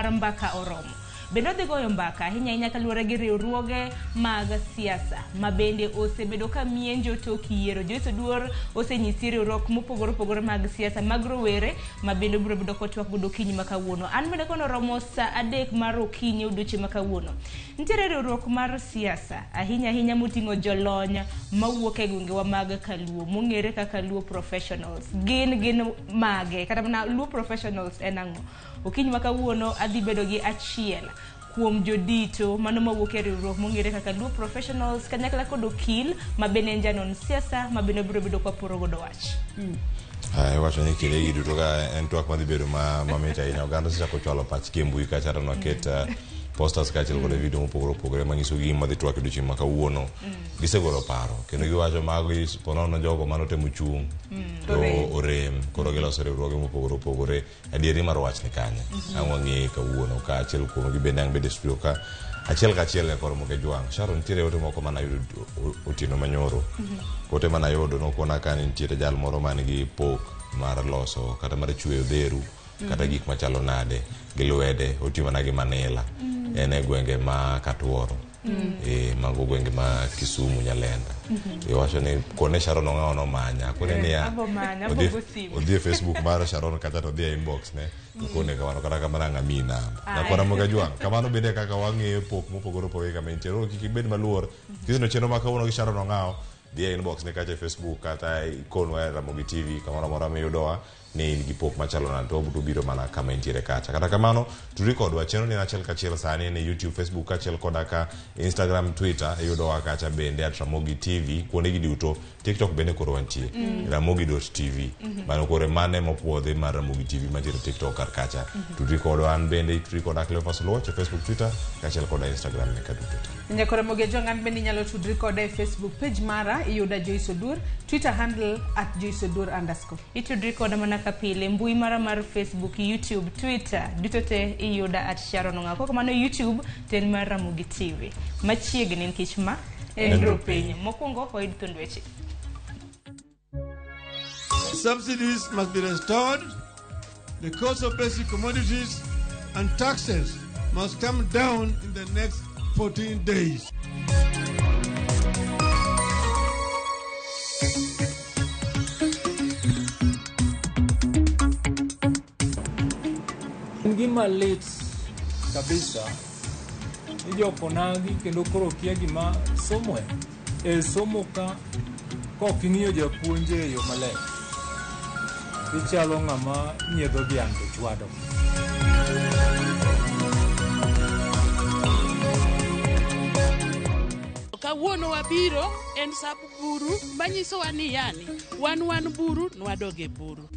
mar Mbaka Oromo. Bende odhi goyo mbaka ahinya ahinya kaluwore gi riwruoge mag siasa ma bende osebedo ka mienjo tok yiero. Joyce Oduor osenyisi riwruok mopogore opogore mag siasa mag rowere ma bende obiro bedo kotwak godo okinyi ma kawuono. An bende kono romo saa 3 mar okinyi odiochieng' ma kawuono. Nitiere riwruok mar siasa ahinya ahinya moting'o jolony mawuok e gwengewa mag Kaluo mong'ere kaka Luo Professionals. Gin mage? Kata mana Luo Professionals en ang'o? Okinyi ma kawuono adhi bedo gi achiel kuom jodito mano mawuok e riwruok mong'ere kaka Luo Professionals kanyakla kod okil ma bende en janon siasa ma bende obiro bedo kwaporo godo wach. Iwacho ni kinde gi duto ka en twak madhi bedo mamit ahinya. Oganda osechako chwalo pachgi e mbui kacha to noket posters kaachiel kod video mopogore opogore manyiso gima madhi twak e odiochieng' ma kawuono. Gisegolo paro kendo giwacho magi ponono jogo manotemo chung' to orem koro giloso riwruoge mopogore opogore. Adieri mar wach ni kanye? Ang' wang'eye kawuono ka achiel kuomgi bende ang' bede studio ka achiel kachiel ne koro moke jwang'. Sharon, nitiere ote moko mane ayudo otieno manyoro. Ote mane ayudo nokona ka nitiere jal moro man gi pok mar loso kata mar chweyo odheru kata gik machalo nade gi lwede, otiyo mana gi manila. En e gwenge ma Katuoro. Mago gwenge ma Kisumu Nyalenda. Iwacho ni kone Sharon Ong'awo nomanya. Kone niya, odhi e Facebook mar Sharon kacha to odhi e inbox ne. To kone kamano kata kamano ang' amiyi namba. Nakwana moga jwang'. Kamano bende kaka wang'eyo pok mopogore opogore kama intie. Koro kik ibed maluor. Kiseno chenro ma kawuono gi Sharon Ong'awo, dhi e inbox ne kacha e Facebook kata ikonwa e Ramogi TV kamoro amora miyudowa. Ni in gi pok machalo nade to obiro biro mana kama intiere kacha. Kata kamano, tudri kodwa chenro ni en achiel kachiel sani en e YouTube, Facebook kaachiel koda ka Instagram, Twitter iyudowa kacha bende at Ramogi TV kuonde gi duto. TikTok bende koro wantie. Ramogi.tv. Mano koro mane mopuodhi mar Ramogi TV mantiere TikTok kar kacha. Tudri kodwa an bende tudri koda Cleophas Oluoch e Facebook, Twitter kaachiel koda Instagram meka duto te. Nyakora Ramogi Ajwang' an bende inyalo tudri koda e Facebook page mara iyuda Joyce Oduor, Twitter handle at Joyce Oduor underscore. Itudri koda mana ka pile mbui mara mar Facebook, YouTube, Twitter duto te iyuda at Sharon Ong'awo. Kok mano YouTube to en mar Ramogi TV. Machiegni nikech ma en Rupiny. Mokwongo wayud thuond weche. Subsidies must be restored. The cost of basic commodities and taxes must come down in the next 14 days. En gima lit kabisa ni jokonagi kendo koro kia gima somo en. E somo ka kok ing'iyo japuonj e yo maler, ichalo ng'ama nyiedho dhiang' to chwado. Kawuono wabiro en sab buru manyisowa ni yani wan buru nwadog e buru.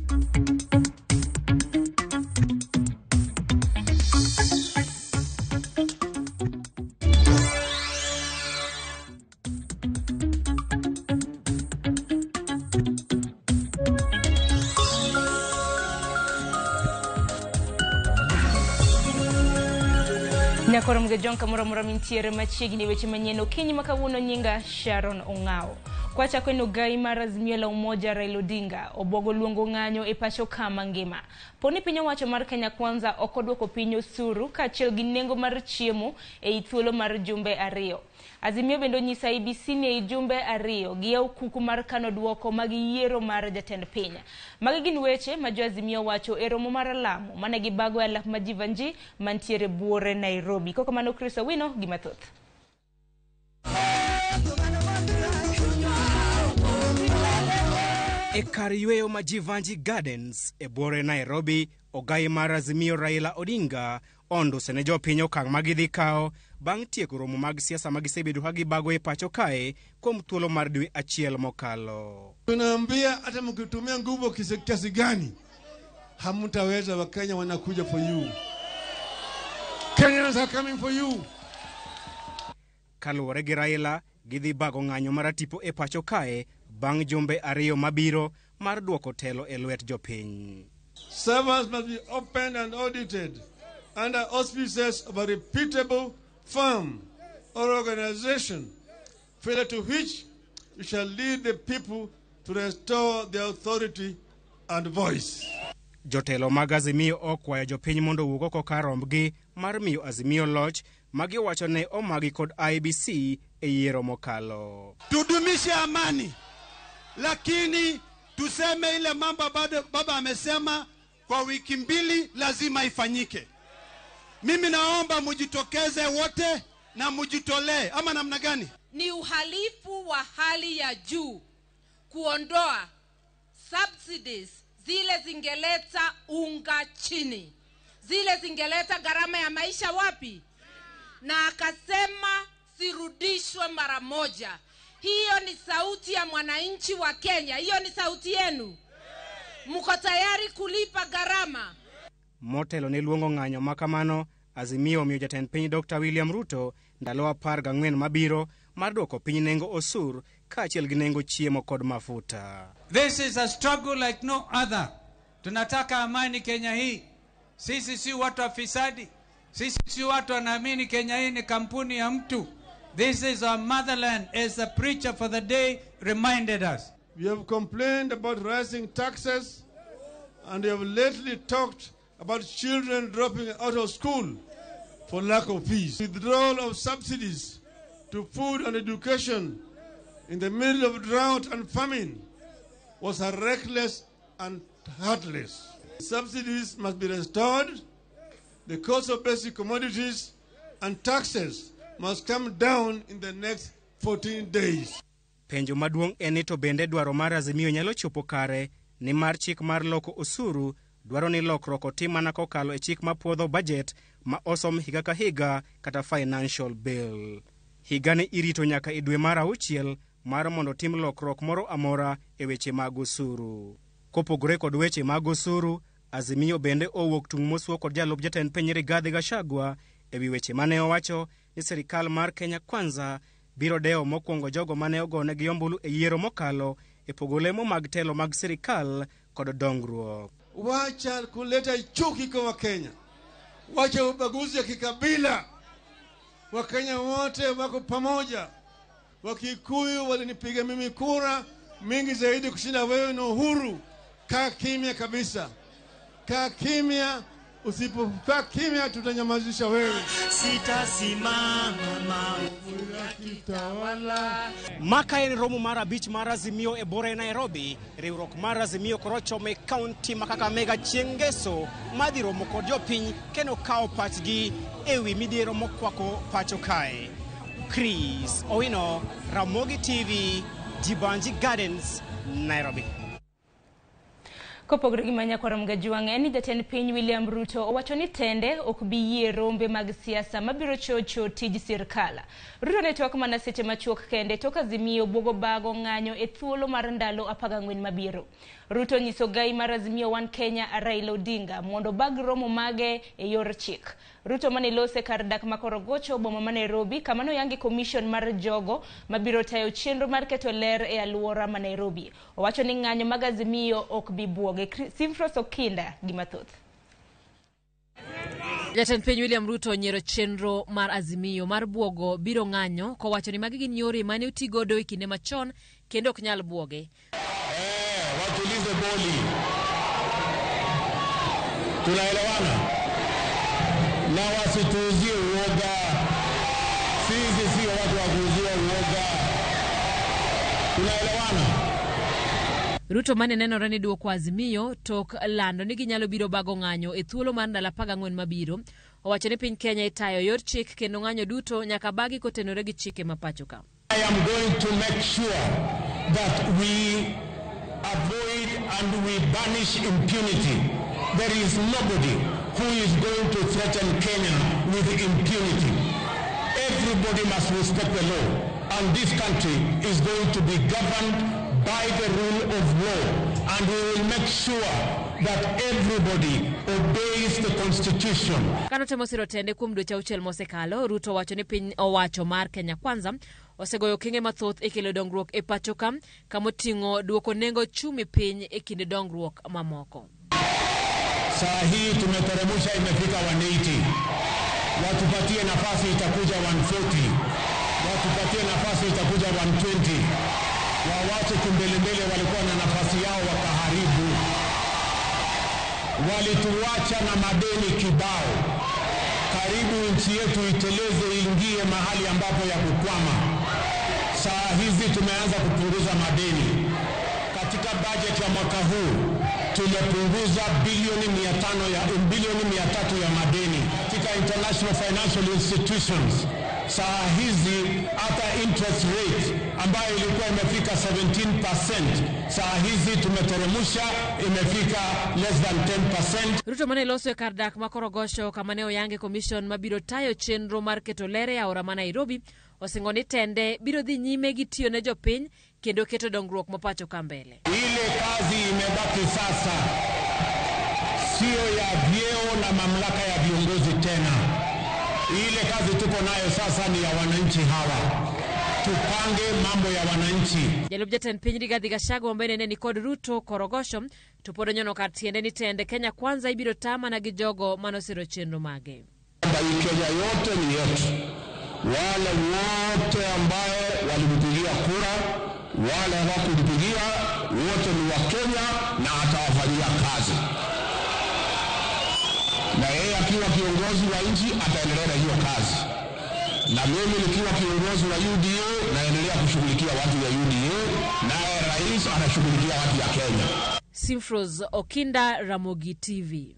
Nyakoro Mgejong kamoro amora mintiere machiegni weche manyien okinyi ma kawuono nyinga Sharon Ong'awo. Kwachako en ogai mar Azimio la Umoja Raila Odinga obwogo luongo ng'anyo e pacho kama ngima. Poni piny owacho mar Kenya Kwanza ok odwoko piny osuru kaachiel gi nengo mar chiemo ei thuolo mar jumbe 2. Azimio bende onyiso IEBC ni ei jumbe 2 giyaw kuku mar kano dwoko mag yiero mar jatend piny. Magi gin weche ma jo Azimio wacho e romo mar lamo mane gibago e alap ma Jivanji mantiere buore Nairobi. Koko mano Chris Owino gi mathoth. E kar yweyo ma Jivanji Gardens e buore Nairobi, ogai mar Azimio Raila Odinga onduse ne jopiny okang' ma gidhi kawo bang' tieko romo mag siasa ma gisebedo ka gibago e pacho kae kuom thuolo mar dwe achiel mokalo. Tunaambia hata mkitumia nguvu kiasi gani hamtaweza. Wakenya wanakuja for you. Kenyans are coming for you. Kaluwore gi Raila, gidhi bago ng'anyo maratipo e pacho kae bang' jumbe 2 mabiro mar duoko telo e lwet jopiny. Servers must be opened and audited under auspices of a reputable firm or organization, failure to which you shall lead the people to restore their authority and voice. Jotelo mag Azimio okwayo jopiny mondo owuog oko kar rombgi mar miyo Azimio loch magiwacho ne omagi kod IEBC e yiero mokalo. Tudumishe amani, lakini tuseme ile mambo bado baba amesema kwa wiki mbili lazima ifanyike. Mimi naomba mujitokeze wote na mujitolee, ama namna gani? Ni uhalifu wa hali ya juu kuondoa subsidies zile zingeleta unga chini, zile zingeleta gharama ya maisha wapi? Na akasema sirudishwe mara moja. Hiyo ni sauti ya mwananchi wa Kenya, hiyo ni sauti yenu. Mko tayari kulipa gharama? Motelo ne luongo ng'anyo ma kamano, Azimio omiyo jatend piny Dr. William Ruto ndalo 14 mabiro mar duoko piny nengo osur kaachiel gi nengo chiemo kod mafuta. This is a struggle like no other. Tunataka amani Kenya hii. Sisi si watu wa fisadi. Sisi si watu wanaamini Kenya hii ni kampuni ya mtu. This is our motherland, as the preacher for the day reminded us. We have complained about rising taxes and we have lately talked about children dropping out of school for lack of fees. Withdrawal of subsidies to food and education in the middle of drought and famine was a reckless and heartless. Subsidies must be restored, the cost of basic commodities and taxes must come down in the next 14 days. Penjo maduong' en ni to bende dwaro mar Azimio nyalo chopo kare nimar chik mar loko osuru dwaro ni lokruok otim mana kokalo e chik mapuodho bajet ma osom higa ka higa kata financial bill. Higani irito nyaka e dwe mar auchiel mar mondo otim lokruok moro amora e weche mag osuru. Kopogore kod weche mag osuru, Azimio bende owuok tung' mosuo kod jalup jatend piny Rigathi Gachagua ewi weche mane owacho ni sirikal mar Kenya Kwanza biro dewo mokwongo jogo mane ogonegi ombulu e yiero mokalo e pogo lemo mag telo mag sirikal kod dongruok. Wacha kuleta chuki kwa Wakenya, wacha ubaguzi ya kikabila. Wakenya wote wako pamoja. Wakikuyu walinipiga mimi kura mingi zaidi kushinda wewe na Uhuru. Kaa kimya kabisa, kaa kimya. Usipokaa kimya tutanyamazisha wewe. Sitasimama maovu yakitawala. Maka en romo mar abich mar Azimio e bore Nairobi. Riwruok mar Azimio koro chomo e kaunti ma Kakamega chieng' ngeso madhi romo kod jopiny kendo kawo pachgi ewi midhiero mokwako pacho kae. Chris Owino, Ramogi TV, Jibanji Gardens, Nairobi. Kopogore gi manyakwar Mgajuang' en ni jatend piny William Ruto owacho ni tende ok bi yie rombe mag siasa mabiro chocho tij sirkal. Ruto ne twak mana seche machuok kende tok Azimio buogo bago ng'anyo e thuolo mar ndalo 14 mabiro. Ruto nyiso gai mar Azimio One Kenya Raila Odinga mondo bag romo mage e yor chik. Ruto mane lose kar dak ma Korogocho boma ma Nairobi kama noyangi commission mar jogo mabiro tayo chenro mar keto ler e alwora ma Nairobi. Owacho ni ng'anyo mag Azimio ok bi buoge. Simfros Okinda gi mathoth. Jatend piny William Ruto onyiero chenro mar Azimio mar buogo biro ng'anyo kowacho ni magi gin yore mane otigodo e kinde machon kendo ok nyal buoge. Watulize boli. Tunaelewana? Na wasituuzie uoga. Sisi sio watu wa kuuzia uoga. Tunaelewana? Ruto mane nenore ni duoko Azimio tok lando ni ginyalo biro bago ng'anyo e thuolo mar ndalo 14 mabiro. Owacho ni piny Kenya itayo yor chik kendo ng'anyo duto nyaka bagi kotenore gi chike ma pacho ka. I am going to make sure that we avoid and we banish impunity. There is nobody who is going to threaten Kenya with impunity. Everybody must respect the law, and this country is going to be governed by the rule of law, and we will make sure that everybody obeys the constitution. Kano temo siro tende kuom dweche auchiel mosekalo, Ruto wacho ni piny owacho mar Kenya Kwanza osegoyo okenge mathoth e kelo dongruok e pacho ka, kamoting'o duoko nengo chumi piny e kinde dongruok mamoko. Saa hii tumeteremsha, imefika 180. Watupatie nafasi itakuja 140. Watupatie nafasi itakuja 120. Wawache kumbelembele, walikuwa na nafasi yao wakaharibu. Walituacha na madeni kibao, karibu nchi yetu iteleze iingie mahali ambapo ya kukwama. Saa hizi tumeanza kupunguza madeni. Katika bajeti ya mwaka huu tumepunguza bilioni 500 ya bilioni 300 ya madeni katika international financial institutions. Saa hizi hata interest rate ambayo ilikuwa imefika 17%, saa hizi tumeteremsha imefika less than 10%. Ruto mane loso e kar dak ma Korogosho kama ne oyange commission mabiro tayo chenro mar keto ler e aora ma Nairobi osingo ni tende biro dhi nyime gi tiyo ne jopiny kendo keto dongruok ma pacho ka mbele. Ile kazi imebaki sasa sio ya vyeo na mamlaka ya viongozi tena. Ile kazi tuko nayo sasa ni ya wananchi hawa. Tupange mambo ya wananchi. Jalup jatend piny Rigathi Gachagua ma bende ne ni kod Ruto Korogosho to pod onyono kar tiende ni tend Kenya Kwanza ibiro ta mana gi jogo manosiro chenro mage. Kwamba hii Kenya yote ni yetu, wale wote ambaye walimpigia kura, wale hawakumpigia, wote ni wa Kenya na atawafanyia kazi, na yeye akiwa kiongozi wa nchi ataendelea na hiyo kazi, na mimi nikiwa kiongozi wa UDA naendelea kushughulikia watu ya UDA, naye rais anashughulikia watu ya Kenya. Simfros Okinda, Ramogi TV.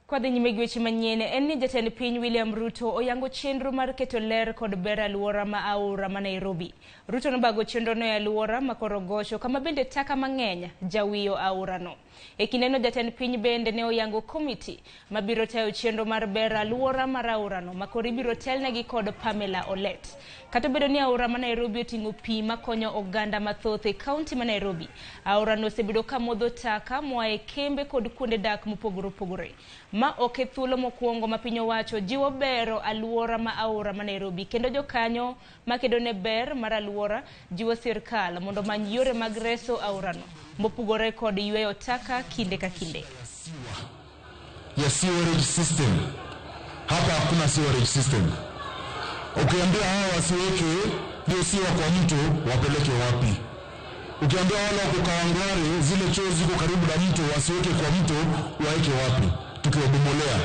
Kwa dhi nyime gi weche manyien en ni jatend piny William Ruto oyango chenro mar keto ler kod ber alwora ma aora ma Nairobi. Ruto nobago chenrono e alwora ma Korogosho kama bende taka mang'eny jawiyo aorano. E kindeno jatend piny bende ne oyango komiti mabiro tayo chenro mar ber alwora mar aorano ma koro ibiro telnegi kod Pamela Olet. Kata obedo ni aora ma Nairobi oting'o pi makonyo oganda mathoth e kaunti ma Nairobi, aorano osebedo ka modho taka moa e kembe kod kuonde dak mopogore opogore. Ma ok e thuolo mokwongo ma piny owacho jiwo bero alwora ma aora ma Nairobi kendo jokanyo makedo ne ber mar alwora jiwo sirkal mondo omany yore mag reso aorano mopogore kod yweyo taka kinde ka kinde. Ya sewerage system. Hapa hakuna sewerage system. Ukiambia hawa wasiweke hiyo siwa kwa mto, wapeleke wapi? Ukiambia wale wako Kawangware zile choo ziko karibu na mto wasiweke kwa mto, waeke wapi? Tukiwabomolea.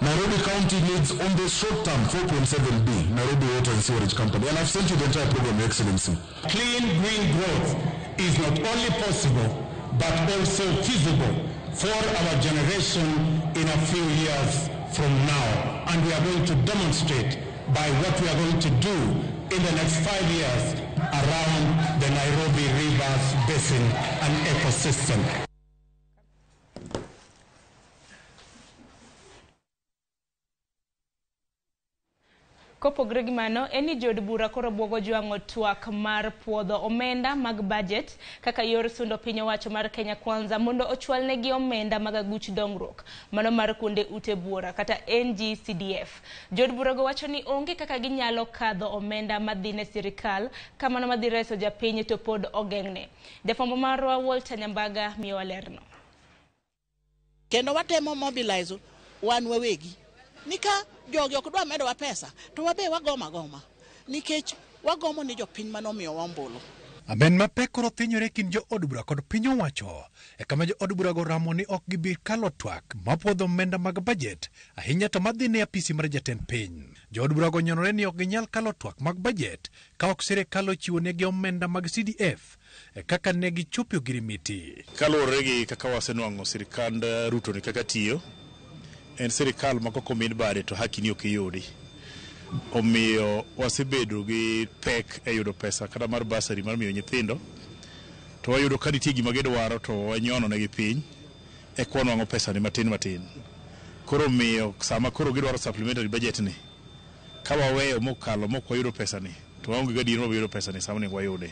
Nairobi County needs on the short term 4.7 B, Nairobi Water and Sewerage Company. And I've sent you the entire program, Your Excellency. Clean green growth is not only possible, but also feasible for our generation in a few years from now. And we are going to demonstrate by what we are going to do in the next 5 years around the Nairobi Rivers Basin and ecosystem. Kopogore gi mano, en ni jood bura koro buogo jwang'o twak mar puodho omenda mag budget kaka yor sundo piny owacho mar Kenya Kwanza mondo ochwalnegi omenda mag aguch dongruok mano mar kuonde ute buora kata NGCDF. Jood burago wacho ni onge kaka ginyalo kadho omenda madhi ne sirikal kamano madhi reso japiny to pod ogeng'ne. Jafwambo marwa Walter Nyambaga miyowa lerno. Kendo watemo mobilize wan wawegi nika jogi ok dwa medowa pesa to wabe wagoma goma nikech wagomo ni jopiny manomiyowa ombulu. Amen mapek koro thinyore e kind jood bura kod piny owacho e kama jood burago ramo ni ok gibi kalo twak mapuodho omenda mag bajet ahinya to madhi ne apisi mar jatend piny. Jood burago nyonore ni ok ginyal kalo twak mag bajet ka ok sirikal ochiwonegi omenda mag CDF e kaka ne gichopo ogirimiti. Kaluwore gi kaka wasenwang'o sirikand Ruto ni kaka tiyo, en sirikal ma kok omin bade to haki ni ok iyudi. Omiyo wasebedo gi pek e yudo pesa kata mar bursary mar miyo nyithindo, to wayudo ka nitie gima gidwaro to wanyono negi piny eka wanwang'o pesa ni matin matin. Koro omiyo sama koro gidwaro supplementary budget ni, ka waweyo mokalo mok wayudo pesa ni, to waonge gadier ni wabiro yudo pesa ni sama onego wayude.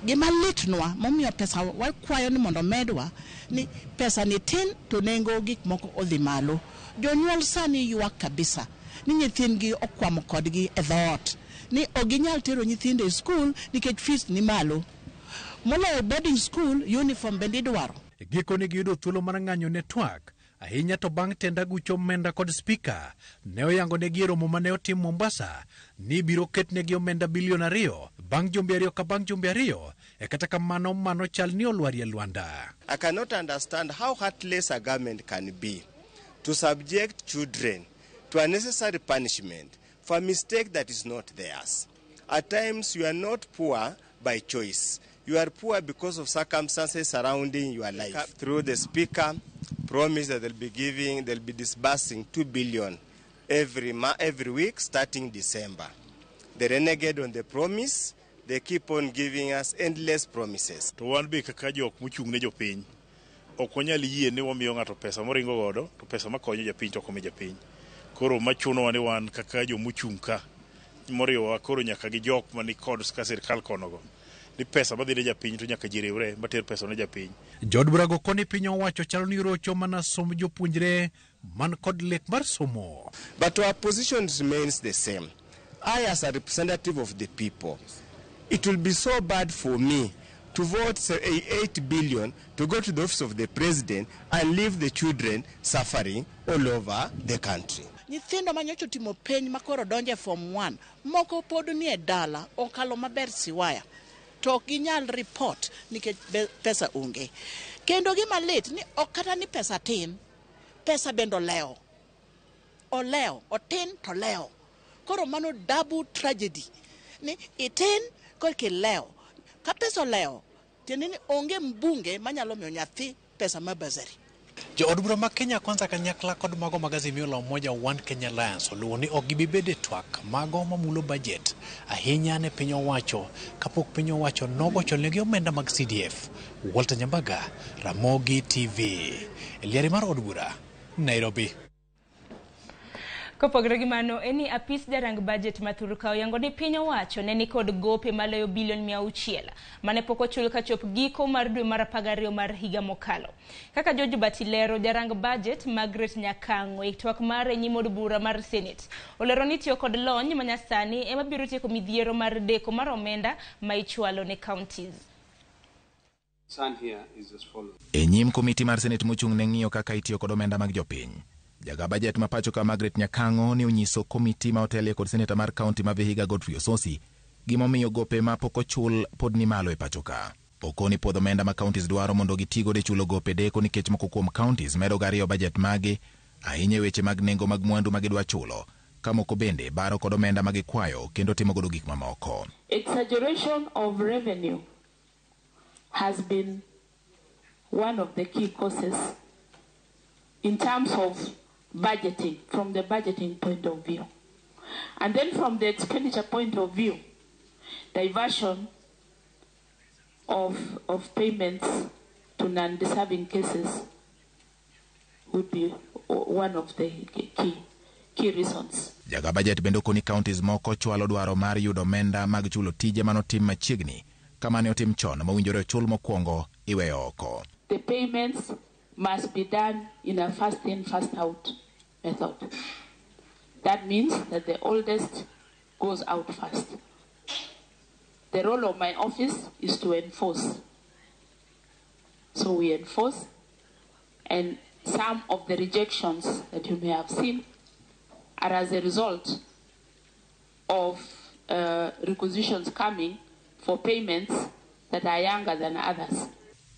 Gima litnwa momiyo pesa wakwayo ni mondo medwa ni pesa ni tin to nengo gik moko odhi malo. Jonyuol sani ywak kabisa ni nyithindgi okwamo kodgi e dhoot, ni ok ginyal tero nyithindo e skul nikech fees ni malo. Moloyo boarding school, uniform bende idwaro. E gikone giyudo thuolo mar ng'anyo ne twak ahinya to bang' tend aguch omenda kod spika ne oyango negi e romo mane otim Mombasa ni ibiro ketnegi omenda bilion 2 bang' jumbe 2 ka bang' jumbe 2 E kata kamano mano chal ni olwarie lwanda. I cannot understand how heartless a government can be to subject children to unnecessary punishment for a mistake that is not theirs. At times, you are not poor by choice. You are poor because of circumstances surrounding your life. Through the speaker, promise that they'll be disbursing 2 billion every week starting December. They renegade on the promise. They keep on giving us endless promises. To wan be kaka jok mochung' ne jopiny, ok wanyal yie ni wamiyo ng'ato pesa moringo godo, to pesa makonyo japiny to ok omi japiny. Koro machunowa ni wan kaka jomochung' ka, moriwowa koro nyaka gi jok mani kod ka sirkal konogo, ni pesa madhi ne japiny to nyaka ji riwre mater pesa ne japiny. Jood burago koni piny owacho chalo ni rocho mana somb jopuonjre man kod lek mar somo. But our position remains the same. I, as a representative of the people, it will be so bad for me to vote say, 8 billion to go to the office of the president and leave the children suffering all over the country. Nyithindo ma nyocha otimo penj ma koro donjo e form 1 moko pod nie dala okalo maber siwaya to ok ginyal report nikech pesa onge. Kendo gima lit ni ok kata ni pesa tin, pesa bende olewo. Olewo, otin to olewo. Koro mano double tragedy. Ni itin korka ilewo. Ka pesa olewo, tiende ni onge mbunge manyalo miyo nyathi pesa mar bursary. Jood bura ma Kenya Kwanza kanyakla kod mago mag Azimio la Umoja One Kenya Alliance oluwo ni ok gibi bedo e twak mago mamulo budget ahinya ne piny owacho kapok piny owacho nogochonegi omenda mag CDF. Walter Nyambaga, Ramogi TV, e liare mar od bura, Nairobi. Kopogore gi mano, en ni apis jarang budget ma thurka oyango ni piny owacho ne nikod gope maloyo bilion 600 mane pok ochul kachop giko mar dwe mar 12 mar higa mokalo. Kaka George Bati lero, jarang budget Margaret Nyakang'o e twak mare e nyim od bura mar Senate olero ni tiyo kod lony manyasani ema biro tieko midhiero mar deko mar omenda ma ichwalo ne counties. E nyim komiti mar Senate mochung' ne ng'iyo kaka itiyo kod omenda mag jopiny, jaga budget ma pacho ka Margaret Nyakang'o ne onyiso komiti ma otelie kod seneta mar kaunti ma Vihiga Godfrey Osotsi gimomiyo gope ma pok ochul pod ni malo e pacho ka. Okoni puodho omenda ma counties dwaro mondo gitigodo e chulo gope deko nikech moko kuom counties medo gariyo budget magi ahinya e weche mag nengo mag mwandu ma gidwa chulo, ka moko bende baro kod omenda ma gikwayo kendo timo godo gik mamoko. Exaggeration of revenue has been one of the key causes in terms of budgeting, from the budgeting point of view. And then from the expenditure point of view, diversion of payments to non-deserving cases would be one of the key reasons. Jaga budget bende okoni counties moko chwalo dwaro mar yudo omenda mag chulo tije manotim machiegni kama ne otim chon mowinjore ochul mokwongo iweyo oko. The payments must be done in a first in, first out method. That means that the oldest goes out first. The role of my office is to enforce. So we enforce, and some of the rejections that you may have seen are as a result of requisitions coming for payments that are younger than others.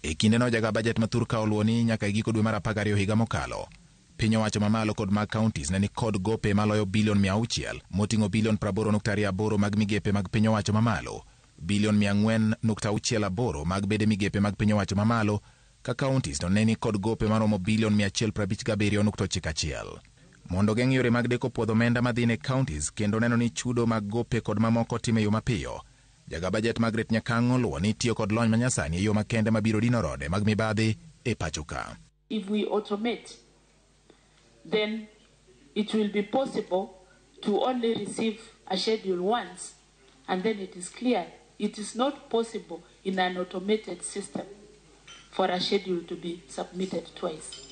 E kindeno jaga budget ma thurka oluwo ni nyaka e giko dwe mar 12 higa mokalo, piny owacho mamalo kod mag counties ne nikod gope maloyo bilion 600 moting'o bilion 80.28 mag migepe mag piny owacho mamalo, bilion 400.68 mag bede migepe mag piny owacho mamalo, ka counties to ne nikod gope maromo bilion 157.91. Mondo geng' yore mag deko puodho omenda madhi ne counties kendo neno ni chudo mag gope kod mamoko time yo mapiyo, jaga budget Margaret Nyakang'o luwo ni tiyo kod lony manyasani e yo makende mabiro dino rode mag mibadhi e pacho ka. If we automate, then it will be possible to only receive a schedule once, and then it is clear. It is not possible in an automated system for a schedule to be submitted twice.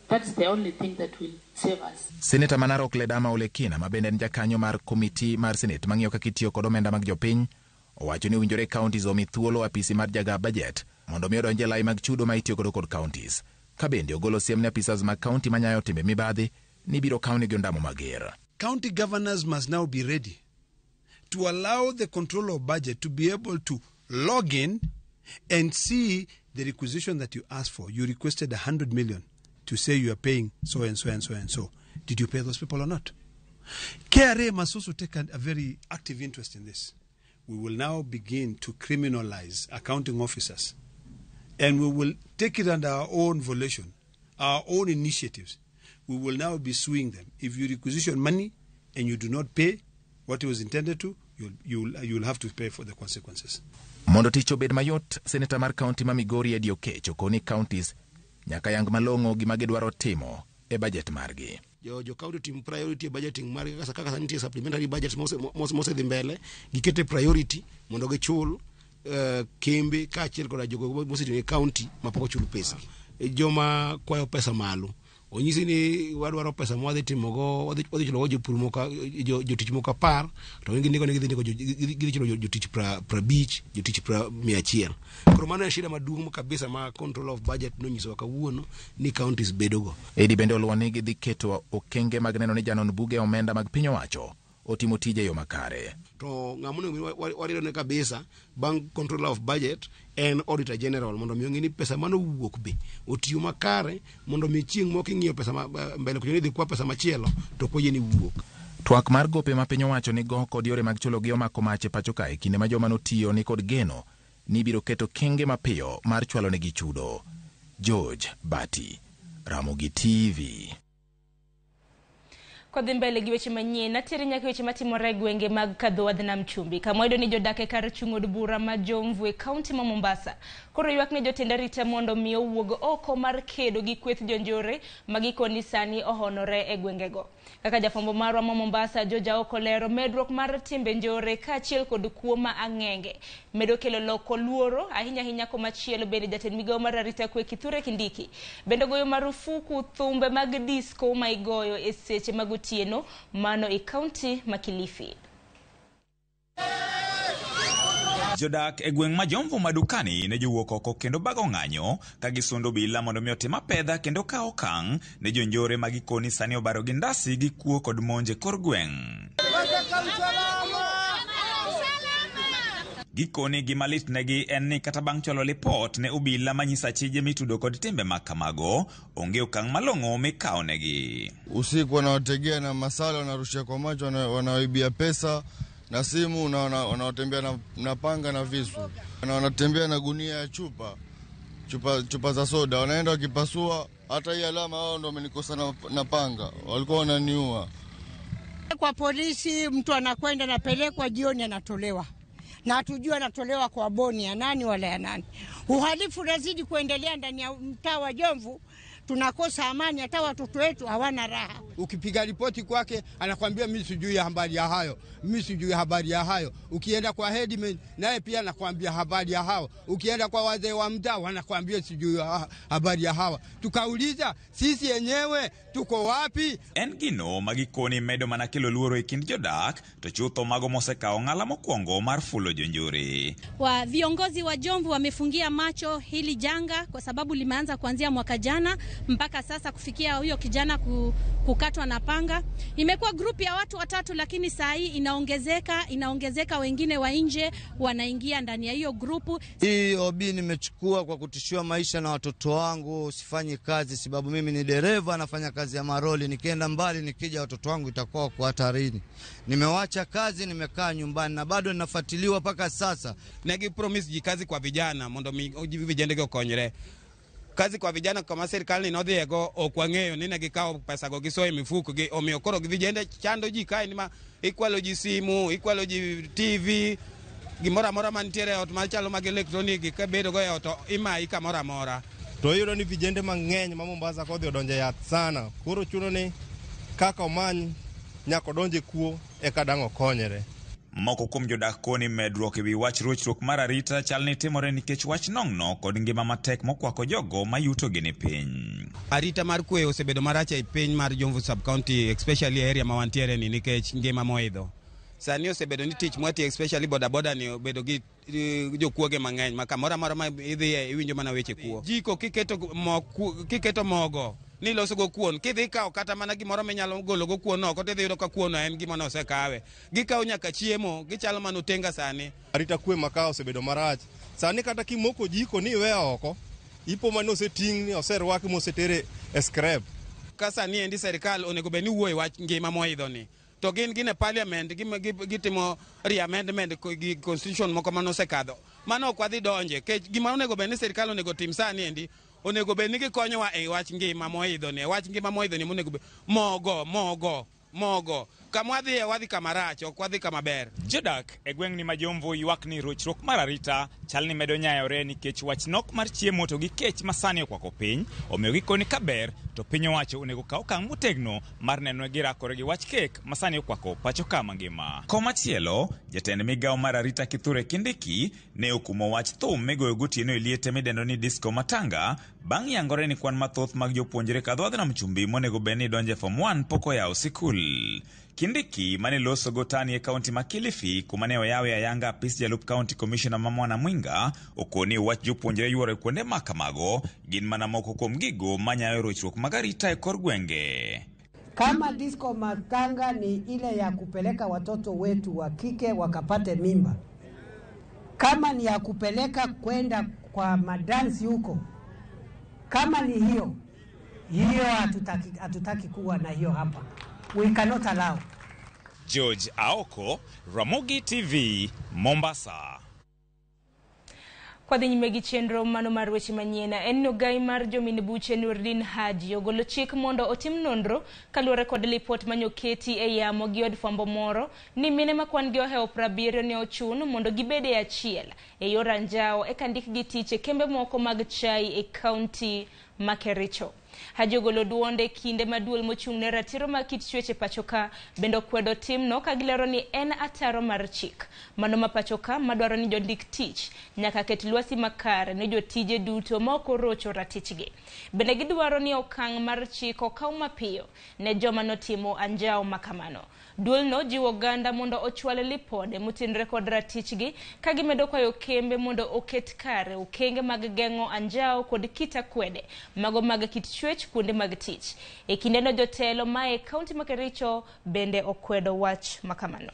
That's the only thing that will save us. Seneta ma Narok Ledama Olekina, ma bende en jakanyo mar komiti mar Senate mang'iyo kaka itiyo kod omenda mag jopiny, owacho ni owinjore counties omi thuolo apisi mar jaga budget mondo mi odonj e lai mag chudo ma itiyo godo kod counties. Ka bende ogolo siem ne apisas mag county manyayo timbe mibadhi ni biro kawnegi ondamo mager. County governors must now be ready to allow the control of budget to be able to Log in and see the requisition that you asked for. You requested 100 million to say you are paying so and so and so and so. Did you pay those people or not? KRA must also take a very active interest in this. We will now begin to criminalize accounting officers, and we will take it under our own volition, our own initiatives. We will now be suing them. If you requisition money and you do not pay what it was intended to, you'll have to pay for the consequences. Mondo tich obed mayot, seneta mar kaunti ma Migori Eddie Oketch okoni counties nyaka yang malong'o gima gidwaro timo e bajet margi. Jo county tim priority e budgeting margi kaka sani nitie supplementary budgets mosedhi mbele, gikete priority mondo gichul kembe kaachiel koda jogo mosetiyo e county mapok ochul pesgi. Joma kwayo pesa malo onyisi ni wadwaro pesa ma wadhi timogo, wadhi chulogo jopur moko, jotich moko 10, to gin gindiko ni gidhi chulo jotich 50, jotich 100. Koro mano en shida maduong' kabisa ma control of budget nonyisowa kawuono ni counties bedogo. Eddie bende oluwo ni gidhi keto okenge mag neno ni janon buge omenda mag piny owacho otimo tije e yo makare. To ng'ama onego waridone kabisa bang' controller of budget en auditor general, mondo mi ong'e ni pesa manowuok be otiyo makare, mondo mi chieng' moko ing'iyo pesa mbele kucho ni idhi kwa pesa machielo to ok oyieni wuok. Twak mar gope ma piny owacho nigo kod yore mag chulogi omako mach e pacho kae kinde ma joma notiyo ni kod geno ni ibiro keto kenge mapiyo mar chwalonegi chudo. George Bati, Ramogi TV. Kodhi mbele gi weche manyien, natiere nyaka weche matimore e gwenge mag Kadhowadh Nam Chumbi, kama wayudo ni jodak e kar chung' od bura ma Jomvu e kaunti ma Mombasa koro ywak ne jotend arita mondo mi owuog oko mar kedo gi kweth jonjore ma gikoni sani ohonore e gwengego. Kaka jafwambo marwa ma Mombasa George Aoko lero, medruok mar timbe njore kaachiel kod kuo ma ang'enge medo kelo loko luoro ahinya ahinya. Komachielo bende jatend migawo mar arita kwe Kithure Kindiki bende goyo marufuku thumbe mag disco ma igoyo e seche mag otieno mano e kaunti ma Kilifi. Jodak e gweng' ma Jomvu Madukani ne jowuok oko kendo bago ng'anyo ka gisundo obila mondo mi otim apedha kendo kawo okang' ne jonjore ma gikoni sani obaro gi ndasi gi kuo kod monj e kor gweng'. Gikoni gima lit negi en ni kata bang' chwalo lipot ne obila manyiso achije mitudo kod timbe mag kamago, onge okang' malong'o mikawo negi. Usiku wanawategea na masala, wanarushia kwa macho, wanawaibia pesa na simu, na wanatembea na panga na visu, na wanatembea na gunia ya chupa za soda, wanaenda wakipasua. Hata hii alama wao ndio wamenikosa na panga, walikuwa wananiua. Kwa polisi mtu anakwenda anapelekwa, jioni anatolewa, na hatujui anatolewa kwa boni ya nani wala ya nani. Uhalifu unazidi kuendelea ndani ya mtaa wa Jomvu, tunakosa amani, hata watoto wetu hawana raha. Ukipiga ripoti kwake anakuambia mimi sijui habari ya hayo, mimi sijui habari ya hayo. Ukienda kwa headman naye pia anakuambia habari ya hao. Ukienda kwa wazee wa mtaa wanakuambia sijui habari ya hawa. Tukauliza sisi yenyewe tuko wapi? En gino magikoni medo mana kelo luoro e kind jodak to chutho mago mosekawo ng'ala mokwongo mar fulo jonjore. Wa viongozi wa Jomvu wamefungia macho hili janga kwa sababu limeanza kuanzia mwaka jana mpaka sasa kufikia huyo kijana kukatwa na panga. Imekuwa grupu ya watu watatu, lakini saa hii inaongezeka, wengine wa nje wanaingia ndani ya hiyo grupu. Hii OB nimechukua kwa kutishiwa maisha na watoto wangu, sifanyi kazi sababu mimi ni dereva, nafanya kazi ya maroli, nikienda mbali nikija watoto wangu itakuwa kwa hatarini. Nimewacha kazi, nimekaa nyumbani na bado ninafuatiliwa mpaka sasa. Negi promise ji kazi kwa vijana mondo mi vijana go konyre. Kazi kwa vijana kama serikali nodhiego ok wang'eyo ni ne gikawo pesa go gisoyo e mifuko gi, omiyo koro vijende chando ji kae ni ma ikwalo ji simu, ikwalo ji TV, gimoro amora mantiere e ot machalo mag electronic kabedo go e ot imayi kamoro amora. To iyudo ni vijende mang'eny ma Mombasa kodhi odonjo e yath sana, koro chuno ni kaka omany nyaka odonj e kuo eka dang' okonyre. Moko kuom jodak koni medruok ewi wach rochruok mar arita chal ni timore nikech wach nong'no kod ngima matek mokwako jogo ma yutogi ni piny. Arita mar kwe osebedo marach e piny mar Jomvu sub-county, especially area ma wantiere ni nikech ngima moidho. Sani osebedo ni tich mwatiyo especially bodaboda ni obedo gi jokuoge mang'eny ma kamoro amora ma idhiye iwinjo mana weche kuo. Jiko kiketo mogo ni ilosogo kuon. Kidhi ikawo kata mana gimoro minyalo gologo kuon oko, tidhi yudo ka kuon no en gima nosekawe. Gikawo nyaka chiemo, gichalo mana otenga sani. Arita kwe ma ka osebedo marach. Sani kata kimoko jiko ni iweyo oko, ipo mana oseting'ni, oserwaki mosetere e scrap. Ka sani endi serikal onego bed ni wuoyo e wach ngima moidho ni. To gin gin e parliament gitimo re-amendment gi constitution moko mane osekadho. Mano ok wadhi donje. Kech gima onego bed ni sirikal onego tim sani endi, onego bed ni gikonyowa e wach ngima moidho ni, e wach ngima moidho ni monego bed mogo, mogo, mogo. Kama wadhiye wadhi kama rach, ok wadhi kama ber. Jodak e gweng'ni ma Jomvu ywak ni rochruok mar arita chal ni medo nyayore nikech wach nok mar chiemo to gi kech ma sani okwako piny, omiyo gikoni ka ber to piny owacho onego kaw okang' motegno mar neno ni girakore gi wach kek ma sani okwako pacho ka mangima. Komachielo, jatend migawo mar arita Kithure Kindiki ne okumo wach thum migoyo gotieno e liete midendo ni disco matanga bang' yangore ni kwan mathoth mag jopuonjre kadho wadh nam chumbi monego bed ni donjo e form 1 pok oyawo sikul. Kindiki mane loso go tani e kaunti ma Kilifi kuma ne oyawe ayanga apis jalup county commissioner ma Mwana Mwinga okoni wach jopuonjre yuoro e kuonde ma kamago gin mana moko kuom gigo manyayo rochruok mag arita e kor gwenge. Kama disco matanga ni ile ya kupeleka watoto wetu wa kike wakapate mimba, kama ni ya kupeleka kwenda kwa madansi huko, kama ni hiyo hiyo, hatutaki kuwa na hiyo hapa. We cannot allow. George Aoko, Ramogi TV, Mombasa. Kwa dhi nyime gi chenro mano mar weche manyien, en ogai mar jomin buche Nurdin Haji ogolo chik mondo otim nonro kaluwore kod lipot manyoketi e yamo gi od fwambo moro ni mine ma kwan gi ohewo 70 ne ochun mondo gibed e achiel e yor anjawo eka ndikgi tich e kembe moko mag chai e kaunti ma Kericho. Haji ogolo duonde kinde ma duol mochung' ne ratiro mag kit chwech e pacho ka bende okwedo timno ka gilero ni en ataro mar chik. Mano ma pacho ka madwaro ni jondik tich nyaka ket lwasi makare ne jotije duto ma ok orocho ratichgi. Bende gidwaro ni okang' mar chik okaw mapiyo ne joma notimo anjawo makamano. Duolno jiwo oganda mondo ochwal lipode motenore kod ratichgi ka gimedo kwayo kembe mondo oket kare okenge mag geng'o anjawo kod kit akwede mago mag kit chwech kuonde mag tich. E kindeno jotelo mae kaunti ma Kericho bende okwedo wach makamano.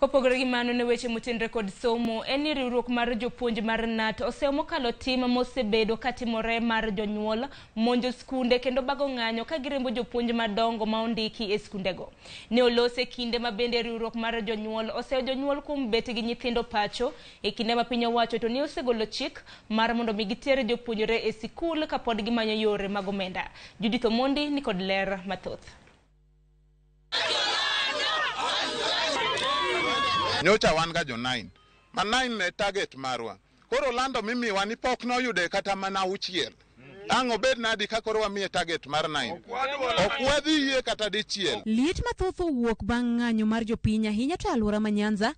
Kopogore gi mano ne weche motenore kod somo, en ni riwruok mar jopuonj mar KNUT oseomo kalo tim mosebedo katimore mar jonyuol monjo skunde kendo bago ng'anyo ka girembo jopuonj madongo ma ondiki e skundego. Ne olose kinde ma bende riwruok mar jonyuol oseyo jonyuol kuom bet gi nyithindo pacho e kinde ma piny owacho to ne osegolo chik mar mondo mi giter jopuonjre e sikul kapod gimanyo yore mag omenda. Judith Omondi ni kod ler mathoth. Nyocha wan ga jo 9. Ma 9 ne target marwa. Koro lando mimiwa ni pok noyude kata mana 6. Ang' obed nadi ka koro wamiye target mar 9. Ok wadhi yie kata dichiel. Liet mathoth owuok bang' ng'anyo mar jopiny ahinya to alwora ma Nyanza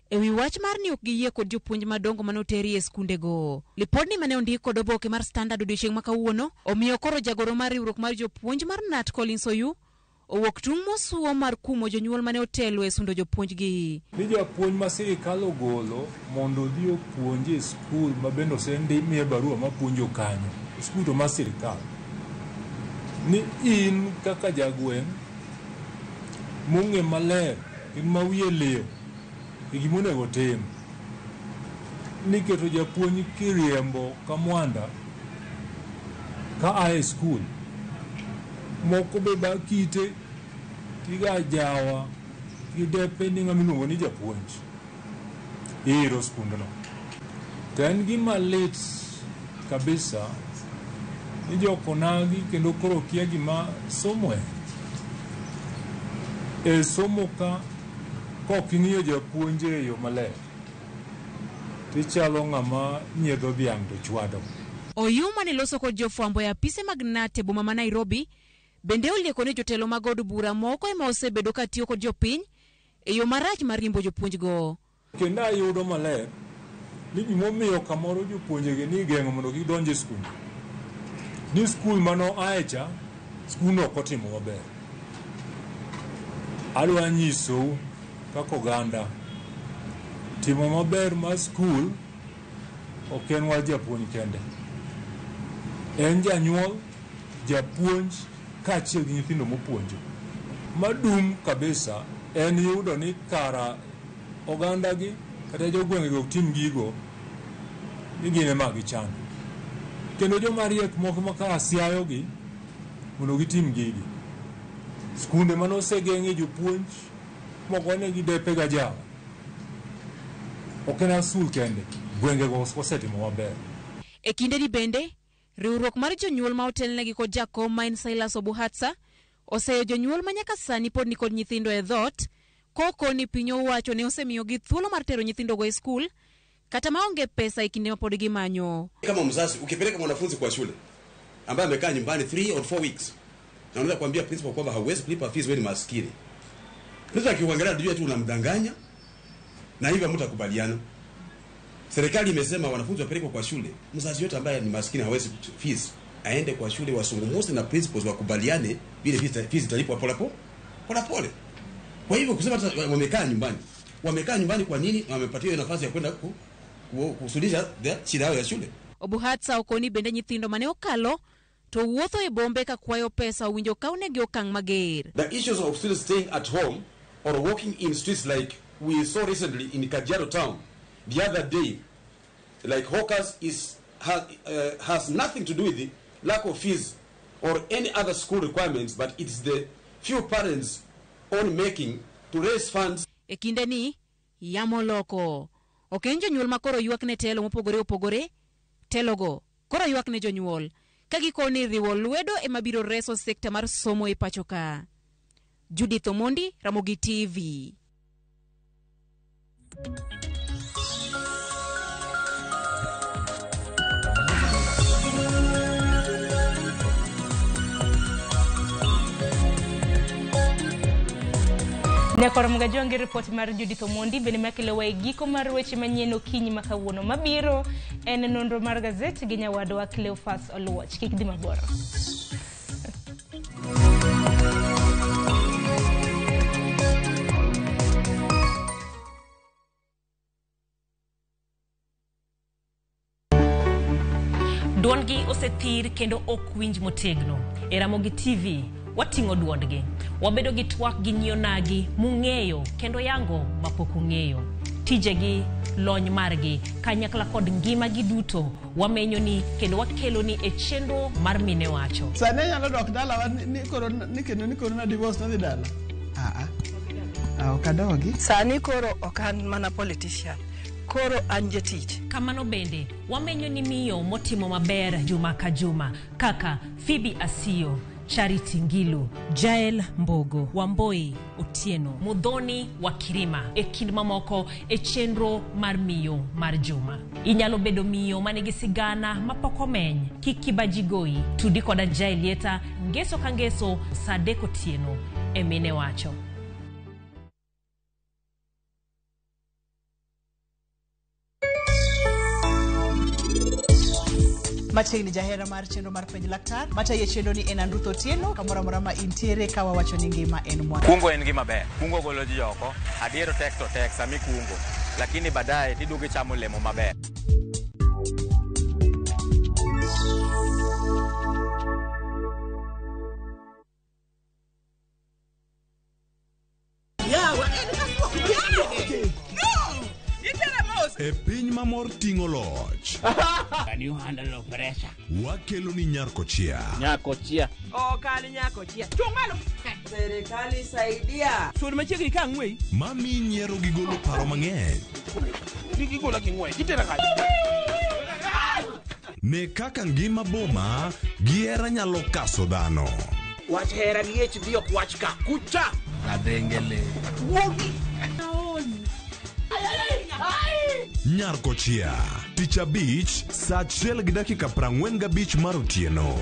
e wi wach mar ni ok giyie kod jopuonj madongo mane oteri e skundego. Lipodni mane ondik kod oboke mar Standard odiochieng' ma kawuono omiyo koro jagoro mar riwruok mar jopuonj mar KNUT Collins Oyu owuok tung' mosuo mar kumo jonyuol mane otelo e sundo jopuonjgi. Ni japuonj ma sirikal ogolo mondo odhi opuonj e skul ma bende osemiye barua mapuonjo kanyo, skul to mar sirikal, ni in kaka jagweng' mong'e maler kendo ma wiye liw e gima onego tim, ni keto japuonj kiriembo ka mwanda ka a e skul, moko be ba kite tiga jawa gi depe ni ng'ama iluongo ni japuonj iro skundno. To en gima lit kabisa ni jokonagi kendo koro kia gima somo en. E somo ka kok ing'iyo japuonj e yo maler, tichalo ng'ama nyiedho dhiang' to chwado. Oyu mane loso kod jofwambo e apise mag KNUT e boma ma Nairobi bende olieko ni jotelo mag od bura moko ema osebedo ka tiyo kod jopiny e yo marach mar riembo jopuonjgo. Kendo ayudo maler ni gimomiyo kamoro jopuonjegi ni igeng'o mondo kik donj e skul. Ni skul mano ae cha Skundno ok otimo maber. Adwa nyisou kaka oganda, timo maber mar skul ok en wach japuonj kende. En janyuol, japuonj kaachiel gi nyithindo mopuonjo. Madum kabisa en yudo ni kara ogandagi kata jogweng'egi ok tim gigo ni gin ema gichando. Kendo joma riek moko ma kara siayogi mondo gitim gigi. Skunde mane osegeng'e jopuonj mogonegi depe gajawa. Ok en skul kende, gwengego osetimo maber. E kindeni bende, riwruok mar jonyuol ma otelnegi kod jakom ma en Silas Obuhatsa oseyo jonyuol ma nyaka sani pod nikod nyithindo e dhoot koko ni piny owacho ne osemiyogi thuolo mar tero nyithindogo e skul kata maonge pesa e kinde ma pod gimanyo. Kama mzazi ukipeleka mwanafunzi kwa shule ambaye amekaa nyumbani 3 or 4 weeks na unaweza kuambia principal kwamba hauwezi kulipa fees, wewe ni maskini. Principal akikuangalia anajua tu unamdanganya na hivyo hamtakubaliana. Serikali imesema wanafunzi wapelekwe kwa shule. Mzazi yote ambaye ni maskini hawezi fees aende kwa shule, wasungumuse na principals wakubaliane vile fees italipwa pole pole pole pole. Kwa hivyo kusema wamekaa nyumbani. Wamekaa nyumbani kwa nini? Wamepatiwa nafasi ya kwenda kusuluhisha shida yao ya shule. Obuhatsa okoni bende nyithindo mane okalo to wuotho e bombe ka kwayo pesa owinjo kawnegi okang' mager. The issues of students staying at home or walking in streets like we saw recently in Kajiado town the other day, like hawkers, has nothing to do with the lack of fees or any other school requirements, but it's the few parents own making to raise funds. E kinde ni yamo loko. Ok en jonyuol ma koro ywak ne telo mopogore opogore, telogo koro ywak ne jonyuol ka gikoni riwo lwedo ema biro reso sekta mar somo e pacho ka. Judith Omondi, Ramogi TV. Nyakoro Mgajongi, ripot mar Judith Omondi bende makelo e giko mar weche manyien okinyi ma kawuono. Mabiro en nonro mar gazet gi nyawadwa Cleophas Oluoch. Kik dhi mabor. Duondgi osethir kendo ok winj motegno. E Ramogi TV wating'o duondgi. Wabedo gi twak gi nyionagi mung'eyo kendo yango mapok ung'eyo. Tijegi, lony margi, kanyakla kod ngimagi duto wamenyo ni kendo wakelo ni e chenro mar Mine Wacho. Sani anyalo dok dalawa ni koro ni kendo ni koro na divorce nadhi dala. Ok adogi. Sani koro ok an mana politician. Koro an jatich. Kamano bende wamenyo ni miyo motimo maber juma ka juma kaka Phoebe Asiyo, Charity Ngilu, Jael Mbogo, Wamboi Otieno, Muthoni wa Kirima e kind mamoko e chenro mar miyo mar juma. Inyalo bedo miyo manigi sigana mapok omeny. Kik kibaji goyi, tudi koda Jael Lieta ngeso ka ngeso saa 3 otieno e Mine Wacho. Machiegni jahera mar chenro mar penj laktar matayo chenro ni en Andruth Otieno kamoro amora ma intiere ka wawacho ni ngima en mwandu. Kungo en gima ber. Kungo golo ji oko. Adier tek to tek sami kungo. Lakini baadaye tiduogo ichamo olemo maber. E piny mamor ting'o loch. Can you handle pressure? Wakelo ni Nyarkochia. Nyakochia. Ok an Nyakochia. Chung' malo. Serikali saidia. Sud machiegni ka ang'wei. Mami nyiero gi golo paro mang'eny. Gigola gi ng'wech. Itera kanye? Ne kaka ngima boma gi hera nyalo kaso dhano. Wach hera gi HD ok wach ka. Kucha. Kadengele. Wuogi. Nyarkochia. Tich abich saa 1:45 mar otieno.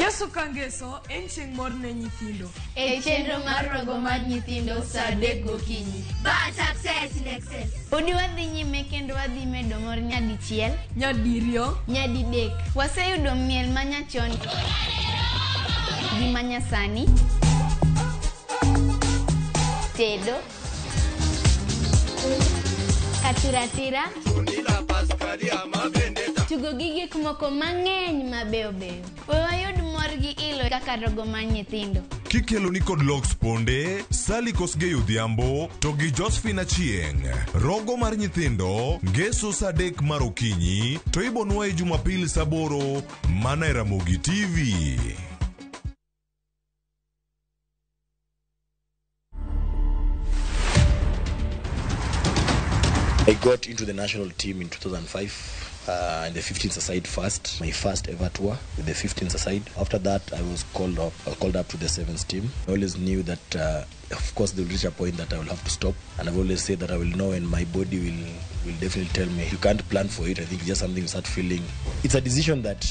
Ngeso ka ngeso en chieng' mor ne nyithindo. E chenro mar rogo mar nyithindo saa 3 gokinyi. Bad success in excess. Podi wadhi nyime kendo wadhi medo mor nyadichiel, nyadiriyo, nyadidek. Waseyudo miel manyachon gi manyasani, tedo, katiratira, tugo gi gik moko mang'eny mabeyo beyo. We wayud mor gi ilo kaka rogo mar nyithindo. Kikelo ni kod Lox Ponde, Sally Kosgei Odhiambo to gi Josephine Achieng'. Rogo mar nyithindo, ngeso saa 3 mar okinyi to ibonwaye Jumapil saa 8 mana e Ramogi TV. I got into the national team in 2005. In the 15s aside first, my first ever tour with the 15s aside. After that, I was called up to the 7s team. I always knew that, of course, they will reach a point that I will have to stop. And I've always said that I will know, and my body will definitely tell me. You can't plan for it. I think it's just something you start feeling. It's a decision that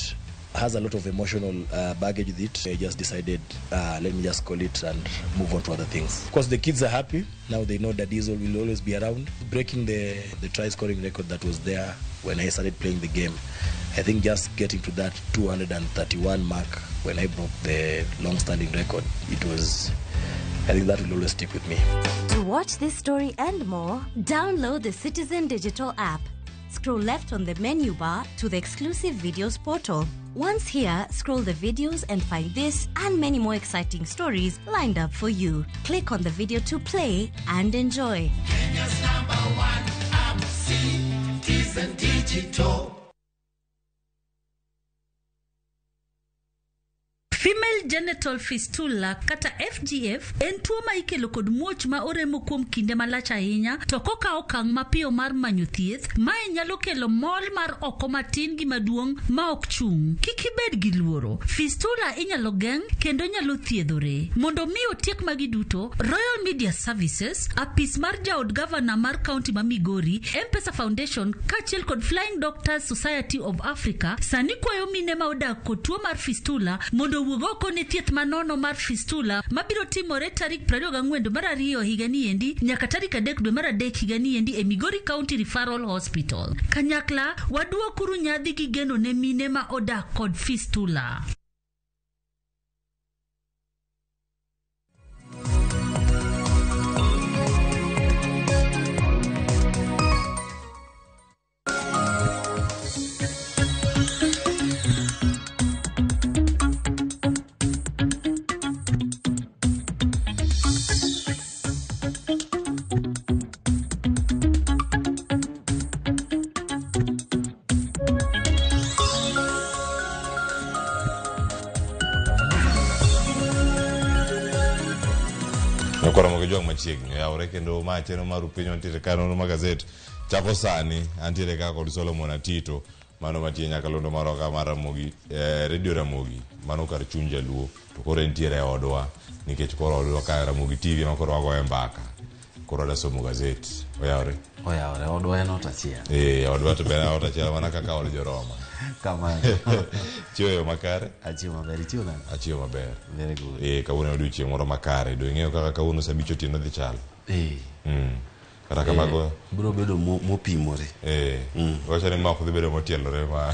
has a lot of emotional baggage with it. I just decided, let me just call it and move on to other things. Of course, the kids are happy. Now they know that Diesel will always be around. Breaking the try-scoring record that was there when I started playing the game. I think just getting to that 231 mark when I broke the long-standing record, it was, I think that will always stick with me. To watch this story and more, download the Citizen Digital app. Scroll left on the menu bar to the exclusive videos portal. Once here, scroll the videos and find this and many more exciting stories lined up for you. Click on the video to play and enjoy. Kenya's number one app, Citizen Digital. Female genital fistula kata FGF en tuo ma ikelo kod muoch ma oremo kuom kinde malach ahinya to koka okang' mapiyo mar manyo thieth, mae nyalo kelo mol mar oko matin gi maduong' ma ok chung'. Kik ibed gi luoro. Fistula inyalo geng' kendo nyalo thiedhore. Mondo mi otiek magi duto, Royal Media Services, apis mar jaod gavana mar kaunti ma Migori, M-Pesa Foundation kaachiel kod Flying Doctors Society of Africa sani kwayo mine ma odak kod tuo mar fistula mondo wuog oko ne thieth manono mar fistula mabiro timore tarik 24 mar 2 higani endi nyaka tarik 3 dwe mar 3 higani endi e Migori County Referral Hospital. Kanyakla waduokuru nyadhi gi geno ne mine ma odak kod fistula. Koro mogo jwang' machiegni oyawore kendo ma chenro mar Upiny wantiere ka nonro mar gazet chako sani antiere ka kod Solomon Atito mano mantie nyakalondo marwa ka mar Ramogi, Radio Ramogi mano kar chuny jaluo to koro entiere e odwa nikech koro odwa ka Ramogi TV ema koro wagoye mbaka koro adwa somo gazet oyawore oyawore odwa en ot achiel odwa to bende ot achiel mana kaka od joroma kamano chiwo yo makare achiwo maber ichiwo nade achiwo maber very good kawuono odiochieng' moro makare do ing'eyo kaka kawuono saa 5 otieno dhi chalo kata kamago biro bedo mopimore wacho ni ma ok dhi bedo motielore ma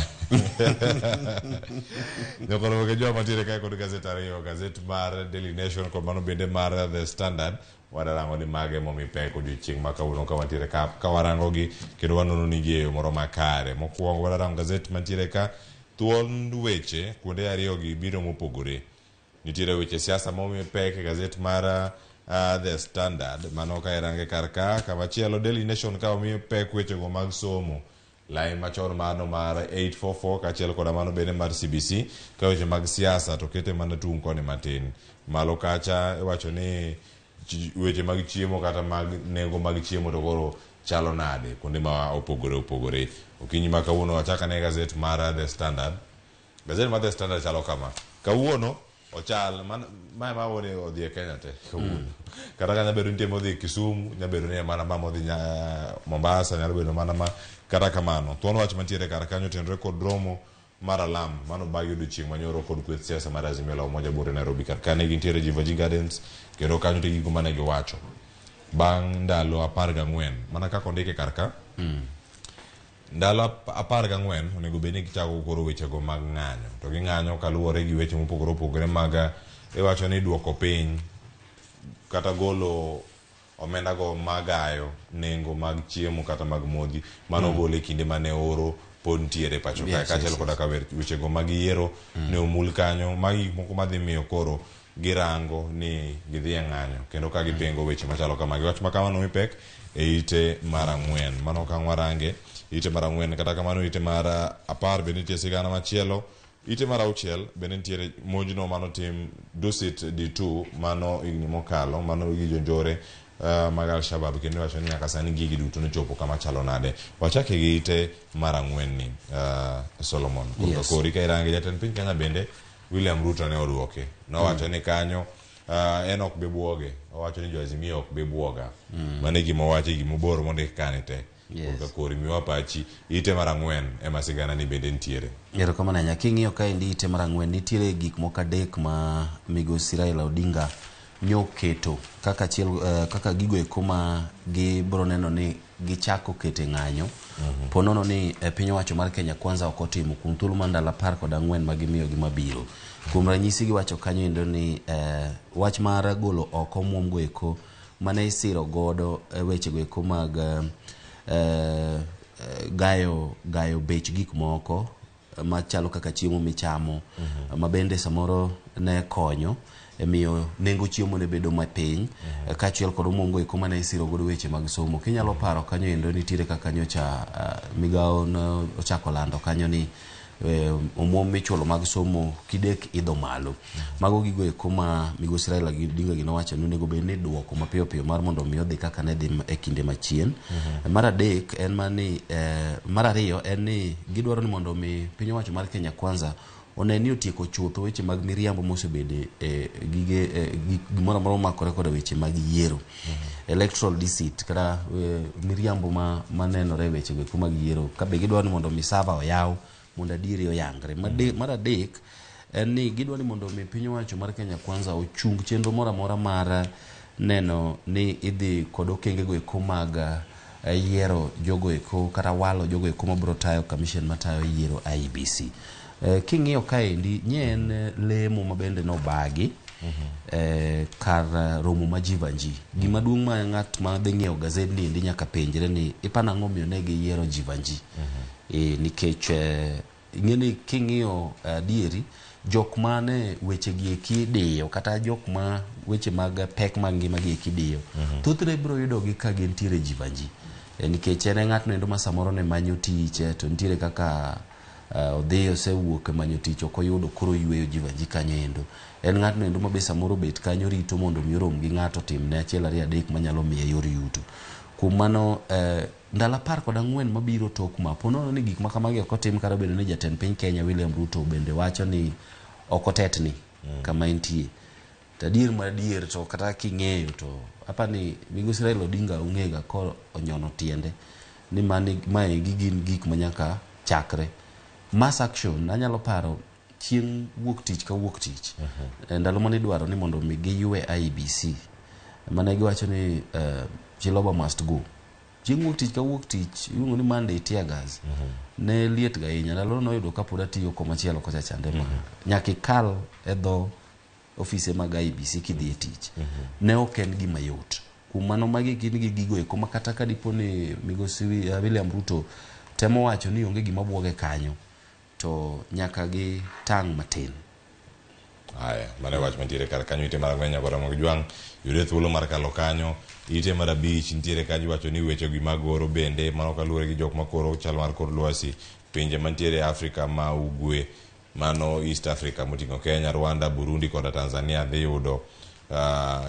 nyokoro ke joma mantiere kae kod gazet ariyo gazet mar Daily Nation kod mano bende mar The Standard wadarango ni mage momi pek odiochieng' ma kawuono ka wantiere ka warango gi kendo wanono ni gi e yo moro makare mokwongo wadarango gazet mantiere ka thuon weche kuonde ariyo gi biro mopogore nitiere weche siasa momi pek e gazet mar The Standard mano ka irange kar ka kamachielo Daily Nation ka omiyo pek wechego mag somo lai machon mano mar 844 kaachiel koda mano bende mar CBC ka weche mag siasa to kete mana tung' koni matin malo kacha iwacho ni weche mag chiemo kata mag nengo mag chiemo to koro chalo nade kuonde ma opogore opogore okinyi ma kawuono wachako ane gazet mar The Standard gazet mar The Standard chalo kama kawuono ochal ma ema wuone odhi e Kenya te kawuono kata ka nyabedo nitie modhi Kisumu nyabedo ni mana ma modhi Mombasa nyalo bedo mana ma kata kamano thuon wach mantiere kar kanyo otenore kod romo mar alam mano bagi odiochieng' manyoro kod kweth siasa mar Azimio la Umoja Bure Nairobi kar kane gintiere Jivaji Gardens kendo kanyo to gigo mane giwacho bang' ndalo 14 mana kaka ondike kar ka. Ndalo 14 onego bed ni gichako koro wechego mag ng'anyo to ging'anyo kaluwore gi weche mopogore opogore mag iwacho ni duoko piny kata golo omenda go magayo nengo mag chiemo kata mag modhi mano golo e kinde mane oro pod nitiere pacho kae kaachiel koda ka wechego mag yiero ne omul kanyo. Magi gik moko madhi miyo koro girango ni gidhi e ng'anyo kendo ka gipingo weche machalo kamagi. Wach ma kamano omi pek e ite mar 4. Mano ka warange ite mar 4. Kata kamano ite mar 10 bende nitie sigana machielo. Ite mar 6 bende nitiere monjno manotim Dusit D2 mano higni mokalo mano gi jonjore mag Al-Shabaab kendo iwacho ni nyaka sani gigi duto nochopo kama chalo nade. Wachake gi ite mar 4 ni Solomon. Kori ka irange jatend piny Kenya bende William Ruto ne oduoke. Nowacho ni kanyo en ok bi buoge. Owacho ni jo Azimio ok bi buoga. Mano e gima owacho e gima obor mondik kani te. Korka kori miwa pachi ite mar 4 ema sigana ni bende nitiere. Erokamano ahinya. King'iyo kaendi ite mar 4 nitiere gik moko 3 ma migosi Raila Odinga nyoketo kaka achiel kaka gigo eko ma gibiro neno ni gichako kete ng'anyo. Po nono ni piny owacho mar Kenya Kwanza ok otimo kuom thuolo mar ndalo 14 ma gimiyogi mabiro. Kuom ranyisi giwacho kanyo endo ni wach mar golo oko omuom go eko mane isiro godo weche go eko mag gayo bech gik moko machalo kaka chiemo michamo ma bende samoro ne konyo e miyo nengo chiemo ne bedo mapiny, kaachiel kod omuom go eko mane isiro godo weche mag somo. Kinyalo paro kanyo endo nitiere kaka nyocha migawo ne ochako lando kanyo ni omuom michulo mag somo kidek idho malo. Mago gigo eko ma migosi Raila Odinga ginowacho ni onego bed ni duoko mapiyo piyo mar mondo mi odhi kaka ne dhi e kinde machien. Mar 3 en mani mar 2 en ni gidwaro ni mondo mi piny owacho mar Kenya Kwanza one ni otieko chutho weche mag miriambo mosebede gige gimoro amora momakore koda weche mag yiero. Electoral deceit kata miriambo manenore e weche go eko mag yiero. Ka be gidwaro ni mondo mi server oyaw mondo adieri oyangre. Mar 3 en ni gidwaro ni mondo mi piny owacho mar Kenya Kwanza ochung chenro moro amora mar neno ni idhi kod okenge go eko mag yiero jogo eko kata walo jogo eko mabiro tayo commission matayo yiero IEBC. King'iyo kaendi nye en lemo ma bende nobagi kar romo ma Jivanji. Gima duong' ma ng'at ma dhi ng'iewo gazet ni endi nyaka penjre ni ipano ang'o miyo ne giyiero Jivanji. Nikech ing'e ni king'iyo adieri jok mane weche gi eki diyo kata jok ma weche mag pek mag ngima gi eki diyo thothne biro yudogi ka gintiere Jivanji. Nikech en e ng'atno endo ma samoro ne manyo tich to nitiere kaka odhi osewuok e manyo tich ok oyudo koro oyweyo Jivanji kanyo endo. En ng'atno endo ma be samoro bet kanyo rito mondo mi orom gi ng'ato otimne 1 2 3 manyalo miye yor yuto. Kuom mano ndalo 14 mabiro tok ma po nono ni gik ma kamagi ok otim kata obedo ni jatend piny Kenya William Ruto bende wacho ni ok otetni kama entie. To adier mar adier to kata king'eyo to apani migosi Raila Odinga ong'ega ko onyono tiende ni mani maegi gin gik manyaka chakre. Mass action anyalo paro chieng' wuok tich ka wuok tich. Ndalo mane idwaro ni mondo mi giywe IEBC mane giwacho ni Chiloba must go. Chieng' wuok tich ka wuok tich iluongo ni Monday tear gas. Ne liet ga ahinya. Ndalo noyudo kapod atiyo komachielo kocha chande ma nyaka ikal e dho ofise mag IEBC kidhi e tich. Ne ok en gima yot. Kuom mano magi gin gi gigo eko ma kata ka dipo ni migosi William Ruto temo wacho ni onge gima buoge kanyo to nyaka gi tang' matin. Aya, mano e wach mantiere kar kanyo. Ite mar 4 nyaka Ramogi Jwang' yude thuolo mar kalo kanyo. Ite mar 5 nitiere kanyo iwacho ni weche gi mag oro bende mano kaluwore gi jok makoro chal mar kor lwasi pinje mantiere Afrika ma ugwe mano East Africa moting'o Kenya, Rwanda, Burundi koda Tanzania dhi yudo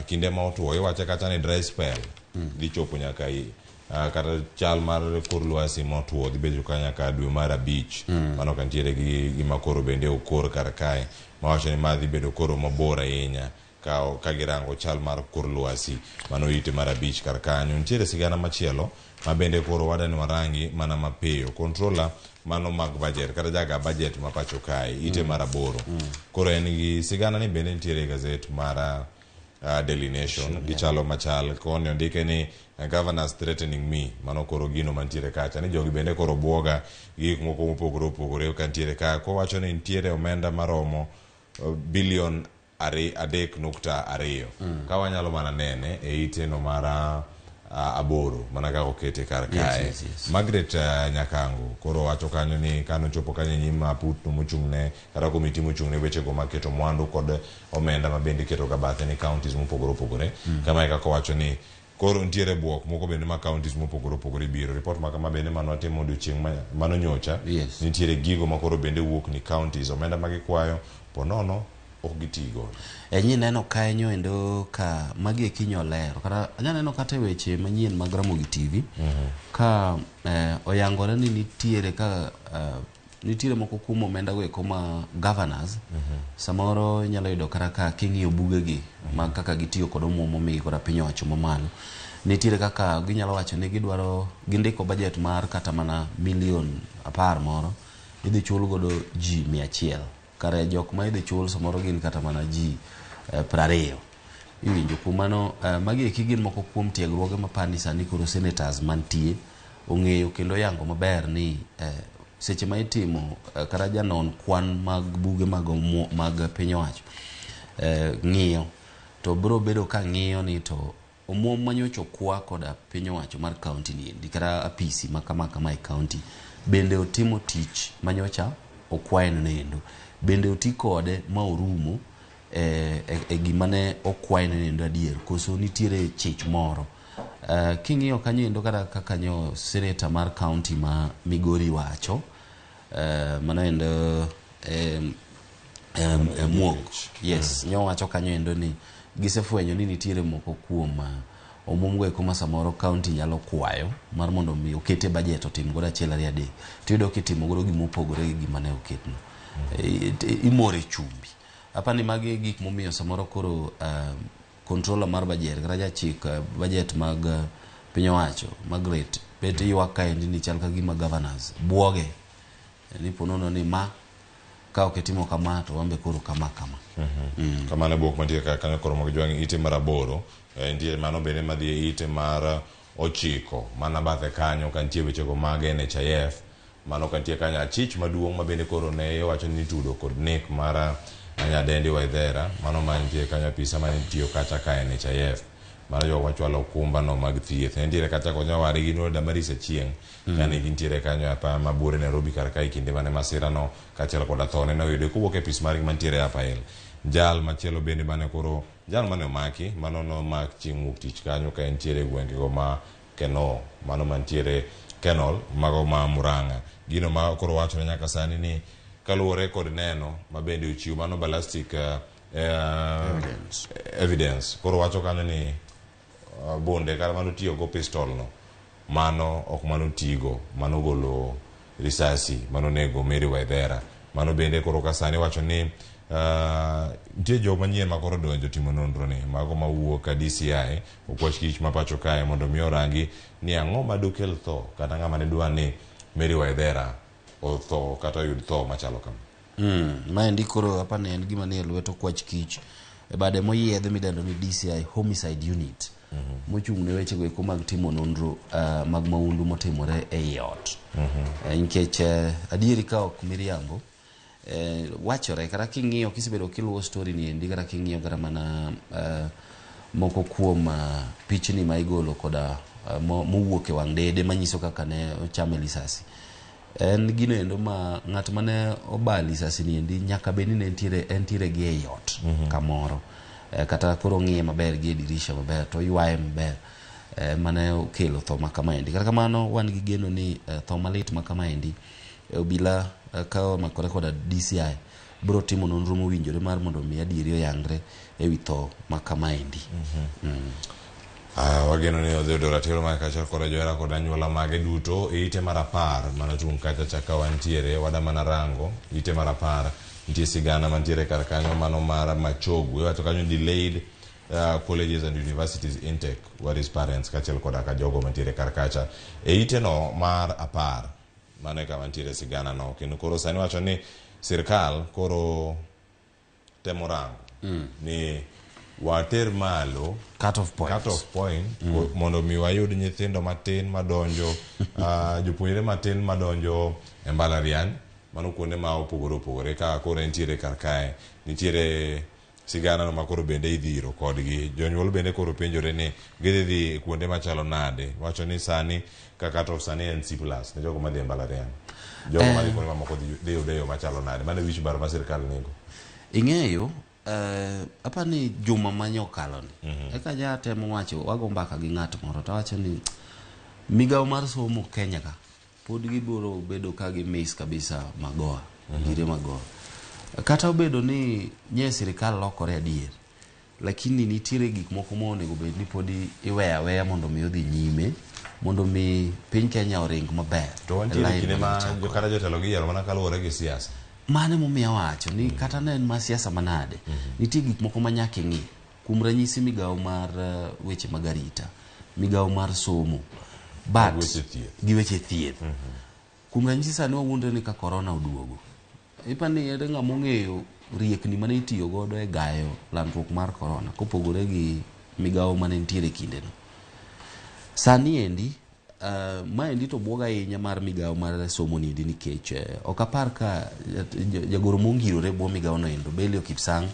kinde ma otuo. Iwache kacha ni dry spell dhi chopo nyaka kata chal mar kor lwasi motuo dhi bedo ka nyaka dwe mar 5. Mano ka nitiere gi gima koro bende okor kar kae mawacho ni ma dhi bedo koro mabor ahinya ka girango chal mar kor lwasi. Mano ite mar 5 kar kanyo. Nitiere sigana machielo Ma bende koro wadani warangi mana mapiyo. Controller mano mag budget kata jaga budget ma pacho kae ite mar 8. Koro en gi sigana ni bende nitiere e gazet mar Daily Nation gichalo machal koni ondike ni governors threatening me mano koro gino mantiere kacha ni jogi bende koro buoga gi gik moko mopogore opogore ka nitiere ka kowacho ni nitiere omenda maromo bilion 3.2 ka wanyalo mana nene e ite no mar 8 mana kaka okete kar kae. Yes. Margaret Nyakango koro wacho kanyo ni kanochopo kanyo e nyim aput mochung'ne kata komiti mochung'ne wechego mag keto mwandu kod omenda ma bende iketo ga bathe ni counties mopogore opogore. Kama e kaka owacho ni koro nitiere buok moko bende ma counties mopogore opogore biro. Report ma kama bende mane watimo odiochieng' mano nyocha nitiere gigo ma koro bende wuok ni counties omenda ma gikwayo po nono ok gitigo. Nyi neno kanyo endo ka magi eki nyolero kata anya neno kata e weche manyien mag Ramogi TV ka oyangore ni nitiere ka nitiere moko kuom omenda go eko ma governors samoro inyalo yudo kata ka king'iyo bugegi mag kaka gitiyo kod omuom momigi koda piny owacho mamalo nitiere kaka ginyalo wacho ni gidwaro gindiko budget mar kata mana milion 10 moro idhi chul godo ji 100 kare jok ma idhi chul samoro gin kata mana ji 20 iwinjo kuom mano magi eki gin moko kuom tiegruoge mapani sani koro senators mantie ong'eyo kendo yango maber ni seche ma itimo kata janon kwan mag buge mag piny owacho ng'iyo to biro bedo ka ng'iyo ni to omuom manyocha okwa koda piny owacho mar county ni endi kata apisi ma kama kama e county bende otimo tich manyocha okwaye nendo bende oti kode ma orumo e gima ne okwaye nendo adier koso nitiere chich moro. King'iyo kanyo endo kata kaka nyo senator mar county ma Migori wacho mano endo Muok yes nyo wacho kanyo endo ni gisefwenyo ni nitiere moko kuom omuom go eko ma samoro county nyalo kwayo mar mondo mi okete budget otim godo 1 2 3 tiyudo kitimo godo gima opogore gi gima ne oketno. Imore chumbi apani magi gik momiyo samoro koro controller mar budget kata jachik budget mag piny owacho Margaret bet ywak kaendi ni chal ka gima governors buoge ni ponono ni ma ka ok itimo kama to wambe koro kama kama. Kamano buok mantie kanyo koro mag jwang' ite mar 8 nitie mano bende madhi e ite mar 9 mana bathe kanyo ka nitie wechego mag NHIF mano ka nitie kanyo achich maduong' ma bende koro ne iwacho ni itudo kod nek mar Nyadendi Waithera mano mantie kanyo apisa mane tiyo kacha ka NHIF mano jogo machwalo okumba no mag thieth nitiere kacha kod nyawadgi no Damaris Achieng' kane gintiere kanyo apa mabor Nairobi kar kae kinde mane masira no kaachiel koda thone noyudo kowuok e apis margi mantiere Upper Hill. Jal machielo bende mane koro jal mane omaki mano nomak chieng' wuok tich kanyo ka entiere e gwengego ma Kenol mano mantiere Kenol mago ma Murang'a. Gino ma koro wachore nyaka sani ni kaluwore kod neno ma bende ochiw mano ballistic evidence koro wacho kanyo ni bunde kata mano tiyogo pistol no mano ok mano tigo mano golo risasi mano nego Mary Waithera. Mano bende koro ka sani wacho ni nitie jok manyien ma koro donjo timo nonro ni mago mawuok ka DCI okwach kich ma pacho kae mondo mi orangi ni ang'o madokel tho kata ng'ama ne dwa ni Mary Waithera otho kata oyud tho machalo kama. Maendi koro apani en gima nie lwet okwach kich e bade moyiedhi midendo ni DCI Homicide Unit mochung' ne wechego eko mag timo nonro mag maundu motimore ei ot. Nikech adieri ka ok miriambo wachore kata king'iyo kisebedo kiluwo story ni endi kata king'iyo kata mana moko kuom pichni ma igolo koda mowuok e wang' dede manyiso kaka ne ochame lisasi. En gino endo ma ng'at mane oba lisasi ni endi nyaka bed ni ne entiere gi ei ot kamoro. Kata koro ng'iye maber gi e dirisha maber to ywaye maber mane okelo tho ma kamaendi. Kata kamano wan gi geno ni tho malit ma kamaendi obila ka omakore koda DCI biro timo nonro mowinjore mar mondo mi adieri oyangre ewi tho ma kamaendi. Wageno ni odhi yudo ratiro mar kaachiel kod johera kod anyuola mage duto e ite mar 10 mano chung' kacha chaka wantiere wada mana rango ite mar 10 nitie sigana mantiere kar kanyo mano mar Machogu iwacho kanyo delayed Colleges and universities intake worries parents kaachiel koda ka jogo mantiere kar kacha e iteno mar 10. Mano e kama nitiere sigana no kendo koro sani wacho ni sirkal koro temo rango ni water malo cut off point, cut off point mondo mi wayud nyithindo matin madonjo, jopuonjre matin madonjo e mbalariany, mano kuonde ma opogore opogore. Ka koro entiere kar kae, nitiere sigana no ma koro bende idhiro kodgi. Jonyuol bende koro penjore ni gidhi dhi kuonde machalo nade. Wacho ni sani ka cut off sani en C+ ne jogo madhi e mbalariany, jogo madhi kuonde mamoko dhi yude e yo machalo nade. Mano e wich bar ma sirkal nigo. Ing'eyo, apani juma manye okalo ni eka ja temo wacho, wago mbaka gi ng'at moro to awacho ni migawo mar somo Kenya ka pod gibiro bedo ka gi miss kabisa magoa gire magoa, kata obedo ni nye sirikal lokore adier, lakini nitiere gik moko ma onego bed ni pod iweyo aweya mondo mi odhi nyime, mondo mi piny Kenya oring maber. To wantiere e line kinde ma mane chakore. Kata jotelo giyiero mana kaluwore gi siasa. Mano emomiyo awacho ni kata ne en ma siasa manade, nitie gik moko ma nyaka ing'i. Kuom ranyisi, migawo mar weche mag arita, migawo mar somo, but Gi weche thieth. Gi weche thieth. Kuom ranyisi, sani wawuondre ni ka korona oduogo, ipani ere ng'ama ong'eyo riekni mane itiyo godo e gayo landruok mar korona kopogore gi migawo mane nitiere e kindeno? Sani endi, maendi to buoga ahinya mar migawo mar somo niendi, nikech ok apar ka jagoro mongirore bwo migawo no endo, Belio Kipsang,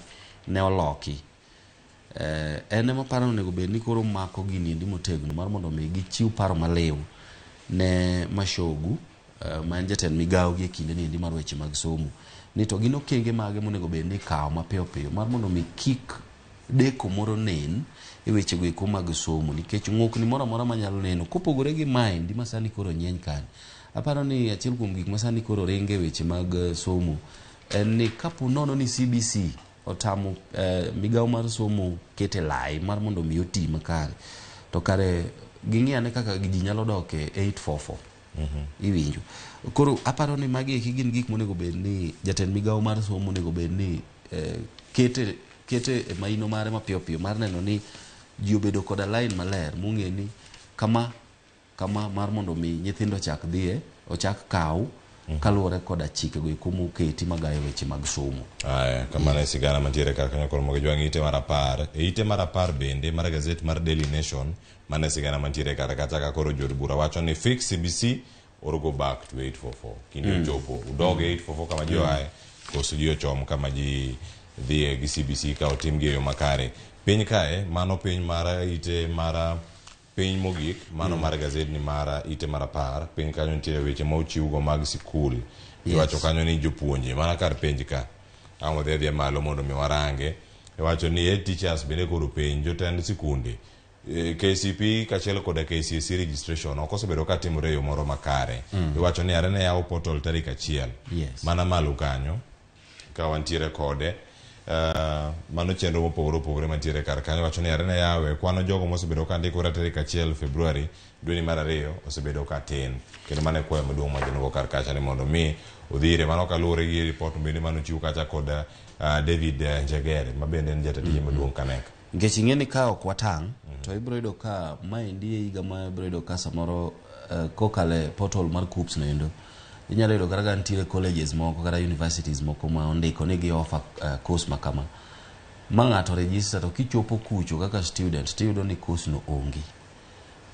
ne oloki. En ema paro ni onego bed ni koro mako gini endi motegno mar mondo mi gichiw paro maliw ne Mashogu, ma en jatend migawo gi e kinde ni endi mar weche mag somo, ni to gin okenge mage monego bed ni ikawo mapiyo piyo mar mondo mi kik deko moro nen e wechego eko mag somo, nikech ng'okni moro amora manyalo neno kopogore gi maendi ma sani koro nyieny kani. Aparo ni achiel kuom gik ma sani koro ringe e weche mag somo en ni kapo nono ni CBC otamo migawo mar somo kete lai mar mondo mi oti makare, to kare ging'i ane kaka ji nyalo dok e 844. Iwinjo? Koro aparo ni magi eki gin gik monego bed ni jatend migawo mar somo onego bed ni kete e maino mare mapiyo piyo mar neno ni ji obedo koda line maler mong'e ni kama kama mar mondo mi nyithindo ochak dhiye, ochak kaw kaluwore koda chikego eko moketi magayo weche mag somo. Aya, kamano e sigana mantiere kar kanyo. Koro mogo jwang' ite mar 10. E ite mar 10 bende mar gazet mar Daily Nation, mano e sigana mantiere kar kacha ka koro jood bura wacho ni fix CBC or go back to 844. Kinde ochopo udog e 844 kama ji oaye, koso ji ochom kama ji dhiye gi CBC ka otim gi e yo makare. Piny kae, mano piny mar ite mar piny mogik, mano mar gazetni mar ite mar 10. Piny kanyo nitiere weche ma ochiwgo mag sikul. Iwacho kanyo ni jopuonje mana kar penj ka ang' wadhi adhiya malo mondo mi warange. Iwacho ni head teachers bende koro penj jotend sikunde, KCPE kaachiel koda KCSE registration ok osebedo ka timore e yo moro makare. Iwacho ni are ne yaw portal tarik 1 mana malo kanyo ka wantiere kode, mano chenro mopogore opogore mantiere kar kanyo. Wacho ni are ne yawe kwano jogo mosebedo ka ndikore tarik 1 Februari dweni mar 2 osebedo ka tin, kendo mano e kwayo maduong' ma gin go kar kacha ni mondo mi odhire. Mano kaluwore gi ripot bende manochiw kacha kod David Njegere, ma bende en jatend tije maduong' Kanek. Nikech ing'e ni ka ok watang' to ibiro yudo ka maendi e higa ma ibiro yudo ka samoro kokalo e portal mar KUCCPS no endo, inyalo yudo kata ka nitiere colleges moko kata universities moko ma ondiko ni gi offer course ma kama, ma ng'ato register, to kichopo kucho kaka student tiyudo ni course no onge.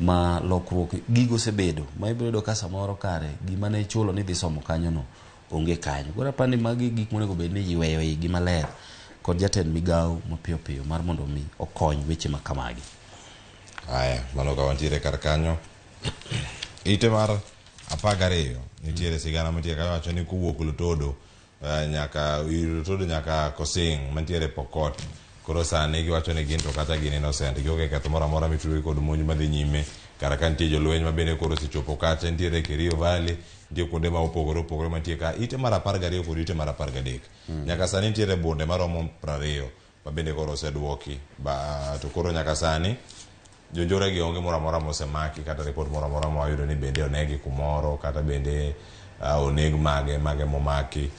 Ma lokruok gigo osebedo ma ibiro yudo ka samoro kare gima ne ichulo ni dhi somo kanyo no onge kanyo. Koro aparo ni magi gik monego bed ni iweyo igi maler kod jatend migawo mapiyo piyo mar mondo mi okony weche ma kamagi. Aya, mano ka wantiere kar kanyo, ite mar 12 nitiere sigana mantiere kanyo. Wacho ni kowuok Lotodo nyaka Lotodo nyaka Kosing mantiere Pokot, koro sani giwacho ni gin to kata gin innocent, gionge ketho moro amora mitudo kod monj madhi nyime kar ka. Nitie jolweny ma bende koro osechopo kacha, nitiere Kerio Valley, nitie kuonde ma opogore opogore mantie ka ite mar 12 kod ite mar 13. Nyaka sani nitiere bunde maromo 20 ma bende koro oseduoki ba, to koro nyaka sani jonjore gi onge moro amora mosemaki, kata ripot moro amora mawayudo ni bende onegi kumoro, kata bende oneg mage mage momaki.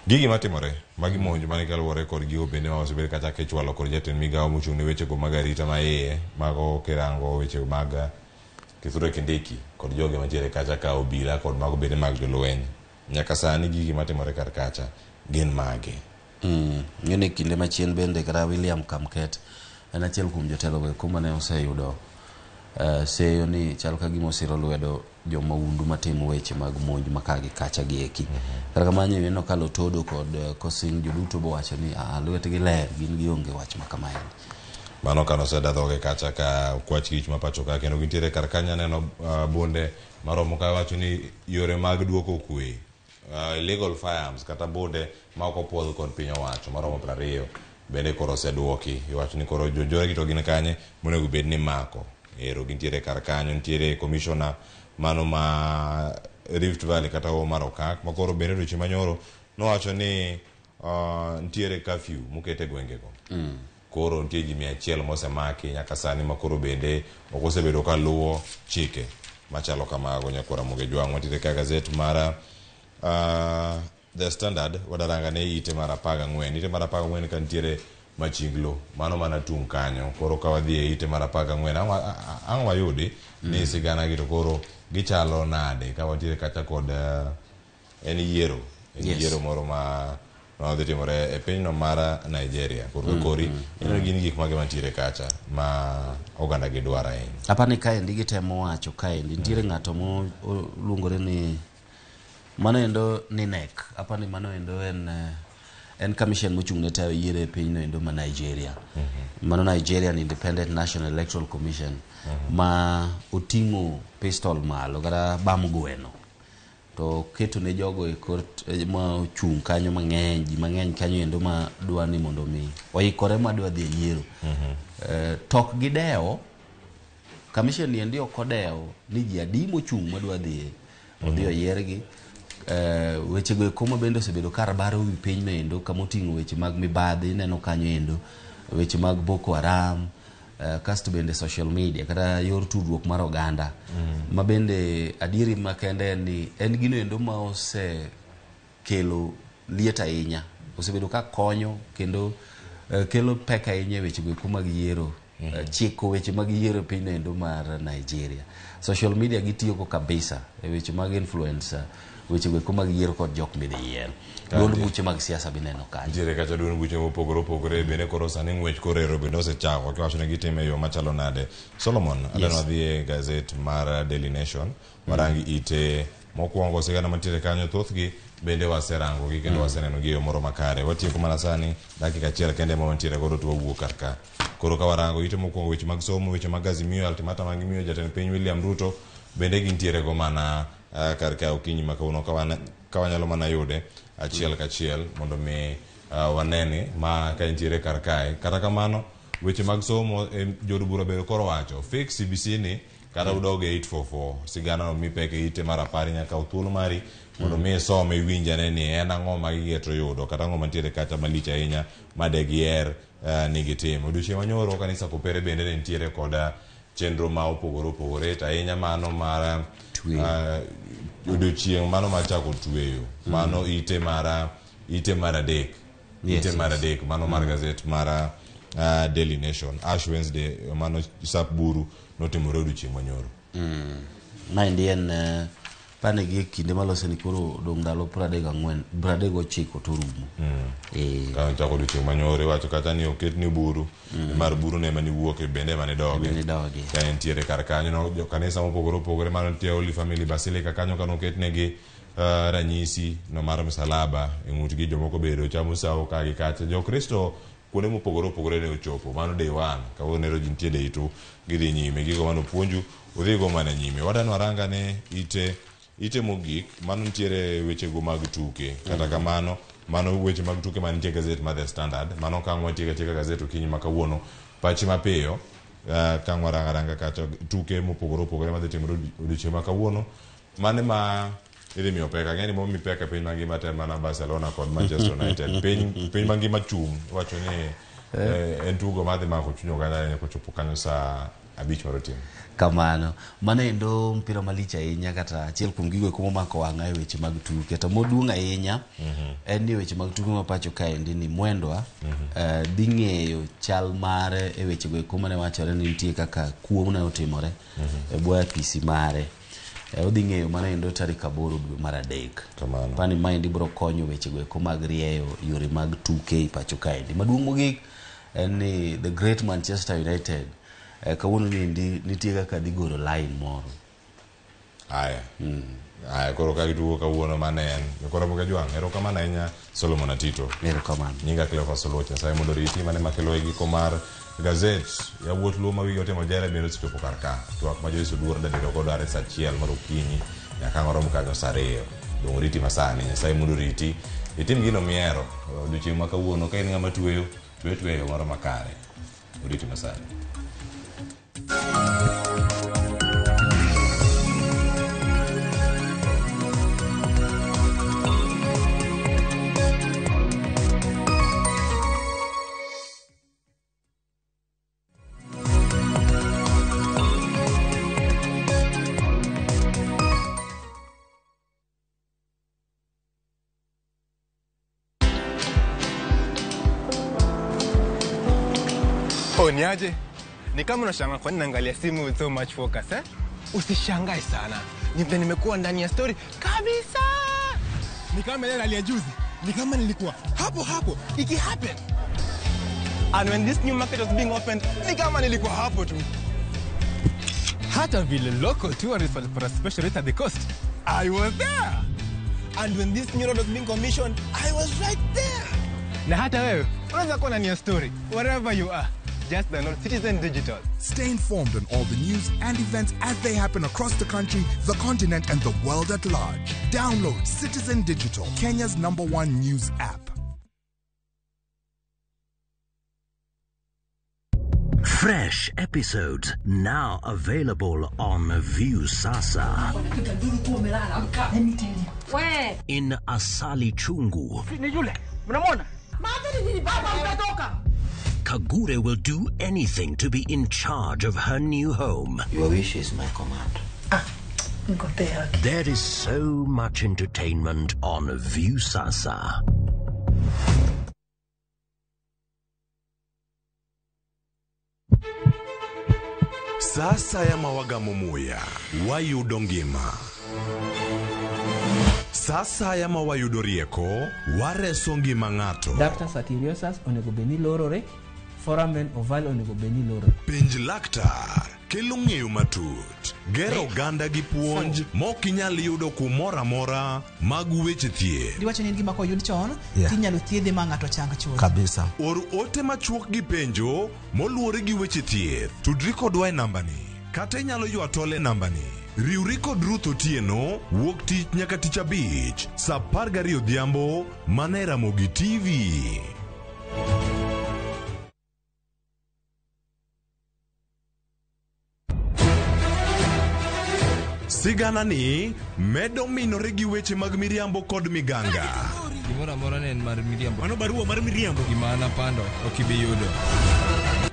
Gigi matimore, magi monj mane kaluwore kod gigo bende ma osebed kacha kichwalo kod jatend migawo mochung' ne wechego mag arita ma iye, mago kirango weche mag Kithure Kindiki kod joge mantiere kacha ka obila kod mago bende mag jolweny. Nyaka sani gigi matimore kar kacha gin mage? Ng'eni kinde machien bende kata William Kamket en achiel kuom jotelo go eko mane oseyudo seyo ni chal ka gima osiro lwedo jomahundu matimo weche mag monj ma ka gi kacha gi eki. Kata kamano ineno ka Lotodo kod Kosing joduto bowacho ni lwetgi ler, gin gionge wach ma kamaendi. Mano kano oseda dhoge kacha ka kwach kich ma pacho ka kendo gintiere kar kanyo aneno bunde maromo ka wacho ni yore mag duoko kwe, illegal firearms kata bunde ma ok opuodh kod piny owacho maromo 20 bende koro oseduoki. Iwacho ni koro jonjore gi to gin kanye monego bed ni mako. Ero gintiere kar kanyo, nitiere commissioner mano ma Rift Valley kata Omar Okak ma koro bende odiochieng' manyoro nowacho ni nitiere curfew mokete gwengego. Koro nitie ji 100 mosemaki nyaka sani ma koro bende ok osebedo ka luwo chike machalo kamago. Nyakwara Ramogi Jwang' wantiere ka gazet mar The Standard wadaranga ne ite mar 14. Ite mar 14 ka nitiere machinglo mano mana tung' kanyo. Koro ka wadhi e ite mar 14 ang' wayudi ni sigana gi to koro gichalo nade ka wantiere kacha kod en yiero en yiero moro ma nodhi timore e pinyno mar Nigeria. Koro kori ineno gin gik mage mantiere kacha ma oganda gi dwaro ahinya. Apani kaendi gitemo wacho kaendi nitiere ng'ato mo luongore ni mano endo ni NEC. Apani mano endo en commission mochung' ne tayo yiero e pinyno endo ma Nigeria. Mano Nigerian Independent National Electoral Commission ma oting'o pistol malo kata bam gweno to keto ne jogo e kor ma ochung' kanyo mang'eny, ji mang'eny kanyo endo ma dwa ni mondo mi oikore ma dwa dhi e yiero. Tok gidewo commission ni endi ok odewo ni ji adi mochung' madwa dhi odhi oyiergi. Weche go eko ma bende osebedo kar baro wi piny no endo kamoting'o weche mag mibadhi ineno kanyo endo, weche mag Boko Haram, kasto bende social media kata yor tudruok mar oganda ma bende adieri makende en ni en gino endo ma osekelo liet ahinya, osebedo ka konyo kendo kelo pek ahinya e weche go eko mag yiero, chiko weche mag yiero e piny no endo mar Nigeria. Social media gitiyogo kabisa e weche mag influencer, weche go eko mag yiero kod jok midhi yier. Duond buche mag siasa bineno kanyo. Nitiere kacha duond buche mopogore opogore bende koro sani ng'wech koro ero bende osechako kiwacho ni gitime e yo machalo nade. Solomon, adwa wadhi e gazet mar Daily Nation warangi ite mokwongo sigana mantiere kanyo thothgi bende waserango gi kendo waseneno gi e yo moro makare. Watieko mana sani dakika achiel kende ma wantiere godo to wawuok kar ka. Koro ka warango ite mokwongo weche mag somo, weche mag Azimio, ultimatum mag miyo jatend piny William Ruto bende gintiere go mana kar ka okinyi ma kawuono ka wanyalo mana yude achiel kachiel mondo mi wanene ma ka entiere kar kae. Kata kamano weche mag somo jood bura bende koro wacho fix CBC ni kata udog e 844 sigana no mi pek e ite mar 10 nyaka thuolo mari mondo mi isome iwinj ane ni en ang'o ma gigeto yudo kata ang'o mantiere kacha malich ahinya ma de giher ni gitim. Odiochieng' manyoro kanisa Kopere bende ne nitiere kod chenro ma opogore opogore to ahinya mano mar odiochieng' mano mar chako tweyo mano ite mar 3 ite mar 3 mano mar gazet mar Daily Nation. Ash Wednesday mano sap buru notimore odiochieng' manyoro. Maendi en pane gi kinde malose ni koro odong' ndalo 34 39 to rumo. Ka chako odiochieng' manyoro iwacho kata ni oket ni buru mar buru ne mani wuok bende mane doge. Ka entiere kar kanyo no jo kanisa mopogore opogore mano nitie Holy Family Basilica kanyo kano oketnegi ranyisi no mar msalaba e ng'utgi jomoko bedo chamo sawo ka gi kacha. Jokristo kuonde mopogore opogore ne ochopo mano day 1 kawuono nero ji nitie day 2 gidhi nyime gigo mano puonju udhigo mana nyime. Wadano waranga ne ite mogik mano nitiere wechego mag tuke. Kata kamano mano weche mag tuke mantie gazet mar The Standard mano ka watieko atieka gazet okinyi ma kawuono pachi mapiyo ka waranga ranga kacha tuke mopogore opogore madhi timore odiochieng' ma kawuono mane ma idhi miyo pek. Ang'e ni momi pek e piny mangima te mana Barcelona kod Manchester United. Piny mangima chung' iwacho ni en tugo madhi mako chuny oganda ahinya kochopo kanyo saa 5 mar otieno. Kamano. Mano endo mpira malich ahinya kata achiel kuom gigo eko momako wang'a e weche mag tuke. To moduong' ahinya en ni weche mag tuke ma pacho kaendi ni Mwendwa dhi ng'eyo chal mare e wechego eko mane wachore ni nitie kaka kuo ne otimore e bwo apisi mare. Odhi ng'eyo mano endo tarik 8 dwe mar 3. Pani maendi biro konyo wechego eko mag rieyo yore mag tuke e pacho kaendi. Maduong' mogik en ni the great Manchester United kawuono niendi nitie kaka dhi golo line moro. Aya. Aya, koro ka gitugo kawuono mane en. Koro Ramogi Ajwang', erokamano ahinya Solomon Atito. Erokamano. Nyinga Cleophas Oluoch, Nyasaye mondo oriti, mane makelo e giko mar gazet. Yawuot Luo ma wigi otimo jere bende osechopo kar ka. Twak ma Joyce Oduor dadiro godo are saa 1 mar okinyi nyaka ang' orom kanyo saa 2. Dong' oriti masani, Nyasaye mondo oriti. Itim gino mihero. Odiochieng' ma kawuono ka in ng'ama tweyo, twe tweyo moro makare. Oriti masani. Oh, niaje? Ni kama unashangaa kwa nini naangalia simu with so much focus, eh? Usishangae sana. Ni vile nimekuwa ndani ya story kabisa. Ni kama ile hali ya juzi. Ni kama nilikuwa hapo hapo iki happen. And when this new market was being opened, ni kama nilikuwa hapo tu. Hata vile local tourists walipata special rate at the coast, I was there. And when this new road was being commissioned, I was right there. Na hata wewe unaweza kuwa ndani ya story wherever you are. Just download Citizen Digital. Stay informed on all the news and events as they happen across the country, the continent, and the world at large. Download Citizen Digital, Kenya's #1 news app. Fresh episodes now available on Viusasa. In Asali Chungu, Kagure will do anything to be in charge of her new home. Your wish is my command. There is so much entertainment on Viusasa. Sasa ya mawagamo muya wayudo ngima. Sasa ya mawayudo rieko wareso ngima ng'ato. Ductus arteriosus onego bed ni lorore, foramen ovale onego bed ni lorore. Penj laktar kelo ng'eyo matut, gero oganda gi puonj mok inyal yudo kumoro amora mag weche thieth. Diwacho ni en gima koyud chon, tinyalo thiedhe ma ng'ato chang chuth. Kabisa. Or ote machuok gi penjo moluwore gi weche thieth. Tudri kodwa e nambani kata inyalo ywa tol e nambani. Riwri kod Ruth Otieno wuok tich nyaka tich abich saa 12 odhiambo mana e Ramogi TV. Sigana ni medo minore gi weche mag miriambo kod miganga. Gimoro amora ne en mar miriambo. Mano barua mar miriambo. Gima an apando ok ibi yudo.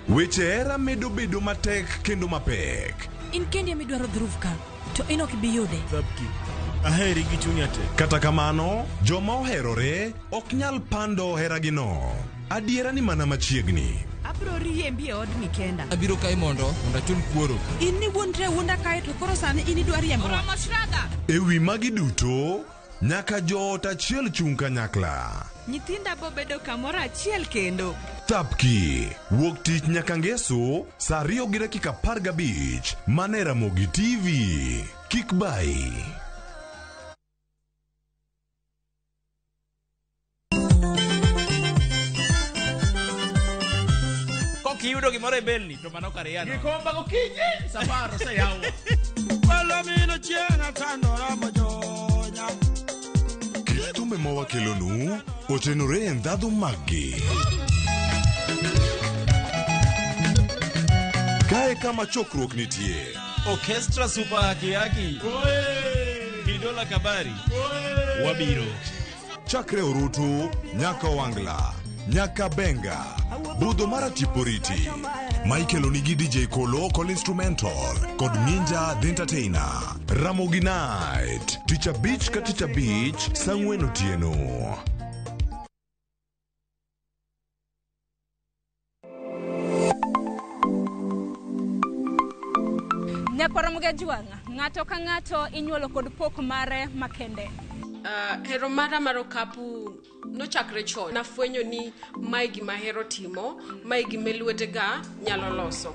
Weche hera medo bedo matek kendo mapek. In kendi ema idwaro dhruv ka, to in ok ibi yude. Aheri gi chunya te. Kata kamano, joma oherore ok nyal pando heragino. Adiera ni mana machiegni. Abiro riembi e odni kenda. Abiro kae mondo achul kuoro. In ni wuondre wuonda kae to koro sani in idwa riembowa. Oromo Shraga. E wi magi duto, nyaka joot achiel chung' kanyakla. Nyithinda bo bedo kamoro achiel kendo. Thapki, wuok tich nyaka ngeso, saa 2:15, mana e Ramogi TV. Kik bai. Kiyudo gimoro e belni to mano kar yano. Gikomba gokinyi safar oseyawo. Palomino chieng' atandora mojonya. Kit thumbe ma wakelonu otenore e ndhadhu maggi. Kae kama chokruok nitie. Orchestra Super Haki Haki. Kidola Kabari. Wabiro. Chakre Orutu nyaka Wangla, nyaka Benga, budho mar Atiporiti. Ma ikelo nigi DJ Kolo kod Instrumental kod Ninja The Entertainer. Ramogi Night, tich abich ka tich abich, saa ang'wen otieno. Nyakwar Ramogi Ajwang', ng'ato ka ng'ato inyuolo kod pok mare makende. Hero mara mar okapu nochakre chon. Nafwenyo ni mae gima ahero timo, mae gima lwetega nyalo loso.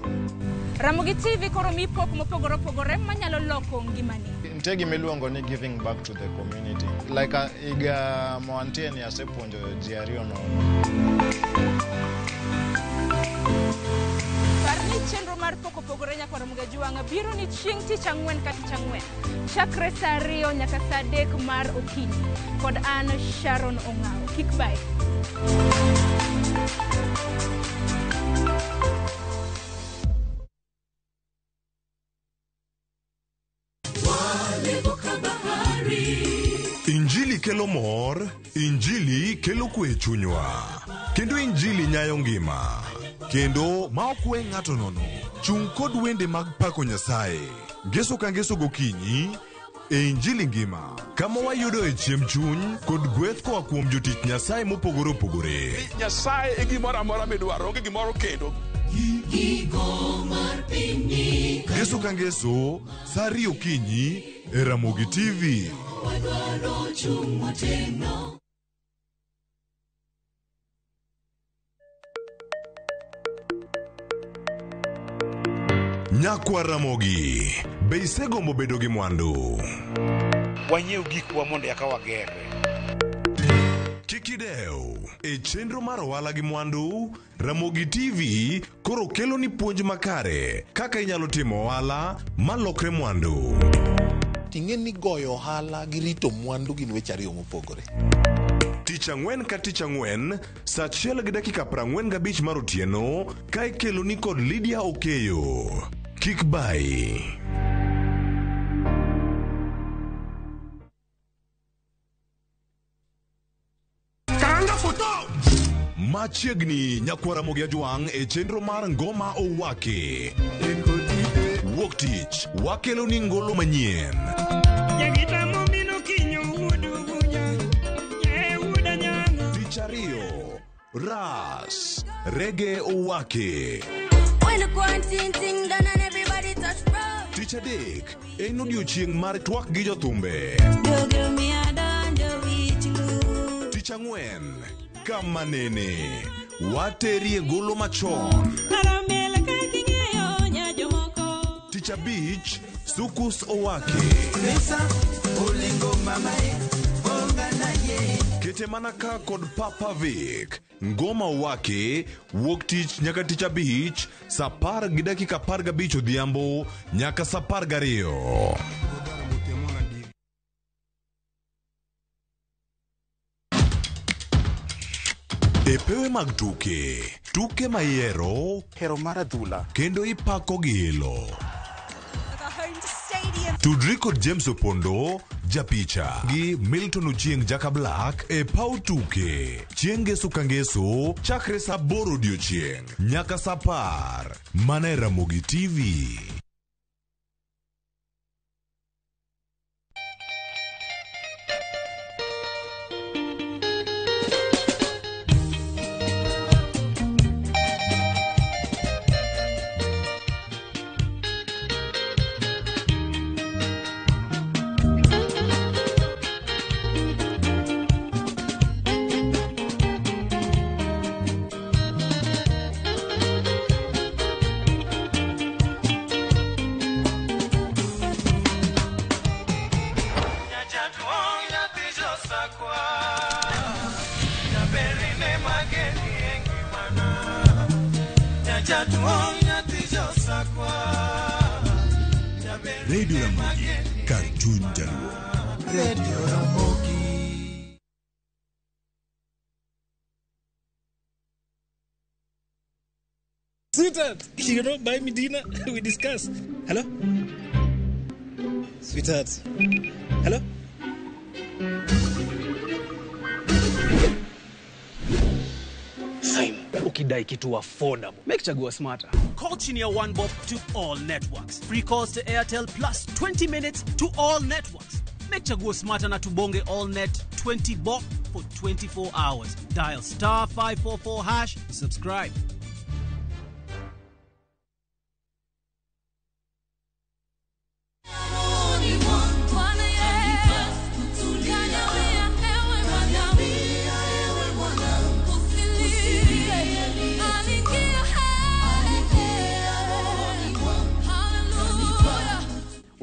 Ramogi TV koro mi pok mopogore opogore manyalo loko ngimani. Nitie gima iluongo ni giving back to the community. Like higa moantie ni asepuonjo ji ariyo nono. Par ni chenro mar pok opogore nyakwar Ramogi Ajwang' biro ni chieng' tich ang'wen ka tich ang'wen. Chakre saa 2 nyaka saa 3 mar okinyi. Kod an Sharon Ong'awo. Kik bae. Injili kelo mor, Injili kelo kwe e chunywa. Kendo Injili nyayo ngima. Kendo ma ok we ng'ato nono. Chung' kod wende mag pako Nyasaye. Ngeso ka ngeso gokinyi e Injili ngima. Kama wayudoe chiemb chuny kod gweth koa kuom jotich Nyasaye mopogore opogore. Nyasaye e gimoro amora midwaro, onge gimoro kendo. Ngeso ka ngeso, saa 2 okinyi e Ramogi TV. Nyakwar Ramogi, be isegombo bedo gi mwandu? Wanyiew gikwa mondo eka wagerre. Kik idew. E chenro mar ohala gi mwandu, Ramogi TV koro kelo ni puonj makare kaka inyalo timo ohala malokre mwandu. Ting'e ni goyo ohala gi rito mwandu gin weche ariyo mopogore. Tich ang'wen ka tich ang'wen, saa 1:45 mar otieno, ka ikelo ni kod Lydia Okeyo. Kik bai. Karanga foto! Machiegni nyakwar Ramogi Ajwang' e chenro mar Ngoma Owaki. Wuok tich, wakelo ni ngolo manyien. Tich ariyo, Ras, Reggae Owaki. Tich adek, en odiochieng' mar twak gi jothumbe. Tich ang'wen, kama nene, waterie golo machon. Tich abich, Sukus Owaki. Kete mana ka kod Papa Vic. Ngoma Owaki, wuok tich nyaka tich abich, saa 10:15 odhiambo nyaka saa 12. E pewe mag tuke, tuke mayiero, hero mar adhula, kendo ipako gi ilo. Tudri kod James Opondo, japicha, gi Milton Ochieng' Jaka Black e paw tuke. Chieng' ngeso ka ngeso, chakre saa 8 odiochieng' nyaka saa 10. Mana e Ramogi TV. Radio Ramogi, kar chuny Jaluo. Radio Ramogi. Sweetheart, you don't buy me dinner, we discuss. Hello? Sweetheart. Hello? Sim, Ukidai kitu affordable. Make chaguo smarter. Call chini ya 1 bob to all networks. Free calls to Airtel plus 20 minutes to all networks. Make chaguo smarter na tubonge all net 20 bob for 24 hours. Dial star 544 hash, subscribe.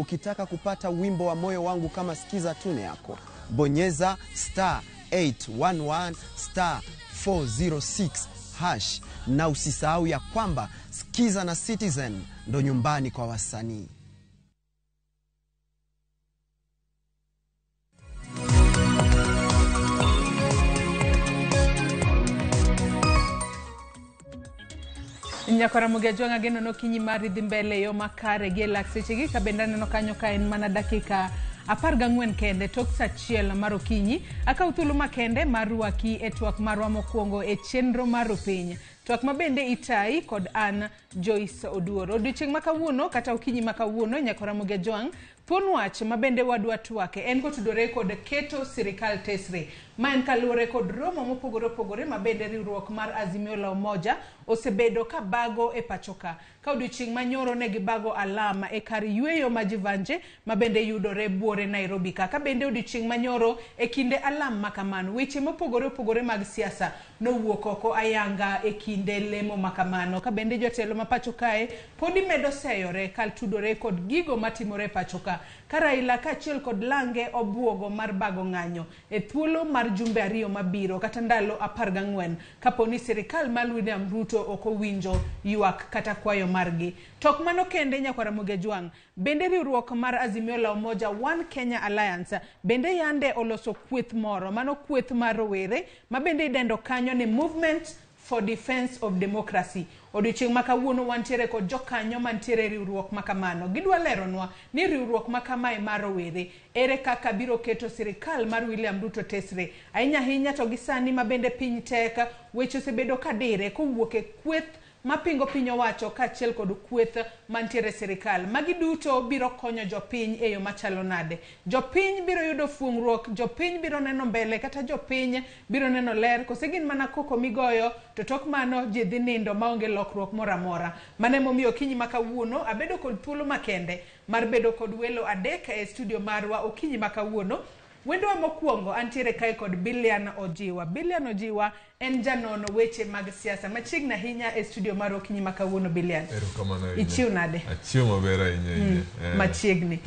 Ukitaka kupata wimbo wa moyo wangu kama sikiza tune yako, bonyeza star 811 star 406 hash, na usisahau ya kwamba Sikiza na Citizen ndo nyumbani kwa wasanii. Nyakora Mugejwang' ageno nokinyi mari dhi mbele yo makare gi e lak sechegi ka bende aneno kanyo ka en mana dakika 14 kende tok sa 1 mar okinyi. Akaw thuolo makende mar rwaki e twak marwa mokwongo e chenro mar Rupiny. Twak ma bende itayi kod an Joyce Oduor. Odiochieng' ma kawuono kata okinyi ma kawuono Nyakora Mugejwang' thuon wach ma bende wadwa twake en kotudore kod keto sirikal tesre. Ma en kaluwore kod romo mopogore opogore ma bende riwruok mar Azimio la Umoja osebedo ka bago e pacho ka. Ka odiochieng' manyoro ne gibago alama e kar yweyo ma Jivanje ma bende yudore buore Nairobi ka. Ka bende odiochieng' manyoro e kinde alam ma kamano weche mopogore opogore mag siasa nowuok oko ayanga e kinde lemo ma kamano. Ka bende jotelo ma pacho kae podi medo seyore kal tudore kod gigo matimore e pacho ka. Ka Raila kaachiel kod lange obuogo mar bago ng'anyo e thuolo mar jumbe 2 mabiro kata ndalo 14 kapo ni sirikal mar William Ruto ok owinjo ywak kata kwayo margi. Tok mano kende Nyakwara Mugejwang' bende riwruok mar Azimio la Umoja One Kenya Alliance bende yande oloso kweth moro, mano kweth mar rowere ma bende idendo kanyo ni Movement for Defense of Democracy. Odiochieng' ma kawuono wantiere kod jokanyo mantiere riwruok ma kamano. Gidwa leronwa ni riwruok ma kamae mar rowere ere kaka biro keto sirikal mar William Ruto tesre. Ahinya ahinya to gi sani ma bende piny tek, weche osebedo kadire kowuok e kweth mapingo piny owacho kaachiel kod kweth mantiere sirikal. Magi duto biro konyo jopiny e yo machalo nade? Jopiny biro yudo fuong'ruok, jopiny biro neno mbele kata jopiny biro neno ler, kose gin mana koko migoyo to tok mano ji dhi nindo maonge lokruok moro amora. Mano emomiyo okinyi ma kawuono abedo kod thuolo makende mar bedo kod welo 3 e studio marwa okinyi ma kawuono. Wendowa mokwongo antiere kae kod Billian Ojiwa. Billian Ojiwa en janono weche mag siasa machiegni ahinya e studio mar okinyi ma kawuono. Billian, ichiew nade? Achiew maber ahinya. Machiegni.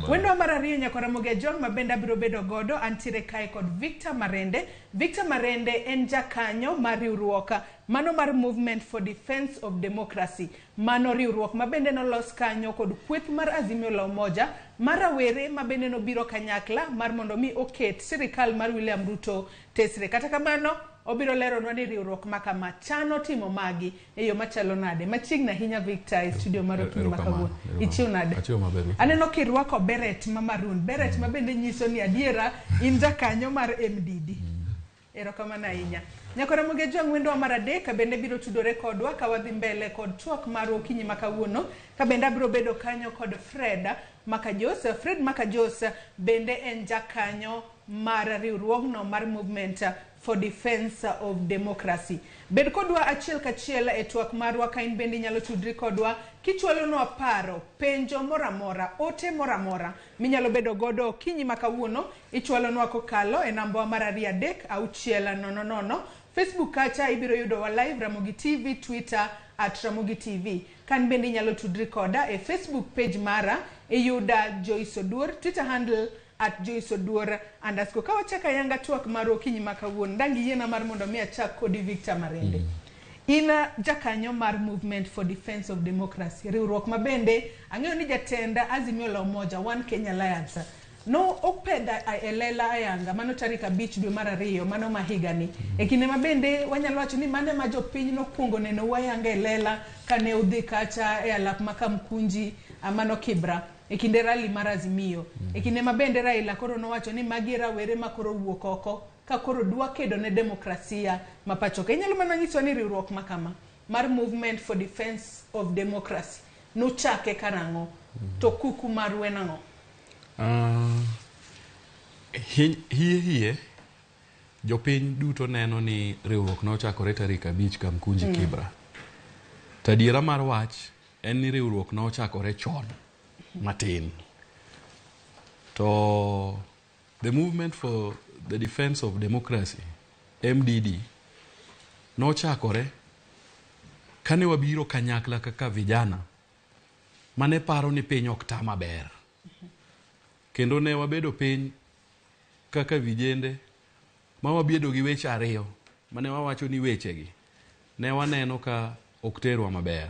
Wendowa mar ariyo Nyakwara Mugejwang' ma bende abiro bedo godo antiere kae kod Victor Marende. Victor Marende en jakanyo mar riwruok mano mar Movement for Defense of Democracy. Mano riwruok ma bende nolos kanyo kod kweth mar Azimio la Umoja mar rawere ma bende nobiro kanyakla mar mondo mi oket sirikal mar William Ruto tesre. Kata kamano obiro leronwa ni riwruok ma kama chano timo magi e yo machalo nade. Machiegni ahinya Victor e studio mar okinyi ma kawuono. Ichiew nade? Achiew maber. Aneno kirwako beret ma maroon, beret ma bende nyiso ni adiera in jakanyo mar MDD. Erokamano ahinya. Nyakwara Mugejwang' wendowa mar 3 bende biro tudore kodwa ka wadhi mbele kod twak mar okinyi ma kawuono. Ka bende abiro bedo kanyo kod Fred Makajos. Fred Makajos bende en jakanyo mar riwruogno mar Movement for Defense of Democracy. Bed kodwa achiel kachiel e twak marwa ka in bende inyalo tudri kodwa kichwalonwa paro, penjo moro amora, ote moro amora minyalo bedo godo okinyi ma kawuono. Ichwalonwa kokalo e namba mar 2 3 6 0 0. Facebook kacha ibiro yudowa live Ramogi TV, Twitter at Ramogi TV. Kan bende inyalo tudri koda e Facebook page mara iyuda Joyce Oduor, Twitter handle at Joyce Oduor _. Ka wachako ayanga twak mar okinyi ma kawuono, dang' iyiena mar mondo mi achak kodi Victor Marende. In jakanyo mar Movement for Defense of Democracy, riwruok ma bende ang'eyo ni jatend Azimio la Umoja One Kenya Alliance no opedha e lela ayanga mano tarik 5 dwe mar 2 mano ma higani. E kinde ma bende wanyalo wacho ni mane ma jopiny nokwongo neno ayanga e lela kane udhi kacha e alap ma Kamkunji mano Kibra. E kinde rally mar Azimio. E kinde ma bende Raila koro nowacho ni magi rawere ma koro wuok oko ka koro dwa kedo ne demokrasia ma pacho ka. Inyalo mana nyiswa ni riwruok ma kama mar Movement for Defense of Democracy nuchake karang'o to kuku maru en ang'o? Hie hie jopiny duto neno ni riwruok nochakore tarik 5 Kamkunji Kibra. To adiera mar wach en ni riwruok nochakore chon matin. To the Movement for the Defense of Democracy, MDD, nochakore kane wabiro kanyakla kaka vijana mane paro ni piny ok ta maber. Kendo ne wabedo piny kaka vijende ma wabedo gi weche ariyo mane wawacho ni wechegi ne waneno ka ok terwa maber.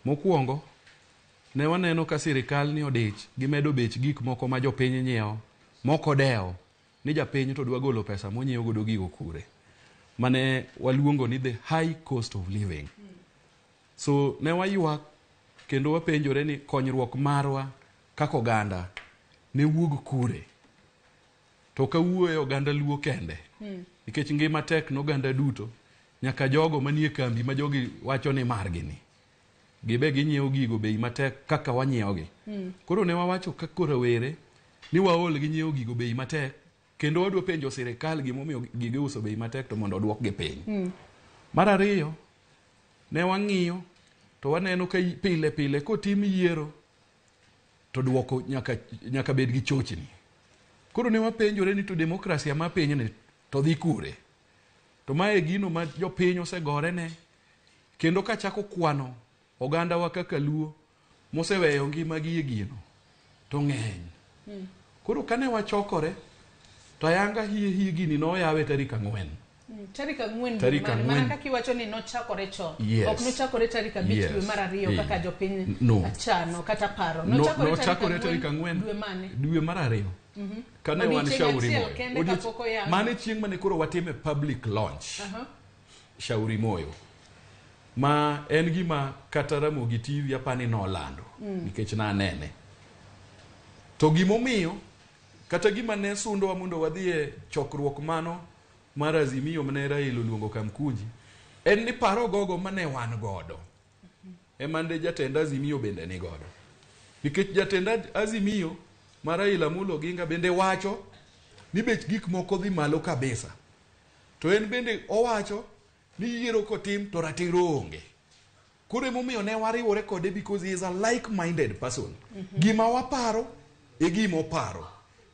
Mokwongo, ne waneno ka sirikal ni odich gi medo bech gik moko ma jopiny nyiewo mokodewo ni japiny to dwa golo pesa monyiewo godo gigo kure, mane waluongo ni the high cost of living. So ne waywak kendo wapenjore ni konyruok marwa kaka oganda ne wuog kure. To kawuoyo oganda Luo kende, nikech ngima tek n'oganda duto, nyaka jogo manie kambi ma jogi wacho ni margi ni gibe ginyiewo gigo bei matek kaka wanyiewogi. Koro ne wawacho kaka rawere ni waol gi nyiewo gigo bei matek, kendo wadwa penjo sirikal gimomiyo gigi uso bei matek to mondo oduokgi piny. Mar ariyo, ne wang'iyo to waneno ka pile pile kotim yiero to duoko nyaka bed gi chochni. Koro ne wapenjore ni to demokrasia ma pinyni to dhi kure. To mae gino ma jopiny osegorene, kendo kachako kwano ogandawa kaka Luo moseweyo ngimagi e gino to ng'eny. Koro kane wachokore to ayanga hie hie gini noyawe tarik 4. Tarik 4 Tarik dwe mane? Mana 4. kaka iwacho ni nochakore chon. Yes. Ok nochakore tarik 5 dwe mar 2 kaka jopiny chano kata paro. Nochakore tarik 4 dwe mane? Dwe mar 2. Kane wan Odiochieng' Shauri achiel Moyo. kende kapok oyang. Mane chieng' mane koro watime public launch. Shauri Moyo. Ma en gima kata Ramogi TV apani nolando nikech nanene. To gimomiyo kata gima ne sundowa mondo wadhi e chokruok mano mar Azimio mane Raila oluongo Kamkunji en ni paro gogo mane wan godo ema ne jatend Azimio bende ni godo. Nikech jatend Azimio mar Raila Amolo Oginga bende wacho ni bech gik moko dhi malo kabisa. To en bende owacho ni yiero kotim to ratiro onge. Koro emomiyo ne wariwore kode because he is a like-minded person. Gima waparo e gima oparo.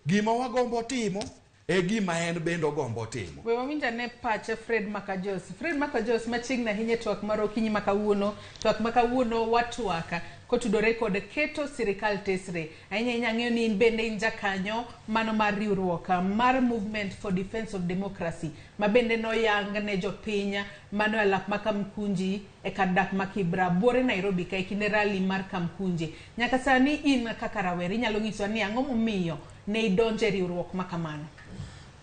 Gima wagombo timo e gima en bende ogombo timo. We wawinj ane pache Fred Makajos. Fred Makajos machiegni ahinya e twak mar okinyi ma kawuono. Twak ma kawuono watwak kotudore kod keto sirikal tesre. Ahinya ahinya ang'eyo ni in bende in jakanyo mano mar riwruok mar Movement for Defense of Democracy ma bende noyang ne jopiny mano e alap ma Kamkunji e kar dak ma Kibra buore Nairobi ka e kinde rally mar Kamkunji. Nyaka sani in kaka rawera inyalo nyiswa ni ang'o momiyo ne idonjo e riwruok ma kamano?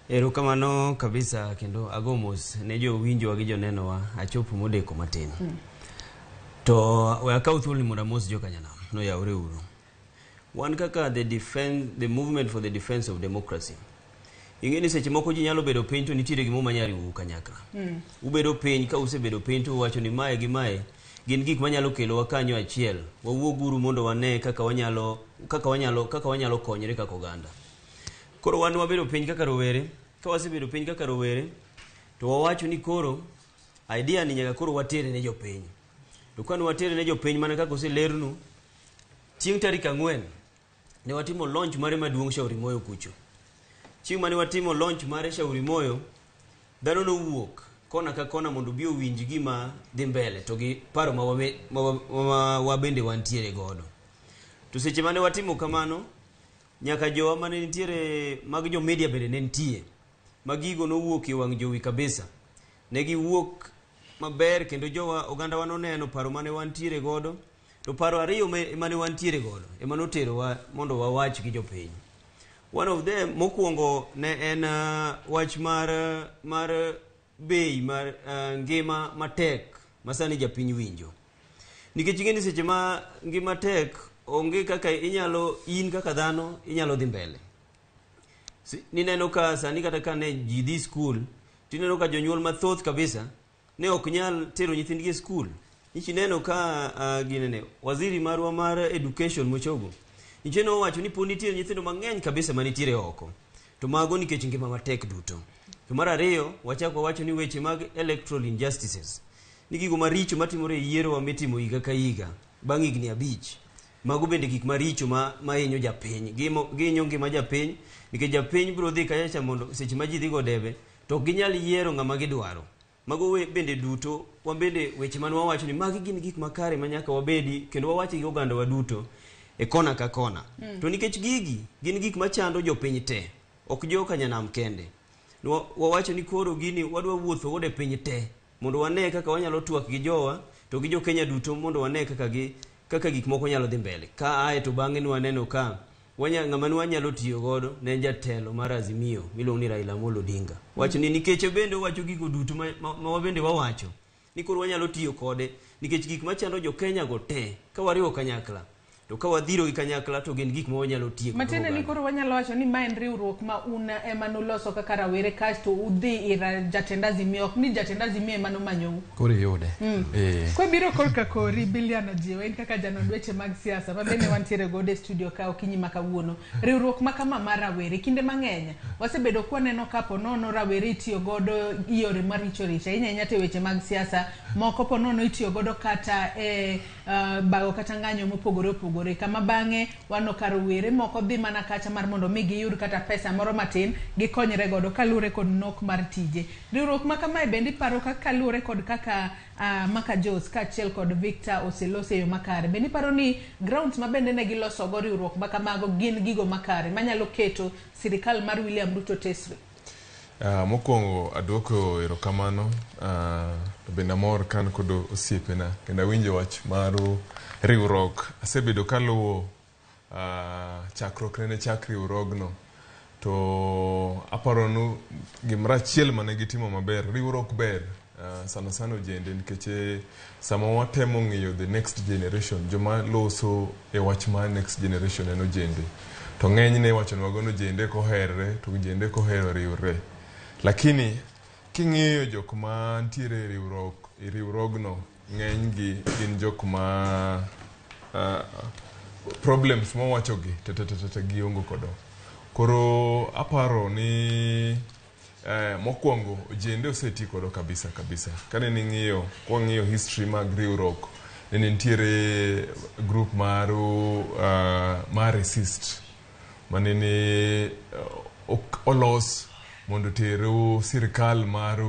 Erokamano kabisa kendo ago mos ne jowinjowa gi jonenowa achopo modeko matin. To we akaw thuoloni mondo amos jokanyanam noyawre uru. Wan kaka the Movement for the Defense of Democracy. Ing'e ni seche moko ji nyalo bedo piny to nitiere gimoro manyalo riwou kanyakla. Ubedo piny ka usebedo piny to uwacho ni mae gi mae gin gik manyalo kelowa kanyo achiel. Wawuoguru mondo wane kaka wanyalo konyre kaka oganda. Koro wan wabedo piny kaka rowere, ka wasebedo piny kaka rowere to wawacho ni koro idea ni nyaka koro watere ne jopiny. To kane watere ne jopiny mana kaka oselernu, chieng' tarik 4 ne watimo launch mare maduong' Shauri Moyo kucho. Chieng' mane watimo launch mare Shauri Moyo, dhano nowuok kona ka kona mondo obi owinj gima dhi mbele to gi paro ma wabende wantiere godo. To seche mane watimo kamano, nyaka jowa mane nitiere mag jo media bende ne nitie. Ma gigo nowuok e wang' jowi kabisa. Ne giwuok maber kendo jowa oganda wa noneno paro mane wantiere godo. To paro ariyo mane wantiere godo ema noterowa mondo wawach gi jopiny. One of them mokwongo ne en wach mar bei mar ngima matek ma sani japiny winjo. Nikech ing'e ni seche ma ngima tek onge kaka inyalo in kaka dhano inyalo dhi mbele. Nineno ka sani kata ka ne ji dhi skul, tineno ka jonyuol mathoth kabisa ne ok nyal tero nyithindgi e skul. Nyichi neno ka ginene waziri marwa mar education Mochogo nyiche nowacho ni pod nitie nyithindo mang'eny kabisa manitiere oko, to mago nikech ngima matek duto. To mar ariyo, wachako wawacho ni weche mag electoral injustices, ni gigo maricho matimore e yiero mitimo higa ka higa bang' higni 5, mago bende gik maricho ma hinyo japiny, gihinyo ngima japiny, nikech japiny biro dhi kacha mondo seche ma ji dhi go debe to ok ginyal yiero ng'ama gidwaro. Mago bende duto, wan bende weche mane wawacho ni magi gin gik makare ma nyaka wabedi kendo wawachi gi oganda wa duto e kona ka kona. To nikech gigi gin gik machando jopiny te, ok joka nyanam kende. Wawacho ni koro gini wadwa wuotho godo e piny te mondo wane kaka wanyalo twak gi jowa to gi jo Kenya duto mondo wane kaka gik moko nyalo dhi mbele. Ka ae to bang'e ne waneno ka ng'ama ne wanyalo tiyo godo ne en jatelo mar Azimio miluongo ni Raila Amolo Odinga. Wacho ni nikech bende owacho gigo duto ma wabende wawacho ni koro wanyalo tiyo kode nikech gik machando jo Kenya go te ka wariwo kanyakla to ka wadhiro gi kanyakla to gin gik ma wanyalo tieko. Matiende ni koro wanyalo wacho ni ma en riwruok ma un ema nuloso kaka rawere kasto udhi ir jatend Azimio, ok ni jatend Azimio ema nomanyou. Koro iyude. Kwabiro korka kori Biliana Jiwa, in kaka janon weche mag siasa ma bende wantiere godo e studio ka okinyi ma kawuono. Riwruok ma kama mar rawere kinde mang'eny wasebedo kwaneno ka ponono rawere itiyo godo yore maricho richo, ahinya ahinya to e weche mag siasa, moko ponono itiyo godo kata e bago kata ng'anyo mopogore opogore, kama bang'e waneno ka rowere moko dhi mana kacha mar mondo mi giyud kata pesa moro matin gikonyre godo kaluwore kod nok mar tije. Riwruok ma kamae bende iparo kaka kaluwore kod kaka Maka Jos kaachiel kod Victor oselose e yo makare, bende iparo ni grounds ma bende ne gilosogo riwruok ma kamago gin gigo makare manyalo keto sirikal mar William Ruto tesre? Mokwongo aduoko erokamano, to bende amor ka an kod osiepena kendo awinjo wach mar riwruok. Asebedo kaluwo chakruok nene chak riwruogno, to aparo ni gimoro achiel mane gitimo maber, riwruok ber sana sana ojende, nikech sama watemo ng'iyo the next generation, joma loso e wach mar next generation en ojende, to ng'enyne iwachonwago ni ojende koherre to ojende kohero riwre. Lakini king'iyo jok ma ntiere e riwruogno, ng'enygi gin jok ma problems mawachogi te gionge kodo. Koro aparo ni mokwongo ojende oseti kodo kabisa kabisa. Kane ning'iyo, kwang'iyo history mag riwruok, nene nitiere group mar resist manene olos mondo ter sirikal mar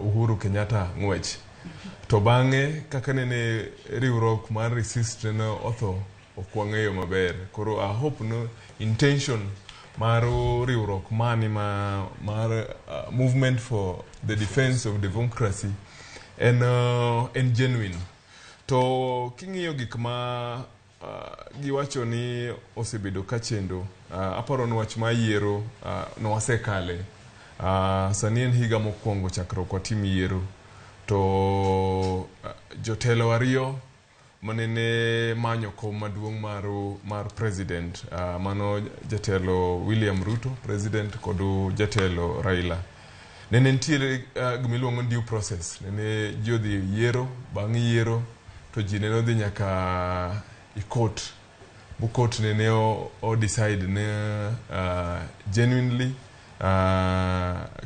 Uhuru Kenyatta ng'wech. To bang'e kaka nene riwruok mar resist nene otho, ok wang'eyo maber. Koro I hope no intention mar riwruok mani mar movement for the defense of democracy en genuine. To king'iyo gik ma giwacho ni osebedo kachendo, aparo ni wach mar yiero nowasekale. Sani en higa mokwongo chakruok watim yiero, to jotelo ariyo manene manyo kom maduong' mar president, mano jatelo William Ruto president kod jatelo Raila, nene nitiere gimiluongo ni due process. Nene ji odhi yiero, bang' yiero to ji nene odhi nyaka e court, bu court nene o decide ne genuinely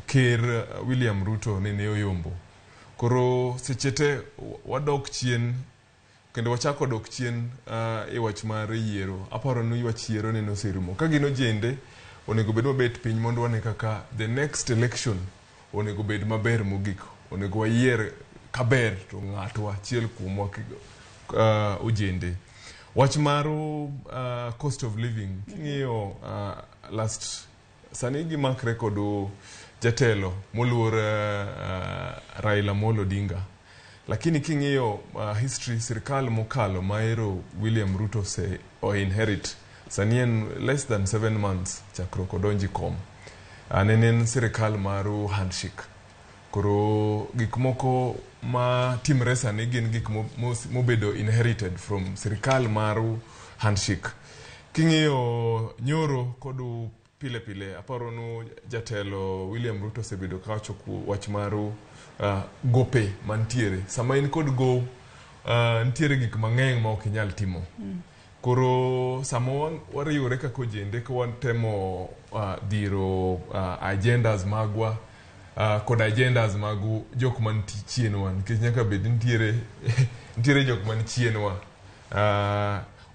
ker William Ruto nene oyombo. Koro seche te wadok chien kendo wachako dok chien e wach mar yiero. Aparo ni wach yiero nene oserumo. Ka gin ojende, onego bed wabet piny mondo wane kaka the next election onego bed maber mogik. Onego wayier kaber to ng'atwa achiel kuomwa ojende. Wach mar cost of living, king'iyo last sani gimakre kod jatelo moluor Raila Amolo Odinga. Lakini king'iyo history sirikal mokalo maero William Ruto se o inherit, sani en less than 7 months chakruok odonji kom. Nene en sirikal mar handshake. Koro gik moko ma timre sani gin gik mobedo inherited from sirikal mar handshake. King'iyo nyoro kod pile pile, aparo nu jatelo William Ruto osebedo kawacho wach mar gope mantiere. Sama in kod go, nitiere gik mang'eny ma ok inyal timo. Koro sama wariwore kaka ojende ka watemo dhiro agendas magwa kod agendas mag jok mantie chienwa, nikech nyaka bed nitiere jok man chienwa.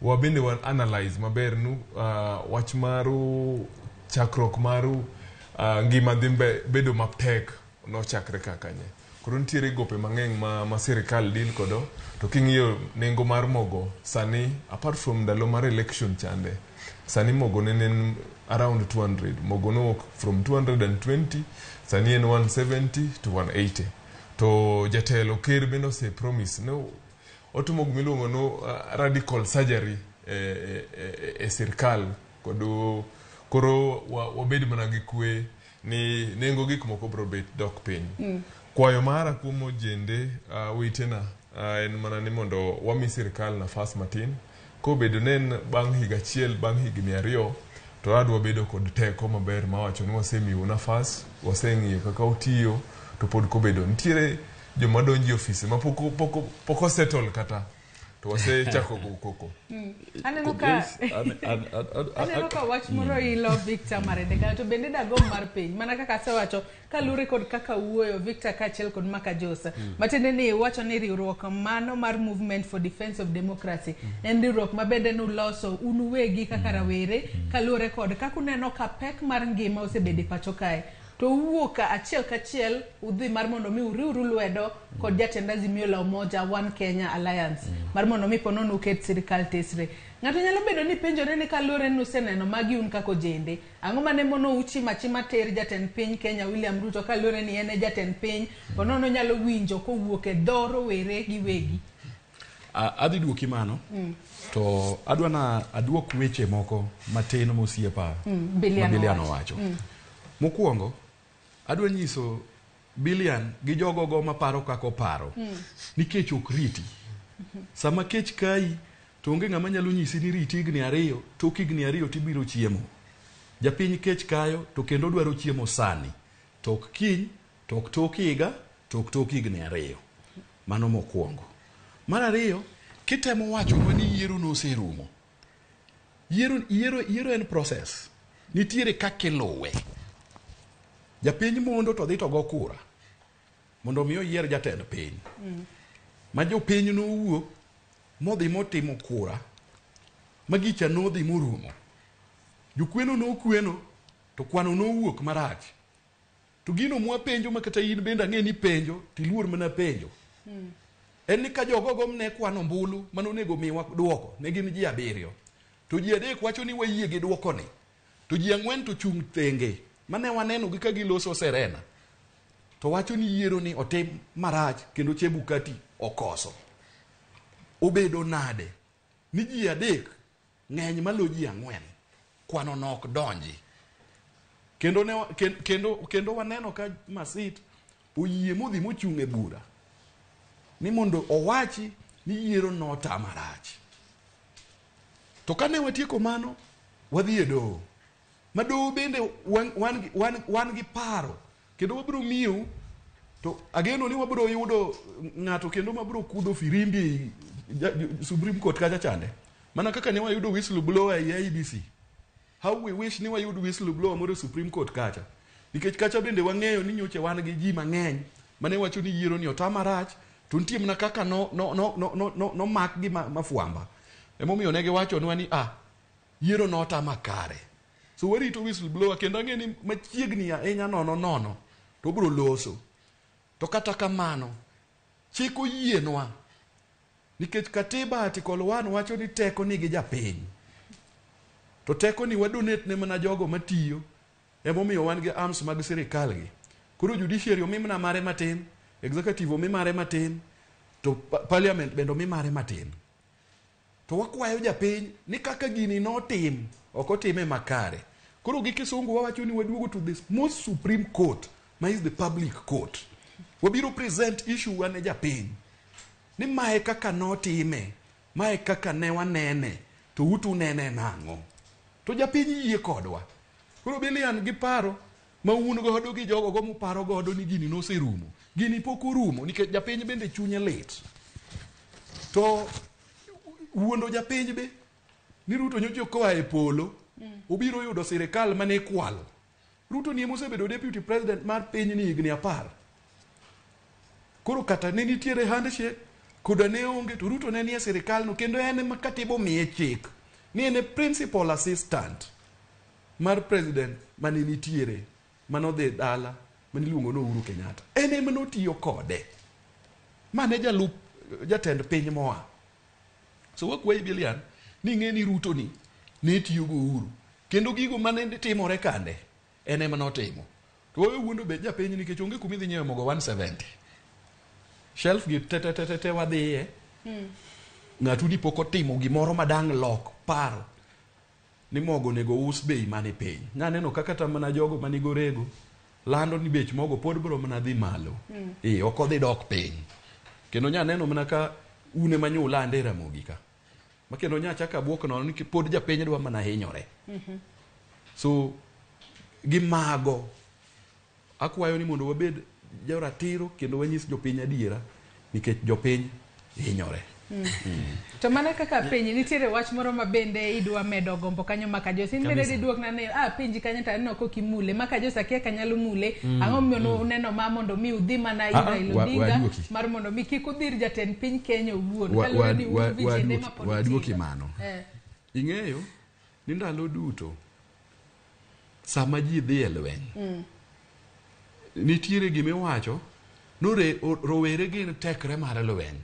Wabende wan analyze maber nu wach mar chakruok mar ngima dhi bedo mapek nochakre kaka nye. Koro nitiere gope mang'eny ma sirikal deal kodo, to king'iyo nengo mar mogo sani, apart from ndalo mar election chande, sani mogo nene en around 200, mogo nowuok from 220, sani en 170 to 180. To jatelo ker bende ose promise no otimo gimiluongo no radical surgery e sirkal kod koro wabed mana gi kwe ni nengo gik moko biro bet dok piny. Kwayo mara kuom ojende wetena en mana ni mondo wami sirkal nafas matin. Kobedo ne en bang' higa achiel, bang' higni 2, to adwa bedo kod teko maber mawacho ni wasemiu nafas, waseng'iyo kaka utiyo, to pod kobedo nitiere joma donjo e ofise ma pok osettle kata to wasechako go koko. Aneno ka wach moro ilo Victor Marende kanyo, to bende dagom mar piny mana kaka asewacho kaluwore kod kaka wuoyo Victor kaachiel kod Maka Josa. Matiende ni iwacho ni riwruok mano mar Movement for Defence of Democracy en riwruok ma bende nuloso un uwegi kaka rawere kaluwore kod kaka uneno ka pek mar ngima osebedo e pacho kae, to uwuok achiel kachiel udhi mar mondo mi uriwru lwedo kod jatend Azimio la Umoja One Kenya Alliance mar mondo mi ponono uket sirikal tesre. Ng'ato nyalo bedo ni penjore ni kaluwore ni useneno magi un kaka ojende, ang'o mane mono uchimo achima ter jatend piny Kenya William Ruto kaluwore ni en e jatend piny ponono nyalo winjo kowuok e dho rowere giwegi? Adhi duoki mano. To adwa na aduok weche moko matin mosiepa Bilian ma Bilian owacho. owacho. Mokwongo, adwa nyiso Bilian gi jogogo maparo kaka oparo ni kech ok riti. Sama kech kayi, to onge ng'ama nyalo nyisi ni riti higni 2, tok higni 2 tibiro chiemo. Japiny kech kayo to kendo dwaro chiemo sani. Tok kiny, tok tok higa, tok tok higni 2. Mano mokwongo. Mar ariyo, kitemo wachonwa ni yiero noserumo. Yiero en process. Nitiere kaka iluwe. Japiny mondo to dhi to go kura mondo mi oyier jatend piny. Ma jopiny nowuok modhi motimo kura ma gicha nodhi morumo. Jokweno nokweno to kwano nowuok marach. To gino mwapenjo ma kata in bende ang'e ni penjo tiluor mana penjo. En ni ka jogogo ne kwano ombulu manonego miwa duoko ne gin ji 7. To ji 3 wacho ni wayie gi duoko ni. To ji 4 to chung' thenge mane waneno gi ka giloso Serena. To wacho ni yiero ni otim marach kendo Chebukati okoso. Obedo nade ni ji 3 ng'eny malo ji 4 kwano nok donji. Kendo waneno ka Masit oyie modhi mochung' e bura ni mondo owachi ni yiero nota marach. To kane watieko mano, wadhi e doho. Ma doho bende wan gi paro kendo wabiro miyou to ageno ni wabiro yudo ng'ato kendo mabiro kudho firimbi ei Supreme Court kacha chande. Mana kaka ne wayudo whistleblower ei IEBC. How we wish ni wayud whistleblower moro e Supreme Court kacha. Nikech kacha bende wang'eyo ni nyocha wan gi ji mang'eny mane wacho ni yiero ni ota marach to nitie mana kaka no no no no no no nomak gi mafwamba. Emomiyo ne giwachonwa ni yiero nota makare. So warito whistleblower kendo ang'e ni machiegni ahinya nono nono to obiro loso. To kata kamano, chik oyienwa nikech katiba article 1 wacho ni teko nigi japiny. To teko ni wadonate ne mana jogo matiyo emomiyo wan gi arms mag sirikal gi. Koro judiciary omi mana mare matin, executive omi mare matin, to parliament bende omi mare matin. To wakwayo japiny ni kaka gini notim, ok otime makare. Koro gi kisungu wawacho ni waduogo to the most supreme court, ma is the public court. Wabiro present issue wa ne japiny. Ni mae kaka notime, mae kaka ne wanene, to utu nene nang'o. To japiny yie kodwa. Koro Bilian gi paro ma un godo gi jogo go muparo godo ni gini noserumo. Gini pok orumo nikech japiny bende chunye lit. To wuondo japiny be ni Ruto nyocha koa e polo obiro yudo sirikal mane ikwalo. Ruto ni emosebedo deputy president mar piny ni higni 10. Koro kata ne nitiere handshake koda ne onge to Ruto ne nie sirikal no kendo en ema katiba omiye chik ni en e principal assistant mar president mane nitiere manodhi dala mane iluongo ni Uhuru Kenyatta. En ema notiyo kode. Mane jalup jatend piny moa. So wakwayi Bilian ni ing'e ni Ruto ni ne tiyo gi Uhuru kendo gigo mane timore kande en ema notimo. To wewe wuondo bed japiny nikech onge kuma idhi nyiewe mogo 170. Shelf gi te te te te, te wadhiye. Ng'atu ni pok otimo gimoro madang' lok paro ni mogo onego us bei mane piny. Naneno kaka kata mana jogo manigo rego lando ni bech mogo pod biro mana dhi malo. Ok odhi dok piny. Kendo nya neno mana ka un ema nyo ulande e Ramogi ka. Ma kendo nya chako abuok nono ni pod japiny dwa mana hinyore. So gi mago akwayo ni mondo wabed joratiro kendo wanyis jopiny adiera nikech jopiny hinyore. To mana kaka penji nitiere wach moro ma bende idwa medo gombo kanyo Maka Jos. In bende diduokna ni penji kanyo to aneno kok imule. Maka Jos akia ka nyalo mule. Ang'o momiyo uneno ma mondo mi udhi mana ir Raila Odinga mar mondo mi kik udhir jatend piny Kenya owuon. Kaluwore ni un vijende ma pod Waduoki tindo. mano. Ing'eyo ni ndalo duto sama ji dhi e lweny nitiere gimiwacho ni rowere gin tekre mar lweny.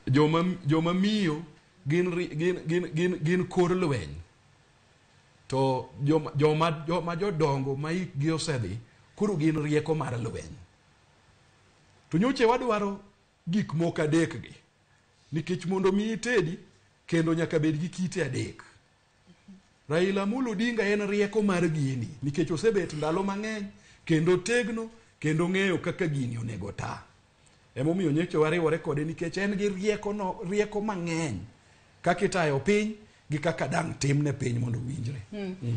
Joma miyo gin kor lweny. To joma jodongo ma hikgi osedhi koro gin rieko mar lweny. To nyocha wadwaro gik moko adek gi nikech mondo mi itedi kendo nyaka bed gi kite adek. Raila Amolo Odinga en rieko mar gini nikech osebet ndalo mang'eny kendo tegno kendo ng'eyo kaka gini onego ta. Emomiyo nyocha wariwore kode nikech en gi rieko mang'eny kaka itayo piny gi kaka dang' timne piny mondo owinjre.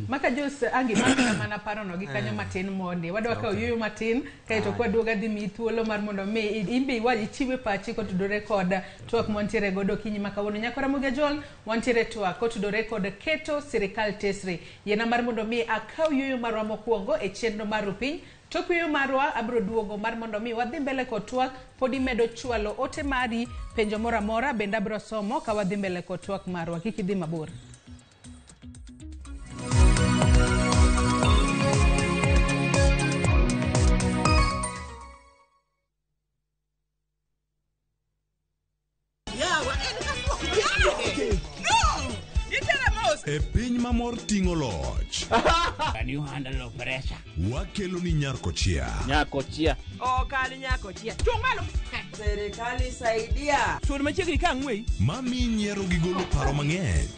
Maka Jos angi maka mana parono gi kanyo matin mondi. Wadwa kawo yueyo matin kaeto kwaduogo adhi miyi thuolo mar mondo mi in be ichiwe pachi kotudore kod twak mwantiere godo okinyi ma kawuono. Nyakwa Ramogi Ajol, wantiere twak kotudore kod keto sirikal tesre. Yiena mar mondo mi akaw yueyo marwa mokwongo e chenro mar Rupiny. Tok yueyo marwa abiro duogo mar mondo mi wadhi mbele kod twak, pod imedo chwalo ote mari, penjo moro amora bende abiro somo ka wadhi mbele kod twak marwa. Kik idhi mabor. E piny mamor ting'o loch. Can you handle pressure? Wakelo ni Nyarkochia. Nyakochia. Ok an nyakochia. Chung' malo. Serikali saidia. Sud machiegni ka ang'weyi. Mami nyiero gi golo paro mang'eny.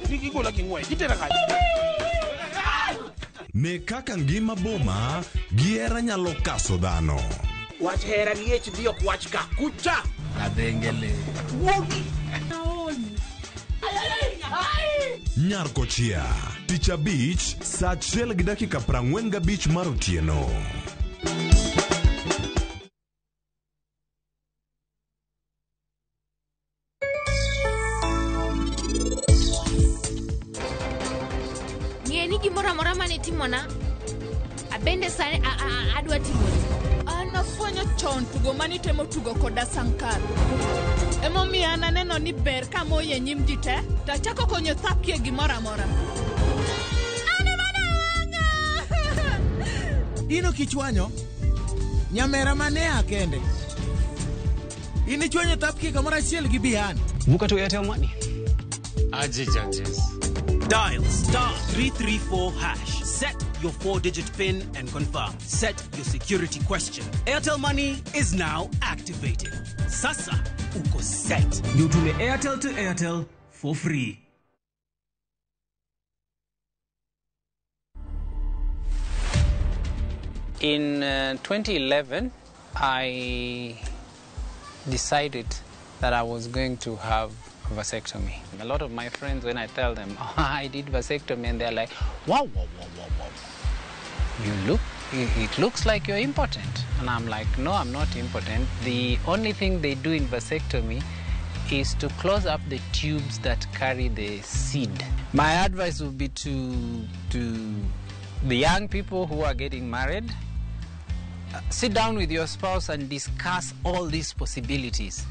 Kik igola gi ng'wech, itera kanye? Ne kaka ngima boma gi hera nyalo kaso dhano. Wach hera gi HD ok wach ka. Kucha! Adhengele. Wuogi! Nyarkochia. Tich abich, saa 1:45 mar otieno. Ng'e ni gimoro amora mane itimona, abende sani adwa timoni. An afwenyo chon tugo manitemo tugo koda Sankara. Emomiyo an aneno ni ber ka amoyi e nyim ji te, to achako konyo Thapki e gimoro amora. In ok ichwanyo nyamera mane a kende. In ichwanyo Thapki kamoro achiel gi Bihan. Vuka to Airtel Money. Aje judges. Dial star 334 hash. Set your 4-digit PIN and confirm. Set your security question. Airtel Money is now activated. Sasa uko set. Ndio Airtel to Airtel for free. In 2011, I decided that I was going to have a vasectomy. A lot of my friends, when I tell them, oh, I did vasectomy, and they're like, wow, wow, wow, wow, wow. It looks like you're impotent. And I'm like, no, I'm not impotent. The only thing they do in vasectomy is to close up the tubes that carry the seed. My advice would be to the young people who are getting married, sit down with your spouse and discuss all these possibilities.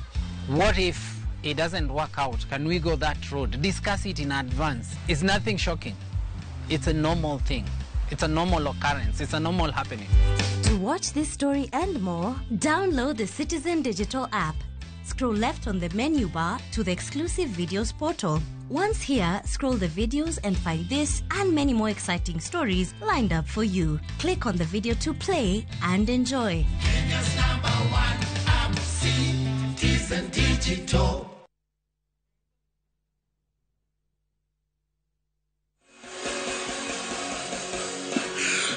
What if it doesn't work out? Can we go that road? Discuss it in advance. It's nothing shocking. It's a normal thing. It's a normal occurrence. It's a normal happening. To watch this story and more, download the Citizen Digital app. Scroll left on the menu bar to the exclusive videos portal. Once here, scroll the videos and find this and many more exciting stories lined up for you. Click on the video to play and enjoy. Kenya's number one app, Citizen Digital.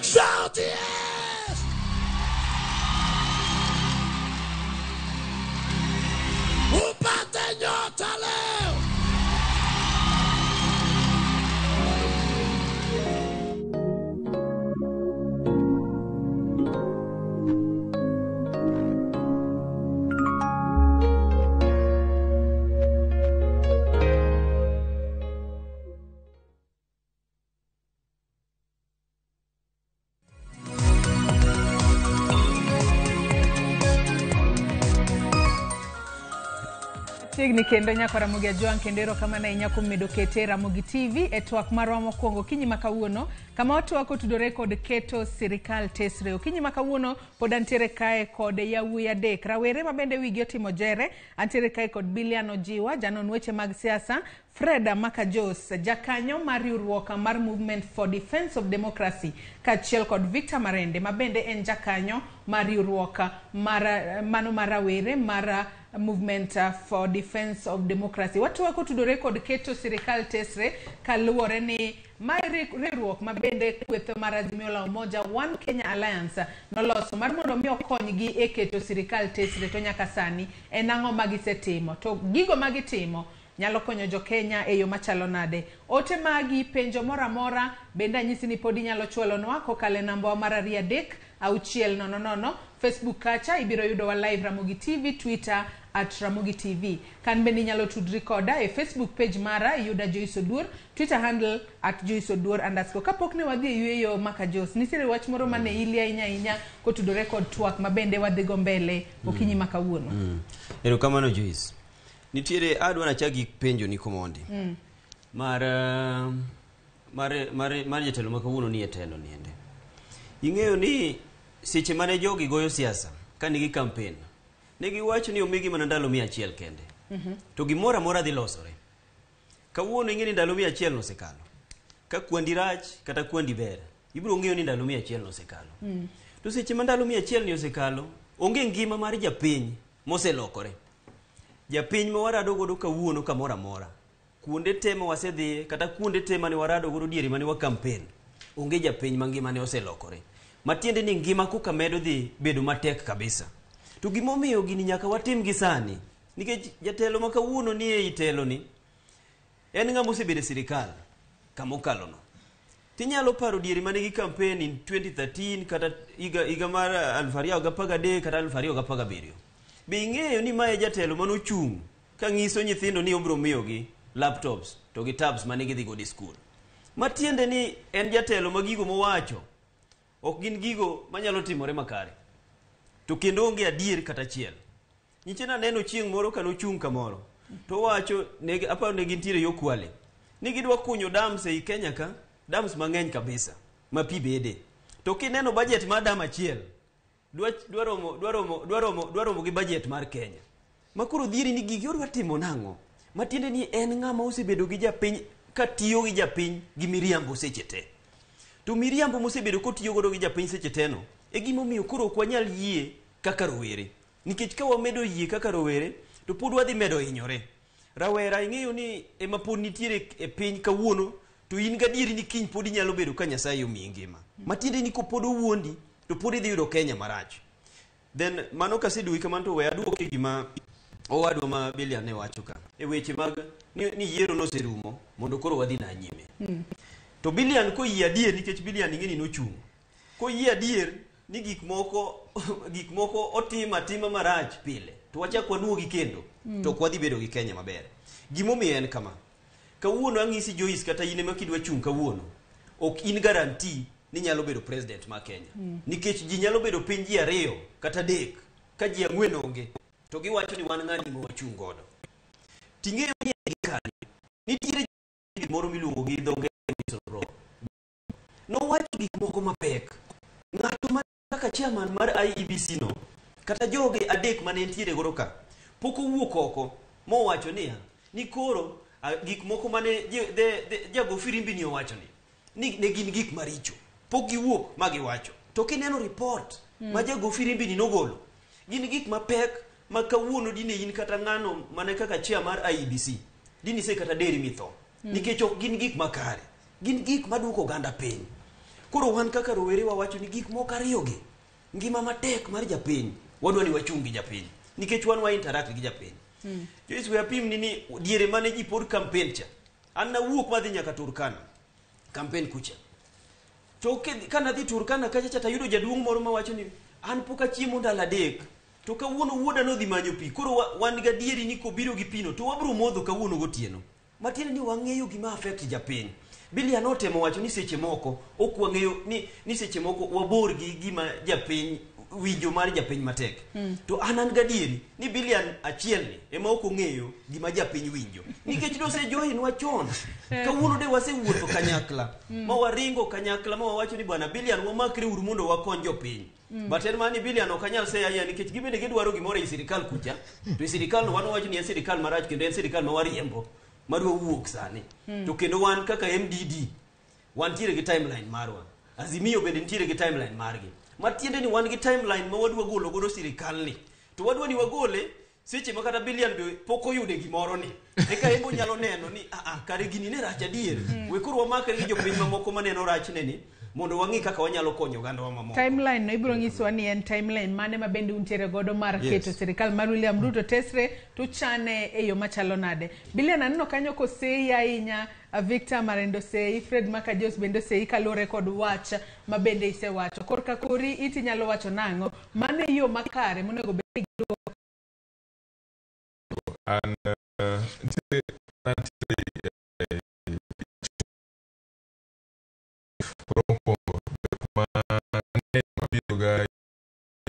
Shout yes! Upate nyota leo! Chiegni kendo nyako Ramogi Ajwang' kendo erokamano ahinya kuom medo kete Ramogi TV e twak marwa mokwongo okinyi ma kawuono kama watwak otudore kod keto sirikal tesre. Okinyi ma kawuono pod antiere kae kod yawuoyi adek rawere ma bende wigi otimo jere. Antiere kae kod Bilian Ojiwa, janon weche mag siasa, Freda Makajos, jakanyo mar riwruok mar Movement for Defense of Democracy, kaachiel kod Victor Marende ma bende en jakanyo mar riwruok mar mano mar rawere mar Movement for Defense of Democracy. Watwak otudore kod keto sirikal tesre kaluwore ni mae riwruok ma bende kweth mar Azimio la Umoja One Kenya Alliance noloso mar mondo mi okonygi e keto sirikal tesre, to nyaka sani en ang'o ma gisetimo to gigo ma gitimo nyalo konyo jo Kenya e yo machalo nade. Ote magi, penjo moro amora bende anyisi ni pod inyalo chwalonwa kokalo e namba wa mar 2 3 6 0 0. Facebook kacha ibiro yudowa live Ramogi TV, Twitter at Ramogi TV. Kan bende inyalo tudri koda e Facebook page mara yuda Joyce Oduor, Twitter handle at Joyce Oduor _. Kapok ne wadhi e yueyo Makajos, nitiere wach moro mane ili ahinya ahinya kotudore kod twak ma bende wadhi go mbele okinyi ma kawuono. Erokamano Joyce. Nitiere adwa nachak gi penjo ni Komondi. Mar jatelo ma kawuono ni e telo niende. Ing'eyo ni seche mane jogi goyo siasa ka nigi campaign, ne giwacho ni omigi mana ndalo 100 kende. To gimoro amora dhi losore. Kawuono ing'e ni ndalo 100 nosekalo. Ka kwandi rach kata kwandi ber, ibiro ng'eyo ni ndalo 100 nosekalo. To seche ma ndalo 100 ni osekalo, onge ngima mar japiny moselokore. Japiny ma warado godo kawuono kamoro amora, kuonde te ma wasedhiye kata kuonde te mane warado godo diere mane wa campaign, onge japiny ma ngimane oselokore. Matiende ni ngima koka medo dhi bedo matek kabisa. To gimomiyo gini nyaka watim gi sani, nikech jatelo ma kawuono ni ei telo ni en ng'ama osebedo e sirikal kamokalo no. Tinyalo paro diere mane gi campaign in 2013 kata higa mar 2013 kata 2017. Be ing'eyo ni mae jatelo manochung' ka ng'iso nyithindo ni obiro miyogi laptops to gi tabs mane gidhi godo e skul. Matiende ni en jatelo ma gigo mowacho ok gin gigo manyalo timore makare. To kendo onge adier kata achiel. Nyiche naneno chieng' moro kanochung' kamoro to wacho aparo ne gintiere yo Kwale ni gidwa kunyo dams ei Kenya ka, dams mang'eny kabisa ma pi bede. To kineno budget mar dam achiel dwa romo gi budget mar Kenya. Makoro dhieri ni gigi odwa timo nang'o? Matiende ni en ng'ama osebedo gi japiny katiyo gi japiny gi miriambo seche te. To miriambo mosebedo kotiyo godo gi japiny seche te no e gimomiyo koro ok wanyal yie kaka rowere. Nikech ka wamedo yie kaka rowere to pod wadhi medo hinyore. Rawera ing'eyo ni ema pod nitiere e piny kawuono to in gadieri ni kiny pod inyalo bedo ka Nyasaye omiyi ngima. Matiende ni kopod owuondi To pod idhi yudo Kenya marach. Then mano kaseduogi kamano to we aduoke gima owadwa ma Bilian ne wacho ka. E weche mag ni yiero noserumo mondo koro wadhi na nyime. To Bilian koyie adier, nikech Bilian ing'e ni nochung'. Koyie adier ni gik moko otim atima marach pile, to wachak wanuogi kendo, to ok wadhi bedo gi Kenya maber. Gimomiyo en kama. Kawuono ang'isi Joyce, kata in ema kidwa chung' kawuono, ok in guarantee ni nyalo bedo president ma Kenya. Nikech ji nyalo bedo piny ji 2 kata 3 ka ji 4 onge, to giwacho ni wan ng'ani ma wachung' godo. Ting'eyo ni kanyo nitiere gimoro miluongo gi dho ngere whistleblower. Nowacho gik moko mapek. Ng'ato ma kaka chairman mar IEBC no, kata joge 3 mane nitiere godo ka, pok owuok oko mowacho niya, ni koro gik moko mane jago firimbi ni owacho ni ne gin gik maricho. Pok giwuok ma giwacho. To kineno report ma jago firimbi ni nogolo, gin gik mapek ma kawuono dine in kata ng'ano mane kaka chair mar IEBC, dine se kata deri mitho. Nikech ok gin gik makare, gin gik maduoko oganda piny. Koro wan kaka rowere wawacho ni gik moko ariyogi, ngima matek mar japiny, wadwa ni wachung' gi japiny, nikech wan wa interact gi japiny. Joyce, we apim ni diere mane ji pod campaign cha, an nawuok madhi nyaka Turkana campaign kucha. To kanadhi Turkana kacha cha tayudo jaduong' moro mawacho ni an pok achiemo ndalo 3, to kawuono wuoda nodhi manyo pi, koro wan gadieri ni kobiro gi pino to wabiro modho kawuono gotieno. Matiende ni wang'eyo gima affect japiny. Bilian otemo wacho ni seche moko ok wang'eyo ni seche moko wabor gi gima japiny winjo mar japiny matek. To an gadieri ni Bilian achiel ni ema ok ong'eyo gima japiny winjo. Nikech nosejoin wa chon. Kawuono de wasewuotho kanyakla, ma waringo kanyakla, ma wawacho ni bwana Bilian wamakre uru mondo wakony jopiny. But en mani Bilian ok anyal seyo ahinya nikech gibende gidwaro gimoro ei sirikal kucha. To e sirikal no wan wawacho ni en sirikal marach kendo en sirikal ma wariembo. Madwa wuok sani. To kendo wan kaka MDD wantiere gi timeline marwa. Azimio bende nitiere gi timeline margi. Matiende ni wan gi timeline ma wadwa golo godo sirikal ni. To wadwa ni wagole seche ma kata Bilian be pok oyude gimoro ni. Eka en bo nyalo neno ni kare gini ne rach adier. We koro wamakre gi jopiny mamoko maneno rachne ni mondo wang'i kaka wanyalo konyo oganda wa mamoko. Timeline no ibiro nyisowa ni en timeline mane ma bende untiere godo mar keto sirikal mar William Ruto tesre to chane e yo machalo nade. Bilian aneno kanyo koseyi ahinya, Victor Marendo seyi, Fred Makajos bende seyi kaluwore kod wach ma bende isewacho. Korka kori iti nyalo wacho nang'o? Mano e yo makare monego bed ni giluwo. An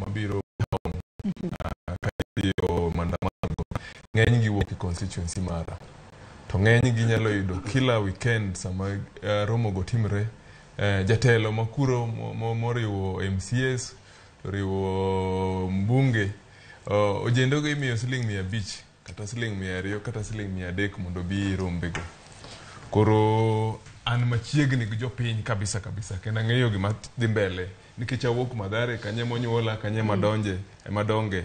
mabiro town ka maandamano ng'eny gi wuok e constituency mara, to ng'eny gi nyalo yudo kila weekend sama romo go timre, jatelo makuro moriwo MCAs riwo mbunge ojende go imiyo siling 500 kata siling 200 kata siling 300 mondo bi rombego. Koro an machiegni gi jopiny kabisa kabisa kendo ang'eyo gima dhi mbele nikech awuok Mathare kanye monyuola kanye madonje ema donge.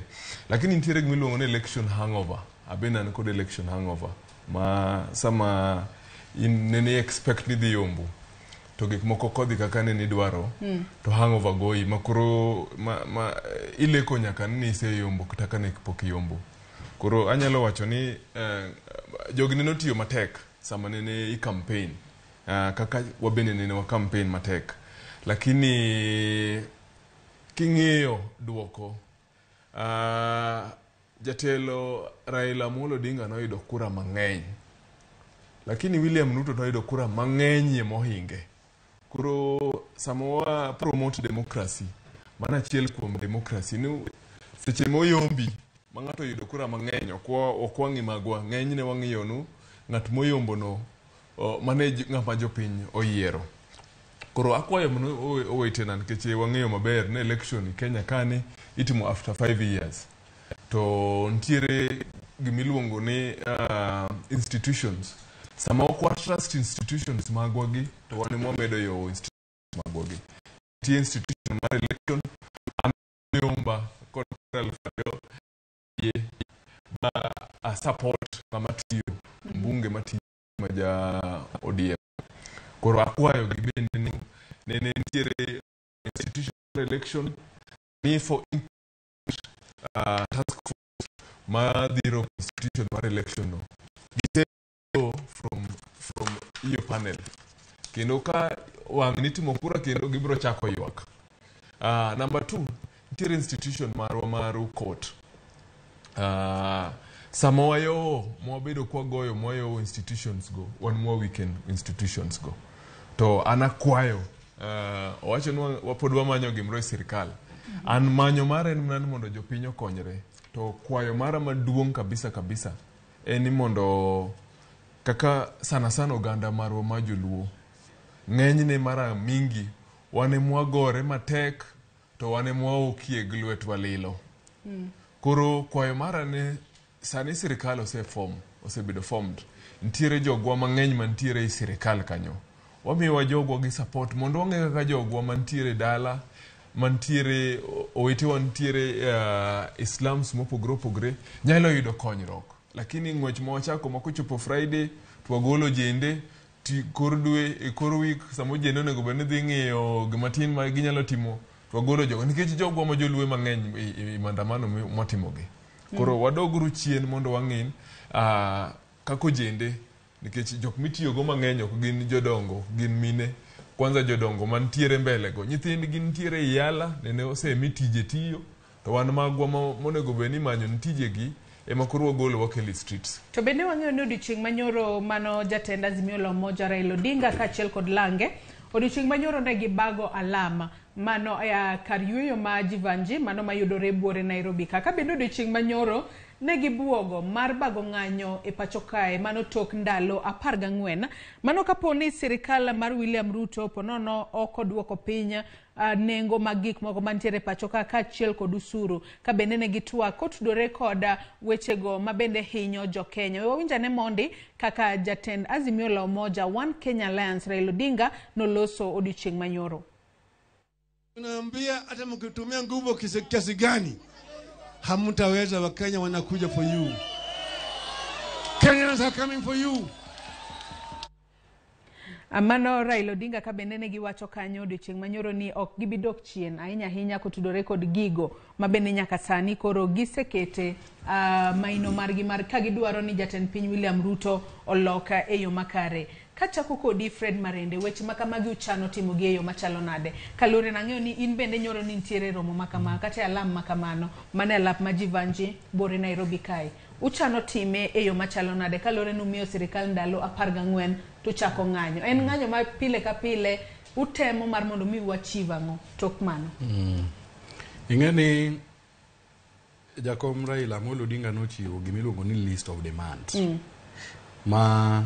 Lakini nitiere gima iluongo ni election hangover. Abende an kod election hangover ma sama in nene expect ni dhi yombo to gik moko kodhi kaka nene idwaro to hangover goyi ma koro ma ileko nyaka ni iseyombo kata ka ne pok iyombo. Koro anyalo wacho ni jogi nene otiyo matek sama nene i campaign, kaka wabende nene wa campaign matek, lakini king'iyo duoko, jatelo Raila Amolo Odinga noyudo kura mang'eny, lakini William Ruto noyudo kura mang'eny mohinge. Koro sama wa promote democracy, mano achiel kuom democracy ni seche moyombi ma ng'ato oyudo kura mang'eny ok wang'i magwa, ng'enyne wang'iyo nu ng'at moyombo no mane ng'ama jopiny oyiero. Koro akwayo mondo owetena nikech wang'eyo maber ni election Kenya kani itimo after 5 years. To nitiere gimiluongo ni institutions. Sama ok wa trust institutions magwa gi, to wan ema wamedo yo institutions magwa gi. Nitie institution mar election, an yomba kod 2000 yie ba a support ng'ama tiyo, mbunge matiyo ma ja ODM. Koro akwayo gi bende ni nene nitiere institution Election ni for task force ma dhiro constitution mar election no giteo from iyo panel kendo ka wang' nitimo kura kendo gibiro chako ywak. Number 2, nitiere institution marwa mar court. Sama wayowo mwabedo kwagoyo mwayowo institutions go wan mwa weekend institutions go to an akwayo owacho ni wapod wamanyo gimoro e sirikal. An manyo mara en mana ni mondo jopiny okonyre to kwayo mara maduong' kabisa kabisa en ni mondo kaka sana sana oganda marwa ma joluo ng'enyne mara mingi wan emwagore matek to wan emwaokie gi lwetwa lilo. Koro kwayo mara ni sani sirikal osebedo formed. Nitiere jogwa mang'eny mantiere e sirikal kanyo. Wamiyowa jogwa gi support mondo wang'e kaka jogwa mantiere dala, mantiere owetewa nitiere slums mopogore opogore nyalo yudo konyruok. Lakini ng'wech ma wachako ma kochopo Friday to wagolo jende ti kor dwe e kor week sama ojende onego bed ni dhi ng'iyo gimatin ma ginyalo timo to wagolo jogo nikech jogwa ma joluo mang'eny e maandamano mwatimogi. Koro wadoguru chien mondo wang'in kaka ojende nikech jok mitiyogo mang'eny ok gin jodongo, gin mine. Kwanza jodongo mantiere mbele go nyithindgi nitiere e yala nene osemi tije tiyo to wan magwa monego bed ni imanyo ni tijegi ema koro wagolo wakelo e streets. To bende wang'eyo ni odiochieng' manyoro mano jatend Azimio la Umoja Raila Odinga kaachiel kod Lange odiochieng' manyoro ne gibago alama mano kar yueyo ma Jivanji mano mayudore buore Nairobi ka. Ka bende odiochieng' manyoro ne gibuogo mar bago ng'anyo e pacho kae mano tok ndalo 14 mano kapo ni sirikal mar William Ruto ponono ok oduoko piny nengo mag gik moko mantiere e pacho ka kaachiel kod usuru ka bende ne gitwak kotudore kod wechego ma bende hinyo jokenya. We wawinj ane mondi kaka jatend Azimio la Umoja One Kenya Alliance Raila Odinga noloso odiochieng' manyoro. Tunaambia hata mkitumia nguvu kiasi gani hamtaweza. Wakenya wanakuja for you. Kenyans are coming for you. Mano Raila Odinga ka bende ne giwacho kanyo odiochieng' manyoro ni ok gibi dok chien ahinya ahinya kotudore kod gigo ma bende nyaka sani koro gisekete maino margi mar ka gidwaro ni jatend piny William Ruto olok e yo makare. Kachako kodi Fred Marende, weche ma kamagi uchano timo gi e yo machalo nade? Kaluwore nang'eyo ni in bende nyoro ni nitiere romo makama kata e alam makamano mane alap ma Jivanji bore Nairobi kae. Uchano time e yo machalo nade kaluwore ni umiyo sirikal ndalo 14 to chako ng'anyo. En ng'anyo ma pile ka pile utemo mar mondo mi wachieve ang'o tok mano? Ing'e ni Jakom Raila Amolo Odinga nochiwo gimiluongo ni list of demands. Ma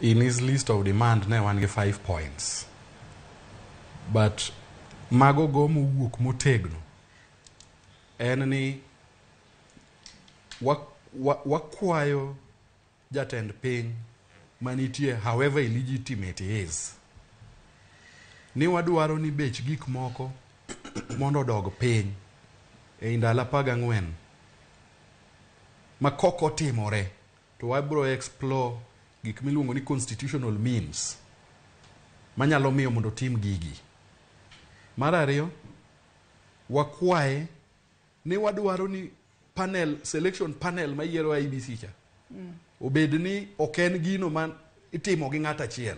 in his list of demand ne wan gi 5 points. But mago go mowuok motegno en ni wakwayo jatend piny manitie however illegitimate he is ni wadwaro ni bech gik moko mondo odog piny e ndalo 14 ma kok otimore to wabro explore gik miluongo ni constitutional means manyalo miyo mondo tim gigi. Mar ariyo, wakwaye ni wadwaro ni panel selection panel mayiero IEBC cha obed ni ok en gino ma itimo gi ng'ato achiel.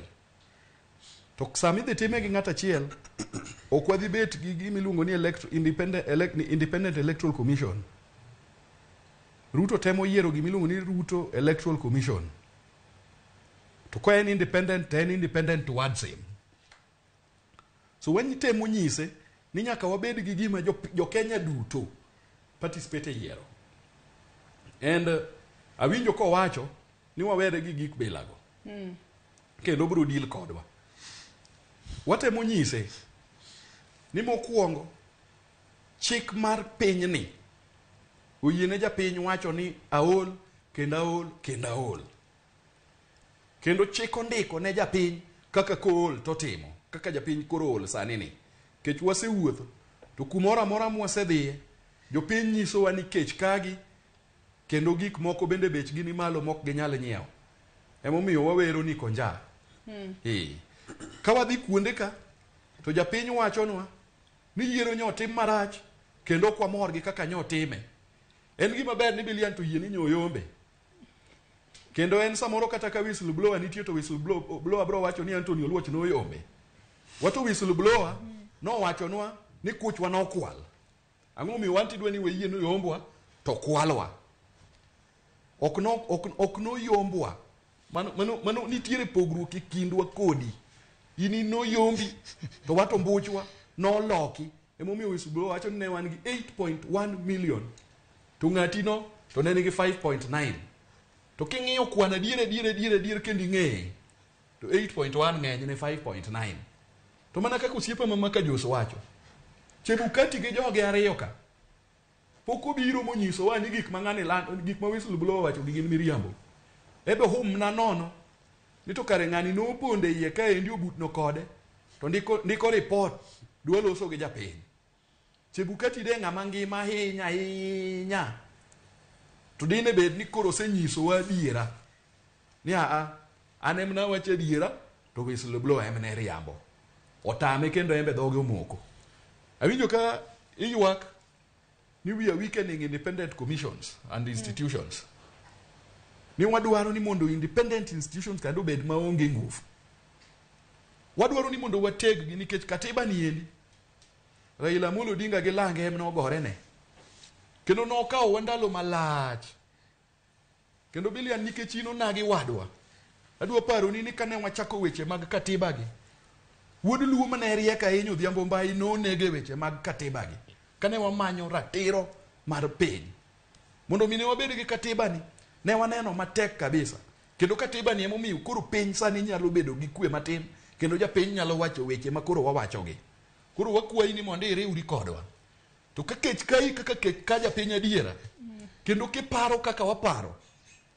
To sama idhi time gi ng'ato achiel, ok wadhi bet gi gima iluongo ni Independent Electoral Commission. Ruto temo yiero gima iluongo ni Ruto Electoral Commission. To ka en independent, to en independent towards him. So when temo nyise ni nyaka wabed gi gima jo Kenya duto participate e yiero. And awinjo kowacho ni wawere gi gik bilago. Kendo obiro deal kodwa. Watemo nyise ni mokwongo chik mar pinyni oyiene japiny wacho ni aol kendo aol kendo aol. Kendo chik ondiko ne japiny kaka kool totimo kaka japiny koro ol sani ni. Kech wasewuotho to kumoro amora mwasedhiye jopiny nyisowa ni kech kagi kendo gik moko bende bechgi ni malo mok ginyal nyiewo. Emomiyo wawero ni konja. Ka wadhi kuonde ka to japiny wachonwa Ni yiero nyo otim marach kendo ok wamor gi kaka nyo otime. En gima ber ni Bilian to yie ni nyo oyombe. Kendo en samoro kata ka whistleblower nitie to whistleblower bro wacho ni Anthony Oluoch noyombe. Wato whistleblower nowachonwa ni kuchwa nokwal. Ang'o momiyo wan tidwa ni weyie ni oyombwa to kwalwa. Ok noyombwa. Mano nitiere pogruok e kindwa kodi. In noyombi to wato mbuchwa noloki. Emomiyo whistleblower wacho ni ne wan gi 8.1 million. To ng'atino to ne nigi 5.9. To king'iyo kwan adier kendo ing'eye to 8.1 ng'eny ne 5.9. To mana kaka osiepa ma Maka Jos wacho, Chebukati gi joge ariyo ka pok obiro monyisowa ni gik ma ng'ani gik ma whistleblower wacho gi gin miriambo. Ebe humna nono ni to kare ng'ani nopondo e iye kaendi obutno kode to ndiko report dwa loso gi japiny. Chebukati de ng'ama ngima ahinya ahinya. To dine bed ni koro osenyisowa adiera ni an em nawacho adiera to whistleblower em ne riambo. Otame kendo embe dhoge omoko. Awinjo ka iywak ni we are weakening independent commissions and institutions. Ni wadwaro ni mondo independent institutions kendo obed maonge nguvu. Wadwaro ni mondo wateg gi nikech katiba ni endi Raila Amolo Odinga gi lange em nogorene. Kendo nokawowa ndalo malach. Kendo Bilian nikech in onagi wadwa. Adwa paroni ni kane wachako weche mag katiba gi, wuod Luo mane riek ahinya Odhiambo Mbai nonege weche mag katiba gi. Kane wamanyo ratiro mar piny. Mondo mi ne wabed gi katiba ni, ne waneno matek kabisa. Kendo katiba ni emomiyo koro piny sani nyalo bedo gi kwe matin, kendo japiny nyalo wacho weche ma koro wawachogi. Koro wakwayi ni mondo iriwri kodwa. To ka kech kai kaka kech ka japiny adiera, kendo kiparo kaka waparo.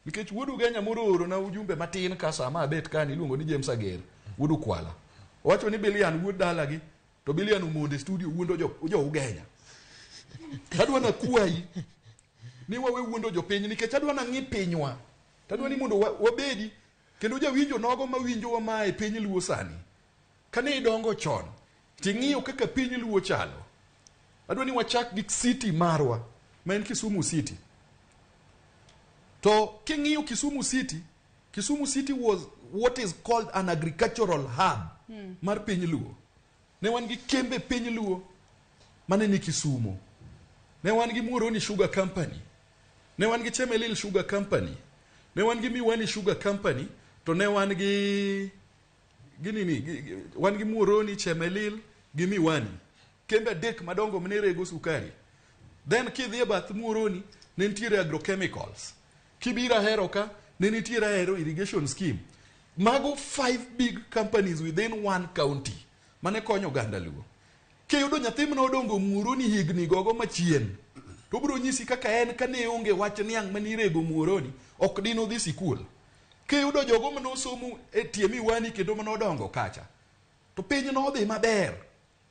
Nikech wuod Ugenya moro oorona ujumbe matin ka sama abet ka ni iluongo ni James Ager, wuod Ukwala. Owacho ni Bilian wuod dalagi, to Bilian omondo e studio wuondo jo Ugenya. Adwa nakwayi ni wawe wuondo jopiny nikech adwa nang'i pinywa. Tadwa ni mondo wabedi kendo jawinjo nogo mawinjowa ma e piny Luo sani. Kane idongo chon, ting'iyo kaka piny Luo chalo. Adwa ni wachak gi city marwa, ma en Kisumu City. To king'iyo Kisumu City, Kisumu City was what is called an agricultural hub mar piny Luo. Ne wan gi kembe piny Luo mane ni Kisumu. Ne wan gi Muhoroni Sugar Company. Ne wan gi Chemelil Sugar Company. Ne wan gi Miwani Sugar Company. To ne wan gi ginini, wan gi Muhoroni, Chemelil gi Miwani. Kembe adek madongo mane rego sukari. Then kidhi e bath Muhoroni, ne nitiere agrochemicals. Kibiro Ahero ka, ne nitiere Ahero irrigation scheme. Mago 5 big companies within one county mane konyo oganda Luo. Kiyudo nyathi mane odongo Muhoroni higni gogo machien, to obiro nyisi kaka en kane onge wach niang' mane irego Muhoroni, ok dino dhi sikul. Kiyudo jogo mane osomo e tie Miwani kendo mane odongo kacha, to piny nodhi maber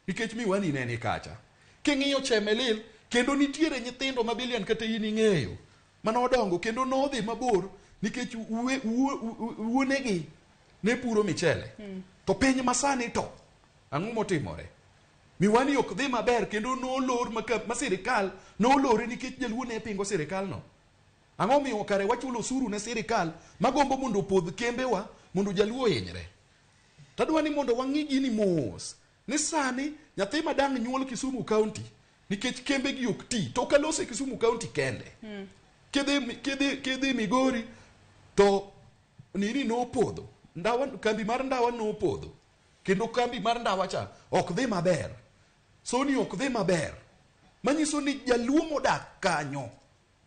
nikech Miwani ne ni kacha. King'iyo Chemelil, kendo nitiere nyithindo ma Bilian kata in ing'eyo mane odongo kendo nodhi mabor nikech wuonegi ne puro michele. To piny masani to ang'o motimore? Miwani ok dhi maber kendo nolor ma sirikal nolore nikech jaluo ne pingo sirikal no. Ang'o miyo kare wachulo osuru ne sirikal magombo mondo opodh kembewa mondo jaluo ohinyre? Tadwa ni mondo wang'i gini mos. Ni sani nyathi madang' nyuol Kisumu County nikech kembe gi ok ti to ok alose Kisumu County kende. Kidhi Migori to nini nopodho. Ndawa, kambi mar ndawa nopodho. Kendo kambi mar ndawa cha ok dhi maber. Sony ok dhi maber. Manyiso ni jaluo modak kanyo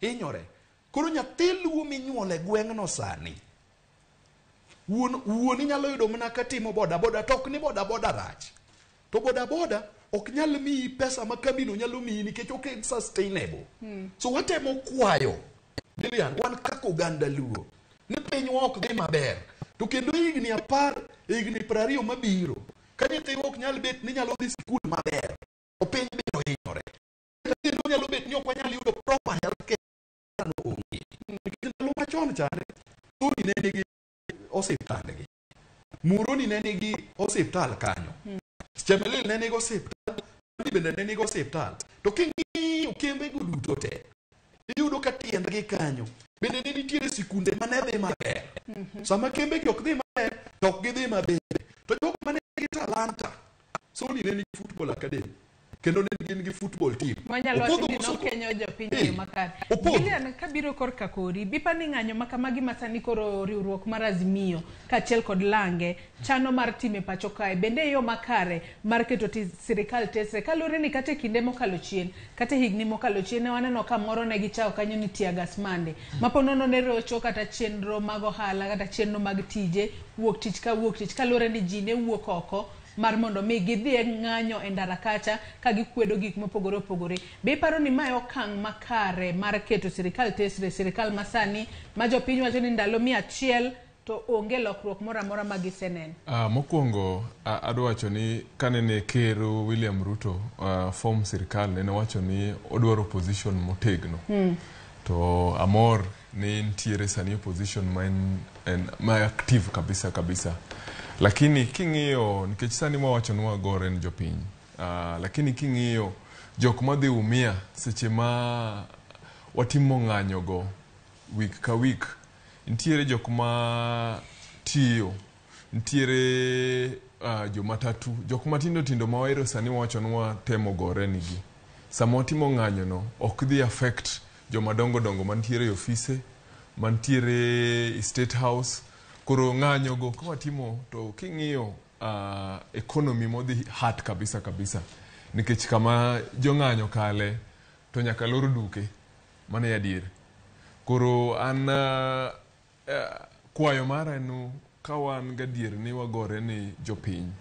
hinyore. Koro nyathi luo minyuolo e gweng'no sani, wuon inyalo yudo mana katimo boda boda, to ok ni boda boda rach. To boda boda ok nyal miyi pesa ma kambino nyalo miyi nikech ok en sustainable. So watemo kwayo Lilian, wan kaka oganda luo ni pinywa ok dhi maber. To kendo higni 10, higni 20 mabiro, ka nyithiwa ok nyal bet ni nyalo dhi sikul maber, to piny biro hinyore. Kendo nyalo bet ni ok wanyal yudo proper health care onge. Nikech ndalo machon chande, Sony ne nigi osiptandgi. Muhoroni ne nigi osiptal kanyo. Chemelil ne nigi osiptal. bende ne nigi osiptal. To king'iyo kembe go duto te, iyudo ka tiendgi kanyo bende ne nitiere sikunde mane dhi maber. Sama kembe gi ok dhi maber, to ok gidhi maber. To jogo mane nigi talanta, Sony ne nigi football academy, kendo ne gin gi football team. Wanyalo wacho Opodho ni Musoko- nokenyo jopiny e yo makare. Opodho. Gillian, kabiro korka kori, bipa ni ng'anyo ma kamagi ma sani koro riwruok mar Azimio kaachiel kod Lange chano mar time pacho kae, bende e yo makare mar keto sirikal tesre kaluwore ni kata e kinde mokalo chien, kata e higni mokalo chien ne waneno ka moro ne gichawo kanyo ni tear gas mande. Ma ponono ne rocho kata chenro mag ohala kata chenro mag tije, wuok tich ka wuok tich kaluwore ni ji ne wuok oko mar mondo mi gidhi e ng'anyo e ndara kacha ka gikwedo gik mopogore opogore. Be iparo ni mae okang' makare mar keto sirikal tesre, sirikal masani ma jopiny wacho ni ndalo 100 to onge lokruok moro amora ma giseneno? Mokwongo adwa wacho ni kanene ker William Ruto form sirikal nene owacho ni odwaro opposition motegno. To amor ni nitiere sani opposition ma en ma active kabisa kabisa. Lakini king'iyo nikech sani mwawacho ni wagore ni jopiny. Lakini king'iyo jok madhi umia seche ma watimo ng'anyo go week ka week, nitiere jok ma tiyo, nitiere jomatatu, jok matindo tindo ma wahero sani wawacho ni watemo gore nigi. Sama watimo ng'anyo no, ok dhi affect joma dongo dongo mantiere e ofise, mantiere e State House. Koro ng'anyo go ka watimo to king'iyo economy modhi hurt kabisa kabisa. Nikech kama jong'anyo kale to nyaka lor duke, mano e adier. Koro an kwayo mara en ka wan gadier ni wagore ni jopiny,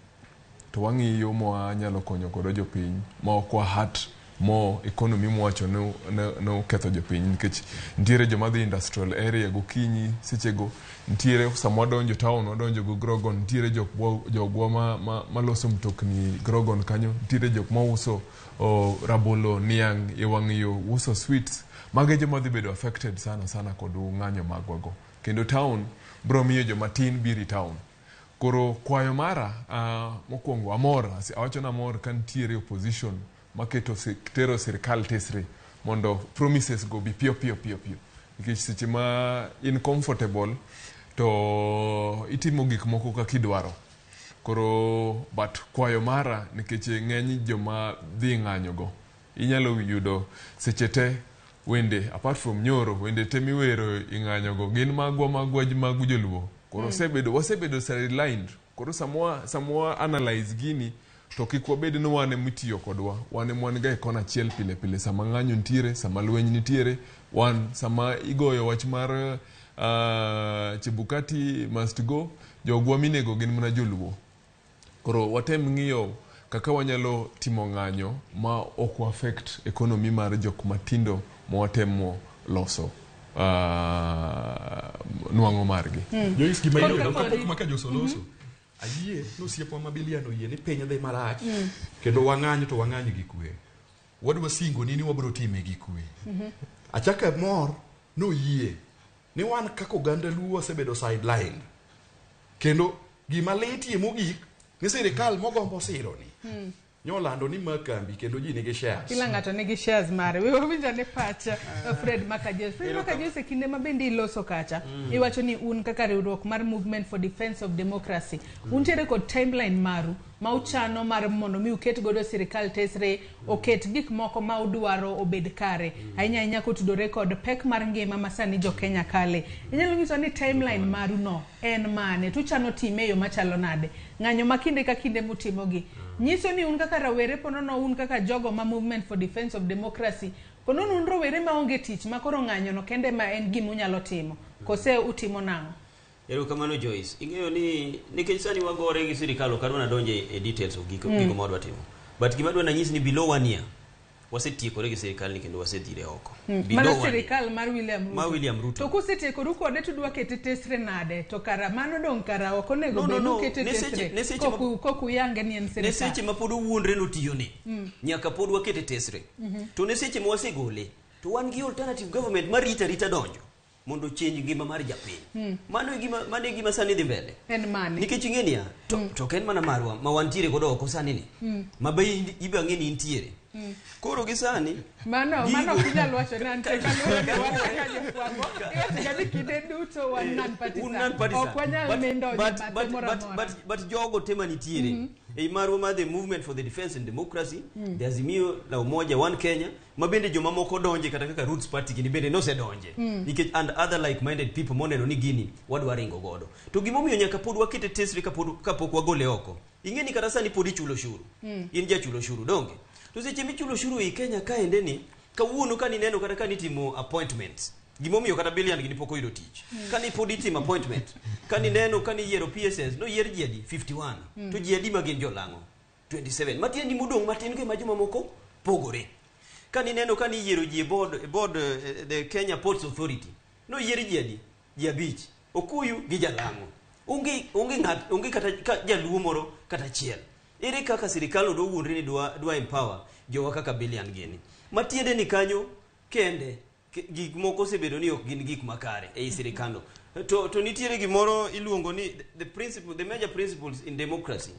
to wang'iyo mwanyalo konyo godo jopiny ma ok wa hurt mo economy mwacho no ketho jopiny, nikech nitiere joma dhi industrial area gokinyi sechego, nitiere sama wadonjo town wadonjo go Grogon, nitiere jogwa maloso mtokni Grogon kanyo, nitiere jok mauso rabolo, niang' e wang' yo, uso sweets. Mago e joma dhi bedo affected sana sana kod ng'anyo magwa go. Kendo town bro miyo joma tin biro e town. Koro kwayo mara mokwongo amor, awacho ni amor ka nitiere opposition maketo tero sirikal tesre mondo promises go bi piyo piyo piyo piyo. Nikech seche ma in comfortable to itimo gik moko kaka idwaro. Koro but kwayo mara nikech ng'eny joma dhi ng'anyo go inyalo yudo seche te wende apart from nyoro wende te miwero e ng'anyo go gin magwa magwa mag joluo. Koro wasebedo sidelined. Koro samwa analyze gini to kik wabed ni wan emitiyo kodwa, wan ema wan ga e kona achiel pile pile sama ng'anyo nitiere, sama lweny nitiere, wan sama igoyo wach mar Chebukati must go, jogwa minego gin mana joluo. Koro watem ng'iyo kaka wanyalo timo ng'anyo ma ok wa affect economy mar jok matindo ma watemo loso nwang'o margi. Joyce, gima iyudo kapok maka josoloso, ayie ni osiepwa ma Bilian oyie ni piny dhi marach, kendo wang'anyo to wang'anyo gi kwe. Wadwa singo ni wabiro time gi kwe. Achaka mor noyie ni wan kaka oganda Luo wasebedo sidelined. Kendo gima litie mogik ni sirikal mogombo siro ni nyolando ni ma kambi kendo ji nigi shares. Kila ng'ato nigi shares mare. We wawinjo ane pacha Fred Makajos. Fred Makajos e kinde ma bende iloso kacha, iwacho ni un kaka riwruok mar Movement for Defense of Democracy, untiere kod timeline maru ma uchano mar mondo mi uket godo sirikal tesre, oket gik moko ma udwaro obed kare, ahinya ahinya kotudore kod pek mar ngima ma sani jo Kenya kale. Inyalo nyiso ni timeline maru no en mane? Tuchano time e yo machalo nade? Ng'anyo ma kinde ka kinde mutimogi nyiso ni un kaka rawere ponono un kaka jogo ma Movement for Defense of Democracy ponono un rowere maonge tich ma koro ng'anyo no kende ma en gima unyalo timo, kose utimo nang'o? Erokamano Joyce. Ing'eyo ni nikech sani wagore gi sirikal ok adwa nadonje e details of gigo ma wadwa timo. But gima adwa nanyisi ni below 1 year wasetiekore gi sirikal ni kendo wasedhire oko. Mano sirikal mar William Ruto. Ma William Ruto. To kusetiekoru kode to udwa kete tesre nade? To kara mano dong' kara ok onego bed ni ukete tesre. Kokuyange ni en sirikal. Ne seche ma pod owuondre notiyone. Nyaka pod wakete tesre. To ne seche ma wasegole to wan gi alternative government ma rita rita donjo. mondo change ngima mar japiny. Mano e gima, mano e gima sani dhi mbele. En mane? Nikech ing'e niya, to ok en mana marwa ma wantiere godo oko sani ni. Ma be ibe ang'e ni intiere. Koro gi sani Mano mano ok inyal wacho ni antie kaluwore gi wan kaka jofwambo. Iwacho ga ni kinde duto wan non-partisan. Un non-partisan. Ok wanyal nindo e bathe moro amora. But jogo te manitiere ei marwa ma the Movement for the Defense and Democracy, the Azimio la Umoja One Kenya, ma bende jomamoko donje kata kaka Roots Party gini bende nosedonje nikech and other like minded people moneno ni gini wadwa ringo godo. To gimomiyo nyaka pod wakete tesre kapod kapok wagole oko, ing'e ni kata sani pod ichulo ushuru. In jachulo ushuru, donge? To seche michulo ushuru ei Kenya kaende ni kawuono ka nineno kata ka nitimo appointments, gimomiyo kata Billion gini pok oyudo tich, kani pod itimo appointment, kani neno kani yiero PSS, noyier ji adi? 51. To ji adi ma gin jolang'o? 27. Matiende ni modong' matin go ema jomamoko pogore. Kani neno kani yiero ji e board, the Kenya Ports Authority, noyier ji adi? Ji 5, Okuyu gi jalang'o. Onge ng'at, onge kata ka jaluo moro kata achiel. Ere kaka sirikal odwa wuondre ni dwa empower jowa kaka Billion gini? Matiende ni kanyo kende gik moko osebedo ni ok gin gik makare ei sirikando. To nitiere gimoro iluongo ni the principle, the major principles in democracy.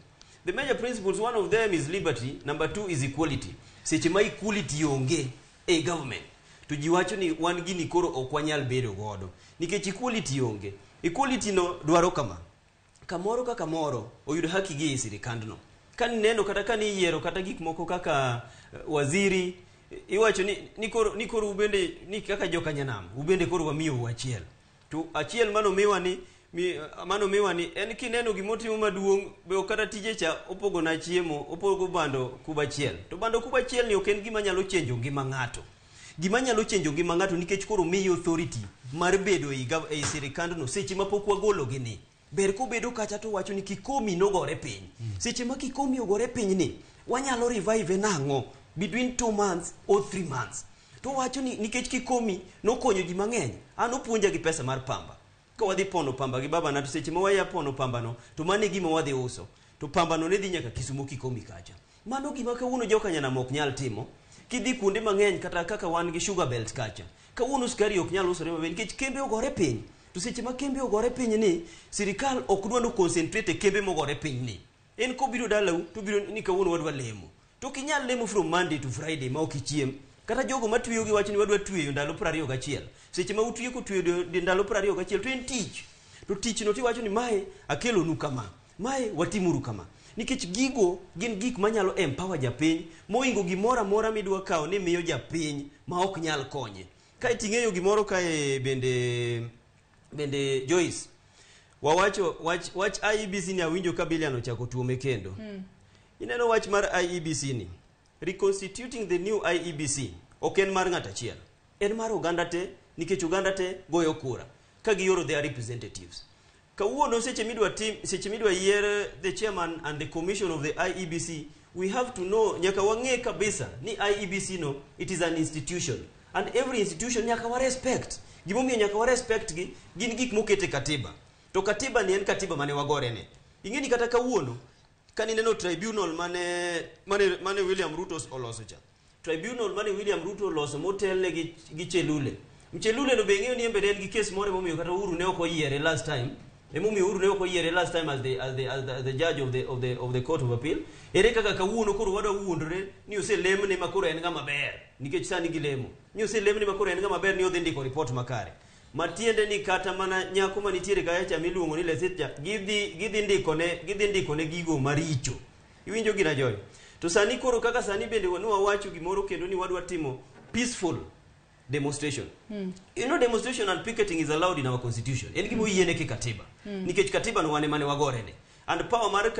The major principles, one of them is liberty, number 2 is equality. Seche ma equality onge e government, to ji wacho ni wan gini koro ok wanyal bedo godo. Nikech equality onge. Equality no dwaro kama. Kamoro ka kamoro oyud haki gi e sirikandno. Ka nineno kata ka niyiero kata gik moko kaka waziri, iwacho ni koro ubende ni kaka joka nyanam, ubende koro wamiyou achiel. To achiel manomiwa ni manomiwa ni en kineno gimotimo maduong' be ok kata tije cha opogo na chiemo, opogo bando kuba achiel. To bando kuba achiel ni ok en gima nyalo chenjo ngima ng'ato. Gima nyalo chenjo ngima ng'ato nikech koro miyi authority mar bedo ei sirikandno seche ma pok wagolo gi ni. Ber kobedo kacha to wacho ni Kikomi nogore piny. Seche ma Kikomi ogore piny ni, wanyalo revive nang'o between 2 months or 3 months. To wacho ni nikech Kikomi nokonyo ji mang'eny, an opuonja gi pesa mar pamba. Ka wadhi pono pamba gi babana to seche ma waya pono pamba no, to mano e gima wadhi uso. To pamba no ne dhi nyaka Kisumu Kikomi kacha. Mano gima kawuono joka nyanam ok nyal timo. Kidhi kuonde mang'eny kata kaka wan gi sugar belt kacha. Kawuono sukari ok nyal usore maber nikech kembe ogore piny. To seche ma kembe ogore piny ni, sirikal ok dwa no concentrate e kembe mogore piny ni. En kobiro dalau to biro ni kawuono wadwa lemo. To ok inyal lemo from Monday to Friday ma ok ichiem. Kata jogo matweyo gi wach ni wadwa tweyo ndalo 21. Seche ma utweyo kotweyo ndalo 21 to en tich. To tich no tiwacho ni mae akelonu kama. Mae watimuru kama. Nikech gigo gin gik manyalo empower japiny moingo gimoro amora midwa kawo ni miyo japiny ma ok nyal konye. Kae ting'eyo gimoro kae bende Joyce wawacho wach IEBC ni awinjo ka Billion ochako tuome kendo. Ineno wach mar IEBC ni reconstituting the new IEBC ok en mar ng'at achiel, en mar oganda te nikech oganda te goyo kura ka gioro their representatives. Kawuono seche midwa tim, seche midwa yier the chairman and the commission of the IEBC, we have to know, nyaka wang'e kabisa ni IEBC no, it is an institution and every institution nyaka wa respect. Gimomiyo nyaka wa respect gi gin gik mokete katiba. To katiba ni en katiba mane wagore ne. Ing'e ni kata kawuono kanineno tribunal mane William Ruto oloso cha. Tribunal mane William Ruto oloso motelne gi Chelule. Mchelule no be ing'eyo ni en bende en gi case moro emomiyo kata Uhuru ne ok oyiere last time. Emomiyo Uhuru ne ok oyiere last time as the judge of the court of appeal. Ere kaka kawuono koro wadwa wuondore ni oselemne ma koro en ng'ama ber nikech sani gilemo. Ni oselemne ma koro en ng'ama ber ni odhi ndiko report makare. Matiende ni kata mana nyako manitiere kacha cha miluongo ni Lesit cha gidhi ndikone gigo maricho. Iwinjo gina Joy? To sani koro kaka sani bende ne wawacho gimoro kendo ni wadwa timo peaceful demonstration. You know, demonstration and picketing is allowed in our constitution. En gima oyiene ki katiba. Nikech katiba no wane mane wagorene. And power mar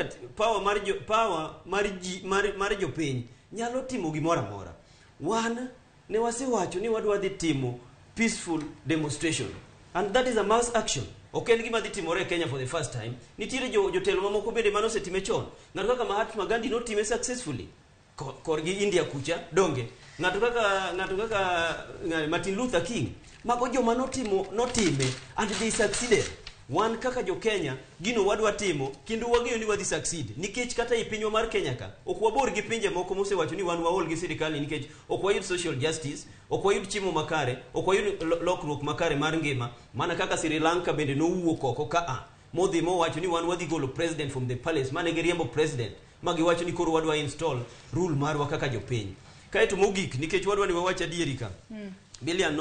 ji mar jopiny nyalo timo gimoro amora. Wan ne wasewacho ni wadwa dhi timo peaceful demonstration. And that is a mass action. Ok en gima dhi timore e Kenya for the first time. Nitiere jotelo mamoko bende mane osetime chon. Ng'ato kaka Mahatma Gandhi notime successfully. Korgi India kucha, donge. Ng'ato kaka Martin Luther King. Mago joma notime and they succeeded. Wan kaka jo Kenya, gino wadwa timo kendo wang'eyo ni wadhi succeed nikech kata e pinywa mar Kenya ka ok wabor gi pinje moko mosewacho ni wan waol gi sirikal ni nikech ok wayud social justice, ok wayud chiemo makare, ok wayud lokruok makare mar ngima, mana kaka Sri Lanka bende nowuok oko ka a modhi mowacho ni wan wadhi golo president from the palace, mane giriembo president ma giwacho ni koro wadwa install rule marwa kaka jopiny. Kaeto mogik, nikech wadwa ni wawach adieri ka, Billian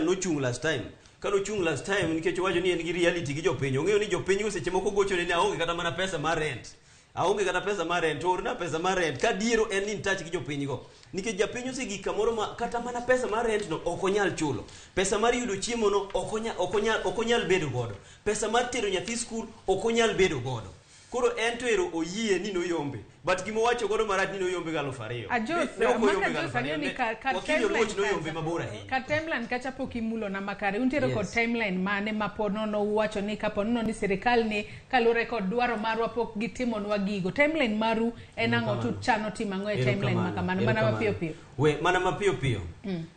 nochung' last time. Ka nochung' last time nikech owacho ni en gi reality gi jopiny, ong'eyo ni jopiny go seche moko gochone ni aonge kata mana pesa mar rent, aonge kata pesa mar rent, orna pesa mar rent. Ka diero en ni in touch gi jopiny go, nikech japiny osegik kamoro ma kata mana pesa mar rent no ok onyal chulo, pesa mar yudo chiemo no ok onyal bedo godo, pesa mar tero nyathi skul ok onyal bedo godo. Koro en to ero oyie ni noyombe, but gima owacho godo marach ni noyombe gi 2000. Ajos, Ne ok oyombe maka gi Jos, 2000. ang'eyo ni kar Wakili timeline Oluoch noyombe kacha. mabor ahinya. Kar timeline kacha pok imulo na makare. Untiere kod Yes. timeline mane ma po nono uwacho ni kapo nono ni sirikal ni kaluwore kod dwaro marwa pok gitimonwa gigo. Timeline maru en ang'o to Erokamano. chano timo ang'o e timeline ma Erokamano. kamano? Mana Erokamano. mapiyo piyo. We, mana mapiyo piyo.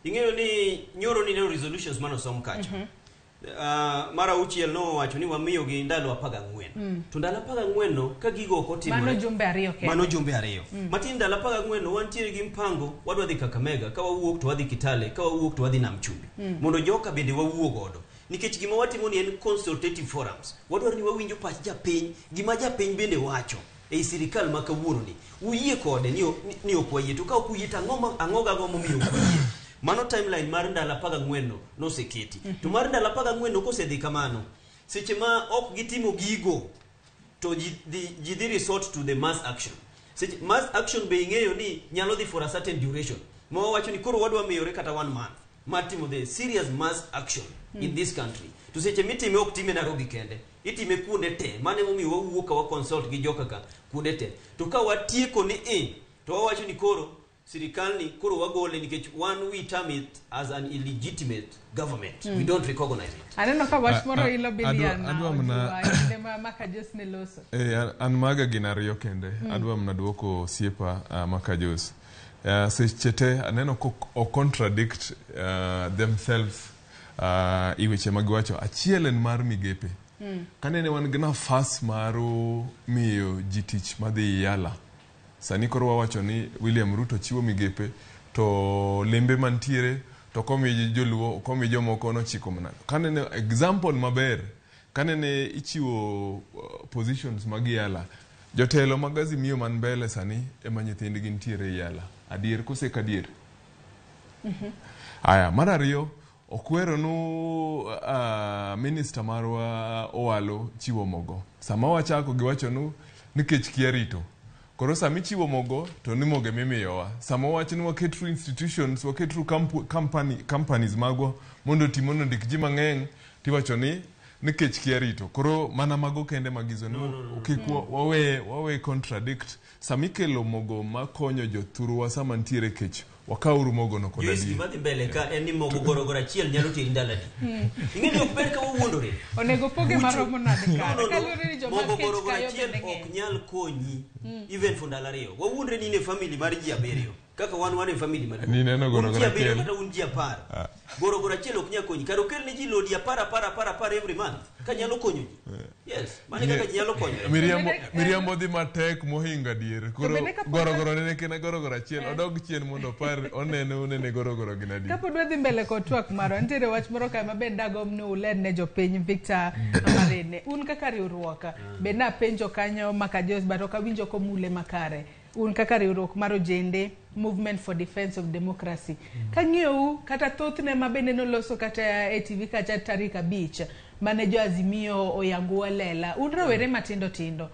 Ing'eyo ni nyoro ni neno resolutions manosom kacha. Mar auchiel nowacho ni wamiyogi ndalo 14. To ndalo 14 no ka gigo ok otimore, Mano jumbe 2 kende. Mano jumbe 2. Matin ndalo 14 no wantiere gi mpango, wadwa dhi Kakamega, ka wawuok to wadhi Kitale, ka wawuok to wadhi Nam Chumbi. Mondo joka bende wawuo godo. Nikech gima watimo ni en consultative forums. Wadwaro ni wawinjo pach japiny, gima japiny bende wacho ei sirikal ma kawuono ni. Uyie kode ni ok wayie, to ka ok uyie to ang'o gago momiyo ok uyie? Mano timeline mar ndalo 14 no noseketi. To mar ndalo 14 no kosedhi kamano, seche ma ok gitimo gigo, to ji dhi resort to the mass action. Seche, mass action be ing'eyo ni nyalo dhi for a certain duration. Ma wawacho ni koro wadwa miyore kata 1 month mar timo the serious mass action in this country. To seche mitime ok time Nairobi kende, itime kuonde te. Mano emomiyo wawuok ka wa consult gi joka ka kuonde te. To ka watieko ni to wawacho ni koro sirikal ni koro wagole nikech one we term it as an illegitimate government. We don't recognize it. Aneno ka wach moro ilo Billian Adwa mana kinde ma Maka Jos ne loso. An maga gin 2 kende. Adwa mana duoko osiepa Maka Jos. Seche te aneno ka o contradict themselves i weche ma giwacho. Achiel en mar migepe. Kanene wan gi nafas mar miyo ji tich madhi Yala. Sani koro wawacho ni William Ruto chiwo migepe to lembe mantiere to komi joluo komi jomoko nochiko mana. Kanene example maber, kanene ichiwo positions mag Yala, jotelo mag Azimio man mbele sani ema nyithindgi nitiere Yala. Adier kose ka adier? Aya, mar ariyo, okwero nu minister marwa Owalo chiwo mogo. Sama wachako giwacho nu nikech kia rito. Koro sama ichiwo mogo to ni mogo emimiyowa. Sama wawacho ni waketru institutions, waketru companies magwa mondo oti mondo ndik ji mang'eny, tiwacho ni nikech kia rito. Koro mana mago kende magizo ni kik wawe contradict. Sama ikelo mogo makonyo jothurwa sama nitiere kech, wakawuru mogo no kod Joyce, adier. gima dhi mbele ka en ni mogo gorogoro achiel nyalo teri ndalo adi? Ing'e ni ok ber ka wawuondore. Onego poge maromo nade kare? No, no, no. Kaluwore ni joma Mogo kech gorogoro kayo achiel bende ok ng'eny. nyal konyi even for ndalo 2. Wawuondre ni in e family mar ji 7. Kaka wan e family maduong'. Ni neno Un gorogoro ji 7 achiel. kata un ji 10. Gorogoro achiel ok nyal konyi. Kar okel ne ji lodi 10 10 10 10 every month. Ka nyalo konyo ji. Yes, mano kaka ji nyalo konyo. Miriambo dhi matek mohingo adier. Koro bende kapod gorogoro nene kena gorogoro achiel, odog chien mondo opar onene gorogoro gin adier. Kapod wadhi mbele kod twak marwa, nitiere wach moro kae ma bende dagomb ni uler ne jopiny Victor Amarene. Un kaka riwruok, be napenjo kanyo Maka Jos, but ok awinjo komule makare. Un kaka riwruok mar ojende, Movement for Defense of Democracy. Kang'iyou kata thothne ma bende noloso kata e TV kacha tarik 5 mane jo Azimio oyango lela. Un rowere matindo tindo,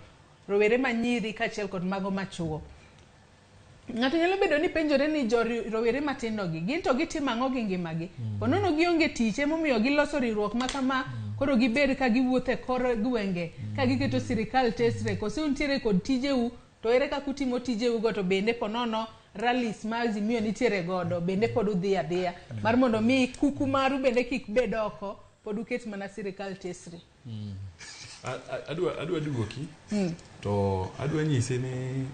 rowere manyiri kaachiel kod mago machuo. Ng'ato nyalo bedo ni penjore ni jo rowere matindo gi, gin to gitimo ang'o gi ngimagi? Ponono gionge tich, emomiyo giloso riwruok ma kama, koro gibed ka giwuotho e kor gwenge, ka giketo sirikal tesre, kose untiere kod tijeu, to ere kaka utimo tijeu go, to bende ponono rallies ma Azimio nitiere godo, bende pod udhi adhiya, mar mondo mi kuku maru bende kik bed oko, pod uket mana sirikal tesre. Adwa duoki, to adwa nyisi ni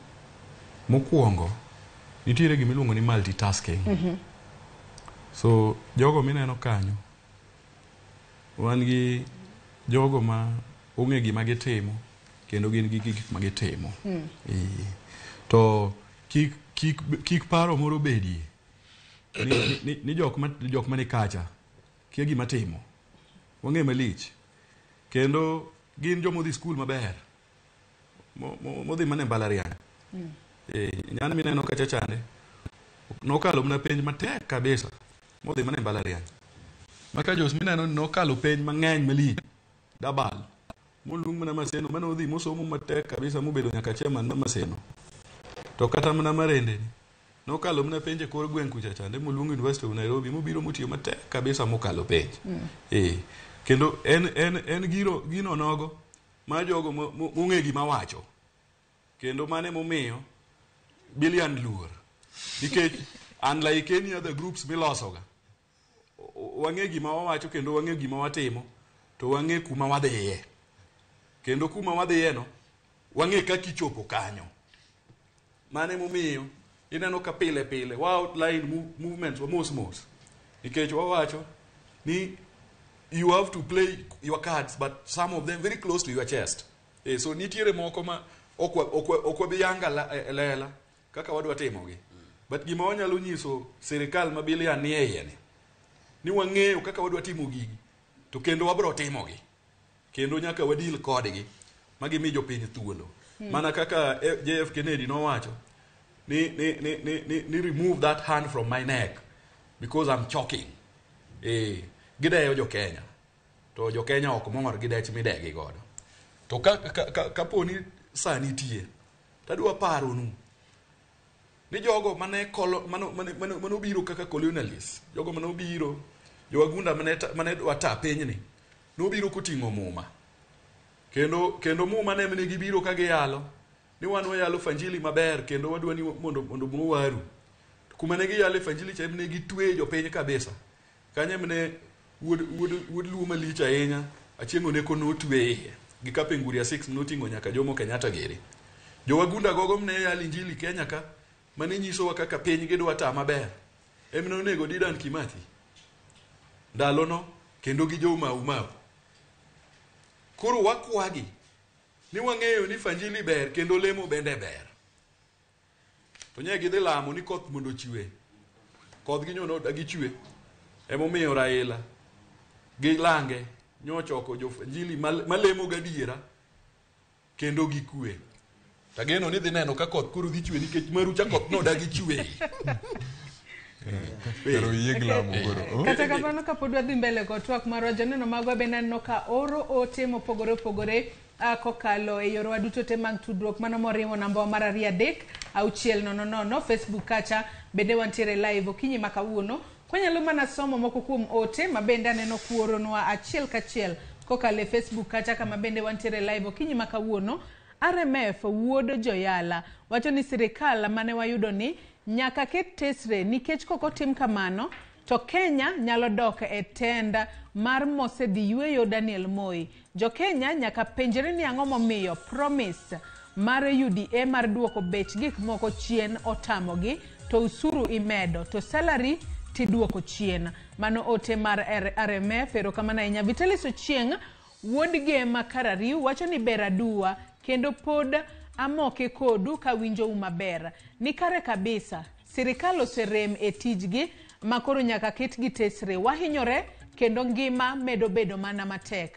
mokwongo nitiere gima iluongo ni multitasking. So jogo mineno kanyo, wan gi Jogo ma ong'e gima gitimo kendo gin gi gik ma gitimo. To kik paro moro bedie ni jok mani kacha kia gima timo. Wang'e malich. Kendo gin jomodhi skul maber. Modhi mana e mbalariany. Nyani mineno kacha chande nokalo mana penj matek kabisa modhi mana e mbalariany. Maka Jos mineno ni nokalo penj mang'eny malich dabal moluong mana Maseno mane odhi mosomo matek kabisa mobedo nyaka chairman ma Maseno. To kata mana Marende ni nokalo mana penj e kor gweng' kucha chande moluong University of Nairobi mobiro motiyo matek kabisa mokalo penj. Kendo en gino nogo ma jogo mong'e gima wacho. Kendo mane momiyo Billion luor. Nikech unlike any other groups milosoga, wang'e gima wawacho kendo wang'e gima watimo, to wang'e kuma wadhiye. Kendo kuma wadhiye no, wang'e kaka ichopo kanyo. Mane momiyo ineno ka pile pile wa outline movements wa mos mos. Nikech wawacho ni you have to play your cards, but some of them very close to your chest. So nitiere moko ma ok wabi yanga lela kaka wadwa timogi. But gima wanyalo nyiso sirikal ma Billion ni e iye ni wang'eyo kaka wadwa timo gigi, to kendo wabro timogi. Kendo nyaka wadil kodgi ma gimi jopiny thuolo. Mana kaka JF Kennedy nowacho ni remove that hand from my neck because I'm choking. Gideyo jo Kenya. To jo Kenya ok mor gi dech midegi godo. To kapo ni sa nitie, tadwa paronu ni jogo mane manobiro kaka colonialists, jogo manobiro, jowagunda mane dwa ta pinyni, nobiro koting'o muma. Kendo muma ne mane gibiro ka giyalo, ni wan wayalo fanjili maber kendo wadwa ni mondo mowaru. Kuma ne giyale fanjili cha ne gitwe jopiny kabisa. Kanyo mane wuod Luo malich ahinya, Achieng' Oneko notwe iye. Gi Kapenguria 6 noting'o nyaka Jomo Kenyatta gere. Jowagunda gogo mne yalo injili Kenya ka, mane nyisowa kaka piny gidwa ta maber. Emne onego Dedan Kimathi. Ndalono kendo gi jo Mau Mau. Koro wakwagi ni wang'eyo ni fanjili ber kendo lemo bende ber. To nye gidhi lamo ni koth mondo ochwe. Kodhgi nyono odagi chwe. Emomiyo Raila gi lange nyochoko jofanjili malemo gadiera kendo gi kwe. Tageno ni dhi neno ka koth koro dhi chwe nikech marucha koth nodagi chwe. Pero yie gi lamo koro. Kata kamano kapod wadhi mbele kod twak marwa, joneno magwa bende aneno ka oro ote mopogore opogore kokalo e yorewa duto te mag tudruok, mano moriwo namba mar 2 3 6 0 0 Facebook kacha bende wantiere live okinyi ma kawuono. Kwanyalo mana somo moko kuom ote ma bende aneno kuoronwa achiel kachiel kokalo e Facebook kacha kama bende wantiere live okinyi ma kawuono. RMF wuod Joyala wacho ni sirikal mane wayudo ni nyaka ket tesre nikech kok otim kamano to Kenya nyalo dok e tenda mar mosedhi yweyo Daniel Moi. Jo Kenya nyaka penjre ni ang'o momiyo promise mar UDA mar duoko bech gik moko chien otamogi, to usuru imedo to salary tiduoko chien. Mano ote mar RMF. Erokamano ahinya. Vitalis Ochieng' wuod Gema Karariu wacho ni ber aduwa kendo pod amoke kodu kawinjou maber. Ni kare kabisa, sirikal oserem e tijgi ma koro nyaka ketgi tesre. Wahinyore kendo ngima medo bedo mana matek.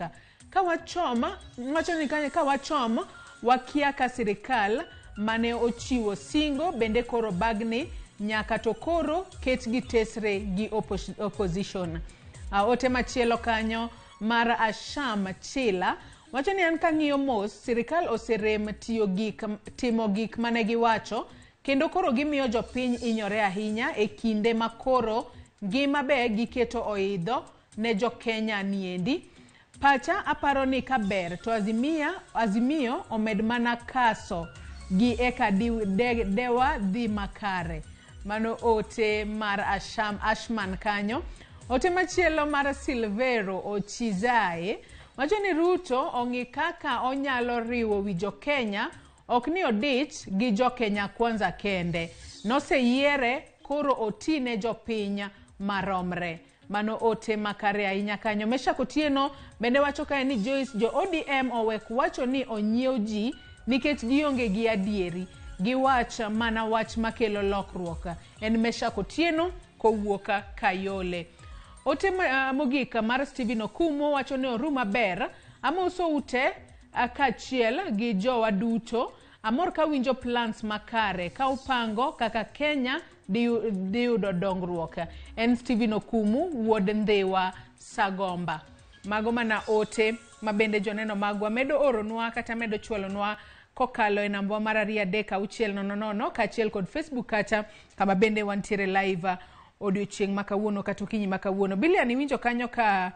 Ka wachom, wacho ni ka wachom wakia ka sirikal mane ochiwo singo bende koro bagni nyaka to koro ketgi tesre gi opposition. Ote machielo kanyo mar Asham Chila wacho ni an kang'iyo mos, sirikal oserem timo gik mane giwacho kendo koro gimiyo jopiny hinyore ahinya e kinde ma koro ngima be giketo oidho ne jo Kenya niendi. Pacha aparo ni kaber to Azimio omed mana kaso gi eka dewa dhi makare. Mano ote mar Asham Ashman kanyo. Ote machielo mar Silvero Ochizae wacho ni Ruto ong'i kaka onyalo riwo wi jo Kenya, ok ni odich gi jo Kenya kwanza kende. Noseyiere koro otine jopiny maromre. Mano ote makare ahinya kanyo. Meshak Otieno bende wacho kae ni Joyce jo ODM owek wacho ni onyiew ji nikech gionge gi adieri. Giwach mana wach makelo lokruok. En Meshak Otieno kowuok Kayole. Ote mogik mar Stephen Okumo wacho ni oru maber, amoso ute kaachiel gi jowa duto. Amor kawinjo plans makare ka upango kaka Kenya diyudo dongruok. En Stephen Okumu wuod Ndhiwa Sagomba. Mago mana ote mabende joneno magwa medo oronwa kata medo chwalonwa kokalo e nambwa mar 2 3 6 0 0 kaachiel kod Facebook kacha kama bende wantiere live odiochieng' ma kawuono kata okinyi ma kawuono. Bilian iwinjo kanyo ka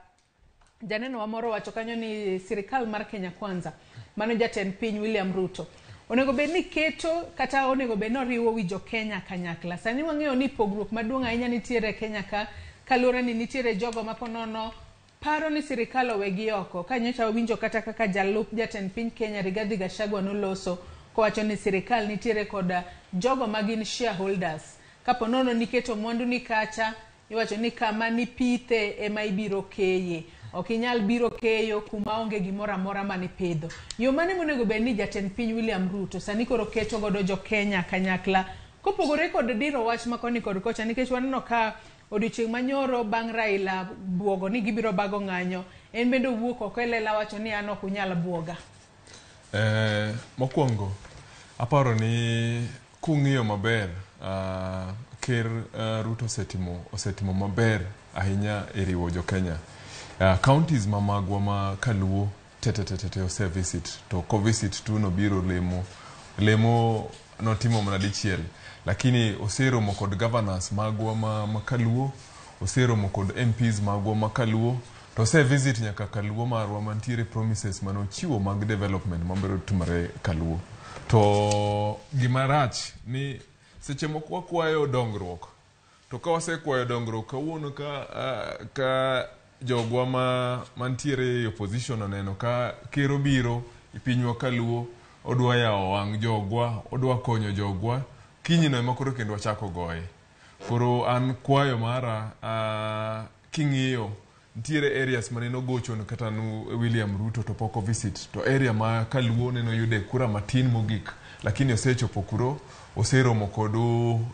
janeno wa moro wacho kanyo ni sirikal mar Kenya Kwanza, mano jatend piny William Ruto, onego bed ni keto kata onego bed ni oriwo wi jo Kenya kanyakla. Sani wang'eyo ni pogruok maduong' ahinya nitiere e Kenya ka, kaluwore ni nitiere jogo ma ponono paro ni sirikal owegi oko. Ka nyocha wawinjo kata kaka jalup jatend piny Kenya Rigathi Gachagua noloso kowacho ni sirikal nitiere koda jogo ma gin shareholders. Kapo nono niketo mwandu ni kacha, iwacho ni kama nipithe ema ibiro keye. Ok inyal biro keyo kuma onge gimoro amora manipidho. Yo mane monego bed ni jatend piny William Ruto sani koro keto godo jo Kenya kanyakla kopogore kod diro wach ma koni kod kocha, nikech waneno ka odiochieng' manyoro bang' Raila buogo ni gibiro bago ng'anyo, en bende owuok oko e lela wacho ni an ok unyal buoga. Mokwongo aparo ni kung'iyo maber, Ker Ruto osetimo maber ahinya e riwo jo Kenya. Counties ma magwa ma Kaluo te ose visit, to ko visit tu nobiro lemo notimo mana dichiel, lakini oseromo kod governors magwa ma Kaluo, oseromo kod MPs magwa ma Kaluo, to ose visit nyaka Kaluo marwa mantiere promises manochiwo mag development mabiro timore Kaluo. To gima rach ni seche moko wakwayo dongruok, to ka wasekwayo dongruok kawuono ka jogwa mantiere e opposition oneno ka ker obiro e pinywa Kaluo, odwa yawo wang' jogwa, odwa konyo jogwa, kinyno ema koro kendo wachako goye. Koro an kwayo mara, king'iyo nitiere areas mane nogocho kata nu William Ruto to pok ovisit, to area ma Kaluo neno yude kura matin mogik, lakini osechopo kuro, oseromo kod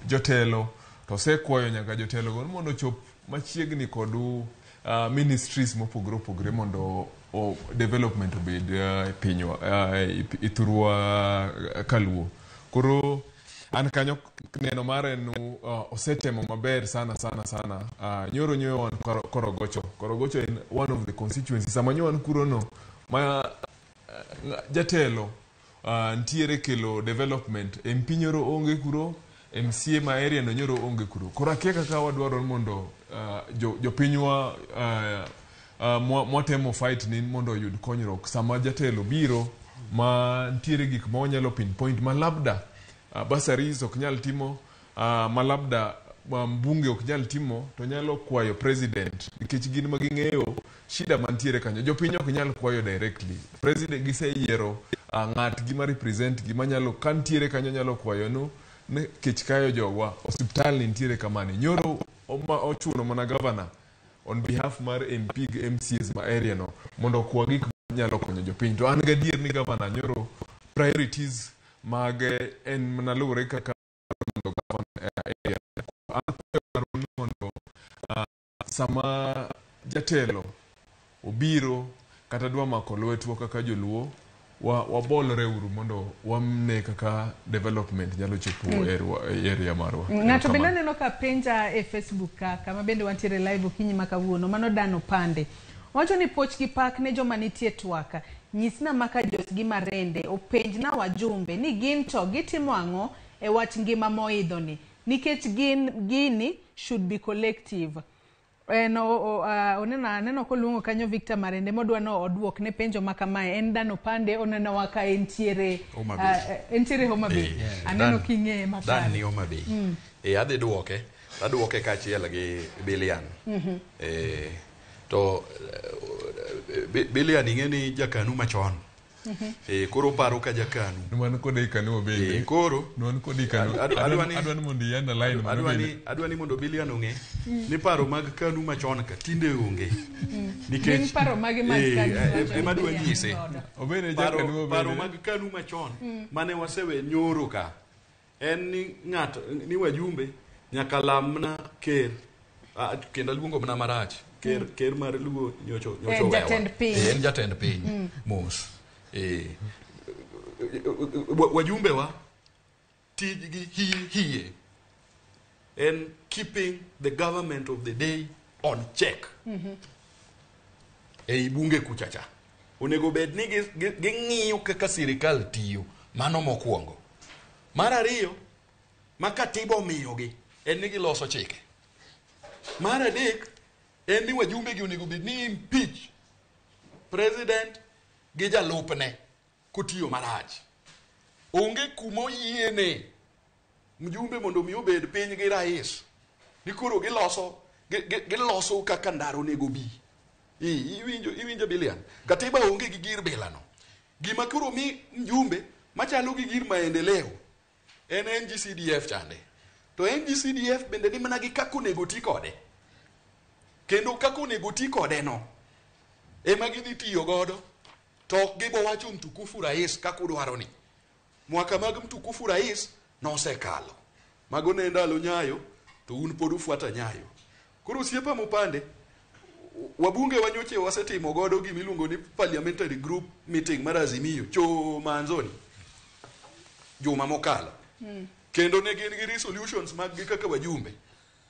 jotelo, to osekwayo nyaka jotelo go mondo ochop machiegni kod ministries mopogore opogore mondo development obed e pinywa, e thurwa Kaluo. Koro an kanyo neno mare en osetemo maber sana sana sana. Nyoro nyoyo wan Korogocho. Korogocho en one of the constituencies. Sama nyo wan kuro no ma jatelo nitiere kelo development, MP nyoro onge kuro, MCA ma area no nyoro onge kuro. Koro akia kaka wadwaro mondo jopinywa mwatemo fight ni mondo oyud konyruok sama jatelo biro ma nitiere gik ma wanyalo pinpoint ma labda bursaries ok nyal timo, ma labda mbunge ok nyal timo, to nyalo kwayo president nikech gin ma ging'eyo shida mantiere kanyo. Jopiny ok nyal kwayo directly. President giseyiero ng'atgi ma represent gi manyalo ka nitiere kanyo nyalo kwayo nu ne kech kayo jogwa, osiptal ni nitiere kamani. Nyoro ochuno mana governor on behalf mar MP gi MCAs ma area no mondo okwa gik manyalo konyo jopiny. To an gadier ni governor nyoro priorities mag en mana luwore kaka mondo governor area. An kwayo mondo sama jatelo obiro kata dwa mako lwetwa kaka joluo, wabolore uru mondo wane kaka development nyalo chopo e area marwa. Ng'ato bende aneno ka penja e Facebook ka, kama bende wantiere live okinyi ma kawuono, mano Dan Opande. Owacho ni puoch gi pak ne joma nitie twak. Nyisna maka Jos gi Marende, openjna wajumbe ni gin to gitimo ang'o e wach ngima moidho ni, nikech gin gini should be collective. En oneno aneno koluongo kanyo Victor Marende modwa no oduok ne penjo ma kamae. En Dan Opande oneno wa ka entiere Homa Bay. Entiere Homa Bay. Aneno king'eye makare. Dan ni Homa Bay. Adhi duoke, aduoke kaachiel gi Bilian. To Bilian ing'e ni jakanu machon. Koro paro ka jakanu. Wan kode i Kanu bende. Koro Wan kode i Kanu. Adwa ni mondo i underline mano bende. Adwa ni mondo Bilian ong'e ni paro mag Kanu machon ka tinde onge. Nikech Gin paro mage mag Kanu machon? Ema adwa nyise. Obede jakanu obede. Paro mag Kanu machon mane wasewe nyoro ka en ni ng'ato ni wajumbe nyaka lamna ker. Kendo aluongo mana marach. Ker mar Luo nyocho wewa. Jatend piny. En jatend piny. Mos. Wajumbe wa tijgi hie en keeping the government of the day on check. Ei bunge kuchacha onego bed ni ging'iyo kaka sirikal tiyo, mano mokwongo. Mar ariyo ma katiba omiyogi en ni giloso chike. Mar adek en ni wajumbe gi onego bed ni impeach president gi jalupne kotiyo marach. Onge kuma oyiene mjumbe mondo mi obed piny gi rais ni koro giloso kaka ndaro onego bi. Iwinjo Bilian. Katiba onge gi gir bilano. Gima koro mi mjumbe machalo gi gir maendeleo en NGCDF chande. To NGCDF bende ni mana gi kaka onego ti kode. Kendo kaka onego ti kode no ema gidhi tiyo godo. To ok gibo wacho mtukufu rais kaka udwaro ni. Mwaka mag mtukufu rais nosekalo. Mago ne ndalo Nyayo to un pod ufuata Nyayo. Koro osiepa mopande, wabunge wanyoche wasetimo godo gimiluongo ni parliamentary group meeting mar Azimio cho manzoni juma mokalo. Kendo ne gin gi resolutions mag gi kaka wajumbe.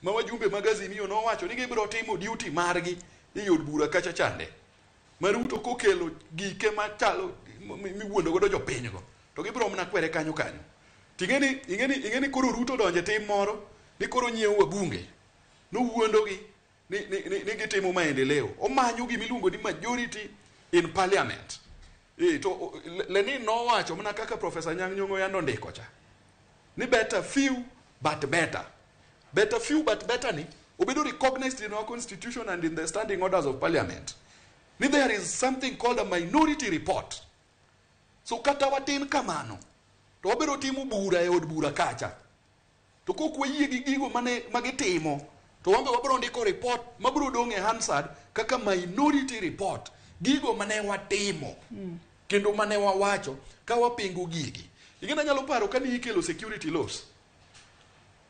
Ma wajumbe mag Azimio nowacho ni gibiro timo duty margi e od bura kacha chande. Ma Ruto kokelo gike machalo miwuondo godo jopinygo to gibiro mana kwere kanyo kanyo. Ting'eni koro Ruto donje tim moro ni koro nyiewo wabunge nowuondogi ni gitimo maendeleo. Omanyo gimiluongo ni majority in parliament. To Lenin nowacho mana kaka Professor Anyang' Nyong'o yando ndiko cha ni better few but better. Better few but better ni obedo recognized in our constitution and in the standing orders of parliament. Ni there is something called a minority report. So kata watin kamano to wabiro timo bura e od bura kacha. To kok wayie gi gigo mane magitimo to wambe wabiro ndiko report mabiro dong' e Hansard kaka minority report gigo mane watimo kendo mane wawacho ka wapingo gigi. Ing'e anyalo paro kane ikelo security laws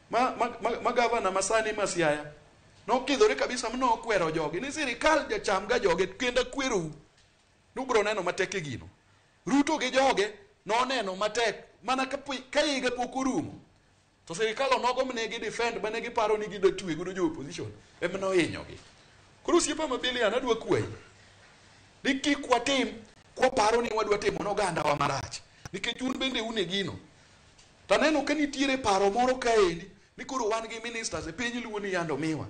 ma gavana masani ma Siaya nokidhore kabisa manokwero jogi ni sirikal jacham ga joge kendo akwerou. Nubiro neno matek e gino. Ruto gi joge noneno matek mana ka higa pok orumo. To sirikal onogo mane gi defend mane giparo ni gidwa twe godo jo opposition ema nohinyogi. Koro osiepa ma Bilian adwa kwayi ni kik watim kwaparo ni wadwa timo noganda wa marach nikech un bende un e gino. Taneno ka nitiere paro moro kaendi ni koro wan gi ministers e piny Luo ni yando miwa.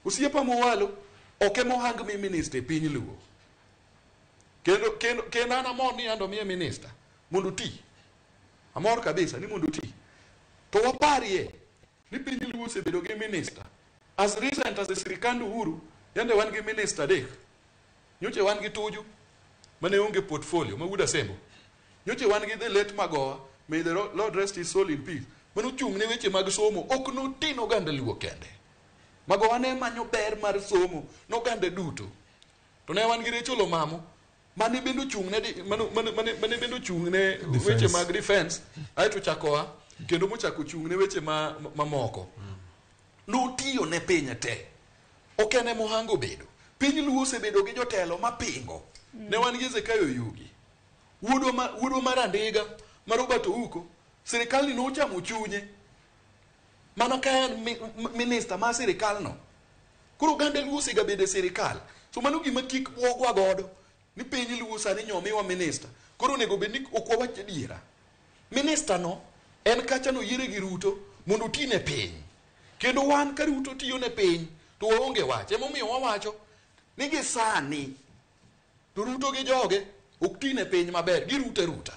Osiepa mowalo ok ema ohang mi minister e piny Luo. Kendo an amor ni yando miye minister mondo oti. Amor kabisa ni mondo oti. To waparie ni piny Luo osebedo gi minister. As recent as the sirikand Uhuru, yande wan gi minister adek. Nyoche wan gi Tuju mane onge portfolio ma wuod Asembo. Nyoche wan gi the late Magoha, may the Lord rest his soul in peace. Mano chung' ne weche mag somo ok notin oganda Luo kende. Magoha ne manyo ber mar somo noganda duto. To ne wan gi Rachel Omamo mane bende ochung' ne mane bende ochung' ne weche mag defense aeto chakoa kendo mochako chung' ne weche mamoko. Notiyo ne piny te. Ok en ema ohango bedo. Piny Luo osebedo gi jotelo mapingo. Ne wan gi Zekayo Oyugi. Wuodwa mar Andiga mar Robert Ouko, sirikal ni nochamo chunye. Mana ka en minister mar sirikal no. Koro oganda Luo osegabedo e sirikal. So mano gima kik bwogwa godo ni piny Luo sani nyomiwa minister. Koro onego bed ni ok wawach adiera. Minister no en kacha noyiere gi Ruto mondo oti ne piny. Kendo wan ka Ruto tiyo ne piny to waonge wach. Emomiyo wawacho ni gi sani to Ruto gi joge ok ti ne piny maber, girute ruta.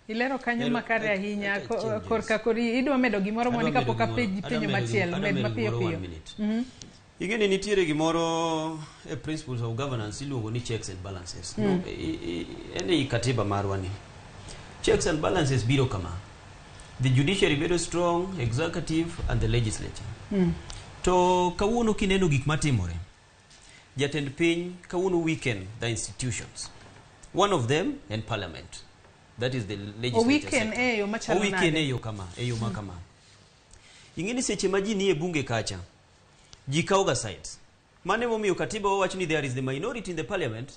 Ilero kanyo makare ahinya korka kori idwa medo gimoro mondi kapok apenji penjo machielo med mapiyo piyo. Ing'e ni nitiere gimoro e principles of governance iluongo ni checks and balances. No, en ei katiba marwa ni. Checks and balances biro kama. The judiciary bedo strong, executive and the legislature. To kawuono kineno gik matimore, jatend piny kawuono weaken the institutions. One of them en parliament. That is the legislature Oweaken sector. e yo machalo Oweaken nade? e yo kama, e yo ma kama. Ing'e ni seche ma ji nie bunge kacha, ji kawoga sides. Mano emomiyo katiba wawacho ni there is the minority in the parliament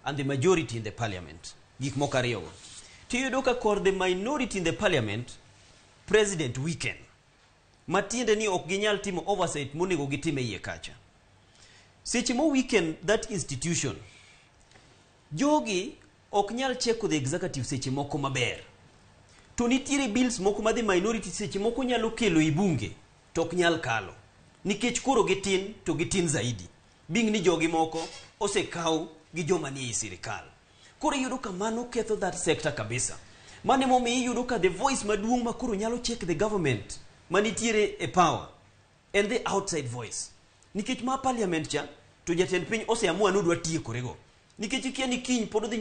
and the majority in the parliament. Gik moko ariyogo. Tiyudo ka kor the minority in the parliament, president weaken. Matiende ni ok ginyal timo oversight monego gitim e iye kacha. Seche mo weaken that institution, jogi ok nyal cheko the executive seche moko maber. To nitiere bills moko ma the minority seche moko nyalo kelo e bunge to ok nyal kalo. Nikech koro gitin to gitin zaidi. Being ni jogi moko osekaw gi joma nie ei sirikal. Koro iyudo ka mano ketho that sector kabisa. Mano emomiyo iyudo ka the voice maduong' ma koro nyalo check the government manitiere e power en the outside voice. Nikech ma parliament cha to jatend piny oseamua ni odwa tiekorego. Nikech ikia ni kiny pod odhi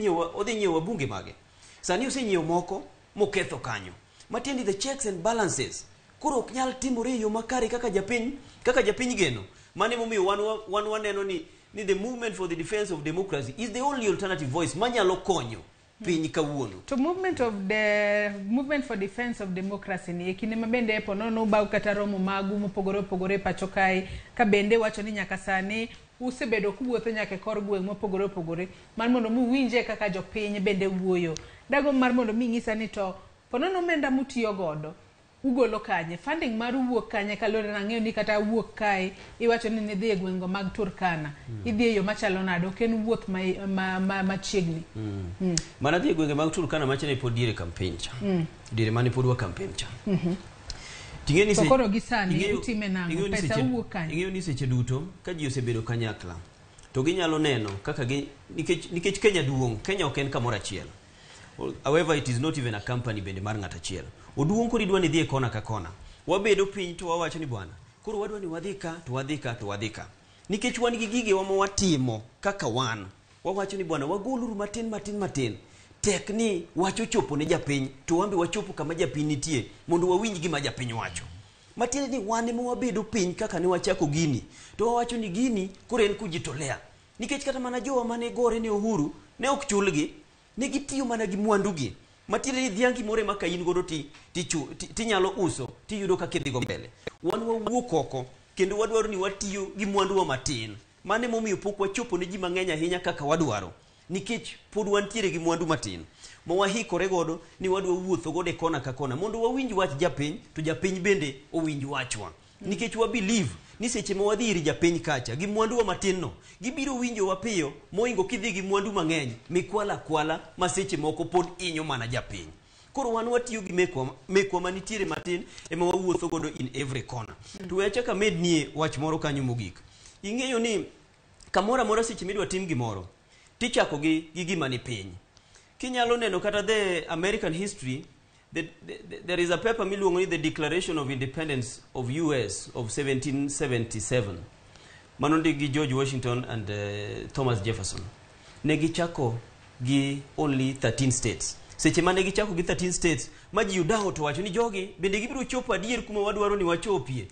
nyiewo wabunge mage. Sani osenyiewo moko moketho kanyo. Matiende the checks and balances koro ok nyal timore e yo makare kaka japiny geno. Mano emomiyo wan waneno ni the movement for the defense of democracy is the only alternative voice manyalo konyo piny kawuono. To movement for defense of democracy ni e kinde ma bende po nono ubago kata romo magu mopogore opogore e pacho kae, ka bende wacho ni nyaka sani usebedo kuwuotho nyaka e kor gweng' mopogore opogore mar mondo mi uwinje kaka jopiny bende wuoyo. Dago mar mondo mi ng'isa ni to po nono omenda mutiyo godo ugolo kanye, funding maru wuok kanye, kaluwore nang'eyo ni kata wuok kae iwacho ni nidhi e gweng'go mag Turkana, idhi e yo machalo nade, ok en wuoth machiegni. Mana dhi e gwenge mag Turkana macha ne pod diere campaign cha. Diere mane pod wa campaign cha. Ting'e ni To koro gi sani utime nang'o? Ing'eyo ni Pesa wuok kanye? Ing'eyo ni seche duto ka ji osebedo kanyakla to ginyalo neno kaka gi nikech Kenya duong', Kenya ok en kamoro achiel. However, it is not even a company bende mar ng'ato achiel. Oduong' koro idwa ni idhi e kona ka kona. Wabedo piny to wawacho ni bwana, koro wadwa ni wadhi ka, to wadhi ka, to wadhi ka. Nikech wan gi gigewa ma watimo kaka wan. Wawacho ni bwana, wagoluru matin matin matin. Tek ni wach ochopo ne japiny, to wan be wachopo kama japiny nitie mondo wawinj gima japiny wacho. Matiende ni wan ema wabedo piny kaka ne wachako gini. To wawacho ni gini koro en kujitolea. Nikech kata mana jowa mane gore ne Uhuru ne ok chulgi, ne gitiyo mana gi mwandugi. Matiende ni dhiangi moro ema ka in godo tinyalo uso tiyudo kaka idhigo mbele. Wan wawuok oko kendo wadwaro ni watiyo gi mwanduwa matin. Mano emomiyo pok wachopo ne ji mang'eny ahinya kaka wadwaro. Nikech pod wantiere gi mwandu matin ma wahikore godo ni wadwa wuotho godo e kona ka kona mondo wawinj wach japiny to japiny bende owinj wachwa. Nikech wa believe ni seche ma wadhi ir japiny kacha gi mwanduwa matin no, gibiro winjowa piyo mohingo kidhi gi mwandu mang'eny mikwala kwala ma seche moko pod inyo mana japiny. Koro wan watiyo gi mekwa manitiere matin ema wawuotho godo in every corner. To we achak amednie wach moro kanyo mogik. Ing'eyo ni kamoro amora seche midwa tim gimoro tichako gi gima ni piny. Kinyalo neno kata the American history, there is a paper miluongo ni the Declaration of Independence of US of 1777. Mano ndik gi George Washington and Thomas Jefferson. Ne gichako gi only 13 states. Seche mane gichako gi 13 states, ma ji odawo to wacho ni jogi bende gibiro chopo adier kuma wadwaro ni wachopie.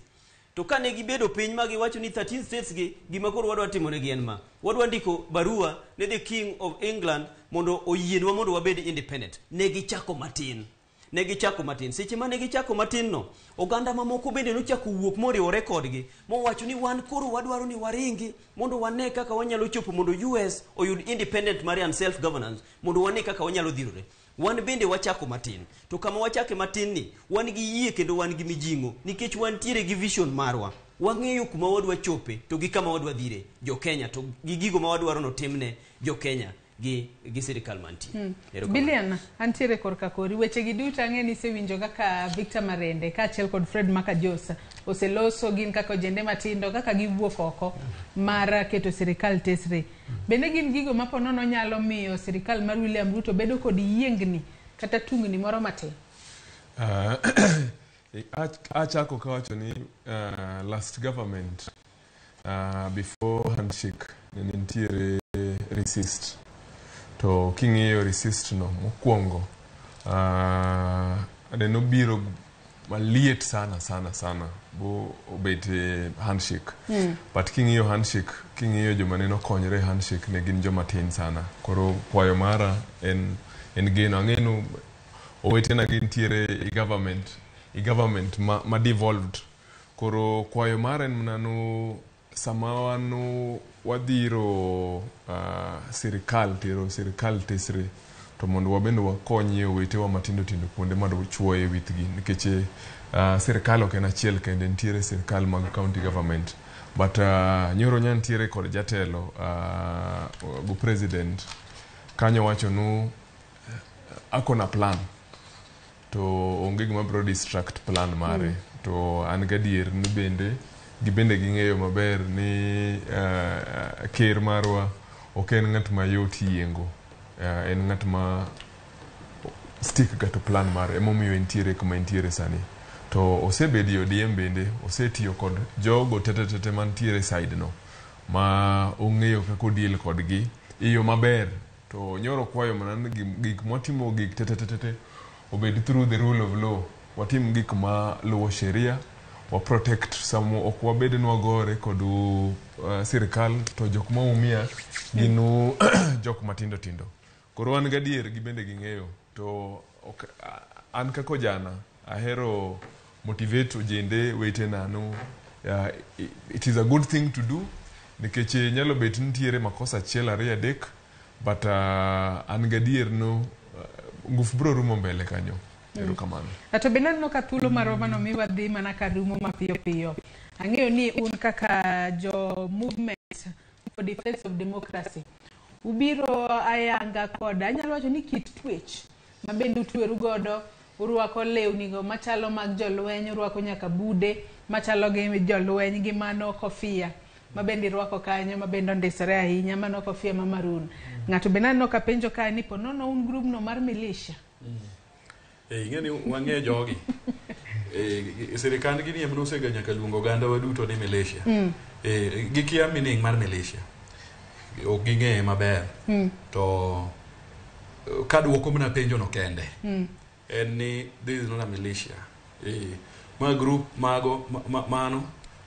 To kane gibedo piny ma giwacho ni 13 states gi, gima koro wadwa timo negi en ma. Wadwa ndiko barua ne the King of England mondo oyienwa mondo wabed independent. Ne gichako matin. Ne gichako matin. Seche mane gichako matin no, oganda mamoko bende nochako wuok moriwore kodgi, mowacho ni wan koro wadwaro ni waringi mondo wane kaka wanyalo chopo mondo US oyud independent mare and self governance, mondo wane kaka wanyalo dhirore. Wan bende wachako matin. To kama wachake matin ni, wan gi yie kendo wan gi mijing'o, nikech wantiere gi vision marwa. Wang'eyo kuma wadwa chope to gi kama wadwa dhire jo Kenya, to gi gigo ma wadwaro notimne jo Kenya gi sirikal mantie. Erokamano. Bilian, antiere korka kori. Weche gi duto ang'e ni isewinjo kaka Victor Marende kaachiel kod Fred Makajosa oseloso gin kaka ojende matindo kaka giwuok oko mar keto sirikal tesre. Bende gin gigo ma po nono nyalo miyo sirikal mar William Ruto bedo kod yiengni kata tungni moro matin? Achako kawacho ni last government Before handshake ne nitiere resist. To king'iyo resist no mokwongo, ne nobiro maliet sana sana sana bo obet e handshake. But king'iyo handshake, king'iyo joma ne nokonyore e handshake ne gin joma tin sana. Koro kwayo mara en geno. Ang'e ni owetena gintiere e government ma devolved. Koro kwayo mara en mana no sama wan wadhiro sirikal tero sirikal tesre to mondo wabende wakonyie owetewa matindo tindo kuonde madwa chuoye withgi nikech sirikal ok en achiel kende. Nitiere sirikal mag county government, but nyoro nya nitiere kod jatelo go president kanyo wacho nu akona plan to onge gima biro distract plan mare. To an gadier ni bende gibende ging'eyo maber ni ker marwa ok en ng'at mayot yiengo. En ng'at ma stick ga to plan mare, emomiyo entiere kuma entiere sani. To osebedo e ODM, bende osetiyo kod jogo tetetete mantiere side no ma ong'eyo kaka odeal kodgi e yo maber. To nyoro kwayo mana ni gik mwatimo gik tetetete obed through the rule of law, watim gik ma luwo sheria, wa protect samo ok wabed ni wagore kod sirikal to jok ma umia gin jok matindo tindo. Koro wan gadier gi bende ging'eyo to ok, an kaka ojana ahero motivate ojende wetena no it is a good thing to do nikech nyalo bet nitiere makosa achiel, ariyo, adek, but an gadier no ngufu biro rumo mbele kanyo. Erokamano. To bende aneno ka thuolo marwa manomiwa dhi mana ka rumo mapiyo piyo. Ang'eyo ni un kaka jo Movement for Defense of Democracy ubiro ayanga kod anyalo wacho ni kit twech ma bende utweru godo, urwako lewni go machalo mag jolweny, urwako nyaka bude machalo gi jolweny gi mano kofia ma bende irwako kanyo ma bende ondisore ahinya, mano kofia ma maroon. Ng'ato bende aneno ka penjo kae ni po nono un group no mar militia. Ing'e ni wang'e jogi. Sirikand gini ema nosega nyaka luongo oganda wa duto ni militia. Gikia meaning mar militia. Ok ging'eye maber. To kaduoko mana penjo no kende. En ni this is not a militia. Ma group mago mano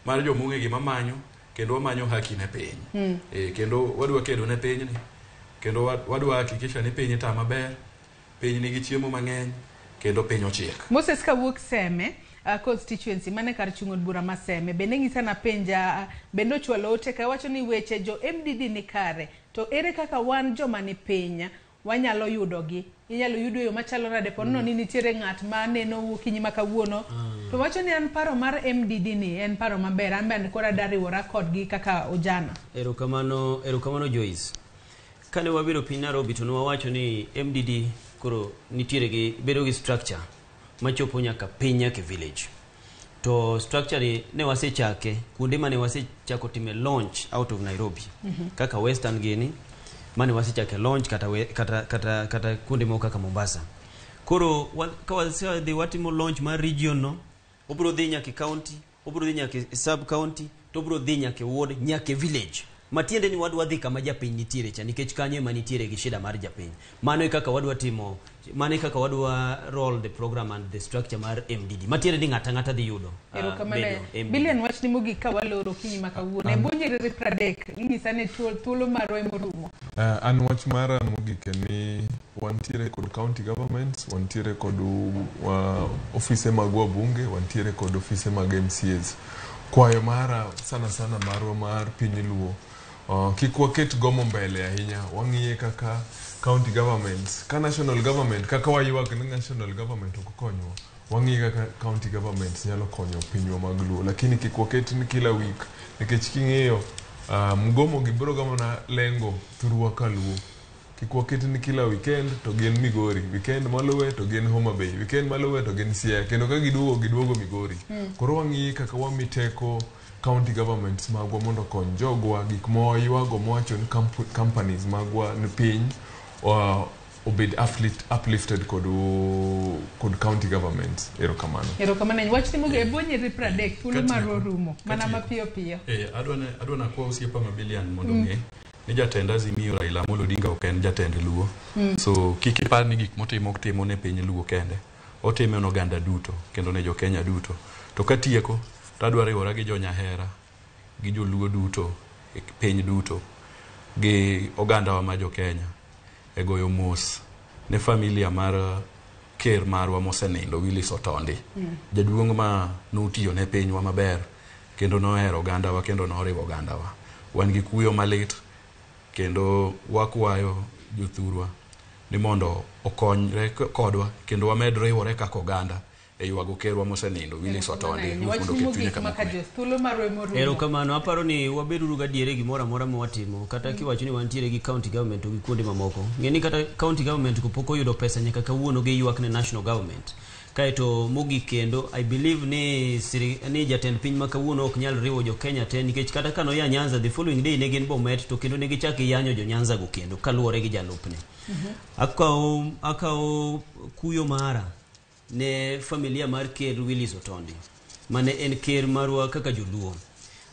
mar jomong'e gima manyo kendo wamanyo haki ne piny. Kendo wadwa kedo ne pinyni. Kendo wadwa hakikisha ni piny ta maber. Piny nigi chiemo mang'eny kendo piny ochiek. Moses kawuok Seme constituency mane kar chung' od bura ma Seme bende ng'isa napenja bende ochwalo ote ka wacho ni weche jo MDD ni kare to ere kaka wan joma ni piny wanyalo yudogi, inyalo yudo e yo machalo nade po nono ni nitiere ng'at ma neno okinyi ma kawuono to wacho ni an paro mar MDD ni en paro maber, an bende koro adwa riwora kodgi kaka ojana. Erokamano, erokamano Joyce. Kane wabiro piny Nairobi to ne wawacho ni MDD koro nitiere gi bedo gi structure machopo nyaka piny, nyaka e village. To structure ni ne wasechake kuonde mane wasechako time launch out of Nairobi. Kaka Western gini mane wasechake launch kata kuonde moko kaka Mombasa. Koro ka wasedhi watimo launch mar region no, obiro dhi nyaka e county, obiro dhi nyaka e sub county, to obiro dhi nyaka e ward, nyaka e village. Matiende ni wadwa dhi kama japiny nitiere cha nikech kanyo ema nitiere gi shida mar japiny. Mano e kaka wadwa timo, mano e kaka wadwa roll the program and the structure mar MDD. Matiende ni ng'ata ang'ata dhi yudo Erokamano. bedo MDD. Bilian, wachni mogik ka waloro okinyi ma kawuono e bwo nyiriri 30 inyisa ni thuolo marwa emorumo. An wach mara mogik en ni wantiere kod county governments, wantiere kod ofise mag wabunge, wantiere kod ofise mag MCAs. Kwayo mara sana sana marwa mar piny Luo, kik waket gomo mbele ahinya, wang'iye kaka county governments, ka national government, kaka waywak ni national government ok okonywa, wang'iye kaka county governments nyalo konyo pinywa mag Luo, lakini kik waket ni kila week, nikech king'iyo mgomo gi biro ga mana lengo thurwa ka Luo. Kik waket ni kila weekend to gin Migori, weekend maluwe to gin Homa Bay, weekend maluwe to gin Siaya, kendo ka giduogo giduogo Migori. Koro wang'iye kaka wami teko county governments magwa mondo okony jogwa gik ma waywago mowacho ni companies magwa ni piny. obed uplifted kod county government. Erokamano. Erokamano. Wach timo e bwo nyiri 30 thuolo mar orumo mana mapiyo piyo. Adwa na kwa osiepa ma Bilian mondo ng'e ni jatend Azimio Raila Amolo Odinga ok en jatend Luo. So kik ipar ni gik motimo ok ne piny Luo kende. Otime ne oganda duto kendo ne jo Kenya duto. To katieko to adwa riwora gi jo Nyahera gi joluo duto e piny duto gi ogandawa ma jo Kenya e goyo mos ne familia mar ker marwa mosenindo Willis Otondi. Jaduong' ma notiyo ne pinywa maber kendo nohero ogandawa kendo noriwo ogandawa. Wan gi kuyo malit kendo wakwayo jothurwa ni mondo okonyre kodwa kendo wamed riwore kaka oganda e ywago kerwa mosenindo Willis Otondi mondo oket chunye kama kwe. Erokamano. Aparo ni wabeduru gadier gimoro amora ma watimo kata kiwacho ni wantiere gi county government to gi kuonde mamoko. Ng'e ni kata county government ko pok oyudo pesa nyaka kawuono giywak ne national government. Kaeto mogik kendo I believe ni jatend piny ma kawuono ok nyal riwo jo Kenya te nikech kata ka noya Nyanza the following day ne gin Bomet to kendo ne gichak giyanyo jo Nyanza go kendo kaluwore gi jalupne. Akawo kuyo mara ne familia mar ker Willis Otondi mane en ker marwa kaka joluo.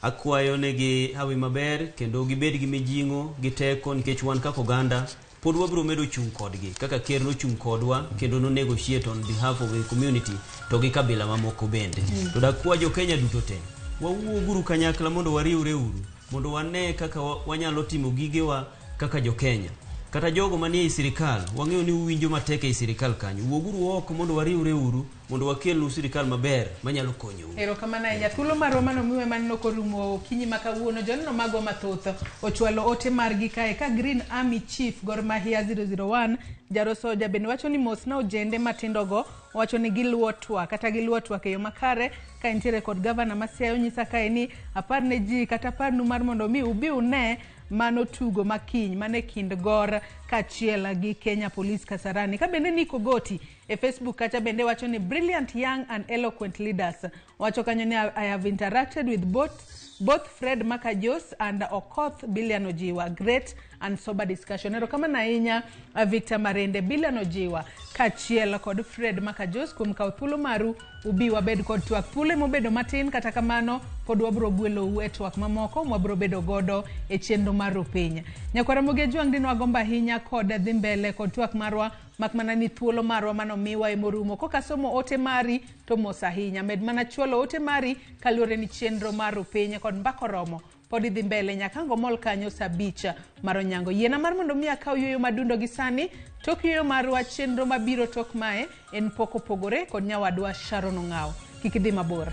Akwayo negi hawi maber kendo gibed gi mijing'o gi teko nikech wan kaka oganda pod wabiro medo chung' kodgi kaka ker nochung' kodwa kendo no negotiate on behalf of the community to gi kabila mamoko bende. To dakwa jo Kenya duto te wawuoguru kanyakla mondo wariwre uru mondo wane kaka wanyalo timo gigewa kaka jo Kenya. Kata jogo manie ei sirikal wang'eyo ni uwinjo matek ei sirikal kanyo, wuoguru oko mondo wariwre uru mondo wakelnu sirikal maber manyalo konyou. Erokamano ahinya. Thuolo marwa manomiwe maneno korumo okinyi ma kawuono. Joneno magwa mathoth ochwalo ote margi kae ka Green Army Chief Gor Mahia 001 Jarosoja bende wacho ni mosna ojende matindogo, wacho ni giluwo twak kata giluwo twak e yo makare. Ka entiere kod gavana ma Siaya onyisa kae ni apar ne ji kata aparnu mar mondo mi ubi une mano tugo makiny mane kind Gor kaachiel gi Kenya Police Kasarani. Ka bende Nick Ogoti e Facebook kacha bende wacho ni brilliant young and eloquent leaders. Wacho kanyo ni I have interacted with both Fred Makajos and Okoth Bilian Ojiwa. Great and sober discussion. Erokamano ahinya Victor Marende, Bilian Ojiwa kaachiel kod Fred Makajos kuom kawo thuolo maru ubi wabed kod twak. Thuolo mobedo matin kata kamano pod wabiro gwelou e twak mamoko mwabiro bedo godo e chenro mar Rupiny. Nyakwara Ramogi Ajwang' dino agombo ahinya kod dhi mbele kod twak marwa mak mana ni thuolo marwa manomiwa emorumo. Koka somo ote mari to mos ahinya. Med mana chwalo ote mari kaluwore ni chenro mar Rupiny kod mbaka oromo pod idhi mbele nyaka ngomol kanyo saa 5 mar onyango. Yiena mar mondo mi akaw yueyo madundo gi sani. Tok yueyo marwa chenro mabiro tok mae en pok opogore kod nyawadwa Sharon Ong'aw. Kik idhi mabor.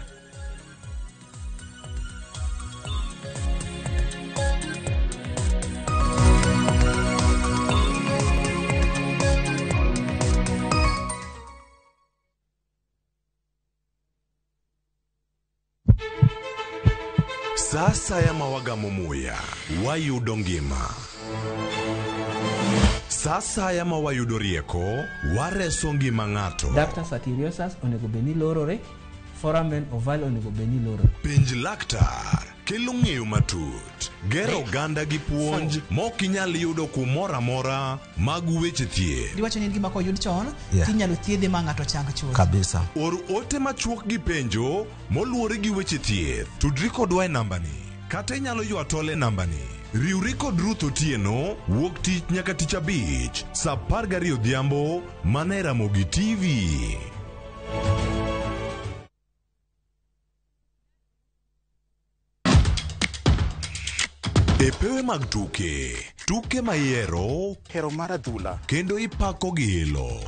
Sasa ya mawagamo muya wayudo ngima. Sasa ya mawayudo rieko wareso ngima ng'ato. Ductus arteriosus onego bed ni lorore, foramen ovale onego bed ni lorore. Penj laktar kelo ng'eyo matut, gero oganda gi puonj mok inyal yudo kumoro amora mag weche thieth. Diwacho ni en gima koyud chon, tinyalo thiedhe ma ng'ato chang chuth. Kabisa. Or ote machuok gi penjo moluwore gi weche thieth. Tudri kodwa e nambani kata inyalo ywa tol e nambani. Riwri kod Ruth Otieno wuok tich nyaka tich abich saa 12 odhiambo mana e Ramogi TV. E pewe mag tuke, tuke mayiero, hero mar adhula, kendo ipako gi ilo.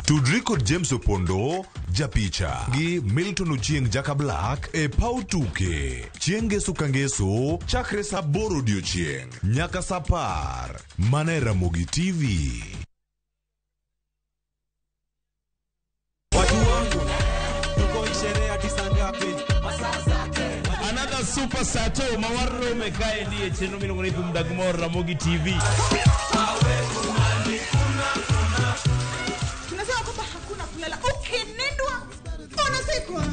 Tudri kod James Opondo, japicha, gi Milton Ochieng' Jaka Black e paw tuke. Chieng' ngeso ka ngeso, chakre saa 8 odiochieng' nyaka saa 10. Mana e Ramogi TV. Watu wangu, tuko sherehe hadi saa ngapi? Another super sato mawarome kae ndiye chenro miluongo ni Thum Dag Mor Ramogi TV. Tunasema kwamba hakuna kulala, ukinindwa unasikwa.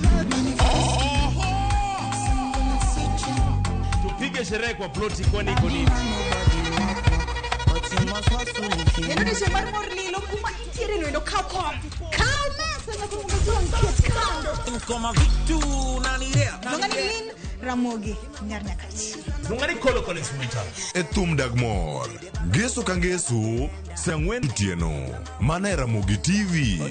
Tupige sherehe kwa ploti kwani iko nini? En odiechieng' mar mor lilo kuma intiere no endo kaw kom. Kaw mesa nyaka mondo juang' ket kando. Koma vitu nanirea. Luonga ni Lin Ramogi Nyar Nyakach. Luonga ni Kolo Collins Mwita. E thum dag mor. Ngeso ka ngeso, saa 4 otieno. Mana e Ramogi TV.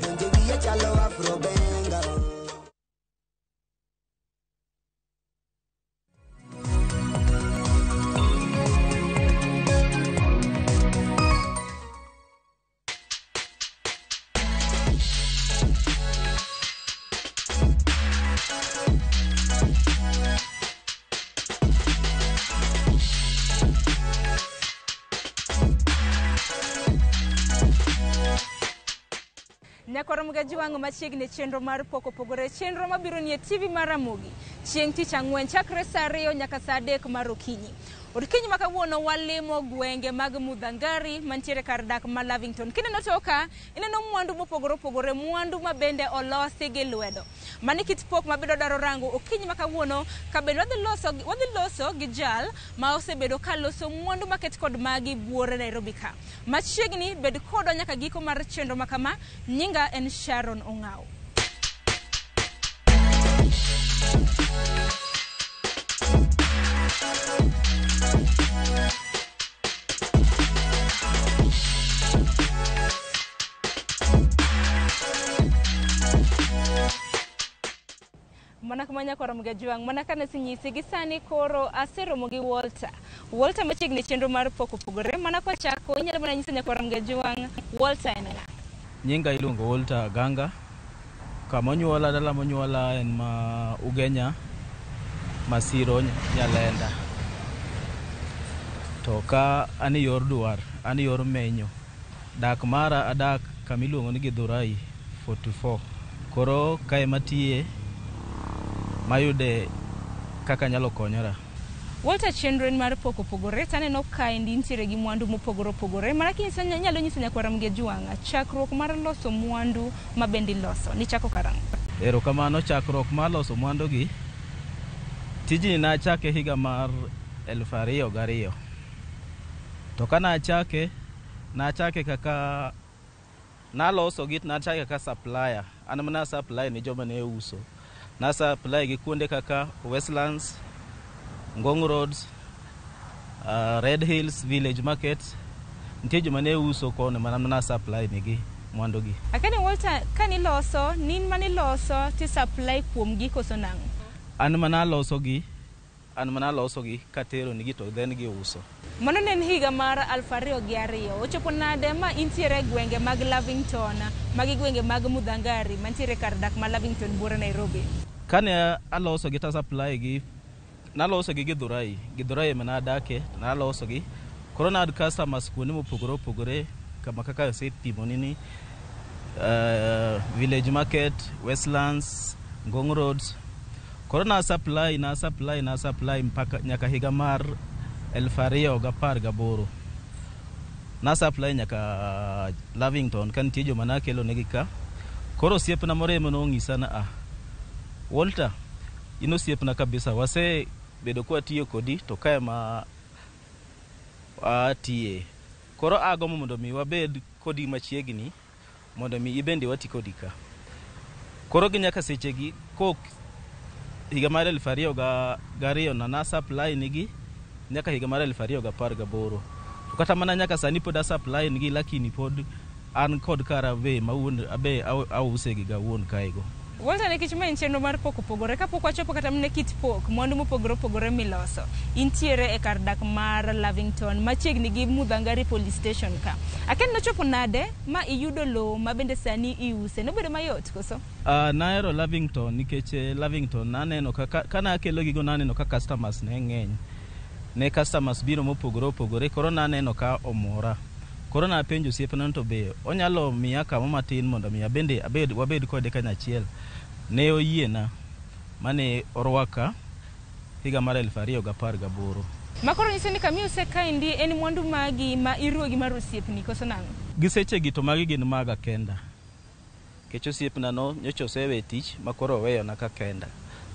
Nyakwar Mugaji wang'o machiegni chenro mar pok opogore chenro mabiro nie TV mar Ramogi chieng' tich ang'wen chakre saa 2 nyaka saa 3 mar okinyi. Okinyi ma kawuono walimo gwenge mag Mudhangari mantiere kar dak ma Lavington. Kineno toka ineno mwandu mopogore opogore, mwandu ma bende olosi gi lwedo. Mani kit pok mabedo dwaro rango okinyi ma kawuono ka bende wadhi loso gi jal ma osebedo ka loso mwandu maket kod magi buore Nairobi ka. Machiegni bed kodwa nyaka giko mar chenro ma kama. Nyinga en Sharon Ong'aw. Mana kama nyakwar Mugaji wang', mana kane sinyisi gi sani koro aseromo gi Walter. Walter machiegni chenro mar pok opogore. Mana kwachako inyalo mana nyiso nyakwar Mugaji wang' Walter en ng'a? Nyinga iluongo Walter Aganga. Kama onyuola, dala monyuola en ma Ugenya, Masiro, Nyalenda. To ka an e yor dwar, an e yor menyo. Dak mara adak kama iluongo ni Githurai 44. Koro kae matiye mayude kaka anyalo konyora. Walter, chenro en mar pok opogore taneno kaendi nitiere gi mwandu mopogore opogore. Mana kinyisa inyalo nyiso nyakwar Mugaji wang' chakruok mar loso mwandu ma bende iloso nichako karang'o? Erokamano. Chakruok mar loso mwandu gi, tijni nachake higa mar 2002. To ka nachake, nachake kaka naloso gi, nachake kaka supplier. An mana supply ne joma ne uso. Na supply gi kuonde kaka Westlands, Ngong Roads, Red Hills Village Market. Nitie joma ne uso kono mana na supply negi mwandu gi. Akani Walter, kaniloso, nin maniloso ti supply kuom gi koso nang'o? An mana loso gi, an mana loso gi katero nigi to then giuso. Mano ne en higa mar 2002. Ochopo nade ma intiere e gwenge mag Lavington, magi gwenge mag Mudhangari mantiere kar dak ma Lavington buore Nairobi? Kane aloso gi ta supply gi, naloso gi Githurai, Githurai ema nadake, naloso gi. Koro nad customers kuonde mopogore opogore kama kaka asepimoni ni Village Market, Westlands, Ngong Roads. Koro na supply, na supply, na supply mpaka nyaka higa mar 2018. Na supply nyaka Lavington ka nitie joma nakelo negi ka. Koro osiepna moro ema nonyisa na Walter, in osiepna kabisa, wasebedo kwatiyo kodi to kae ma atiye. Koro agombo mondo mi wabed kodi machiegni mondo mi ibende wati kodi ka. Koro gi nyaka sechegi kok higa mar 2002 na na supply nigi nyaka higa mar 2018. To kata mana nyaka sani pod a supply nigi, lakini pod an kod kara be mawuon abe ause gi gawuon kaego. Walter, nikech ma en chenro mar pok opogore, kapok wachopo kata mana kit pok, mwandu mopogore opogore miloso, intiere e kar dak mar Lavington machiegni gi Mudhangari Police Station ka. Akia ni nochopo nade ma iyudo lowo ma bende sani iuse? Nobedo mayot koso? Nahero Lavington nikech Lavington naneno kaka kana akelo gigo naneno ka customers ne ng'eny. Ne customers biro mopogore opogore, koro naneno ka omora. Koro napenjo osiepna to be onyalo miya kama matin mondo mi abende abed wabed kode kanyachiel. Ne oyiena mane orwaka higa mar 2018. Makoro nyiso ni kamiuse kaendi en mwandu magi ma iruwo gi mar osiepni koso nang'o? Gi sechegi to magi gin maga kenda. Nikech osiepna no nyocha osewe tich ma koro oweyona ka kenda.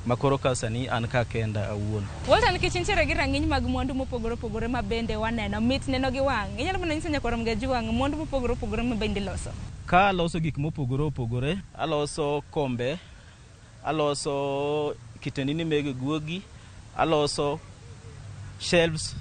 Makoro ka sani an ka kenda awuon. Walter, nikech intiere gi rang'iny mag mwandu mopogore opogore ma bende waneno, mit neno gi wang'. Inyalo mana nyiso nyakwar Mgajwang' mwandu mopogore opogore ma bende iloso. Ka aloso gik mopogore opogore, aloso kombe, aloso kitendini meg guogi, aloso shelves,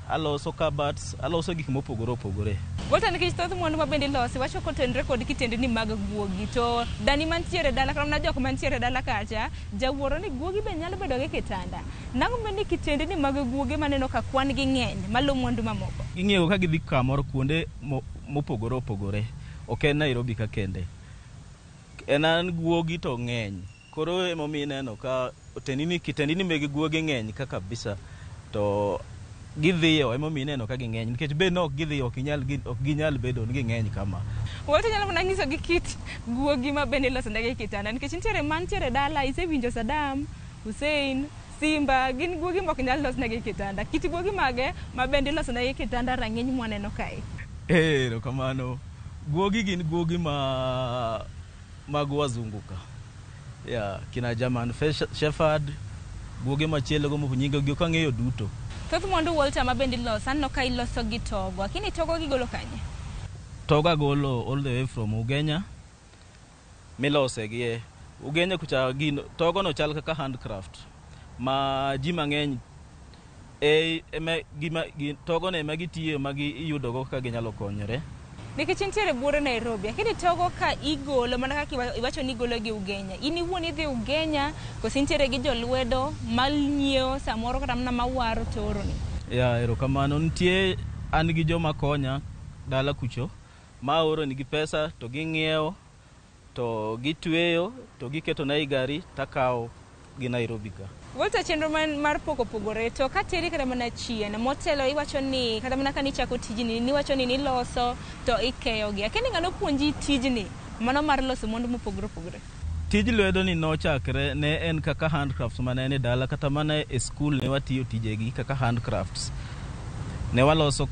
aloso cupboards, aloso gik mopogore opogore. Walter, nikech thoth mwandu ma bende iloso, iwacho kotenore kod kitendini mag guogi, to dani mantiere dala kata mana jok mantiere dala kacha, jawuoro ni guogi be nyalo bedo gi kitanda. Nang'o ni kitendini mag guogi maneno ka kwan gi ng'eny malo mwandu mamoko? Ging'iewo ka gidhi kamoro kuonde mopogore opogore. Ok en Nairobi ka kende. En an guogi to ng'eny. Koro emomiyo ineno ka otendini kitendini meg guogi ng'eny ka kabisa. To gidhiyo emomiyo ineno ka ging'eny nikech be nok gidhiyo ok ginyal bedo ni ging'eny kama. Walter, nyalo mana nyiso gi kit guogi ma bende iloso negi kitanda nikech nitiere mantiere dala, isewinjo Saddam Hussein, Simba, gin guogi mok nyal los negi kitanda. Kit guogi mage ma bende iloso negi kitanda rang'iny mwaneno kae? Erokamano. Guogi gin guogi ma mag wazungu ka. Yeah, kina German Shepherd, guogi machielo go nyinge gi ok ang'eyo duto. Thoth mwandu Walter ma bende iloso, aneno ka iloso gi togo. Lakini togo gigolo kanye? Togo agolo all the way from Ugenya milose gie. Ugenya kucha gino togo no chal kaka handcraft ma ji mang'eny togo no ema gitiyo ma giyudogo kaka ginyalo konyore. Nikech nitiere buore Nairobi, lakini togo ka igolo mana kaka iwacho ni igolo gi Ugenya. In iwuon idhi Ugenya koso intiere gi jolwedo manyiewo samoro kata mana mawaro to oroni? Ya, erokamano. Nitie an gi joma konya dala kucho ma oro nigi pesa to ging'iewo to gitweyo to giketo na e gari takawo gi Nairobi ka. Walter, chenro mar pok opogore to ka teri kata mana chien motelo iwacho ni kata mana kanichako tijni niwacho ni niloso to ikeyogi. Akia ni ng'ano puonji tijni mano mar loso mwandu mopogore opogore? Tij lwedo ni nochakre ne en kaka handcrafts mane en e dala kata mana e skul ne watiyo tijegi kaka handcrafts. Ne waloso,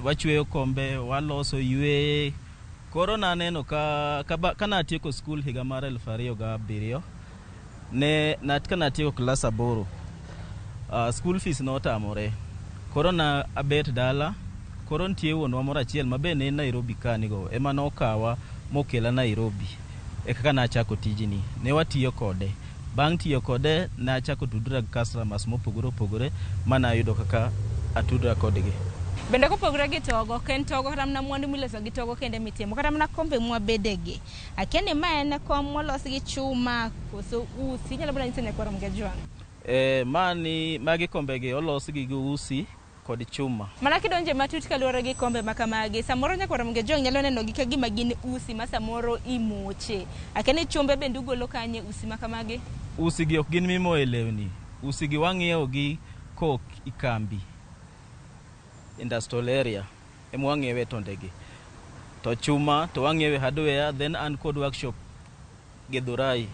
wachweyo kombe, waloso yweye. Koro naneno ka natieko skul higa mar 2007 ne ka natieko klas 8, school fees notamore. Koro na abet dala, koro nitie wuonwa moro achiel ma be ne en Nairobi kanigo ema nokawa mokela Nairobi. E kaka nachako tijni, ne watiyo kode. Bang' tiyo kode nachako tudra gi customers mopogore opogore manayudo kaka atudra kodgi. Bende kopogore gi togo, ok en togo kata mana mwandu miloso gi togo kende mitimo, kata mana kombe mwabedegi. Akia ni ma en kom molos gi chuma koso usi, inyalo mana nyiso nyakwar Mgajwang'? Mani magi kombegi olos gi usi kod chuma. Mana kidonje matut kaluwore gi kombe ma kamagi, samoro nyakwar Mgajwang' nyalo neno gi ka gima gin usi ma samoro imoche. Akia ni chumbe bende ugolo kanye usi ma kamagi? Usi gi ok gin mimoye lewni. Usi gi wang'iewo gi kok ikambi. Industrial area ema wang'iewe tondegi. To chuma to wang'iewe hardware, then an kod workshop Githurai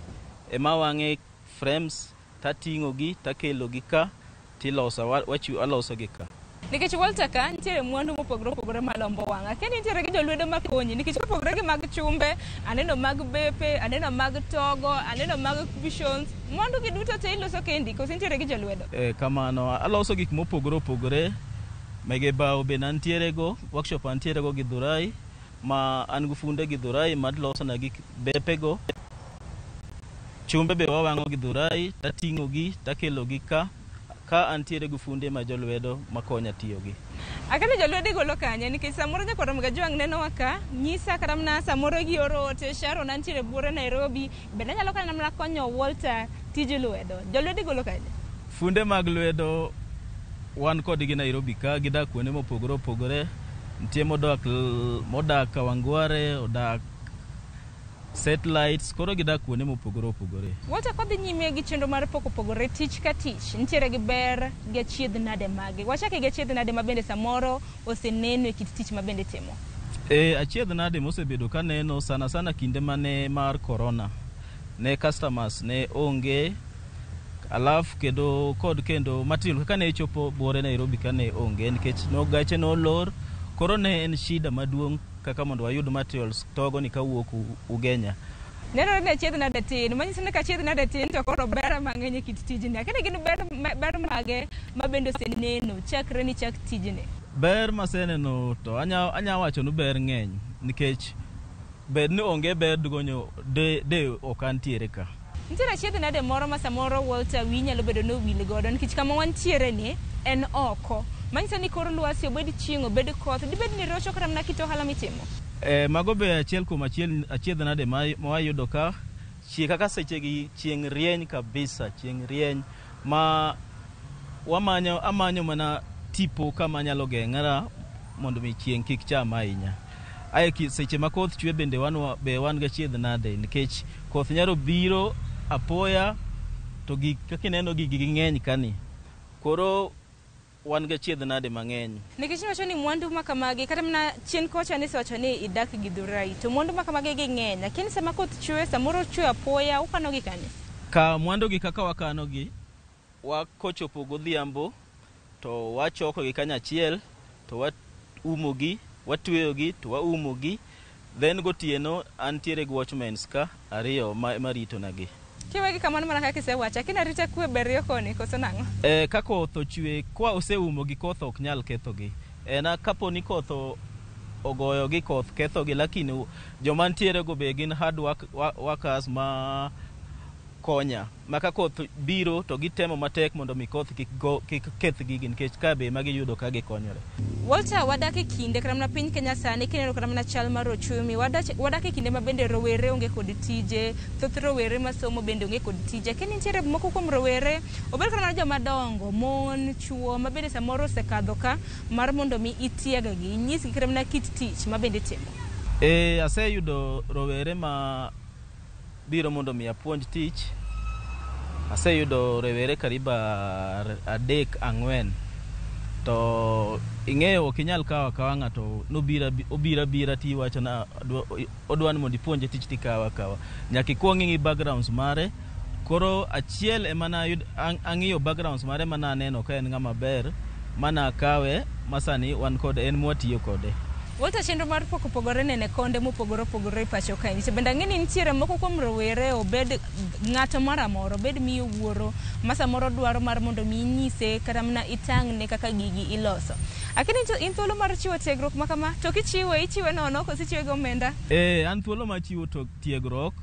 ema wang'e frames tating'o gi takelo gi ka tiloso aloso gi ka. Nikech Walter ka nitiere mwandu mopogore opogore malombo wang'. Akia ni nitiere gi jolwedo makonyi nikech kopogore gi mag chumbe, aneno mag bepe, aneno mag togo, aneno mag cushions. Mwandu gi duto te iloso kendi koso nitiere gi jolwedo? Kamano aloso gik mopogore opogore. Mege bao be nantiere go, workshop antiere go Githurai, ma an gi funde Githurai ma loso na gik bepe go. Chumbe be wawang'o Githurai, tating'o gi, takelo gi ka antiere gi funde ma jolwedo makonya tiyo gi. Akia ni jolwedo igolo kanye nikech samoro nyakwar Mgajwang' nenowa ka, nyisa kata mana samoro gioro ote, Sharon antiere buore Nairobi, bende anyalo kata mana konyo Walter tij lwedo. Jolwedo igolo kanye? Funde mag lwedo wan kodgi Nairobi ka, gidak kuonde mopogore opogore. Nitie modak Kawangware, odak satellites, koro gidak kuonde mopogore opogore. Walter, kodhi nyime gi chenro mar pok opogore tich ka tich, nitiere gi ber gi achiedh nade mage? Wachake gi achiedh nade ma bende samoro oseneno e kit tich ma bende timo? Achiedh nade mosebedo kaneno sana sana kinde mane mar corona. Ne customers ne onge, alafu kendo kod kendo material kaka ne chopo buore Nairobi ka ne onge nikech no gache nolor. Koro ne en shida maduong' kaka mondo wayud materials togo ni kawuok Ugenya. Nenore ni achiedh nade tin, manyiso ni ka achiedh nade tin to koro ber mang'eny e kit tijni. Akeni gin ber, ber mage ma bende oseneno chakre ni chak tijni? Ber maseneno to anya, anya wacho ni ber ng'eny nikech bed ni onge ber dugonyo de, de ok antiere ka. Nitiere achiedh nade moro ma samoro Walter wiyi nyalo bedo ni owil godo nikech kama wantiere ni en oko. Manyiso ni kor lwasi obed chieng' obed koth dibed ni rocho kata mana kit ohala mitimo. E, mago be achiel kuom achiel achiedh nade ma ma wayudo ka chie kaka sechegi chieng' rieny kabisa chieng' rieny ma wamanyo amanyo mana tipo kama anyalo geng'ra mondo mi chieng' kik chama ahinya. Ae ki, seche ma koth chwe bende wan be wan gi achiedh nade nikech koth nyalo biro apoya to gik kaka ineno gigi ging'eny kani koro wan gi achiedh nade mang'eny. Nikech iwacho ni mwandu ma kamagi kata mana chien kocha nisewacho ni idak Githurai to mwandu ma kamagi ging'eny lakini sama koth chwe samoro chwe apoya ukanogi kanye? Ka mwandu gi kaka wakanogi wa kochopo godhiambo to wachokogi kanyachiel to waumogi watweyogi to waumogi then gotieno antiere gi watchmens ka ariyo ma, maritonagi. Kiwegi kamano mana kaka isewacho akini arita kwe ber yo koni koso nang'o? E, ka koth ochwe kwa oseumogi koth ok nyal kethogi. En kapo ni koth ogoyogi koth kethogi lakini joma ntiere go be gin hard work, workers ma konya ma ka koth biro to gitemo matek mondo mi koth kik, go, kik keth gigi nikech ka be ema giyudo ka gikonyore. Walter, wadak e kinde kata mana piny Kenya sani kineno kata mana chal mar ochumi wadak e kinde ma bende rowere onge kod tije, thoth rowere masomo bende onge kod tije. Kendo nitiere moko kuom rowere, obed kata mana joma dongo, mon, chuo ma bende samoro osekadho ka mar mondo mi itieggi, inyisgi kata mana kit tich ma bende itimo. E, aseyudo rowere ma biro mondo mi apuonj tich. Aseyudo rowere karibu 3 4 to ing'eyo ok inyal kawo akawa ng'ato nobiro obiro abira tiwacho na odwa ni mondo ipuonje tich tikawo akawa. Nyaka ikuong ing'i backgrounds mare. Koro achiel ema nayud ang'iyo backgrounds mare mana aneno ka en ng'ama ber mana akawe ma sani wan kode en mwatiyo kode. Walter, chenro mar pok opogore nene konde mopogore opogore e pacho kae. Nitie bende ang'e ni nitiere moko kuom rowere obed ng'ato moro amora, obed miyo wuoro ma samoro dwaro mar mondo mi inyise kata mana itang'ne kaka gigi iloso. Akini in thuolo mar chiwo tiegruok ma kama, to kichiwe, ichiwe nono koso ichiwe gi omenda? Eh, an thuolo mar chiwo tiegruok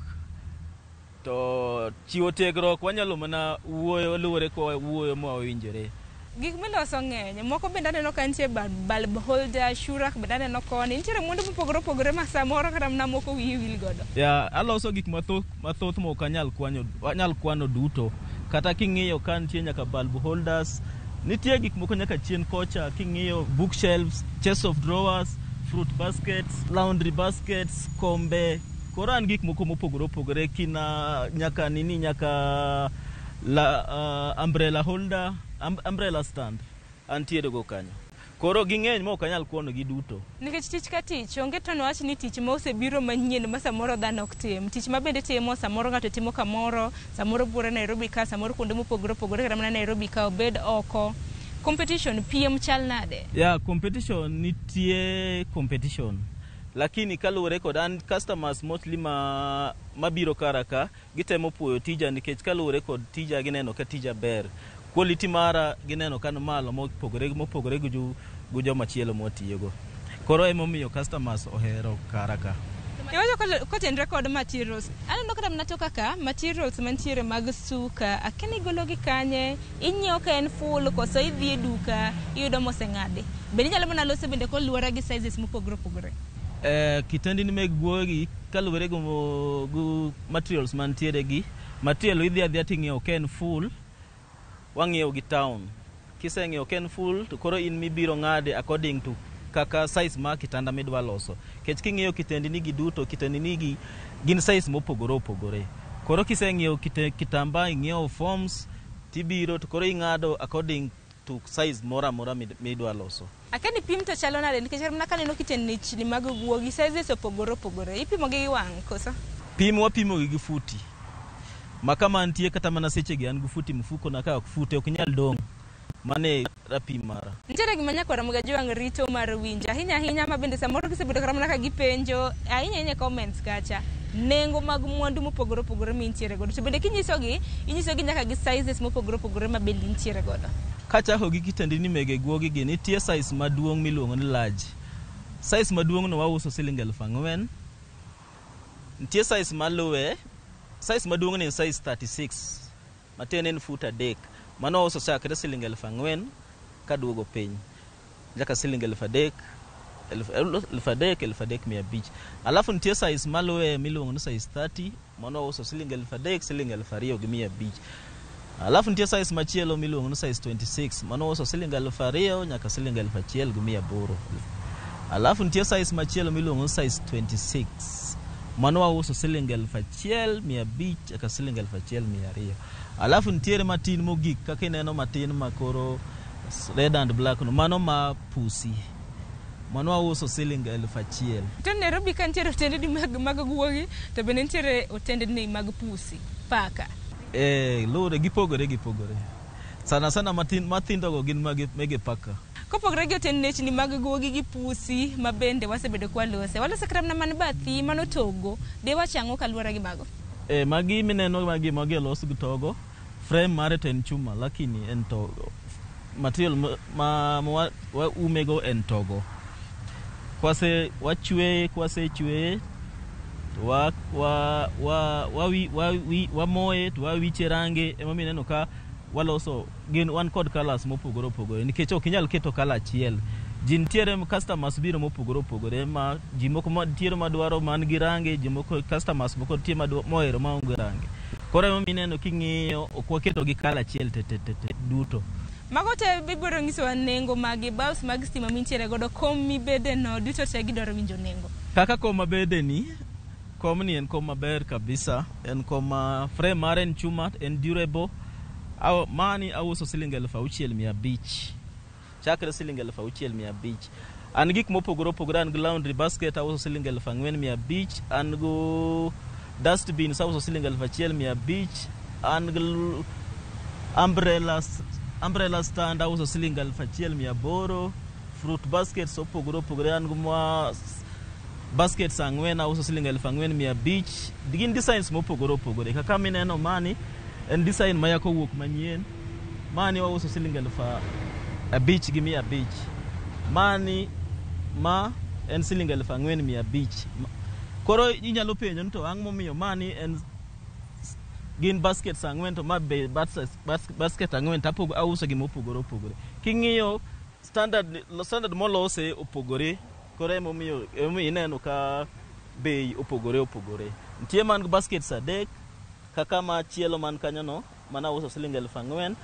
to chiwo tiegruok wanyalo mana wuoyo luwore kwa wuoyo mwawinjore. Gik miloso ng'eny, moko bende aneno ka nitie bulb holder, shoe rack bende aneno koni. Nitiere mwandu mopogore opogore ma samoro kata mana moko wiyi wil godo. Ya, aloso gik mathoth ma ok anyal kwanyo, anyal kwano duto. Kata king'iyo ka nitie nyaka bulb holders, nitie gik moko nyaka chien kocha, king'iyo bookshelves, chest of drawers, fruit baskets, laundry baskets, kombe. Koro an gik moko mopogore opogore kina nyaka nini nyaka la, umbrella holder, umbrella stand antiere go kanyo. Koro ging'eny ma ok anyal kwano gi duto. Nikech tich ka tich, onge to nwach ni tich ma osebiro manyien ma samoro dhano ok tim. Tich ma bende timo, samoro ng'ato timo kamoro, samoro buore Nairobi ka, samoro kuonde mopogore opogore, kata mana Nairobi ka obed oko. Competition, piem chal nade? Ya, competition nitie competition. Lakini kaluwore kod an customers mostly ma mabiro kara ka gitemo puoyo tija nikech kaluwore kod tija gineno ka tija ber. Quality mara gineno ka ni malo mopogore gi joma chielo mwatiyogo. Koro emomiyo customers ohero kara ka. Iwacho kotenre kod materials. Aneno kata mana toka ka, materials mantiere mag suka, akia ni igologi kanye, inyiewo ka en full koso idhi e duka iyudo moseng'adi. Bende inyalo mana loso bende koluwore gi sizes mopogore opogore. Kitendini meg guogi kaluwore gi materials mantiere gi, material idhi adhiya ting'iewo ka en full, wang'iewo gi town. Kiseng'iewo ka en full to koro in mibiro ng'ade according to kaka size mar kitanda midwa loso. Nikech king'iyo kitendini gi duto, kitendini gi gin size mopogore opogore. Koro kiseng'iewo kitamba, ing'iewo forms, tibiro to koro ing'ado according to size moro amora midwa loso. Akia ni pim to chalo nade nikech mana kaneno kitendni mag guogi sizes opogore opogore. Ipimo gi wang' koso? Pim wapimo gi futi. Ma kama antie kata mana sechegi an gi futi mfuko na ka ok fute ok nyal dong'. Mane rapim mara. Nitiere gima nyakwar Ramogi Ajwang' rito mar winjo ahinya ahinya ma bende samoro gisebedo kata mana ka gipenjo ahinya ahinya e comments kacha. Nengo mag mwandu mopogore opogore mintiere godo. To bende kinyisogi, inyisogi nyaka gi sizes mopogore opogore ma bende intiere godo. Kachako gi kitendini mege guogi gi, nitie size maduong' miluongo ni large. Size maduong' no wauso siling 4,000. Nitie size maluwe, size maduong' ni en size 36, matiende en fut 3. Mano wauso chakre siling 4,000 kaduogo piny nyaka siling 3,000, 3,000, 3,500. Alafu nitie size maluwe miluongo ni size 30, mano wauso siling 3,000, siling 2,500. Alafu nitie size machielo miluongo ni size 26, mano wauso siling 2,000 nyaka siling 1,800. Alafu nitie size machielo miluongo ni size 26, mano wauso siling 1,500 nyaka siling 1,200. Alafu nitiere matin mogik kaka ineno matin ma koro red and black no, mano ma pusi, mano wauso siling 1,000. To Nairobi ka nitiere otendni mag guogi, to bende nitiere otendni mag pusi, paka. Luwore, gipogore. Sana sana mathindogo gin mege paka. Kopogore gi otendni mag guogi gi pusi ma bende wasebedo kwalose. Walose kata mana man bathi, mano togo. De wach ang'o kaluwore gi mago? Magi mineno magi olos gi togo. Frame mare to en chuma, lakini en togo. Material ma waumego en togo. Kwase wachweye, kwasechweye, wamoye to wawiche range. Emomiyo ineno ka waloso gin wan kod colours mopogore opogore, nikech ok inyal keto colour achiel. Ji nitiere customers biro mopogore opogore, ma ji moko nitiere madwaro man gi range, ji moko customers moko nitie mohero maonge range. Koro emomiyo ineno king'iyo ok waketo gi colour achiel te duto. Mago te ibiro nyisowa nengo magi, bulbs mag stima mintiere godo, kom mibede no, duto te gidwaro winjo nengo. Kaka kom mabede ni, komni en kom maber kabisa, en kom ma frame mare en chuma, en durable. Mani auso siling 6,500. Chakre siling 6,500. An gik mopogore opogore, an gi laundry basket auso siling 4,500, an go dustbins auso siling 1,500, an gi umbrella stand auso siling 1,800, fruit baskets opogore opogore, an go ma baskets 4 auso siling 4,500. Gin designs mopogore opogore. Kaka mineno mani en design ma yako wuok manyien. Mani wauso siling 5,500. Mani ma en siling 4,500. Koro inyalo penjo ni to ang' momiyo mani en gin baskets 4 to ma be basket 4 to auso gi mopogore opogore. King'iyo standard molose opogore, koro emomiyo ineno ka bei opogore opogore. Nitie man gi baskets 3 kaka machielo man kanyo no, mana uso siling 4,000.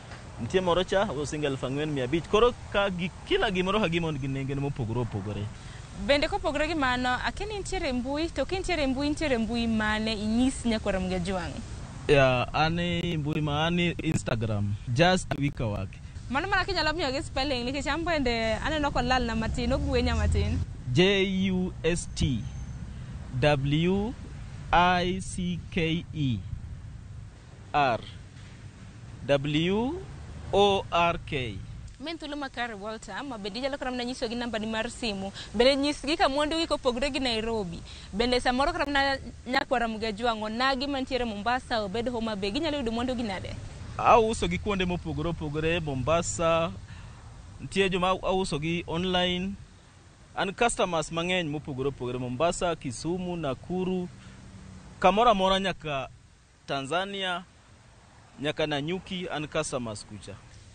Nitie moro cha uso siling 4,500. Koro ka kila gimoro ka gimo nigi nengone mopogore opogore. Bende kopogore gi mano, akia ni nitiere mbui, to kintiere mbui, nitiere mbui mane inyis nyakwar Ramogi Ajwang'? Ya, an e mbui ma an e Instagram, Just Wikawak. Mano mana kinyalo miyo gi spelling, nikech an bende aneno kolalna matin, ogwenya matin. Just Wicke R W O R K. Min thuolo makare Walter, ma bende inyalo kata mana nyiso gi namba ni mar simu. Bende nyisgi ka mwandu gi kopogore gi Nairobi. Bende samoro kata mana nyakwar Ramogi Ajwang' onagi mantiere Mombasa, obed Homa Bay, ginyalo yudo mwandu gi nade? Auso gi kuonde mopogore opogore, Mombasa, nitie joma auso gi online. An customers mang'eny mopogore opogore, Mombasa, Kisumu, Nakuru, kamoro amora nyaka Tanzania, nyaka Nanyuki, an customers kucha.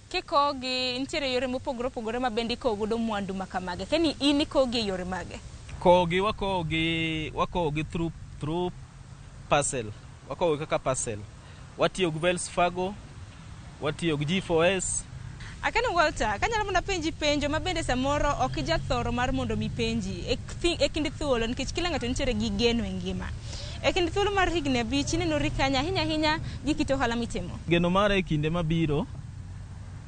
Kikogi, nitiere yore mopogore opogore ma bende ikowo godo mwandu ma kamagi. Akia ni in ikogi e yore mage? Kowogi wakowogi through parcel. Wakowogi kaka parcel. Watiyo gi Wells Fargo, watiyo gi G4S. Akia ni Walter, kanyalo mana penji penjo ma bende samoro ok ijathoro mar mondo mi penji e kind thuolo, nikech kila ng'ato nitiere gi geno e ngima. E kind thuolo mar higni 5 inenori kanye ahinya ahinya gi kit ohala mitimo? Geno mara e kinde mabiro,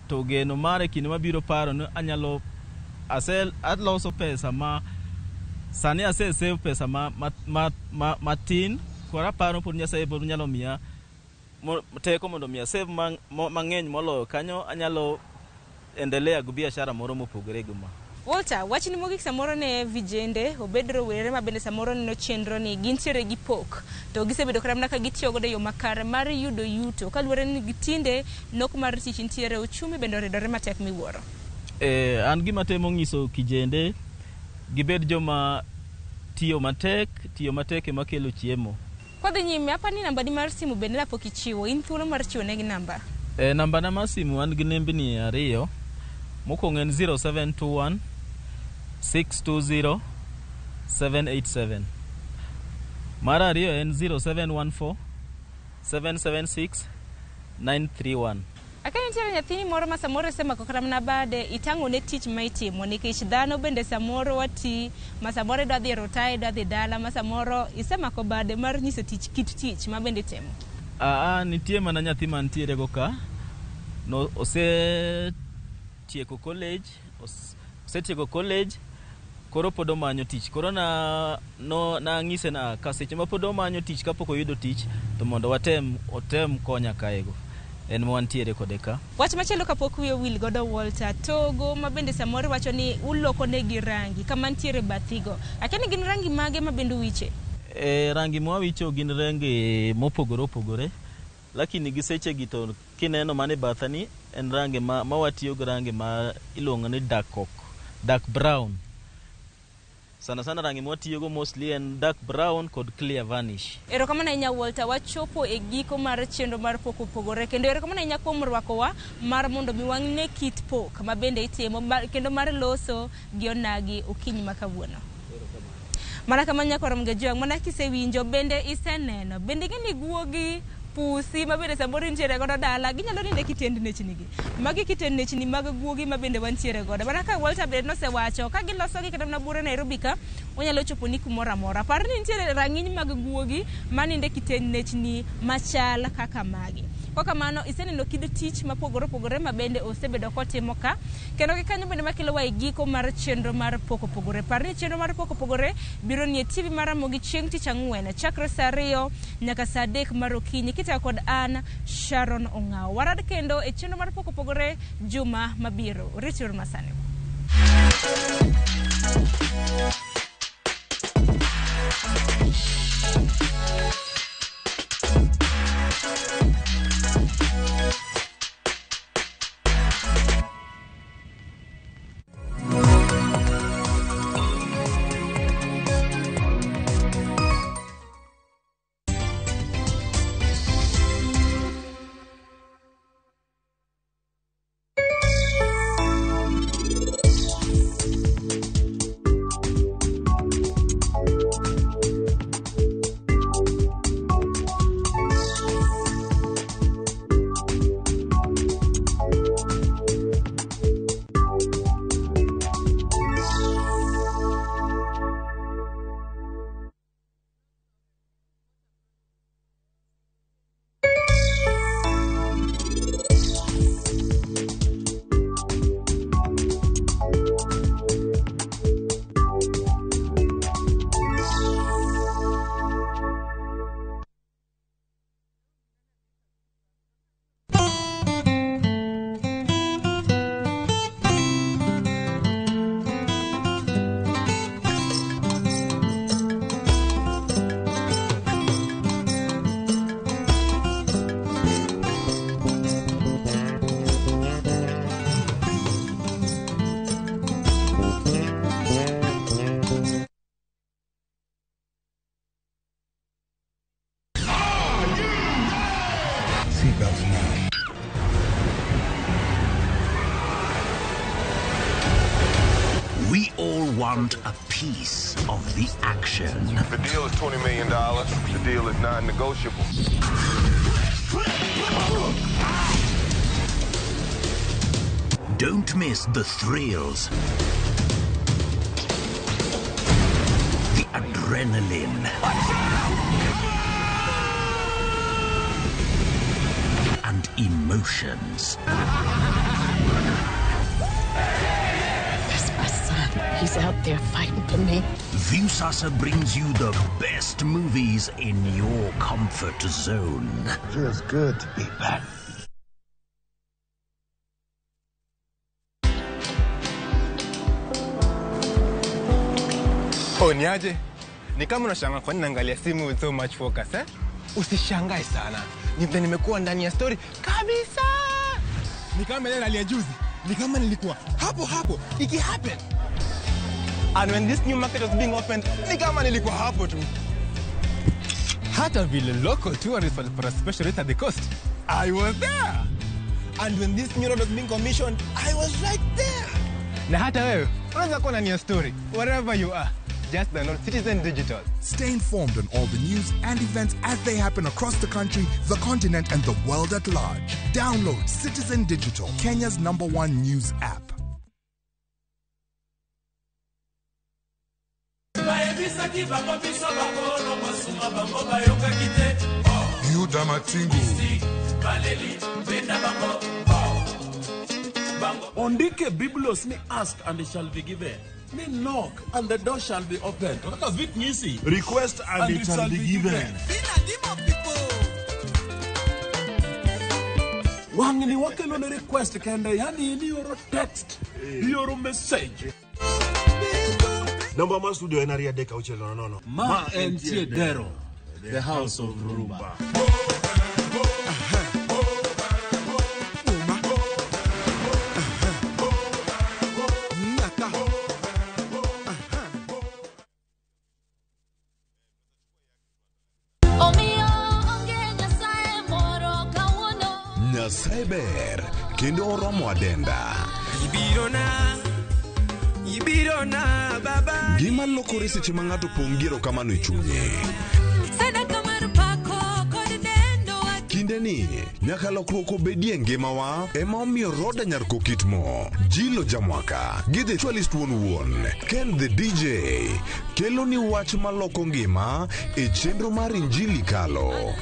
to geno mara e kinde mabiro paro ni anyalo aloso pesa ma sani ase save pesa matin, koro aparo pod Nyasaye pod nyalo miya teko mondo mi asave mang'eny moloyo kanyo, anyalo endelea gi biashara moro mopogore gi ma. Walter, wachni mogik samoro ne vijende, obed rowere ma bende samoro neno chenro ni gintiere gi pok to gisebedo kata mana ka gitiyo godo e yo makare mar yudo yuto kaluwore ni gitinde nok mar tich nitiere, uchumi bende oridore matek miwuoro. An gima temo nyiso kijende gibed joma tiyo matek, tiyo matek ema kelo chiemo. Kwadhi nyime, apani nambani mar simu bende napok ichiwo, in thuolo mar chiwo negi namba. Nambana mar simu an gi nembni ariyo. Mokwongo en 0721 620 787. Mar ariyo en 0714 776 931. Akia nitiere nyathini moro ma samoro isemako kata mana bade itang'o ne tich ma itimo nikech dhano bende samoro wati ma samoro idwa dhi e rotaya idwa dhi dala ma samoro isemako bade mar nyiso tich kit tich ma bende itimo. Nitie mana nyathi mantiere go ka. No, osetieko college, osetieko college, koro pod omanyo tich. Koro na no nang'ise na ka seche ma pod omanyo tich kapok oyudo tich to mondo watem otem konya kaego. En ma wantiere kode ka. Wach machielo kapok wiyi owil godo Walter, togo ma bende samoro iwacho ni uloko negi rangi kama nitiere bathigo. Akia ni gin rangi mage ma bende uwiche? Rangi mwawicho gin rangi mopogore opogore. Lakini gi seche gi to kineno mane bathani en rangi ma watiyo gi rangi ma iluongo ni dark oak, dark brown. Sana sana rangi mwatiyogo mostly en dark brown kod clear varnish. Erokamano ahinya Walter, wachopo e giko mar chenro mar pok opogore kendo erokamano ahinya kuom rwakowa mar mondo mi wang'e kit pok ma bende itimo kendo mar loso gi onagi okinyi ma kawuono. Mana kama nyakwar Mgejwang', mana kisewinjo bende iseneno, bende ing'e ni guogi pusi ma bende samoro intiere godo dala ginyalo nindo e kitend nechni gi. Magi kitend nechni mag guogi ma bende wantiere godo. Mana ka Walter bende nosewacho ka giloso gi kata mana buore Nairobi ka onyalo chopo ni kumoro amora. Par ni nitiere rang'iny mag guogi manindo e kitend nechni machal kaka magi. Kokamano iseneno kit tich mapogore opogore ma bende osebedo kotimo ka kendo gi kanyo bende makelowa e giko mar chenro mar pok opogore. Par ni chenro mar pok opogore biro nie TV mar Ramogi chieng' tich ang'wen chakre saa 2 nyaka saa 3 mar okinyi kitayo kod an Sharon Ong'awo. Warad kendo e chenro mar pok opogore juma mabiro. Rituru masani. Seatbelts now. We all want a piece of the action. The deal is $20 million. The deal is non-negotiable. Don't miss the thrills, the adrenaline, and emotions. That's my son. He's out there fighting for me. Viusasa brings you the best movies in your comfort zone. Feels good to be back. Oh, ni aje? Ni kama unashangaa kwa nini naangalia simu with so much focus, eh? Usishangae sana. Ni vile nimekuwa ndani ya story kabisa. Ni kama ile rally ya juzi. Ni kama nilikuwa hapo hapo iki happen. And when this new market was being opened, ni kama nilikuwa hapo tu. Hata vile local tourists walipata special rate at the coast, I was there. And when this new road was being commissioned, I was right there. Na hata wewe unaweza kuwa ndani ya story wherever you are. Just download Citizen Digital. Stay informed on all the news and events as they happen across the country, the continent, and the world at large. Download Citizen Digital, Kenya's #1 news app. Yuda Matingu. Ondike Biblos ni ask and it shall be given. Ni knock and the door shall be opened. Kaka vit nyisi. Request and it shall be given. Wangini wakelo ni request kende, yani ni yoro text, yoro message. Namba ma studio en ariyo adek auchiel nono nono. Ma entie Dero, the house of Rumba. Nyasaye ber kendo oromo adenda. Ibirona baba. Gima lokore seche ma ng'ato pong' gi erokamano e chunye. Kinde ni nyaka lokruok obedie ngimawa ema omiyo Roda Nyar Kokitmo, Jilo Jamwaka gi The Ritualist wuon wuon, Ken the DJ kelo ni wach maloko ngima e chenro mar Injili Kalo.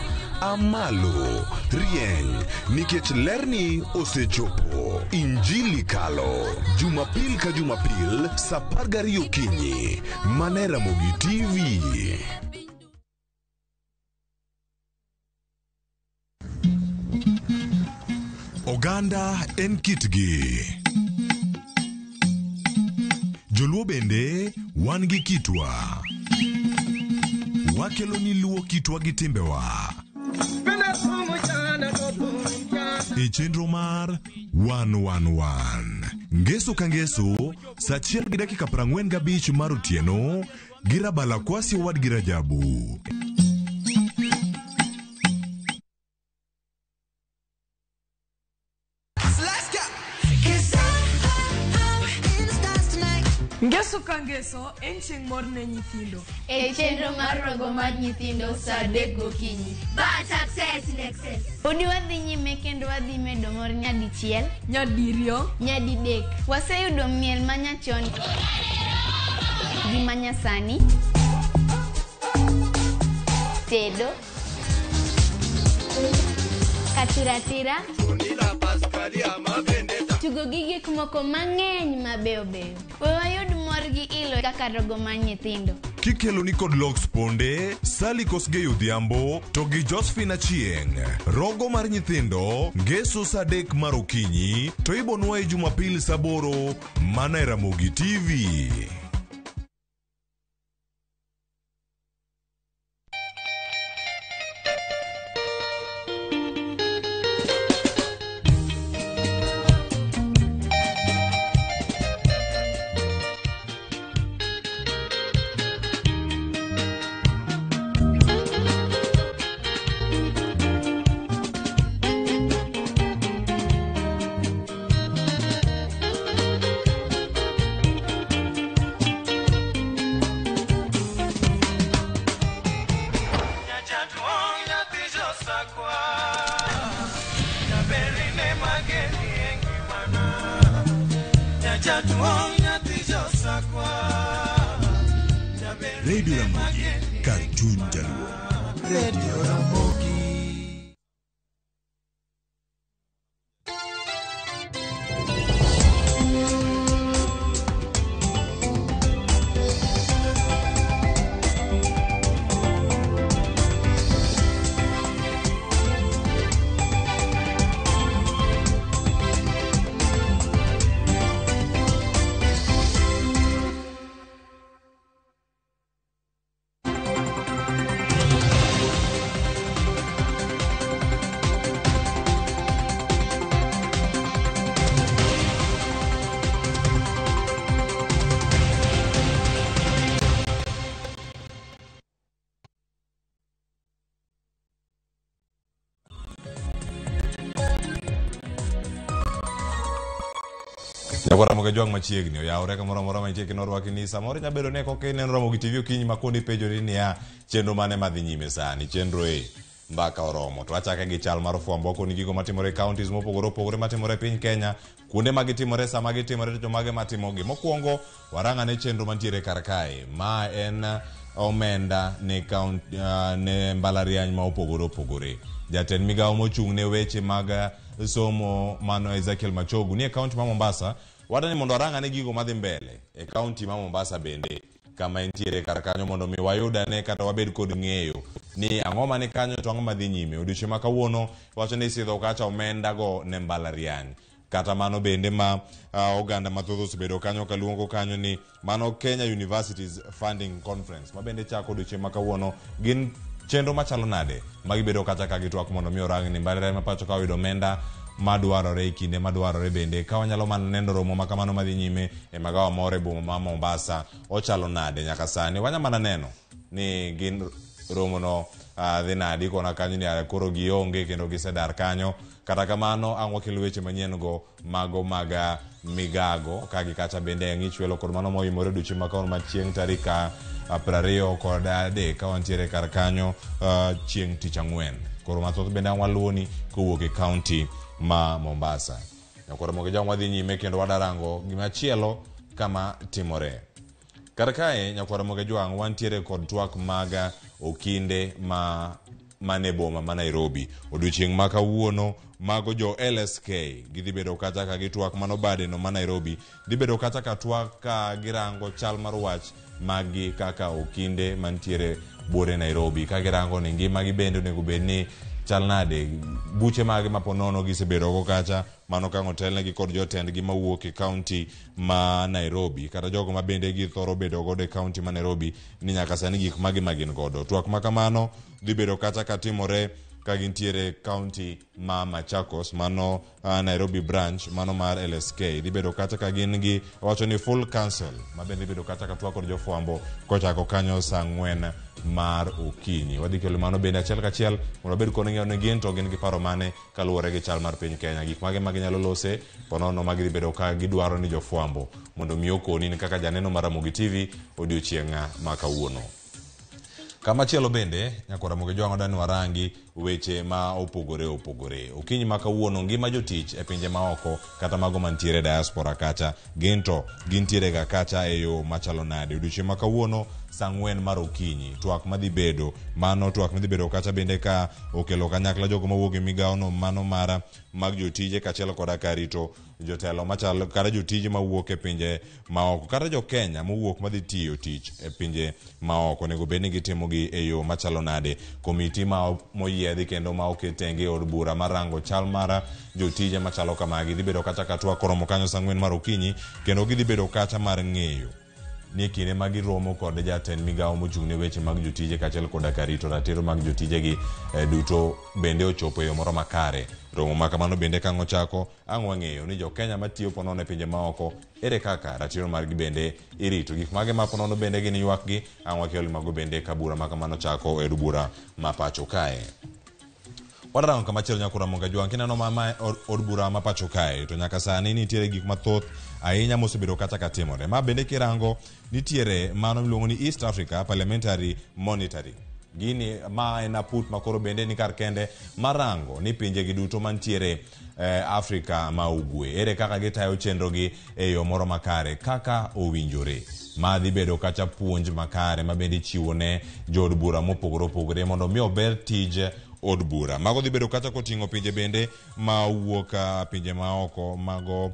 Amalo, rieny, nikech lerni osechopo. Injili Kalo, Jumapil ka Jumapil, saa 12 okinyi, mana e Ramogi TV. Oganda en kitgi. Joluo bende wan gi kitwa. Wakelo ni luo kitwa gi timbewa. E chenro mar 111 Ngeso ka ngeso saa 1:45 mar otieno gi Rabala Kwasi owadgi Rajabu. Ngeso ka ngeso en chieng' mor ne nyithindo. E chenro mar rogo mar nyithindo saa 3 gokinyi. But success in excess. Podi wadhi nyime kendo wadhi medo mor nyadichiel, nyadiriyo, nyadidek. Waseyudo miel manyachon gi manyasani, tedo, katiratira, tugo gi gik moko mang'eny mabeyo beyo. We wayud mor gi ilo kaka rogo mar nyithindo. Kikelo ni kod Lox Ponde, Sally Kosgei Odhiambo to gi Josephine Achieng'. Rogo mar nyithindo ngeso saa 3 mar okinyi to ibonwa e Jumapil saa 8 mana e Ramogi TV. Radio Ramogi, kar chuny jaluo. Radio Ramogi. Nyakwar Ramogi Jwang' machiegni oyawore kamoro amora mantie kendo orwaki ni samoro inyalo bedo ni koka ineno Ramogi TV okinyi ma koni ipenjori niya chenro mane madhi nyime sani chenro e mbaka oromo to achake gi chal mar fwambo wakoni gigo matimore e counties mopogore opogore matimore e piny Kenya kuonde ma gitimore sama gitimore to jomage matimogi mokwongo warang'ane chenro mantiere kar kae ma en omenda ne count, ne mbalariany ma opogore opogore jatend migawo mochung' ne weche mag somo mano Ezekiel Machogu nie kaunti ma Mombasa wadani mondo warang'ane gigo madhi mbele e kaunti ma Mombasa bende kama entiere kar kanyo mondo mi wayud ane kata wabed kod ng'eyo ni ang'o mani kanyo to ang'o madhi nyime odiochieng' ma kawuono wacho ni isidho kacha omenda go ne mbalariany kata mano bende ma oganda mathoth osebedo kanyo kaluongo kanyo ni mano Kenya Universities Funding Conference ma bende chako odiochieng' ma kawuono gin chenro machalo nade magibedo kacha ka gitwak mondo mi orang ni mbalariany ma pacho ka oyudo omenda madwarore e kinde madwarore bende ka wanyalo mana neno romo ma kamano madhi nyime e magawa moro e boma ma Mombasa ochalo nade nyaka sani wanya mana neno ni gin romono dhi nade ikona kanyo ni koro gionge kendo gisedar kanyo kata kamano ang' wakel weche manyien go mago mag migago ka gi kacha bende ng'ich welo kod mano moimore odiochieng' ma kawuono ma chieng' tarik 23 ka wantiere kar kanyo chieng' tich ang'wen koro mathoth bende ang' waluwoni kowuok e kaunti ma Mombasa Nyakwar Ramogi Jwang' wadhi nyime kendo wadarango gimachielo kama timore kar kae Nyakwar Ramogi Jwang' wantiere kod twak mag okinde ma mane boma ma Nairobi odiochieng' ma kawuono mago jo LSK gidhi bedo kacha ka gitwak mano bade no ma Nairobi dhi bedo kacha ka twak ka girango chal mar wach maggi kaka okinde mantiere buore Nairobi ka girango ni ngima gi bende onego bed ni chal nade buche mage ma ponono gisebedo go kacha mano ka otelnegi kod jotendgi mawuok e kaunti ma Nairobi kata jogo ma bende githoro bedo godo e kaunti ma Nairobi ni nyaka sani gik mage ma gin godo twak ma kamano dhi bedo kacha katimore ka gintiere kaunti ma Machakos mano Nairobi branch mano mar LSK dhi bedo kacha ka gin gi wacho ni full council ma bende dhi bedo kacha ka twak kod jofwambo kochako kanyo saa 4 mar okinyi wadhi kelo mano bende achiel kachiel mondo wabed kod ng'eyo ni gin to gin gi paro mane kaluwore gi chal mar piny Kenya gik mage ma ginyalo lose ponono ma gidhi bedo ka gidwaro ni jofwambo mondo mi okoni ni kaka janeno mar Ramogi TV odiochieng' ma kawuono Kamachielo bende Nyakwar Ramogi Jwang' wadani warangi weche ma opogore opogore okinyi ma kawuono ngima jotich e pinje maoko kata mago mantiere diaspora kacha gin to gintiere ga kacha e yo machalo nade odiochieng' ma kawuono saa 4 mar okinyi twak madhi bedo mano twak madhi bedo kacha bende ka okelo kanyakla jogo mawuok e migawono mano mar mag jotije kaachiel koda ka rito jotelo machalo kata jotije mawuok e pinje maoko kata jo Kenya mowuok madhi tiyo tich e pinje maoko onego bed ni gitimo gi e yo machalo nade komiti ma moyiedhi kendo ma oket tenge e od bura marango chal mar jotije machalo kamagi dhi bedo kacha ka twak koromo kanyo saa 4 mar okinyi kendo gidhi bedo kacha mar ng'eyo ni kinde ma giromo kod jatend migawo mochung' ne weche mag jotije kaachiel koda ka rito ratiro mag jotijegi duto bende ochopo e yo moro makare romo ma kamano bende ka ang' ochako ang' wang'eyo ni jo Kenya matiyo ponono e pinje maoko ere kaka ratiro margi bende irito gik mage ma ponono bende gin ywakgi ang' wakel mago bende ka bura ma kamano chako e od bura ma pacho kae Wadarango kamachielo Nyakwar Ramogi Ajwang' kineno ma od bura ma pacho kae to nyaka sani nitiere gik mathoth ahinya mosebedo kacha ka timore ma bende kirango nitiere mano miluongo ni East Africa Parliamentary Monitoring gini ma en aput ma koro bende ni kar kende marango ni pinje gi duto mantiere Afrika ma ugwe ere kaka gitayo chenro gi e yo moro makare kaka owinjore ma dhi bedo kacha puonj makare ma bende ichiwo ne jood bura mopogore opogore mondo mi ober tij od bura mago dhi bedo kacha koting'o pinje bende ma wuok pinje maoko mago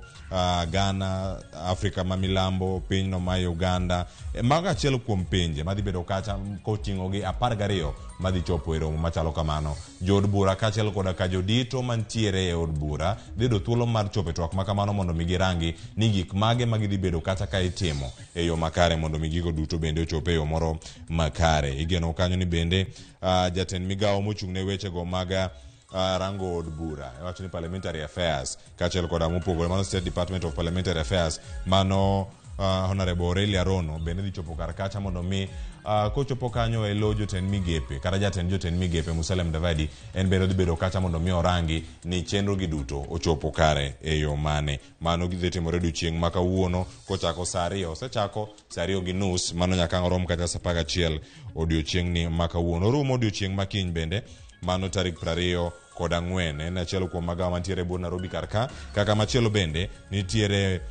Ghana, Afrika ma milambo, pinyno ma Uganda mago achiel kuom pinje madhi bedo kacha koting'o gi 12 madhi chopo e romo machalo kamano jood bura kaachiel koda ka jodito mantiere e od bura dhi yudo thuolo mar chopo e twak ma kamano mondo mi girangi ni gik mage ma gidhi bedo kacha ka itimo e yo makare mondo mi gigo duto bende ochop e yo moro makare igeno kanyo ni bende jatend migawo mochung' ne wechego mag rango od bura iwacho ni parliamentary affairs kaachiel koda mopogore mano State Department of Parliamentary Affairs mano Honorable Aurelia Rono bende dhi chopo kar kacha mondo mi kochopo kanyo e lo jotend migepe kata jatend jotend migepe Musalia Mudavadi en bende odhi bedo kacha mondo mi orangi ni chenro gi duto ochopo kare e yo mane. Mano dhi timore odiochieng' ma kawuono kochako saa 2, osechako saa 2:30, mano nyaka ang' rom kata saa 11 odiochieng'ni ma kawuono. Orumo odiochieng' ma kiny bende, mano tarik 24, en achiel kuom magawa mantiere e bwo Nairobi kar ka. Kaka machielo bende nitiere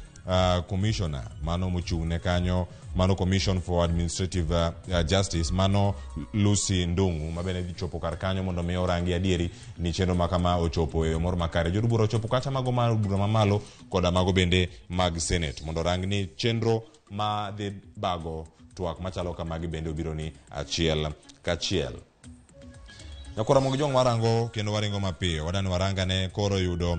commissioner mano mochung' ne kanyo, mano Commission for Administrative Justice, mano Lucy Ndung'u ma bende dhi chopo kar kanyo mondo mi orangi adieri ni chenro ma kama ochopo e yo moro makare. Jood bura ochopo kacha mago mar bura mamalo koda mago bende mag Senate mondo orang ni chenro ma dhi bago twak machalo kamagi bende obiro ni achiel kachiel. Nyakwara Ramogi Jwang' warango kendo waringo mapiyo. Wadani warangane koro yudo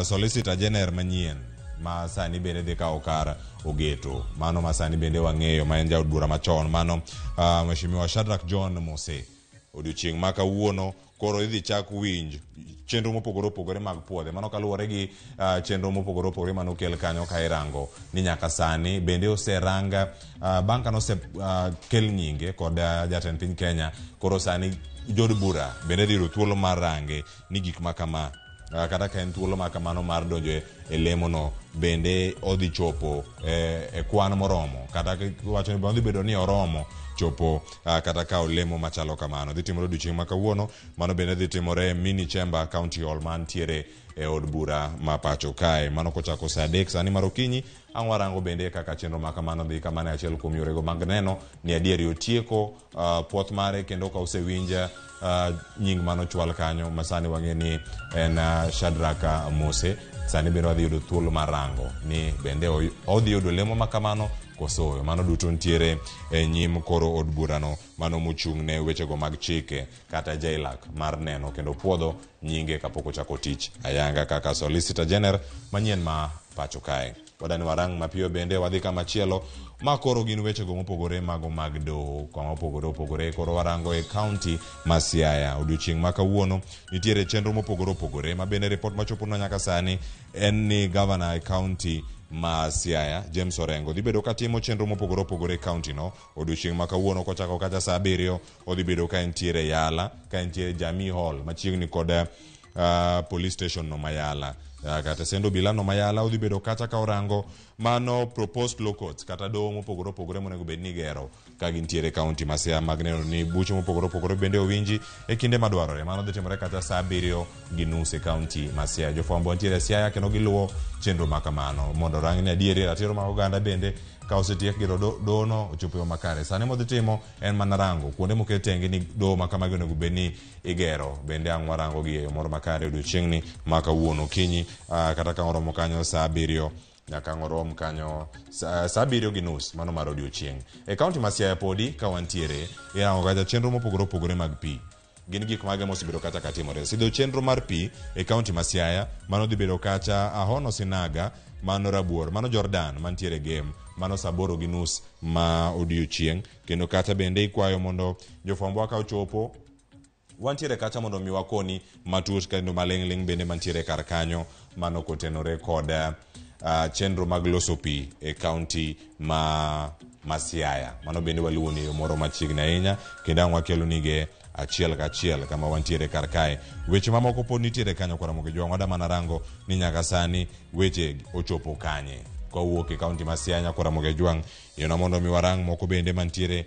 Solicitor General manyien ma sani bende dhi kawo kar Ogeto. Mano ma sani bende wang'eyo ma en jaod bura machon. Mano Mheshimiwa Shadrack John Mose. Odiochieng' ma kawuono koro idhi chak winj chenro mopogore opogore mag puodhe. Mano kaluwore gi chenro mopogore opogore manokel kanyo ka irango ni nyaka sani bende oseranga bang' kane ose kel nyinge kod jatend piny Kenya, koro sani jood bura bende dhi yudo thuolo mar range ni gik ma kama kata ka en thuolo ma kamano mar donjo e lemono bende odhi chopo e kwan moromo, kata wacho ni odhi bedo ni oromo chopo kata kawo lemo machalo kamano. Dhi timore odiochieng' ma kawuono, mano bende dhi timore mini chamber county hall mantiere e od bura ma pacho kae. Mano kochako saa 3 sani mar okinyi, ang' warango bende kaka chenro ma kamano dhi kamano e achiel kuom yorego mag neno ni adieri otieko puoth mare, kendo ka osewinja nying manochwal kanyo ma sani wang'e ni en Shadrack Mose. Sani bende wadhi yudo thuolo mar rango ni bende odhi yudo lemo ma kamano koso ooyo. Mano duto nitiere e nyim koro od burano mano mochung' ne wechego mag chike kata JLAC mar neno kendo puodho nyinge kapok ochako tich ayanga kaka Solicitor General manyien ma pacho kae. Wadani warang mapiyo bende wadhi kamachielo ma koro gin wechego mopogore mago mag doho kama opogore opogore. Koro warango e county ma Siaya. Odiochieng' ma kawuono nitiere chenro mopogore opogore ma bende report machoponwa nyaka sani en ni governor e county ma Siaya James Orengo dhi bedo katimo chenro mopogore opogore e county no. Odiochieng' ma kawuono kochako kacha saa 7 odhi bedo ka entiere Yala, ka entiere Jamii Hall machiegni kod police station no ma Yala. Kata sendo obila no ma Yala odhi bedo kacha ka orango mano proposed law courts kata doho mopogore opogore monego bed ni igero ka gintiere county ma Siaya mag neno ni buche mopogore opogore bende owinji e kinde madwarore. Mano dhi timore kata saa 7:30 e county ma Siaya. Jofwambo nitiere Siaya kendo giluwo chenro ma kamano mondo orang ni adieri ratiro mag oganda bende ka osetiek gero dohono ochopo e yo makare. Sani modhi timo en mana rango kuonde moket tenge ni doho ma kamagi onego bed ni igero, bende ang' warango gi e yo moro makare odiochieng'ni ma kawuono okinyi kata ka oromo kanyo saa 7 nyaka ang' orom kanyo saa 7:30 mano mar odiochieng'. E county ma Siaya podi ka wantiere irango kacha chenro mopogore opogore mag pi. Gin gik mage mosebedo kacha katimore? Sidho chenro mar pi e county ma Siaya mano dhi bedo kacha Ahono Sinaga, mano Rabuor, mano Jordan mantiere Gem, mano saa 8:30 ma odiochieng'. Kendo kacha bende ikwayo mondo jofwambo ka ochopo wantiere kacha mondo mi wakoni matut kendo maling'ling' bende mantiere kar kanyo mano kotenore kod chenro mag loso pi e county ma Siaya. Mano bende waluwo ni yo moro machiegni ahinya kendo ang' wakelo nige achiel kachiel kama wantiere kar kae. Weche mamoko pod nitiere kanyo kwa Ramogi Jwang'. Wada mana rango ni nyaka sani weche ochopo kanye kowuok e county ma Siaya kwa Ramogi Jwang'. Yona mondo mi warang moko bende mantiere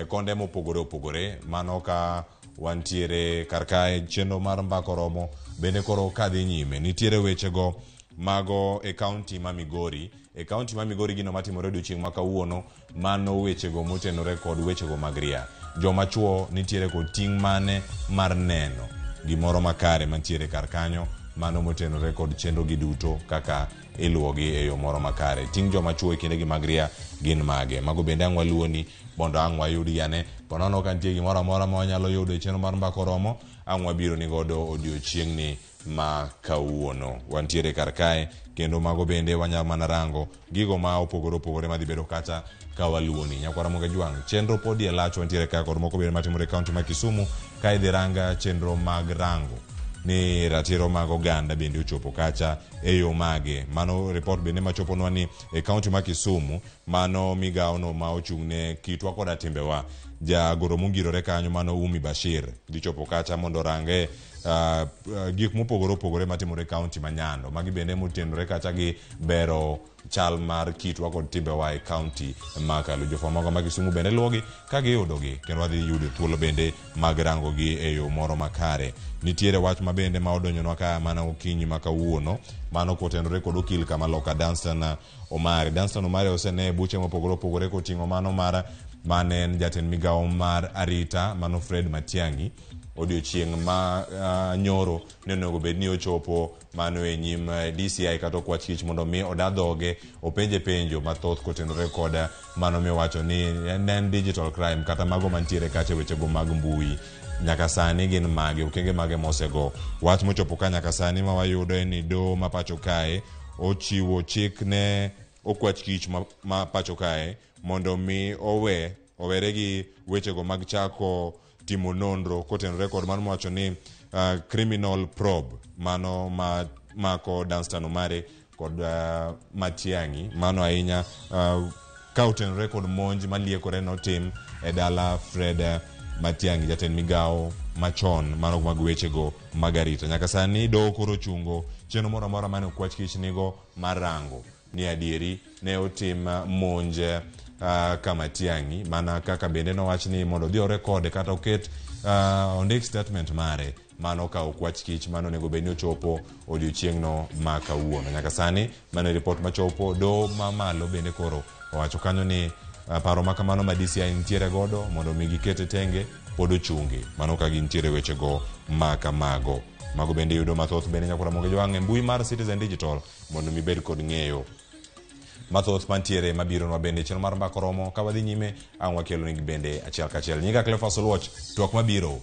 konde mopogore opogore. Mano ka wantiere kar kae chenro mar mbako romo bende koro kadhi nyime. Nitiere wechego mago e county ma Migori. E county ma Migori gino matimore odiochieng' ma kawuono mano wechego motenore kod wechego mag ria. Joma chuo nitiere kod ting' mane mar neno gimoro makare mantiere kar kanyo mano motenore kod chenro gi duto kaka iluwogi e yo moro makare. Ting' joma chuo e kindegi mag ria gin mage? Mago bende ang' waluwoni mondo ang' wayudgi ane. Ponono ka nitie gimoro amora ma wanyalo yudo e chenro mar mbako romo, ang' wabiro ni godo odiochieng'ni ma kawuono. Wantiere kar kae kendo mago bende wanyalo mana rango gigo ma opogore opogore madhi bedo kacha ka waluwoni. Nyakwara Ramogi Jwang', chenro podi e lach, wantiere ka kod moko bende matimore e county ma Kisumu ka idhi ranga chenro mag rango ni ratiro mag oganda bende ochopo kacha e yo mage. Mano report bende machoponwa ni e kaunti ma Kisumu, mano migawono ma ochung' ne kitwa koda timbewa, jagoro mongirore kanyo mano Umi Bashir dhi chopo kacha mondo orange gik mopogore opogore matimore e kaunti ma Nyando. Magi bende motenore kacha gi bero chal mar kitwa kod timbewa e kaunti ma Kalu. Jofwambo ma Kisumu bende luwogi ka giyudogi kendo wadhi yudo thuolo bende mag rangogi e yo moro makare. Nitiere wach ma bende ma odonjonwa ka mana okinyi ma kawuono, mano kotenore kod okil kamaloka Danstan Omari. Danstan Omari osene e buche mopogore opogore koting'o mano mar mane en jatend migawo mar arita mano Fred Matiang'i. Odiochieng' ma nyoro ne onego bed ni ochopo mano e nyim DCI kata okwach kich mondo mi oda dhoge openje penjo mathoth kotenore kod mano miwacho ni ne en digital crime kata mago mantiere kacha wechego mag mbui. Nyaka sani gin mage, okenge mage mosego. Wach mochopo ka nyaka sani ma wayudo en ni doho ma pacho kae ochiwo chik ne okwach kich ma pacho kae mondo mi owere gi wechego mag chako timo nonro kotenore kod mano mowacho ni criminal probe mano ma mako Danstan Omari kod Matiang'i, mano ahinya ka otenore kod monj maliekore notim e dala Fred Matiang'i, jatend migawo machon mano mag wechego mag arita. Nyaka sani doho koro ochungo chenro moro amora mane okwach kich nigo mar rango ni adieri ne otim monj ka Matiang'i, mana kaka bende nowach ni mondo odhi orekode kata oket ondik statement mare mano ka okwach kich mano onego bed ni ochopo odiochieng'no ma kawuono. Nyaka sani mano e ripot machopo. Doho mamalo bende koro owacho kanyo ni paro ma kamano ma DCI nitiere godo mondo mi gikete tenge pod ochungi, mano ka gintiere wechego ma kamago. Mago bende yudo mathoth bende nyakora moge jwang' e mbui mar Citizen Digital mondo mi bed kod ng'eyo mathoth mantiere mabironwa bende chenro mar mbaka oromo ka wadhi nyime ang' wakelo nigi bende achiel kachiel. Nyinga Cleophas Oluoch, twak mabiro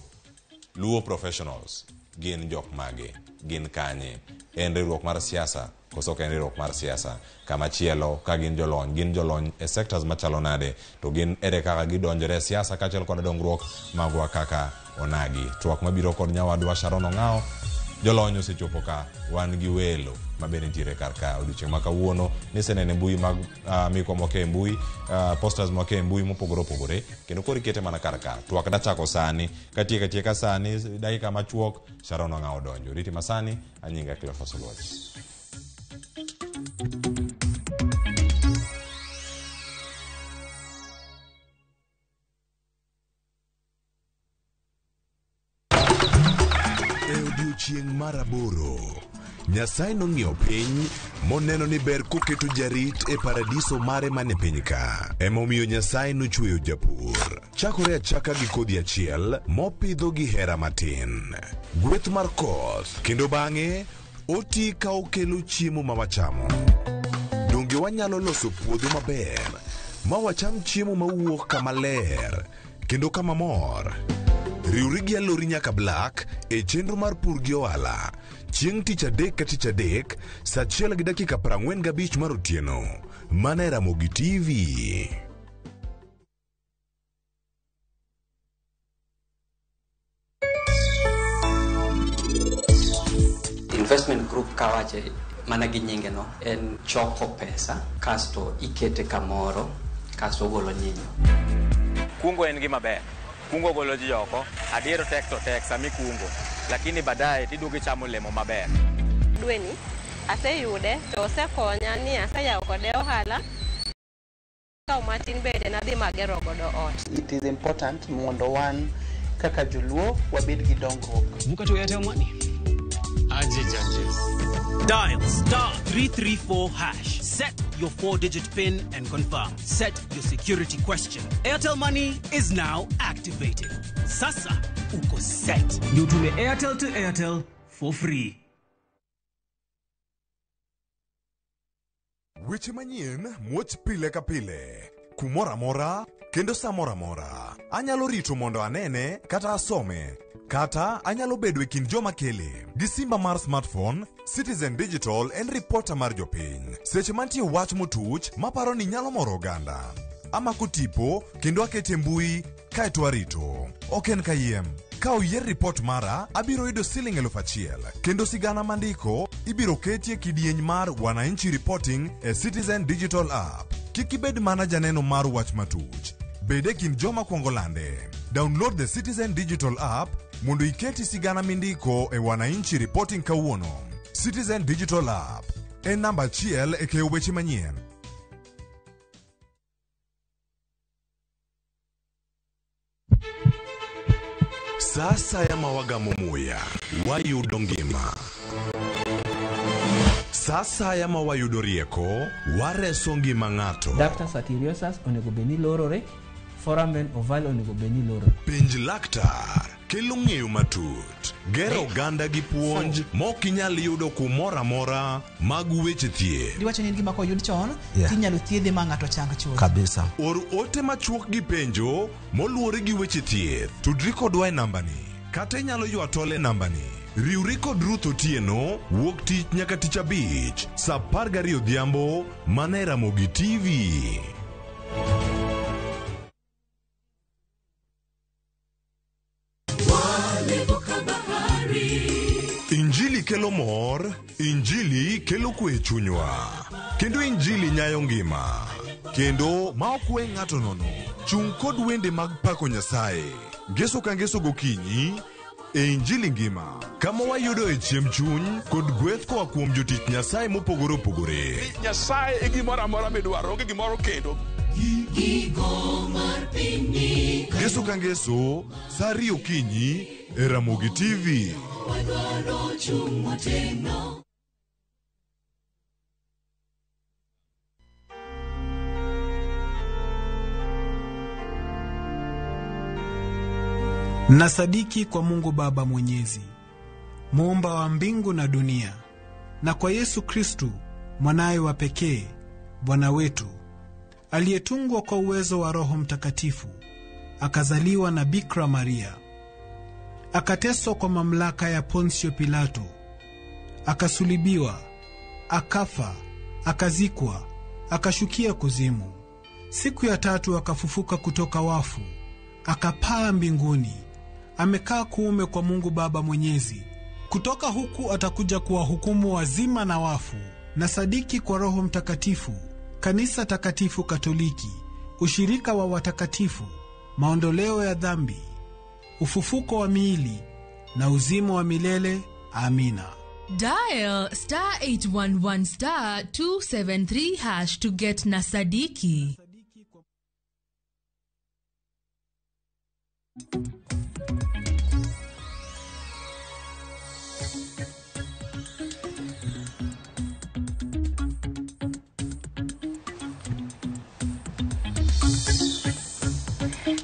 Luo Professionals gin jok mage, gin kanye, en riwruok mar siasa koso ok en riwruok mar siasa? Kama chielo ka gin jolony e sectors machalo nade, to gin ere kaka gidonjore e siasa kaachiel kod dongruok magwa kaka onagi. Twak mabiro kod nyawadwa Sharon Ong'ao. Jolony osechopo ka, wan gi welo mabende nitiere kar ka odiochieng' ma kawuono. Nisenene mbui mag mikwa mwake e mbui, posters mwake e mbui mopogore opogore, kendo koro ikete mana kar ka. Twak dachako sani, katieko atieka sani, dakika machuok, Sharon Ong'ao donjo. Riti masani, anyinga Cleophas Oluoch. Odiochieng' mar 8, Nyasaye nong'iyo piny moneno ni ber koketo jarit e paradiso mare mane piny ka. Emomiyo Nyasaye nochweyo japur. Chakore achaka gi kodhi achiel mopidho gi hera matin. Gweth mar koth, kendo bang'e oti ka okelo chiemo ma wachamo. Donge wanyalo loso puodho maber ma wacham chiemo mawuok kama ler kendo kama mor? Riwri gi Alori nyaka Black e chenro mar pur gi ohala chieng' tich adek ka tich adek saa 1:45 mar otieno mana e Ramogi TV. Investment group kawache mana gi nyinge no en choko pesa kasto ikete kamoro kasto ogolo nyinyo. Kungo en gima ber. Kungo golo ji oko, adier tek to tek sami kungo, lakini baadaye tiduogo ichamo olemo maber. Dweni aseyude to osekonya ni aseyawo kode ohala. Kawo matin bende nadhi magero godo ot. It is important mondo wan kaka joluo wabed gi dongruok. Vuka to Airtel Money. Aje judges. Dial *334#. Set your 4-digit PIN and confirm. Set your security question. Airtel Money is now activated. Sasa uko set. Ndio utume Airtel to Airtel for free. Weche manyien muoch pile ka pile, kumoro amora kendo sa moro amora. Anyalo rito mondo anene kata asome, kata anyalo bedo e kind joma kele. Gi simba mar smartphone, Citizen Digital en ripota mar jopiny. Seche mantie wach motuch maparo ni nyalo moro oganda. Amako tipo kendo akete mbui kaeto arito. Ok en kayiem. Ka oyier ripot mara, abiro yudo siling 1,000 kendo sigana mandiko ibiro ketie kidieny mar Wananchi Reporting e Citizen Digital App. Kik ibed mana janeno mar wach matuch. Bed e kind joma kwongo lande. Download the Citizen Digital App mondo iketi sigana mindiko e Wananchi Reporting kawuono. Citizen Digital App en namba achiel e keyo weche manyien. Sa asaya ma wagamo muya, wayudo ngima. Sa asaya ma wayudo rieko, wareso ngima ng'ato. Ductus arteriosus onego bed ni lorore, foramen ovale onego bed ni lorore. Penj laktar kelo ng'eyo matut, gero oganda gi puonj mok inyal yudo kumoro amora mag weche thieth. Giwacho ni en gima koyud chon tinyalo thiedhe ma ng'ato chang chuth. Kabisa. Or ote machuok gi penjo moluwore gi weche thieth. Tudri kodwa e nambani kata inyalo ywa tol e nambani. Riwri kod Ruth Otieno wuok tich nyaka tich abich saa 12 odhiambo mana e Ramogi TV. Injili kelo mor, Injili kelo kwe e chunywa, kendo Injili nyayo ngima, kendo ma ok we ng'ato nono. Chung' kod wende mag pako Nyasaye, ngeso ka ngeso gokinyi e Injili ngima, kama wayudoe chiemb chuny kod gweth koa kuom jotich Nyasaye mopogore opogore. Nyasaye e gimoro amora midwaro, onge gimoro kendo. Ngeso ka ngeso, saa 2 okinyi e Ramogi TV. Nasadiki kwa Mungu Baba Mwenyezi, muumba wa mbingu na dunia, na kwa Yesu Kristu mwanaye wa pekee, Bwana wetu, aliyetungwa kwa uwezo wa Roho Mtakatifu, akazaliwa na Bikira Maria, akateswa kwa mamlaka ya Ponsio Pilato, akasulibiwa, akafa, akazikwa, akashukia kuzimu. Siku ya tatu akafufuka kutoka wafu, akapaa mbinguni, amekaa kuume kwa Mungu Baba Mwenyezi. Kutoka huku atakuja kuwahukumu wazima na wafu. Na sadiki kwa Roho Mtakatifu, kanisa takatifu Katoliki, ushirika wa watakatifu, maondoleo ya dhambi, ufufuko wa miili na uzima wa milele. Amina. Dial star 811 star 273 hash to get Nasadiki.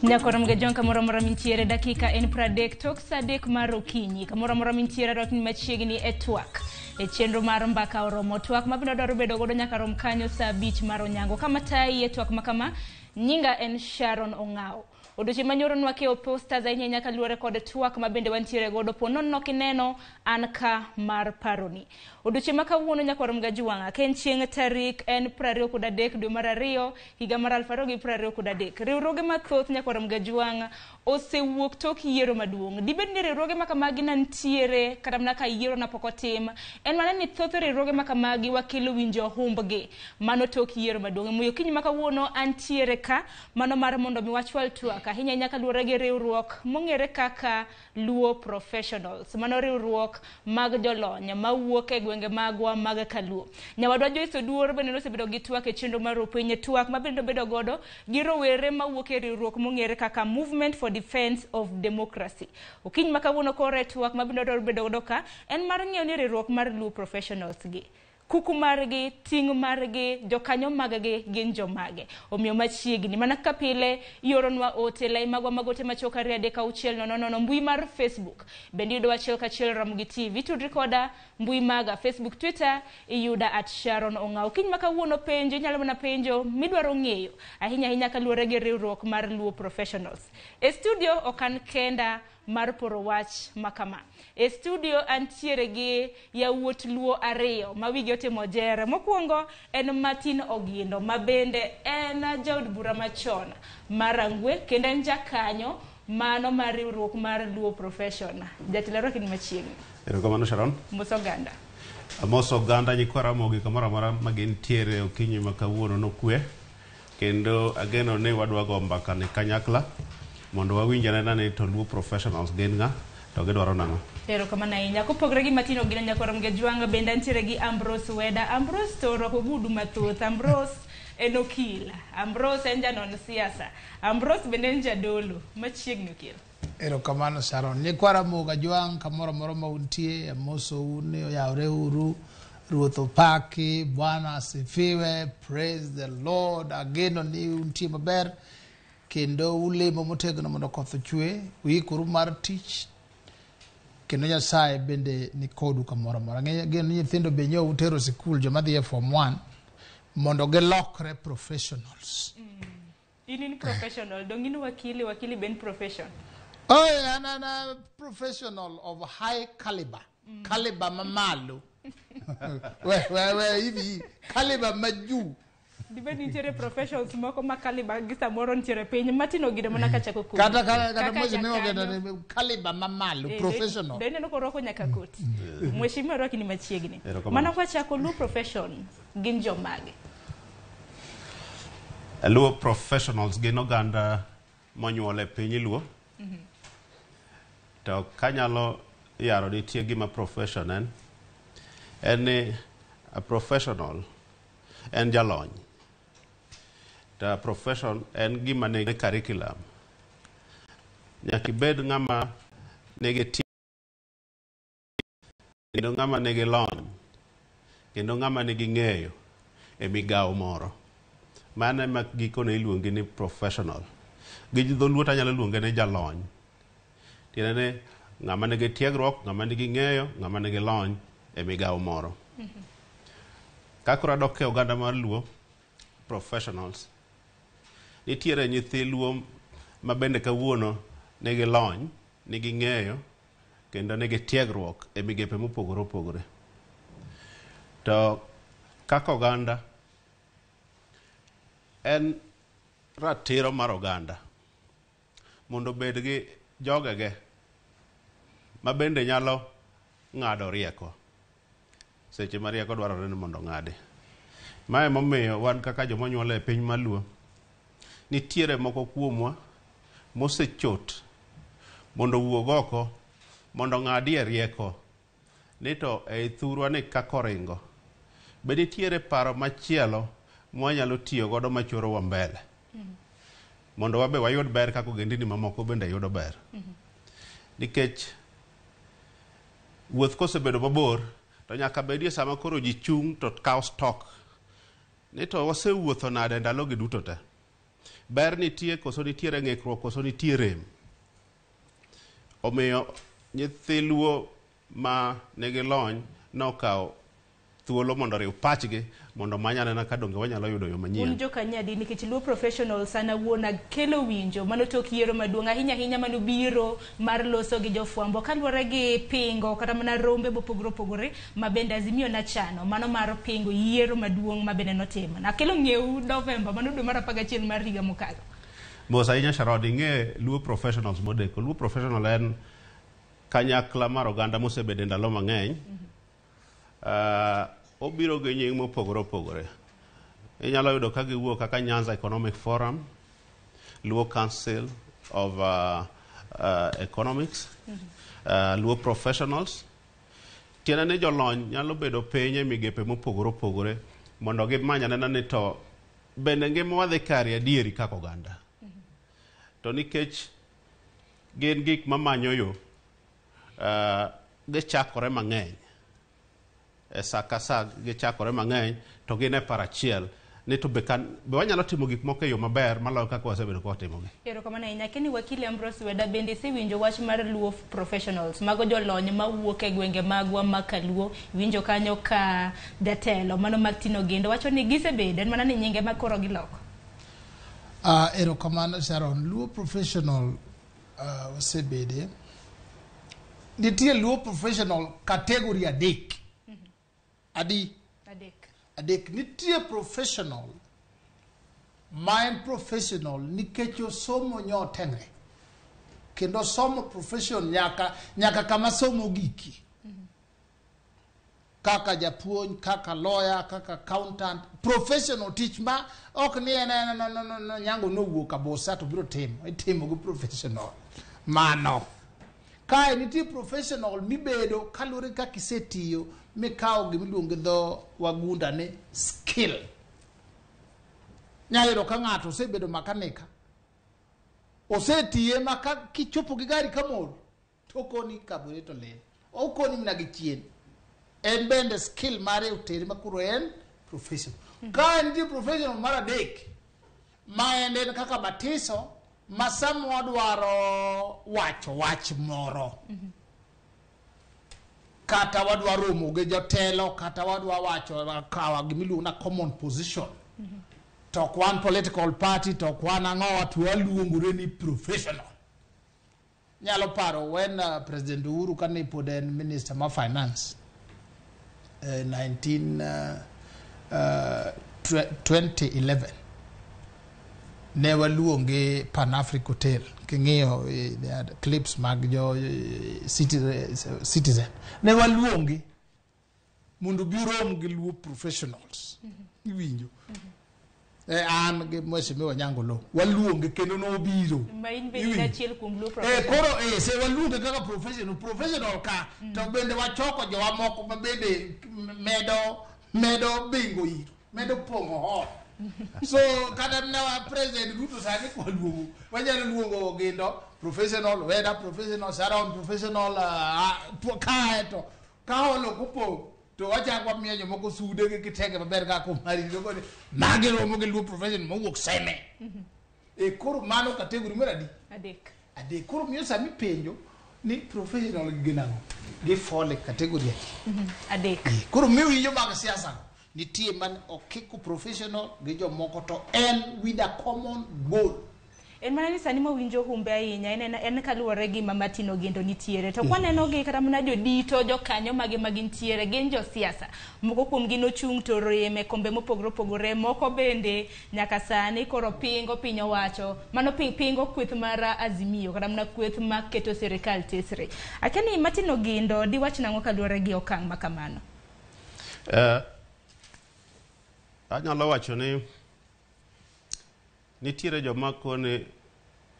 Nyakoro mgejon kamoro amora mintiere dakika en 30 tok saa 3 mar okinyi kamoro amora mintiere rwakni machiegni e twak e chenro mar mbaka oromo twak mabiro dwaro bedo godo nyaka rom kanyo saa 5 mar onyango kama tayi e twak makama nyinga en Sharon Ong'ao. Odiochieng' manyoro nwakeyo posters ahinya ahinya kaluwore kod twak ma bende wantiere godo po nono kineno an ka mar paroni. Odiochieng' ma kawuono nyakwar Mgajwang'a ka en chieng' tarik en 23 dwe mar 2 higa mar 2023. Riwruoge mathoth nyakwar Mgajwang'a osewuok tok yiero maduong'. Dibed ni riwruoge ma kamagi na nitiere kata mana ka yiero na pok otim, en mana ni thoth riwruoge ma kamagi wakelo winjo humbgi mano tok yiero maduong'. Emomiyo okinyi ma kawuono antiere ka mano mar mondo mi wachwal twak ahinya ahinya kaluwore gi riwruok mong'ere kaka Luo Professionals. Mano riwruok mag jolony mawuok e gwenge magwa mag Kaluo. Nyawadwa Joyce Oduor bende nosebedo gi twak e chenro mar Rupiny, twak ma bende obedo godo gi rowere mawuok e riwruok mong'ere kaka Movement for Defense of Democracy. Okinyi ma kawuono kore twak ma bende odwaro bedo godo ka en mar ng'eyo ni riwruok mar Luo Professionals gi kuku margi, ting' margi, jokanyo maggi gin jomage. Omiyo machiegni mana kaka pile ioronwa ote lai magwa mag ote machuok 2 3 6 0 0 mbui mar Facebook. Bende iyudo achiel kachiel Ramogi TV. Tudri koda mbui maga Facebook, Twitter iyuda at Sharon Ong'ao. Kiny ma kawuono penjo inyalo mana penjo midwaro ng'eyo ahinya ahinya kaluwore gi riwruok mar Luo Professionals. E studio ok an kenda mar poro wach makama. E studio antiere gi yawuot Luo ariyo ma wigi otimo jere. Mokwongo en Martin Ogindo ma bende en jaod bura machon mar Rangwe kendo en jakanyo Mano mar riwruok mar Luo Profession. Jatelo arwaki ni machiegni. Erokamano Sharon. Mos oganda. Amos oganda nyikwa Ramogi kamoro amora ma gintiere okinyi ma kawuono nokwe kendo ageno ni wadwa go mbaka ni kanyakla mondo wawinj anena ni to Luo professionals gin ng'a to gidwaro nang'o. Erokamano ahinya. Kopogore gi Martin Ogina Nyakorom Gejwang' bende antiere gi Ambrose Weda. Ambrose to orwako ogudu mathoth. Ambrose en okil. Ambrose en janon siasa. Ambrose bende en jadolo. Machiegni okil. Erokamano Sharon. Nyikwa Ramogi Ajwang' kamoro amora ma untie, amosou ni oyawre uru. Ruoth opaki, Bwana asifiwe, praise the Lord. Ageno ni untie maber kendo ulemo motegno mondo koth ochwe. Uikoru mar tich kendo Nyasaye bende ni kodu kamoro amora. Ageno ni nyithindo be nyo utero sikul joma dhi e form 1 mondo gilokre professionals. In in professional. Dong in wakili, wakili ben profession. Oh, an an a professional of high caliber. Caliber mamalo. We, we, we, hivi caliber majuu. Dibed nitiere professions moko ma caliber gi samoro nitiere piny. Martin Ogina mana kachako kodi. Kata kata kata Kaka mheshimiwa jakanyo. Ogina ni caliber mamalo, Eh, professional. de ineno korwako nyaka koti. Mheshimiwa arwaki ni machiegni. Erokamano. Mana kwachako Luo Profession gin jomage? Luo professionals gin oganda monyuol e piny Luo to kanyalo yaro nitie gima profession en ni a professional en jalony to a profession en gima nigi curriculum nyaka ibed ng'ama nigi kendo ng'ama nigi lony kendo ng'ama nigi ng'eyo e migawo moro. Mano ema gikone iluongi ni professional. Gi dholuo to anyalo luonge ni jalony. Tiende ni ng'ama nigi tiegruok, ng'ama nigi ng'eyo, ng'ama nigi lony e migawo moro. Ka koro adok e oganda mar Luo professionals, nitiere nyithi Luo ma bende kawuono nigi lony, nigi ng'eyo kendo nigi tiegruok e migepe mopogore opogore. To kaka oganda en ratiro mar oganda mondo obed gi jogege ma bende nyalo ng'ado rieko seche ma rieko dwarore ni mondo ong'adi. Mae momiyo wan kaka joma onyuol e piny maluo, nitiere moko kuomwa mosechot mondo owuog oko mondo ong'adie rieko ni to ei thurwa ni kaka oringo be nitiere paro machielo mwanyalo tiyo godo machorowa mbele mondo wabe wayud ber kaka ogendini mamoko bende yudo ber. Nikech wuoth kosebedo mabor to nyaka bedie sama koro ji chung' to kawo stock ni to wasewuotho nade ndalogi duto te. Ber nitie koso nitiere ng'ikruok koso nitie rem. Omiyo nyithi Luo ma nigi lony nokawo thuolo mondo oriw pachgi mondo omany anena ka donge wanyalo yudo yo manyien. Un jokanyadi nikech Luo professionals an awuon akelo winjo mano tok yiero maduong' ahinya ahinya manobiro mar loso gi jofwambo kaluwore gi pingo kata mana rombe mopogore opogore ma bende Azimio nachano mano mar pingo yiero maduong' ma bende notimo. Nakelo ng'eu Novemba mano dwe mar 11 mar higa mokalo. Mos ahinya Sharon, ing'e Luo professionals modeko. Luo professional en kanyakla mar oganda mosebedo e ndalo mang'eny. Obiro gi nying mopogore opogore. Inyalo yudo ka giwuok kaka Nyanza Economic Forum, Luo Council of Economics, Luo Professionals. Tiende ni jolony nyalo bedo piny e migepe mopogore opogore mondo gimany anena ni to bende ngima wadhi kare adieri kaka oganda. To nikech gin gik mamanyo yo, gichakore mang'eny. E sa ka sa gichakore mang'eny to gin e par achiel ni to be wanyalo timo gik moko e yo maber maloyo kaka wasebedo ka watimogi. Erokamano ahinya. Keni wakili Ambrose Weda bende isewinjo wach mar Luo professionals mago jolony mawuok e gwenge magwa ma Kaluo. Iwinjo kanyo ka jatelo mano Martin Ogendo wacho ni gisebedo en mana ni nyinge ma koro giloko. Erokamano Sharon. Luo professional osebede. Nitie Luo professional category adek. Adi? Adek. Adek. Nitie professional ma en professional nikech osomo nyotengre. Kendo somo profession nyaka nyaka kama somo giki. Kaka japuonj, kaka lawyer, kaka accountant, professional tich ma ok ni en en no no no no nyango nowuok kabosa to biro timo, itimo gi professional. Mano. Kae nitie professional mibedo kaluwore gi kaka isetiyo mikawo gimiluongo gi dho wagunda ni skill. Nyalo yudo ka ng'ato osebedo makanika, osetiye ma ka kichopo gi gari kamol to okoni carburetor lil, okoni mana gi chien. En bende skill mare otere ma koro en professional. Ka nitie professional mar adek ma en en kaka batiso ma sama wadwaro wacho wach moro kata wadwa romo gi jotelo kata wadwa wacho kawa gimiluongo na common position to ok wan political party to ok wan ang'owa to waluongore ni professional. Nyalo paro when President Uhuru kane pod en minister ma finance 2011 ne waluonge Pan Africa Hotel king'iyo the clips mag jo Citizen ne waluonge mondo obi orom gi Luo professionals. Iwinjo an gi Mheshimiwa Nyango Lo waluonge kendo nobiro. Ma in bende in achiel kuom Luo professional. Koro se waluonge kaka professional ka to bende wachoko jowa moko ma bende medo bingo iro, medo pong'o hall. So kata ne wa President Ruto sani kwaluongo, wanyalo luongo Ogindo professional, Weda professional, Sharon professional, kae to ka hall ok opong' to wachako wamiyo jomoko sude gi kitenge maber kaka Omari to koni magi romo gi Luo professional mowuok Seme. Koro mano category mar adi? Adek. Adek. Koro miyo sami penjo ni professional gi gin ang'o? Gi fall e category adi? Adek. Koro miwinjo mag siasa go, nitie man okiko professional gi jomoko to en with a common goal. En mana ni sani mawinjo humbe ahinya en kaluwore gi ma Martin Ogindo nitiere. To kwaneno gi kata mana jodito, jokanyo mage ma gintiere, gin josiasa. Moko kuom gi nochung' to rem e kombe mopogore opogore, moko bende nyaka sani koro pingo piny owacho. Mano pingo kweth mar Azimio kata mana kweth maketo sirikal tesre. Akia ni Martin Ogindo diwach nang'o kaluwore gi okang' ma kamano? Anyalo wacho ni nitiere joma koni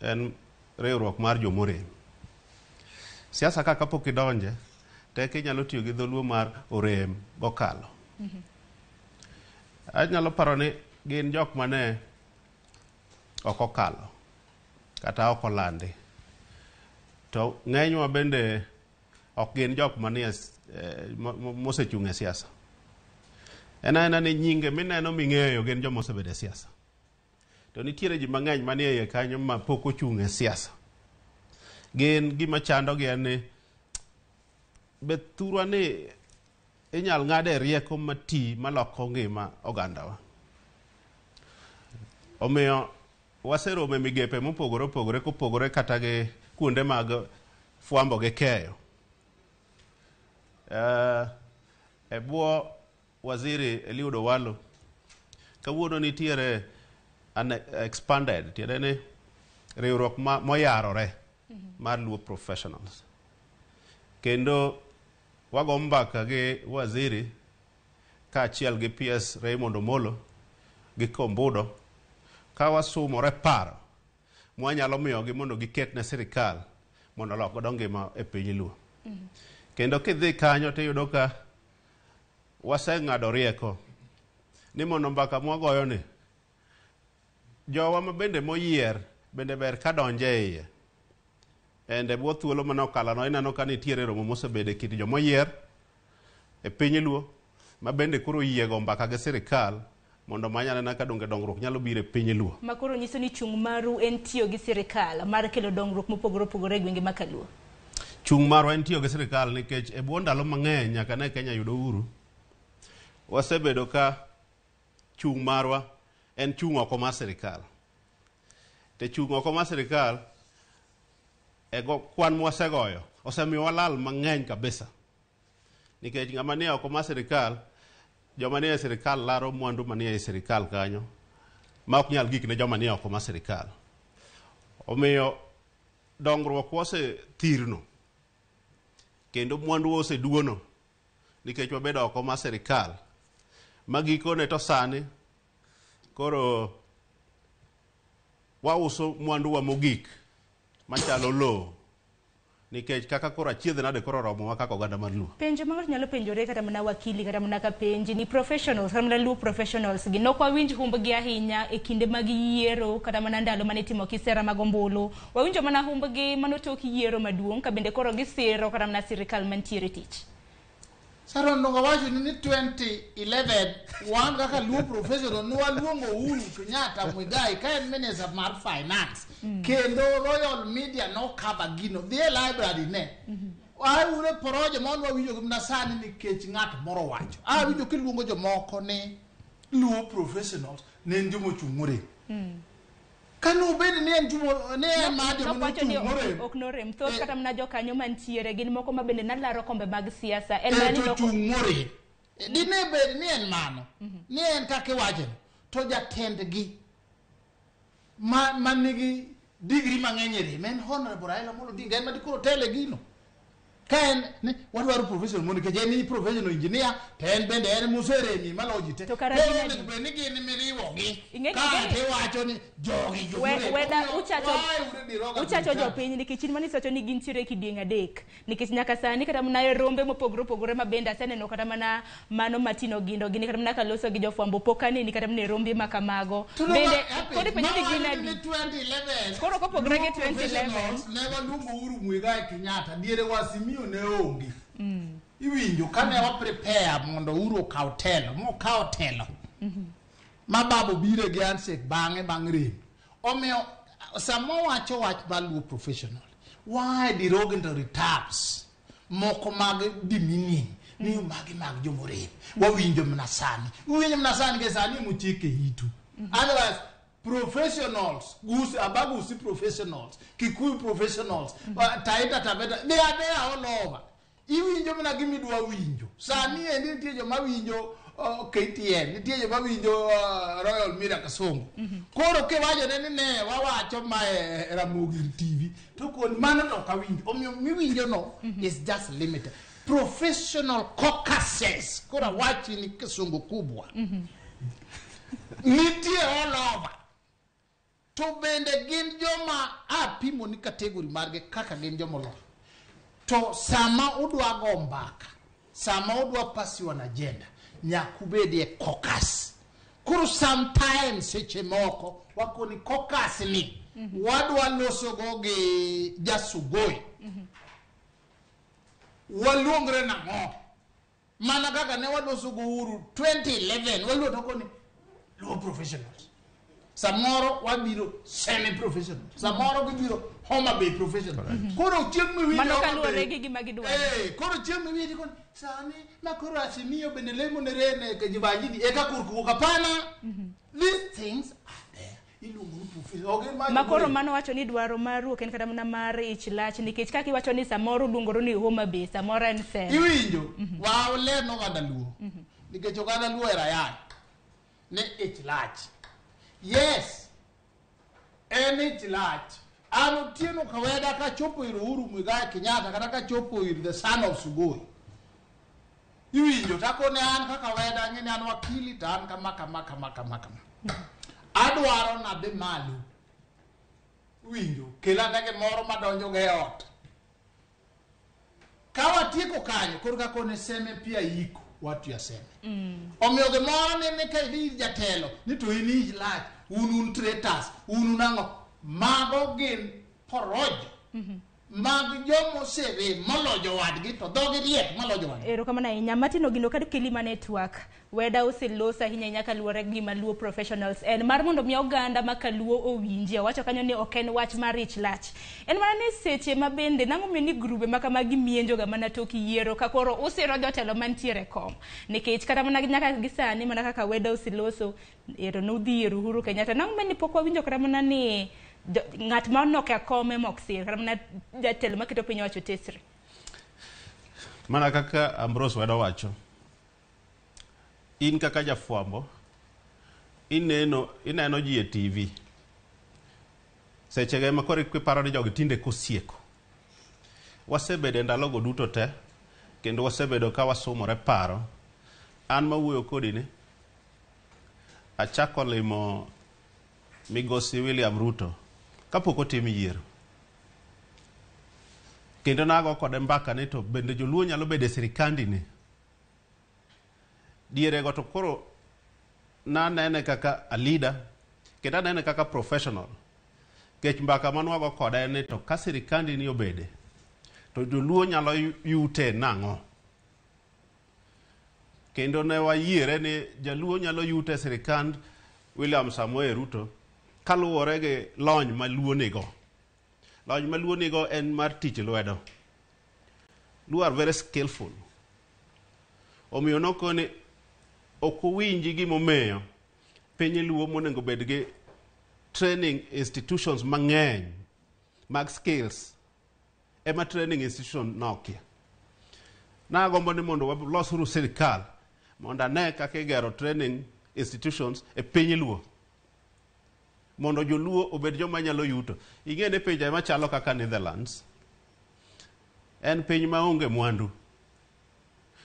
en riwruok mar jomorem. Siasa ka kapok idonje, to eka inyalo tiyo gi dholuo mar orem gokalo. Anyalo paro ni gin jok mane ok okalo kata ok olandi. To ng'enywa bende ok gin jok manie mosechung' e siasa. En aena ni nyinge mineno ming'eyo gin joma osebedo e siasa. To nitiere ji mang'eny manie iye kanyo ma pok ochung' e siasa. Gin gima chandogi en ni be thurwa ni inyal ng'ade rieko mati maloko ngima ogandawa. Omiyo waseromo e migepe mopogore opogore kopogore kata gi kuonde mag fwambo gi keyo. E bwo waziri Eliud Owalo, kawuono nitiere an expanded, tiende ni riwruok moyarore mar Luo professionals. Kendo wago mbaka gi waziri kaachiel gi PS Raymond Omolo gi Kombudo ka wasumore paro mwanyalo miyogi mondo giket ne sirikal mondo olok godo ngima e piny Luo. Kendo kidhi kanyo tiyudo ka waseng'ado rieko ni mondo mbaka mwagoyo ni jowa ma bende moyier bende ber ka donje e iye. Ende bwo thuolo mane okalono ineno ka nitiere romo mosebedo e kind jomoyier e piny Luo ma bende koro oyie go mbaka gi sirikal mondo many anena ka donge dongruok nyalo biro e piny Luo. Ma koro nyiso ni chung' maru en tiyo gi sirikal mar kelo dongruok mopogore opogore e gwenge ma Kaluo. Chung' marwa en tiyo gi sirikal nikech e bwo ndalo mang'eny nyaka ne Kenya yud uhuru, wasebedo ka chung' marwa en chung' oko mar sirikal. To chung' oko mar sirikal e go kwan mwasegoyo osemiyo walal mang'eny kabisa. Nikech ng'ama nie oko mar sirikal, joma nie sirikal laro mwandu manie ei sirikal kanyo ma ok nyal gik ne joma nie oko mar sirikal. Omiyo Dongruok wasethirno kendo mwandu oseduono nikech wabedo oko mar sirikal ma gikone to sani koro wauso mwanduwa mogik machalo lowo nikech kaka koro achiedh nade koro oromowa kaka oganda mar Luo. Penjo ma ng'ato nyalo penjore kata mana wakili kata mana kapenji ni professionals kata mana Luo professionals gi nok wawinj humbgi ahinya e kinde mag yiero kata mana ndalo mane itimo kisera mag ombulu. Wawinjo mana humbgi mano tok yiero maduong' ka bende koro gisiro kata mana sirikal mantiere tich. Sharon dongo wacho ni 2011 wan kaka Luo professional ne waluongo Uhuru Kenyatta Muigai ka en minister mar finance kendo Royal Media no cover gino dhi e library ne aure porojo ma wawinjo gi mana sani nikech ng'at moro wacho awinjo kiluongo jomoko ni Luo professionals ne en jomochung' morem kane obed ni en jomo ni en mar joma Nowacho ni nochung' morem ok norem thoth kata mana jokanyo mantiere gin moko ma bende nalaro kombe mag siasa en mana ni to nok- chung' morem dine bed ni en mano ni en kaka iwacheno to jatendgi ma nigi digri mang'eny e rem en honorable Raila Amolo Odinga en ma dikoro tele gino ka en ni wadwaro professional mondo nikech en professional engineer to en bende en moseremi maloyo ji te To kara Koro gin onego adi? bed ni gin miriwogi Ing'e- ka ing'e- tiwacho ni jogi jomorem. Weda Omiyo uchacho why ure diroga uchacho sirikal? jopiny nikech in manisewacho ni gintiere e kidieng' adek nikech nyaka sani kata mana e rombe mopogore opogore ma bende aseneno kata mana mano Martin Ogindo gini kata mana kaloso gi jofwambo pok aneni kata mana e rombe ma kamago To no, bende ma- koro ipenjo ni ma gin wacho adi ni 2011 Koro kopogore gi Luo 2011. professionals ne waluongo Uhuru Muigai Kenyatta diere Azimio ne onge iwinjo kane wa prepare mondo Uhuru okaw telo mokawo telo ma baba obiro gi handshake bang'e bang' rem omiyo sama wacho wach mar Luo professional why derogatory terms moko mag demeaning ni magi mag jomorem wawinjo mana sani uwinjo mana sani ke sani emochike itu otherwise professionals gusi abagusi professionals kikuyu professionals taita taveta they are there all over iwinjo mana gimidwa winjo sani endi nitie joma winjo KTN nitie joma winjo Royal Mira Kasongo koro kiwachone ni ne wawacho ma e Ramogi TV to koni mano to ok awinjo omiyo miwinjo no is just limited professional caucuses koro awachi ni kisungu kubwa nitie all over to bende gin joma apimo ni category margi kaka gin joma olony to sama udwa go mbaka sama udwa pursue an agenda nyaka ubedie caucus koro sometimes seche moko wakoni caucus ni wadwa losogo gi jasugoi waluongre nang'o mana kaka ne waloso go Uhuru 2011 waluo to koni Luo professionals samoro wabiro semi professional samoro gibiro Homa Bay professional koro chieng' miwinjo mano Homa kaluwore Bay- gi gima gidwaro Eh, koro chieng' miwinjo koni sani ma koro Azimio bende lemo ne rene ke jivanjini eka korka wuok hapana these things are there iluongo ni professional ok gin ma koro jomorem. mano wacho ni dwaro maru ok en kata mana mar ich lach nikech kaka iwacho ni samoro uluongore ni Homa Bay samoro en Seme iwinjo waler oganda luo nikech oganda luo ohero ayany ni ich lach yes en ich lach an Otieno Kaweda kachopo ir Uhuru Muigai Kenyatta kata kachopo ir the son of Sugoi iwinjo takone an kaka Weda ang'e ni an wakili to an kama kama kama kama kama adwaro nadhi malo iwinjo kelane gimoro madonjo go e ot ka watieko kanyo koro kakone seme pia iko watu ya seme omiyo gimoro ni ka idhi ir jatelo ni to in ich lach un traitors un nang'o mago gin porojo mag jomoserem moloyo jowadgi to dhogi riek moloyo jowadgi erokamano ahinya Martin Ogindo ka keli mana e twak weda oseloso ahinya ahinya kaluwore gi gima Luo professionals en mar mondo mi oganda ma kaluo owinji owacho kanyo ni ok en wach mar ich lach en mana ni seche ma bende nang'o miyo ni grube ma kamagi mienjoga mana tok yiero ka koro usiro jotelo mantiere e kom nikech kata mana nyaka gi sani mana kaka weda oseloso ero nudhi ir Uhuru Kenyatta nang'o miyo ni pok wawinjo kata mana ni ng'at ma onok e kom ema ok sir kata mana jatelo maketo piny owacho tesre Mana kaka Ambrose Weda wacho, in kaka jafwambo ineno ji e TV. Sechego ema koro iparo ni jogi tinde kosieko. Wasebedo e ndalogo duto te, kendo wasebedo ka wasumore paro. An mawuoyo kodi ni, achako limo migosi William Ruto kapok otim yiero. Kendo nago kode mbaka ni to bende joluo nyalo bedo e sirikandi ni. Dierego to koro nanene kaka a leader, kendo anene kaka professional. Kech mbaka manwago kode en ni to ka sirikandi ni obede, to joluo nyalo yute nang'o? Kendo ne wayiere ni jaluo nyalo yute e sirikand William Samoei Ruto kaluwore gi lony ma luo nigo. Lony ma luo nigo en mar tich lwedo. Luo are very skillful. Omiyo nokoni ok owinji gimomiyo piny luo monego bed gi training institutions mang'eny mag skills ema training institution nokia. Nagombo ni mondo walosuru sirikal mondo ane kaka igero training institutions e piny luo mondo joluo obed joma nyalo yuto. Ing'e ni pinje machalo kaka Netherlands en piny maonge mwandu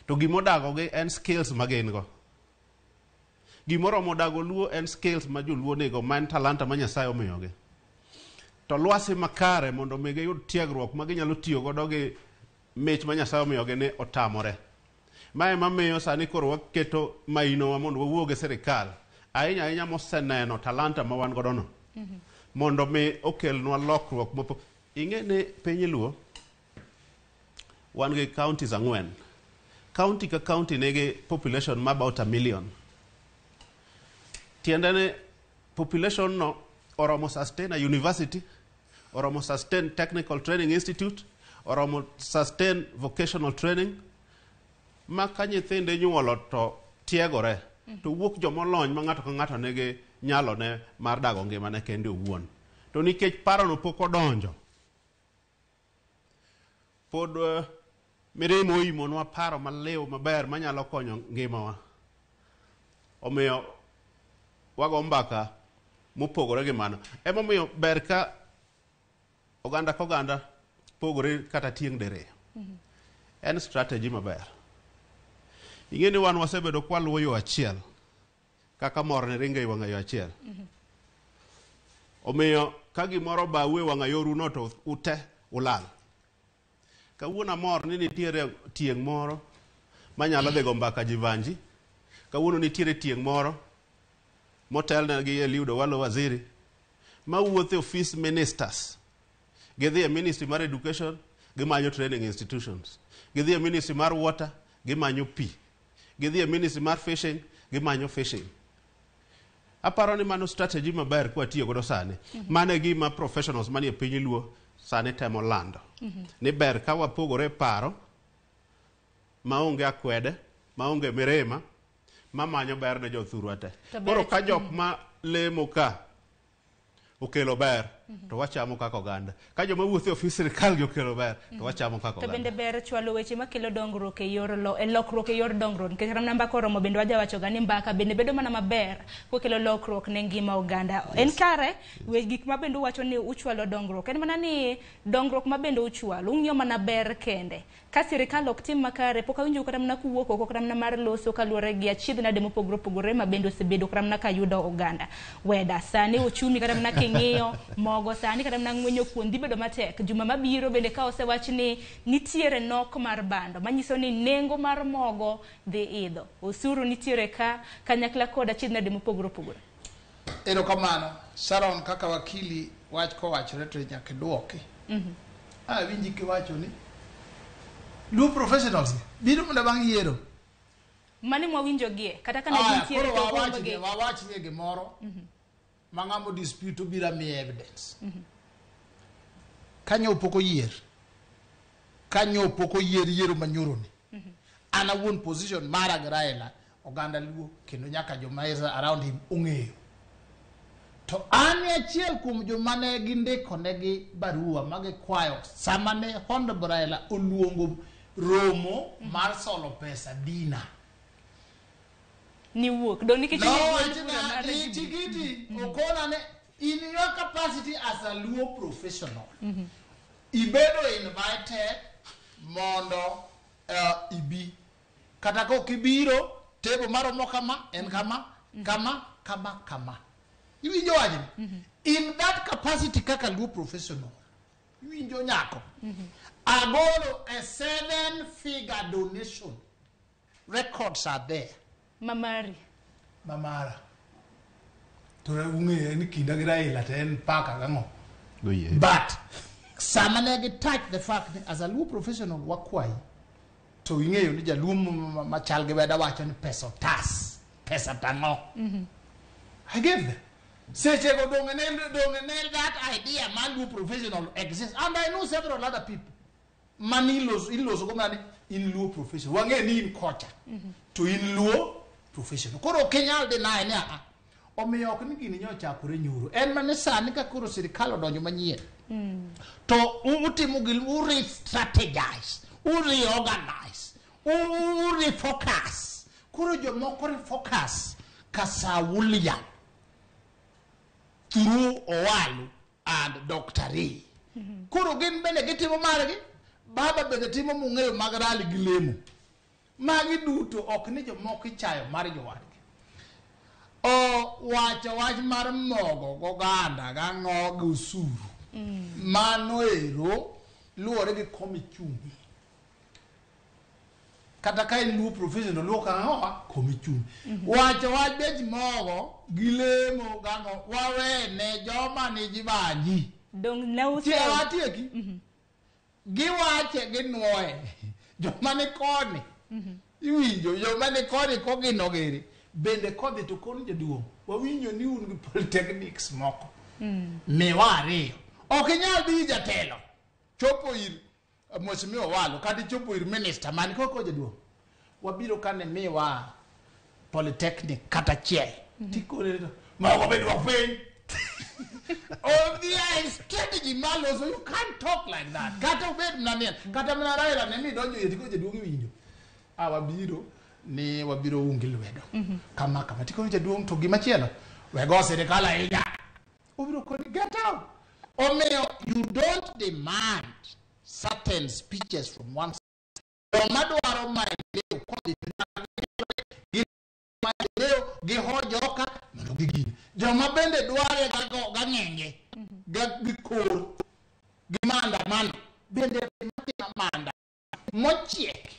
to gimodagogi en skills ma gin go. Gimoromo dago luo en skills ma joluo nigo ma en talanta ma Nyasaye omiyogi. To lwasi makare mondo mi giyud tiegruok ma ginyalo tiyo godo gi mich ma Nyasaye omiyogi ni otamore. Ma ema miyo sani koro waketo mainowa mondo wawuog gi sirikal ahinya ahinya moseneno talanta ma wan godo no mondo mi okelnwa lokruok mopo. Ing'e ni piny luo wan gi counties 4. County ka county nigi population ma about 1 million. Tiende ni population no oromo sustain a university, oromo sustain technical training institute, oromo sustain vocational training, ma ka nyithindo inyuolo to tiegore, to wuok jomolony ma ng'ato ka ng'ato nigi nyalone mar dago ngimane kende owuon. To nikech parono pok odonjo, pod mirima oimonwa paro maliw maber manyalo konyo ngimawa. Omiyo wago mbaka mopogore gi mano. Emomiyo ber ka oganda ka oganda pogore kata tieng' diriyo. En strategy maber. Ing'e ni wan wasebedo kwaluwo yo achiel kaka morne ringo e wang'a yo achiel. Omiyo ka gimoro obau e wang'a yoru no to ute ulal. Kawuono amor ni nitiere tieng' moro manyalo dhi go mbaka Jivanji. Kawuono nitiere tieng' moro motelne gi Eliud Owalo Waziri mawuotho e office ministers. Gidhi e ministry mar education, gimanyo training institutions. Gidhi e ministry mar water, gimanyo pi. Gidhi e ministry mar fishing, gimanyo fishing. Aparo ni mano strategy maber kwatiyo godo sani. Mano e gima professionals manie piny luo sani temo lando. Ni ber ka wapogore paro maonge akwede, maonge mirima, mamanyo ber ne jothurwa te. Koro ka jok ma lemo ka okelo ber, to wachamo kaka oganda. Ka joma wuotho e ofis sirikal gi okelo ber, to wachamo kaka To oganda. bende ber chwalo weche makelo dongruok e yor e lokruok e yor dongruok. Nikech kata mana mbaka oromo bende wajawacho ga ni mbaka bende bedo mana maber kokelo lokruok ne ngima oganda. En kare we gik ma bende uwacho ni uchwalo dongruok. En mana ni dongruok ma bende uchwalo, ung'iyo mana ber kende. Ka sirikal ok tim makare, pok awinjo kata mana kuwuok oko kata mana mar loso kaluwore gi achiedh nade mopogore opogore ma bende osebedo kata mana kayudo oganda. Weda sani uchumi kata mana king'iyo mogo sani kata mana ng'wenyo kuon dhi bedo matek. Juma mabiro bende ka osewach ni nitiere nok mar bando manyiso ni nengo mar mogo dhi idho. Osuru nitiere ka kanyakla kod achiedh nade mopogore opogore. Erokamano. Sharon kaka wakili wach kowachore to nyaka iduoki. Awinji kiwacho ni Luo professionals biro mondo bang' yiero. Mane mwawinjo gie kata ka ne gintiere to wawach wawachnie gimoro ma ng'amo dispute obiro amiye evidence. Kanyo pok oyier. Kanyo pok oyier yiero manyoro ni. An awuon position mara gi Raila oganda Luo kendo nyaka joma is around him ong'eyo. To an achiel kuom joma ne gindiko negi barua magikwayo sama ne Honorable Raila oluongo romo mar solo pesa dina. Ni wuok. Dong nikech No, tigiti okona ne In your capacity as a Luo professional, ibedo invited mondo ibi. Kata kok ibiro, table maromo kama, en kama, kama, kama, kama. Iwinjo wachni? In that capacity kaka Luo professional, iwinjo nyako. Agolo a 7-figure donation. Records are there. Mamari. Mamara. To ung'eyo ni kinda gi Raila to en paka gang'o. But sama ne gi touch the fact ni as a Luo professional wakwayi to ing'eyo ni jaluo machal gi weda wacho ni pesa otas, pesa tang'o. I gave them. Sechego donge ne that idea mar Luo professional exists, and I know several other people. Mani iloso go mani in Luo professional. Wang'e ni in kocha to in Luo professional. Koro ok inyal deny ni a omiyo ok ni gini nyochakore nyoro. En mana sani ka koro sirikal odonjo manyien. To utimo gi u re-strategize, u reorganize, u refocus. Koro jomoko refocus Kasa William through Owalu and Dr. Ray. Koro gin bende gitimo margi, baba bende timo mong'eyo mag rali gi lemo. Magi duto ok ni jomoko ichayo mar jowadgi. O wacho wach mar mogo goganda gang'o gi osuru. Mano ero luwore gi koma ichung'ie. Kata ka in Luo professional luo kang'o koma ichung'ie. Wacho wach bech mogo gi lemo gang'o wawene joma nigi banji. Dong ne use. Tieki. Giwache ginuoye. Joma ni koni. Iwinjo joma ni koni kogino giri. Bende kodhi to koni jaduong'. Wawinjo ni un gi polytechnics moko. Miwa ariyo. Ok inyal dhi jatelo. Chopo ir Mheshimiwa Owalo kata chopo ir minister man koko jaduong'. Wabiro kane miwa polytechnic kata achiel. Tikone to mago bedo piny. Oh, strategy malo, so you can't talk like that. Kata obed mana niel, kata mana Raila ne midonjo ir tiko jaduong' iwinjo. Ah, wabiro ni wabiro ungi lwedo. Kama kama tiko jaduong' to gimachielo. Wego sirikal ahinya. Obiro koni get out. Omiyo you don't demand certain speeches from one side. Joma dwaro maendeleo kodhi gi maendeleo gi hojoka mondo gigine. Joma bende dware gang'enge gi kor gi maandamano bende matimo maandamano mochiek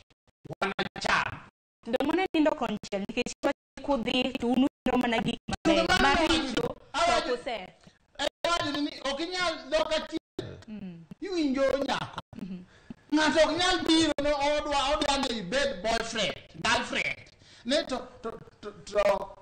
wanacham. Dong mane nindo konchiel nikech kudhi to unusero mana gik mabeyo maricho to ok user. Awacho ni ok inyal dhok achiel. Iwinjo nyako. Ng'ato ok nyal biro no odwa ni ibed boyfriend, girlfriend. Ne to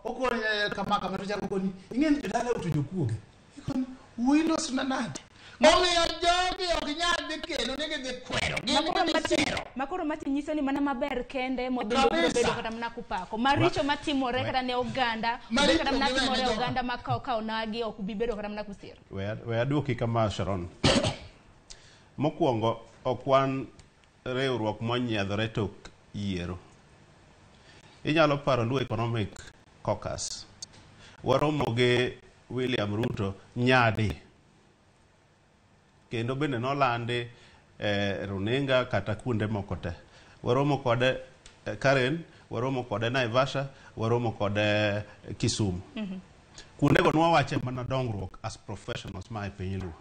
okoni kama kama to chako koni ing'e ni jodala otujo jokuoge. Ikoni wuoyi losna nade? Omiyo jogi ok nyal dhi kendo ni gidhi kwero. Gin gidhi sero. Makoro mati nyiso ni mana maber kende modhi bedo kata mana kupako. Maricho matimore kata ne oganda, kata mana timore oganda ma kawo nagi ok bi bedo kata mana kusiro. We aduoki kama Sharon. Mokwongo ok wan riwruok monyiedhore tok yiero. Inyalo paro Luo Economic Caucus. Waromo gi William Ruto nyadi. Kendo bende nolandi runinga kata kuonde moko te. Waromo kode Karen, waromo kode Naivasha, waromo kode Kisumu. Kuondego nwawache mana dongruok as professionals ma e piny Luo.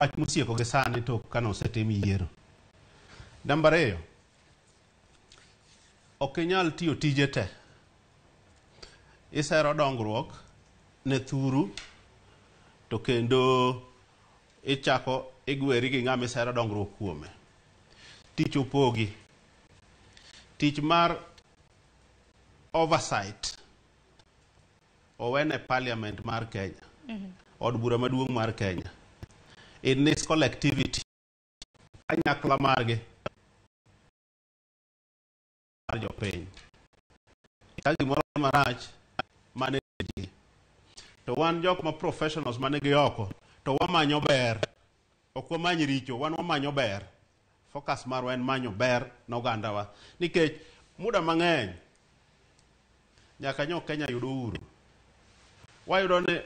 Wach mosieko gi sani to kane osetim yiero. Namba ariyo, ok inyal tiyo tije te. Isero dongruok ne thuru to kendo ichako igweri gi ng'ama isero dongruok kuome. Tich opogi. Tich mar oversight owene parliament mar Kenya. Od bura maduong' mar Kenya. In this collectivity, kanyakla margi mar jopiny. Ka gimoro marach mane ji. To wan jok ma professionals mane gi oko to wamanyo ber. Ok wamany richo, wan wamanyo ber. Focus marwa en manyo ber nogandawa. Nikech muda mang'eny nyaka nyo Kenya yud uhuru. Wayudo ni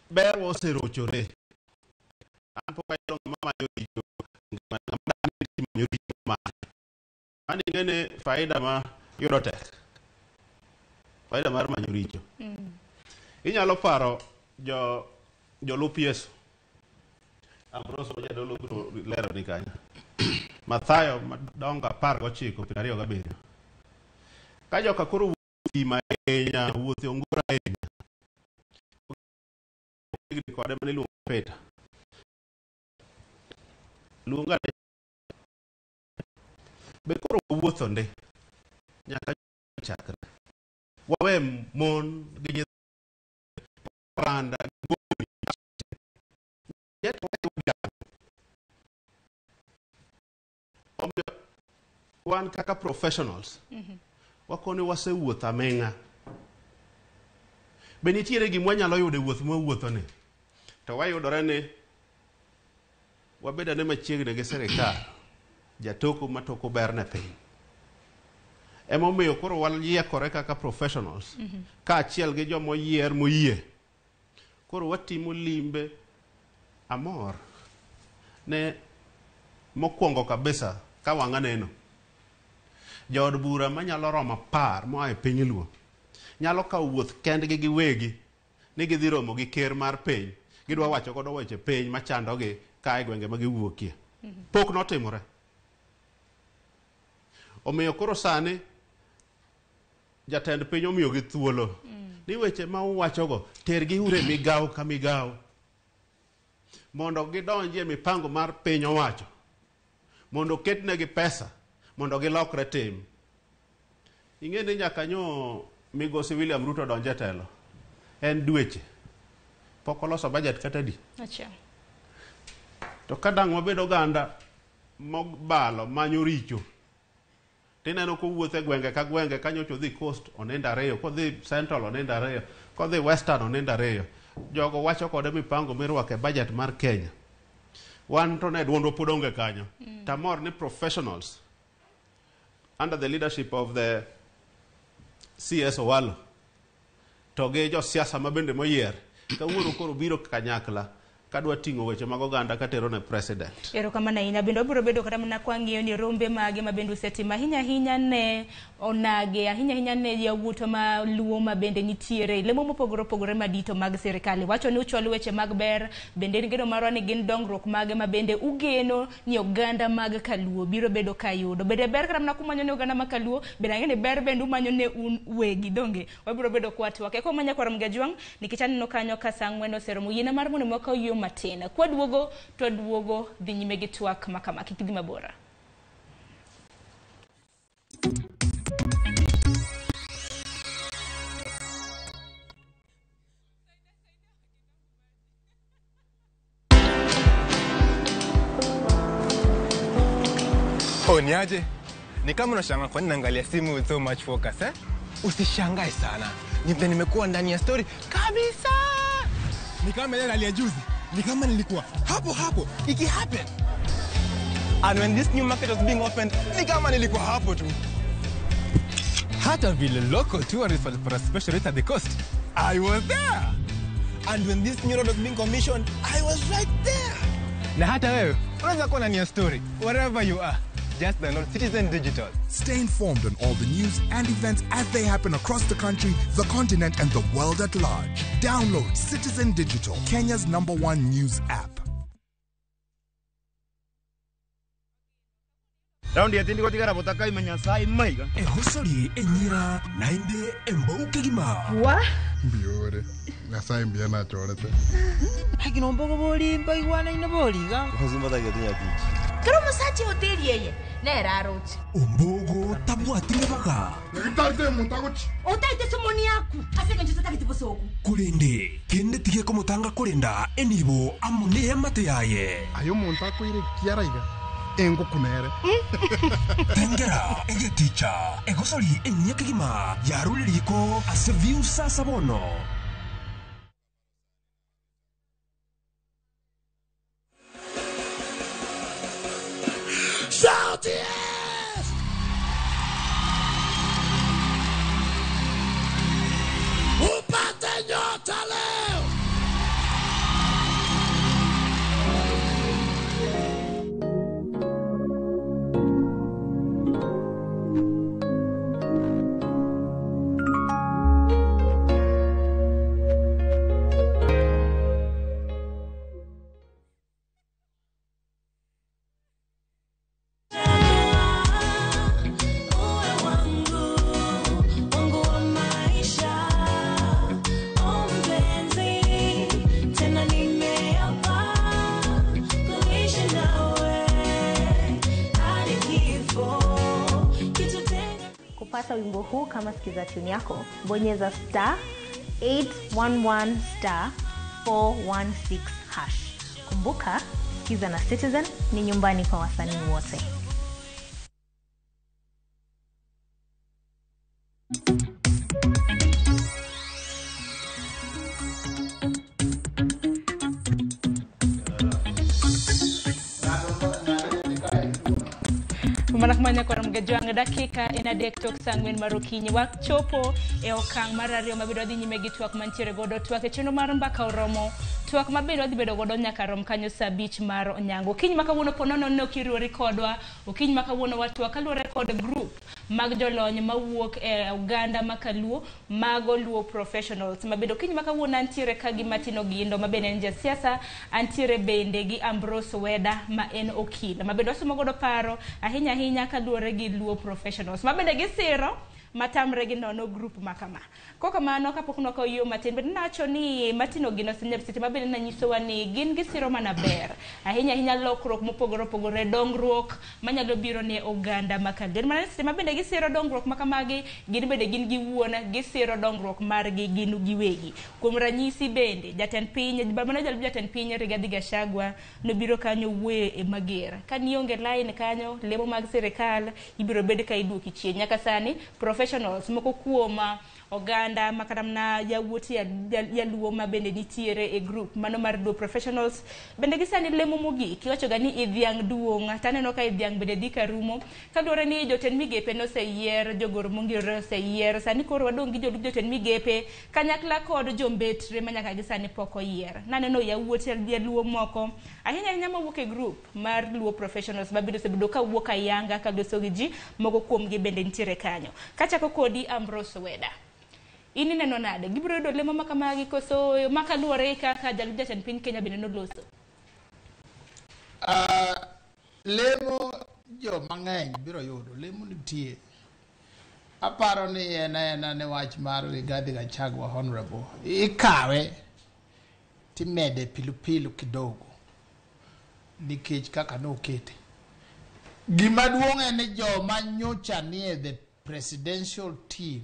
Ber oserochore. An pok ayudo ng'ama manyo richo, ng'ama manyo richo mare. Mano ing'e ni faida ma yudo tek. Faida mar manyo richo. Inyalo paro jolup Yesu. Ambrose ma jadolo biro lero ni kanyo. Mathayo madongo 19 27. Ka joka koro wuotho thim ahinya, wuotho ongoro ahinya. Chiegni kode mane iluongo Peter. Luonga ne be koro wawuotho ndi nyaka chakre. Wawe mon gi nyithindo randa goli. Omiyo wan kaka professionals wakoni wasewuotho aming'a. Be nitiere gima wanyalo yudo e wuoth mwawuotho ni? To wayudore ni wabedo ane machiegni gi sirikal, jatoko matoko ber ne piny. Emomiyo koro wayiekore kaka professionals kaachiel gi joma oyier moyie. Koro watimo limbe amor ne mokwongo kabisa ka wang'a neno. Jood bura manyalo romo 10 moa e piny Luo nyalo kawo wuoth kendgi giwegi ni gidhi romo gi ker mar piny. Gidwa wacho godo weche piny machandogi ka e gwenge ma giwuokie. Pok notimore. Omiyo koro sani jatend piny omiyogi thuolo ni weche ma uwachogo tergi uru e migawo ka migawo mondo gidonji e mipango mar piny owacho mondo oketnegi pesa mondo gilokre tim. Ing'e ni nyaka nyo migosi William Ruto donj e telo en dweche pok oloso budget kata adi. Achiel. To ka dang' wabed oganda mobalo manyo richo tineno kowuotho e gwenge ka gwenge ka nyocha odhi Coast onindo 2, kodhi Central onindo 2, kodhi Western onindo 2. Jogo wacho kode mipango mirwako e budget mar Kenya. Wan to ne duondwa pod onge kanyo. Tamor ni professionals under the leadership of the CS Owalo to gi josiasa ma bende moyier kawuono koro biro kanyakla kadwa ting'o weche mag oganda katero ne president. Erokamano ahinya. Bende wabiro bedo kata mana kwang'iyo ni rombe mage ma bende usetimo ahinya ahinya ne onage, ahinya ahinya ne yawuotwa ma Luo ma bende nitiere lemo mopogore opogore madito mag sirikal. Iwacho ni uchwalo weche mag ber, bende en geno marwa ni gin dongruok mage ma bende ugeno ni oganda mag Kaluo biro bedo ka yudo. Bende ber kata mana kumanyo ne oganda mag Kaluo, bende ang'e ni ber bende umanyo ne un wegi, donge? Wabiro bedo kwatwak. Eko manya kwaro Mgajwang', nikech aneno kanyo ka saa 4 oseromo. Yiena mar mondo mi wakaw yueyo matin. Kwaduogo, to waduogo dhi nyime gi twak ma kama. Kik idhi mabora. Oh, niaje? Ni kama unashangaa kwa nini naangalia simu with so much focus, eh? Usishangae sana. Ni vile nimekuwa ndani ya story kabisa. Ni kama ile ya juzi. Ni kama nilikuwa hapo hapo iki happen. And when this new market was being opened, ni kama nilikuwa hapo tu. Hata vile local tourists walipata special rate at the coast, I was there. And when this new road was being commissioned, I was right there. Na hata wewe unaweza kuwa ndani ya story wherever you are. Just download Citizen Digital. Stay informed on all the news and events as they happen across the country, the continent, and the world at large. Download Citizen Digital, Kenya's #1 news app. Raundi ya tindi kotigara botaka imenya sai maiga. Ehosori enyira nainde embouke gima. Wa? Mbiore. Nyasaye mbia na chorete. Hakino mbogo boli mbaigwana ina boliga. Hozumba da getinya tich. Kero musachi hoteli yeye. Nera arochi. Ombogo tabwatire baga. Ngitarite mutagochi. Otaite sumoni yaku. Asenge nchita kitibosoku. Kulende kende tige komutanga kulenda enibo amune amate yaye. Ayo muntu akwire kiaraiga. Engo kunere. Tengera egeticha egosori enyekigima yaruririko ase viusa sabono. Shout yes! Upate nyota leo. wimbo huu kama sikiza tune yako, bonyeza star 811 star 416 hash. Kumbuka, Sikiza na Citizen ni nyumbani kwa wasanii wote. Mana kumanya kwa mgejwang dakika en adek tok sa ang'wen mar okinyi wachopo e okang' mar ariyo mabiro dhi nyime gi twak mantiere godo twak e chenro mar mbaka oromo twak mabende wadhi bedo godo nyaka rom kanyo sa 5 mar onyango. Okinyi ma kawuono po nono ne ok iriwori kodwa, okinyi ma kawuono watwak kaluwore kod group mag jolony mawuok e oganda makaluo mago Luo professionals mabende okinyi ma kawuono antiere ka gi Martin Ogindo mabende en jasiasa, antiere bende gi Ambrose Weda ma en okil mabende wasomo godo paro ahinya ahinya kaluwore gi Luo professionals mabende gisiro matamre gi nono group makama. Kokamano kapok nwakawo yo matin bende nawacho ni Martin Ogindo seche mabende nanyisowa ni gin gisiro mana ber ahinya ahinya lokruok mopogore opogore, dongruok manyalo biro ne oganda makaluo. Mana seche mabende gisiro dongruok makamagi, gin bende gin giwuon gisiro dongruok margi gin giwegi. Kuom ranyisi bende jatend piny mano jalup jatend piny Rigathi Gachagua nobiro kanyo wuoyo e mager ka nionge line kanyo lemo mag sirikal ibiro bed ka iduoki chien. Nyaka sani professionals moko kuom oganda makata mana yawuot jaluo ma bende nitiere e group mano mar Luo professionals bende gisani lemo mogik iwacho ga ni idhiang' duong' taneno ka idhiang' bende dhi karumo kaluwore ni jotend migepe noseyier, jogoro mongirore oseyier, sani koro wadong' gi jolup jotend migepe kanyakla kod jombetre manyaka gi sani pok oyier. Naneno yawuot jaluo moko ahinya ahinya mawuok e group mar Luo professionals mabende osebedo kawuok ayanga kaloso gi ji moko kuomgi bende nitiere kanyo. Kachako kodi Ambrose Weda, in ineno nade gibiro yudo lemo makamagi koso makaluwore kaka jalup jatend piny Kenya bende noloso? Lemo jo mang'eny biro yudo, lemo nitie. Aparo ni en aena ne wach mar Rigathi Gachagua honorable, ikawe timede pilupilu kidogo nikech kaka nokete. Gima duong' en ni joma nyocha nie the presidential team.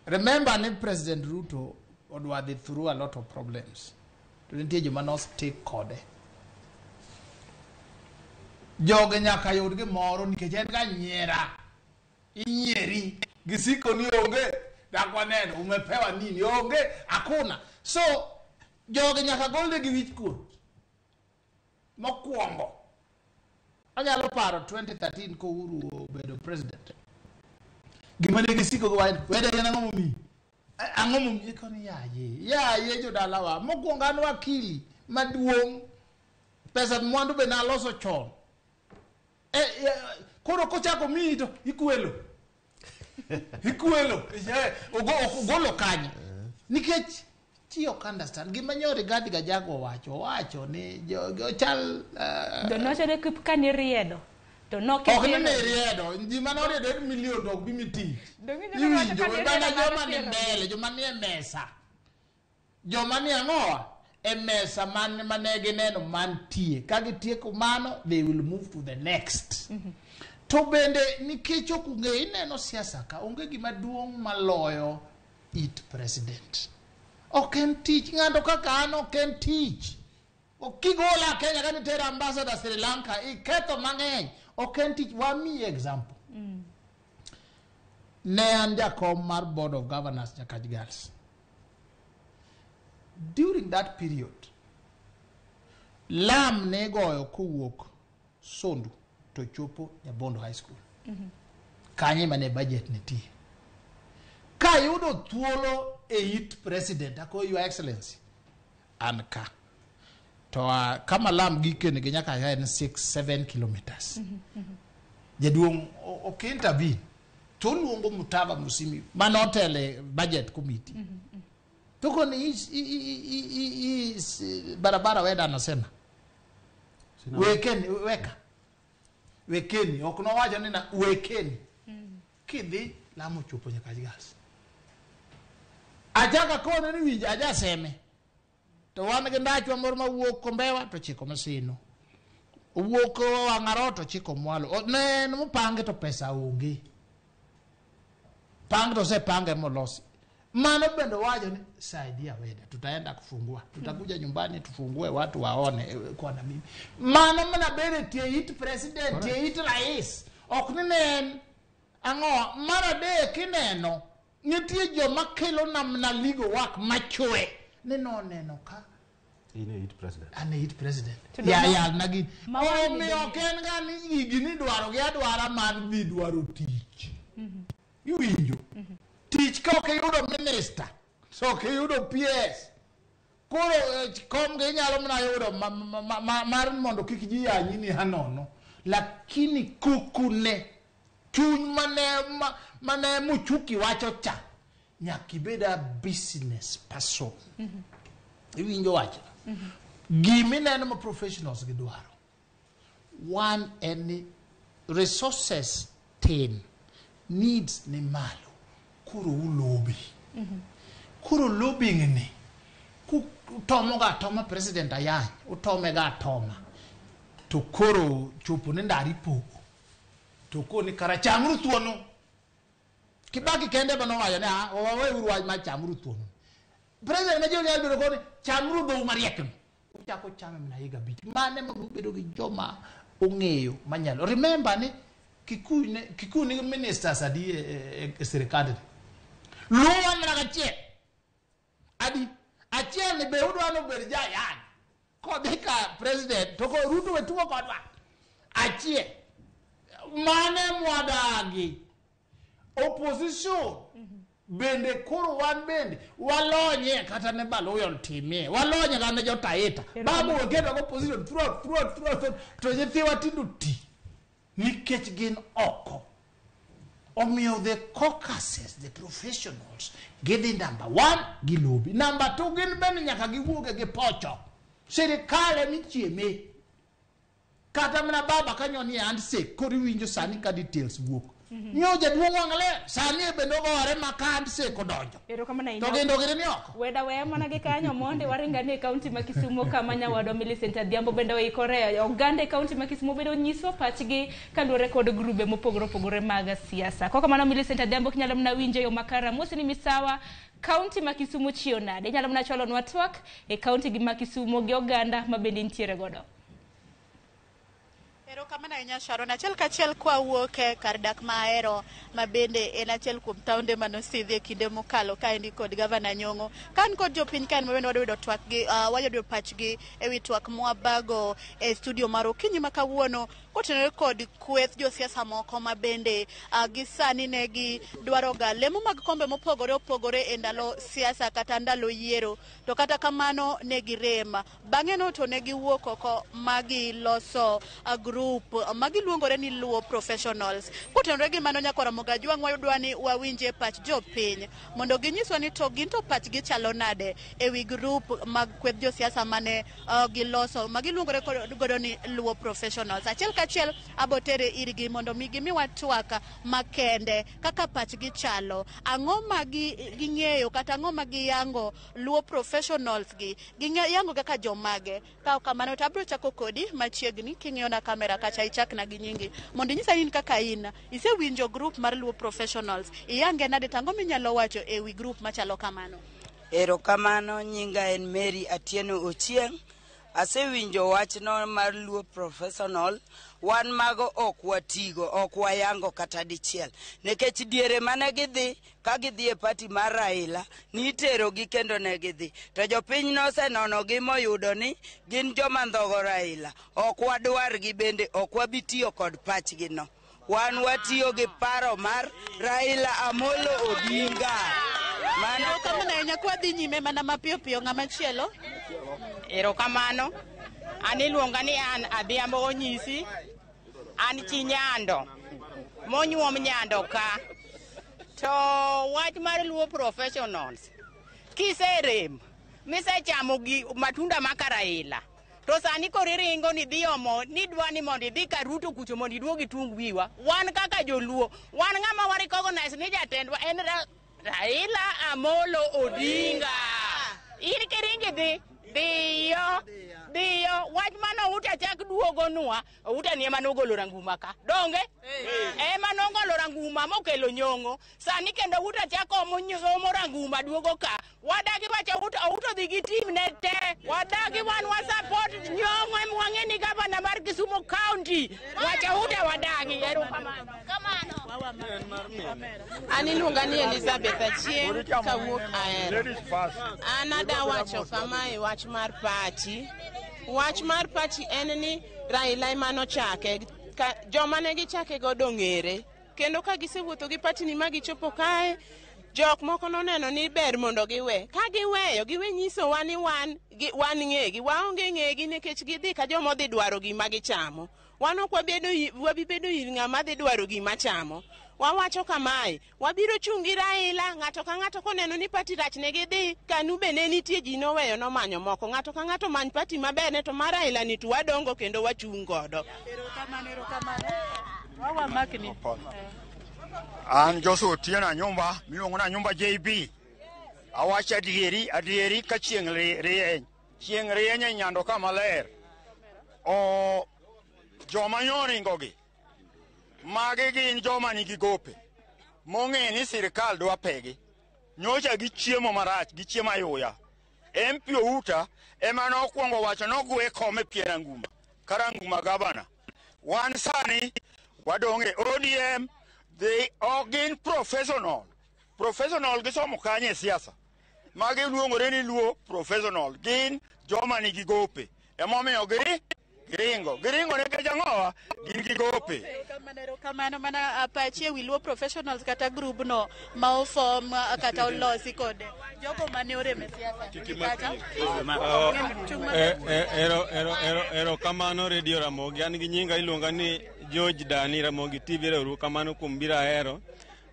Remember ni President Ruto odwa dhi through a lot of problems. To nitie joma no stick kode. Joge nyaka yud gimoro nikech en ga nyiera. Inyieri gisiko ni onge dak waneno umepewa nini onge hakuna. So joge nyaka golne gi wich kuot. Mokwongo anyalo paro 2013 ko Uhuru obedo president. Gima ne gisiko go weda en ang'o momiyi? Ang'o momiyi? Koni yaye jodalawa. Mokwongo an wakili maduong', pesa mwandu be naloso chon. Koro kochako miyi to ikwelo. Ikwelo. Ogolo kanyo. Nikech ji ok understand. Gima nyo Rigathi Gachagua owacho ni chal to nowacho ni kani riedo to nok ok ni ne riedo, ji mane oriedo en million to ok bi mi tich. Iwinjo bana joma ni mbele, joma ni e mesa, joma ni ang'owa e mesa mane gineno mantie. Ka gitieko mano, they will move to the next. To bende nikech ok ung'eyo, ineno siasa ka onge gima duong' maloyo it president. Ok en tich ng'ato kaka an, ok en tich. Kigola Kenya ka nitero ambassador Sri Lanka, iketho mang'eny. Ok en tich. Wamiyi example. Ne an jakom mar Board of Governors Nyakach Girls. During that period, lam ne goyo kowuok Sondu to chopo Nyabondo High School. Kanyo ema ne budget nitie. Kayudo thuolo e it president, ako Your Excellency, an ka. To kama lam gikene gi nyaka en 6-7 kilometers. Jaduong' ok intervene. To oluongo Mutava Musimi manotele budget committee. To koni barabara Weda anasema wekeni, weka wekeni, ok nowacho ni na wekeni. Kidhi lamo chopo nyaka gas. Achaka kone ni winjo ajaseme. To wan gi ndachwa moro mawuok Kombewa to chiko Maseno. Owuok wang'arot ochiko mwalo. Ne en mopange to pesa onge. Pang to osepange molosi. Mano bende wacho ni saidia weda, tutaenda kufungua, tutakuja nyumbani tufungue watu waone kwa na mimi. Mano mana bende tie it president, tie it rais. Ok ni ne en ang'o mar adek ineno nitie joma kelo namna legal work machwe ni noneno ka In e it president. An e it president. To Ya dong- ya nagi. Ma wang' Omiyo ok en ga ni gigi ni dwaro gi adwara mar dhi dwaro tich. Iwinjo? Tich ka ok iyudo minister, to ok iyudo PS. Koro kom gi inyalo mana yudo mar mondo kik ji yanyi ni hanono. Lakini kukune chuny mane Muchuki wacho cha nyaka ibed a business person. Iwinjo wachno? Gimineno ma professionals gidwaro. One en ni resources tin, needs ni malo. Koro ulobi. Koro lobbying ni utomo ga atoma president ayany, utome ga atoma. To koro chopo ni ndari pogo. To koni kara chamuru thuono. Kibaki kende ema nowacho ni ah, waweuru wach mar chamuru thuono. President ma Joni bedo koni chamuru dhou mariek ni. Uchako chame mana higa 5. Mane ma bedo gi joma ong'eyo manyalo. Remember ni Kikuyu nigi ministers adi e sirikand ni. Luo wan mana gachiel. Adi achiel ni be udwa ni obed jayany. Kodhi ka president to ko Ruto we tugo kodwa. Achiel. Mane mwadagi. Opposition bende koro wan bende walonye kata ne Baluya otimie walonye kata ne jotaita babu waketo go opposition throughout throughout throughout to nyithiwa tindo ti nikech gin oko. Omiyo the caucuses, the professionals gidhi number 1 gilobi, number 2 gin bende nyaka giwuoge gi pocho sirikal emichieme. Kata mana baba kanyo ni handshake koro iwinjo sani ka details wuok. Nyo jaduong' wang' ler sani e bende ogore ma ka handshake odonjo. Erokamano ahinya. To gin to gin ni oko. Weda weya mana gi kanyo mondi waringani e kaunti ma Kisumo kama nyawadwa Millicent Adhiambo bende oikore. Oganda e kaunti ma Kisumo bende onyiso pachgi kaluwore kod grube mopogore opogore mag siasa. Kok kamano Millicent Adhiambo kinyalo mana winjo yo makare amosi ni misawa kaunti ma Kisumo chiew nade? Inyalo mana chwalonwa twak e kaunti gi ma Kisumo gi oganda ma bende nitiere godo. Erokamano ahinya Sharon. Achiel kachiel kwawuok e kar dak ma ahero ma bende en achiel kuom taonde manosidhi e kinde mokalo kaendi kod gavana Nyong'o. Ka an kod jopiny kaen ma bende wadwa yudo twak gi, wadwa yudo pachgi ewi twak mwabago e studio mar okinyi ma kawuono kotenore kod kweth josiasa moko ma bende gi sani ne gidwaro ga lemo mag kombe mopogore opogore e ndalo siasa kata ndalo yiero, to kata kamano ne girem. Bang'e no to ne giwuok oko ma giloso group ma giluongore ni Luo Professionals. Kotenore gi mano nyakwara Mogajwang' wayudwa ni wawinje pach jopiny mondo ginyiswa ni to gin to pachgi chalo nade ewi group mag kweth josiasa mane giloso ma giluongore godo ni Luo Professionals. Achiel kachiel abotere irgi mondo mi gimiwa twak makende kaka pachgi chalo, ang'o ma ging'eyo kata ang'o ma giyango Luo Professionals gi giyango kaka jomage. Ka ok kamano to abiro chako kodi machiegni king'iyo na kamera kacha ichakna gi nyingi mondo inyisa in kaka in isewinjo group mar Luo Professionals, iyange nade to ang'o minyalo wacho ewi group machalo kamano? Erokamano, nyinga en Mary Atieno Ochieng'. Asewinjo wachno mar Luo Professional. Wan mago ok watigo, ok wayango kata dichiel. Nikech diere mane gidhi, ka gidhi e party mar Raila, niterogi kendo ne gidhi. To jopiny nosenonogi moyudo ni gin joma ndhogo Raila. Ok wadwargi bende, ok wabi tiyo kod pachgi no. Wan watiyo gi paro mar Raila Amolo Odinga. Mano Erokamano ahinya. Kwadhi nyime mana mapiyo piyo, ng'ama chielo? Erokamano. An iluonga ni an Adhiambo Onyisi. An chi Nyando. Monyuom Nyando ka. To wach mar Luo Professionals. Kiserem, misechamo gi matunda ma Raila. To sani koro iringo ni dhi omo ni dwa ni mondo idhi ka Ruto kucho mondo iduog itung wiwa. Wan kaka joluo, wan ng'ama wa recognize ni jatendwa en Raila Amolo Odinga. In kiringi dhi, dhiyo. Dhiyo wach mano Outa chak duogonwa. Outa ni ema nogolo Ranguma ka. Donge? Ema nogolo Ranguma mokelo Nyong'o. Sani kendo Outa chako omo Ranguma duogo ka. Wadagi wacho Outa, Outa dhi gi team ne te. Wadagi wan wa support Nyong'o ema wang'e ni gavana mar Kisumu County. Wacho Outa wadagi. Erokamano. An iluonga ni Elizabeth Achieng' kawuok Ahero. An adawacho kamae wach mar party. Wach mar party en ni Raila ema nochake. Joma ne gichake godo ong'ere. Kendo ka gisewuotho gi party ni ma gichopo kae, jok moko noneno ni ber mondo giwe. Ka giweyo, giwe nyisowa ni wan ng'egi. Waonge ng'egi nikech gidhi ka joma odhi dwaro gima gichamo. Wan ok wabi bedo ir ng'ama dhi dwaro gima chamo. Wawacho kamae, wabiro chung' gi Raila, ng'ato ka ng'ato koneno ni pati rach ne gidhi, Kanu be ne nitie ji noweyo nomanyo moko. Ng'ato ka ng'ato many pati maber ne to mar Raila ni to wadongo kendo wachung' godo. An Joshua Otieno Anyumba, miluongo ni Anyumba JB. Awacho adieri ka chieng' rieny. Chieng' rieny e Nyando ka maler. O joma nyoringogi, magi gin joma nigi gope mong'e ni sirikal dwa pegi. Nyocha gichiemo marach, gichiemo ayuya. MP Outa ema nokwongo wacho nogwe kom e pier Ranguma, ka Ranguma gavana. Wan sani wadong' e ODM, they ok gin professional. Professional gisomo kanye e siasa. Magi luongore ni Luo professional. Gin joma nigi gope. Emomiyo giringo. Giringo nikech ang'owa? Gin gi gope. Erokamano mana pachi ewi Luo professionals kata group no ma ofom kata olosi kod jogo mane orem e siasa. Erokamano Radio Ramogi. An gi nyinga iluonga ni George Dani Ramogi TV. Erokamano kuom biro ahero.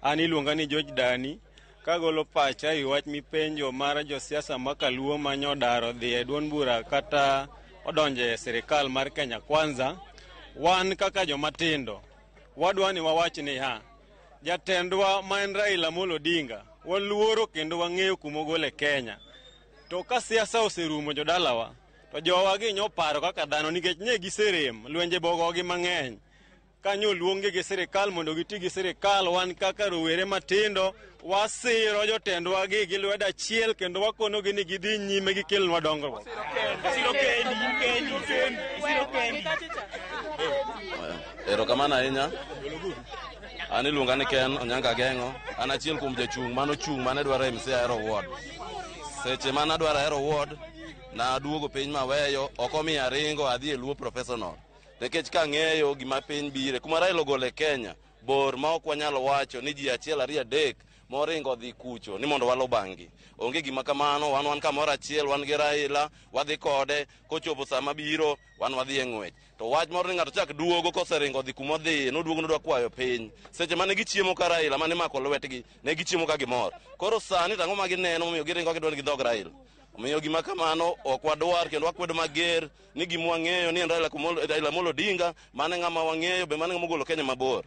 An iluonga ni George Dani. Kagolo pacha e wach mipenjo mar josiasa ma Kaluo manyodaro dhi e duond bura kata odonje e sirikal mar Kenya Kwanza, wan kaka jomatindo wadwa ni wawach ni ha jatendwa ma en Raila Amolo Odinga waluoro kendo wang'eyo kumogole Kenya. To ka siasa oserumo jodalawa, to jowa gi nyoparo kaka dhano nikech nye giserem lwenje bogogi mang'eny. Kanyo luonge gi sirikal mondo giti gi sirikal, wan kaka rowere matindo wasiro jotendwa gi lwedo achiel kendo wakonogi ni gidhi nyime gikelnwa dongruok. Erokamano ahinya. An iluonga ni Ken Onyango Ageng'o. An achiel kuom jachung' manochung' mane dwaro MC Ahero Ward. Seche mane adwaro Ahero Ward, naduogo piny maweyo, ok omiyo aringo adhi e Luo professional. Nikech kang'eyo gima piny bire, kuma Raila ogolo e Kenya bor ma ok wanyal wacho ni ji achiel ariyo adek moringo dhi kucho ni mondo walo bang'i. Onge gima kamano, wan kamoro achiel, wan gi Raila, wadhi kode, kochopo sama biro, wan wadhi e ng'wech. To wach moro ni ng'ato chak duogo koseringo dhi kumodhiye, noduogo nodwa kwayo piny. Seche mane gichiemo ka Raila, mane mako lwetgi, ne gichiemo ka gimor. Koro sani tang'o ma gineno momiyo giringo gidwa ni gidhog Raila? Omiyo gima kamano ok wadwar kendo wakwedo mager ni gima wang'eyo ni en Raila Amolo Odinga, mane ng'ama wang'eyo be mane ng'ama ogolo Kenya mabor.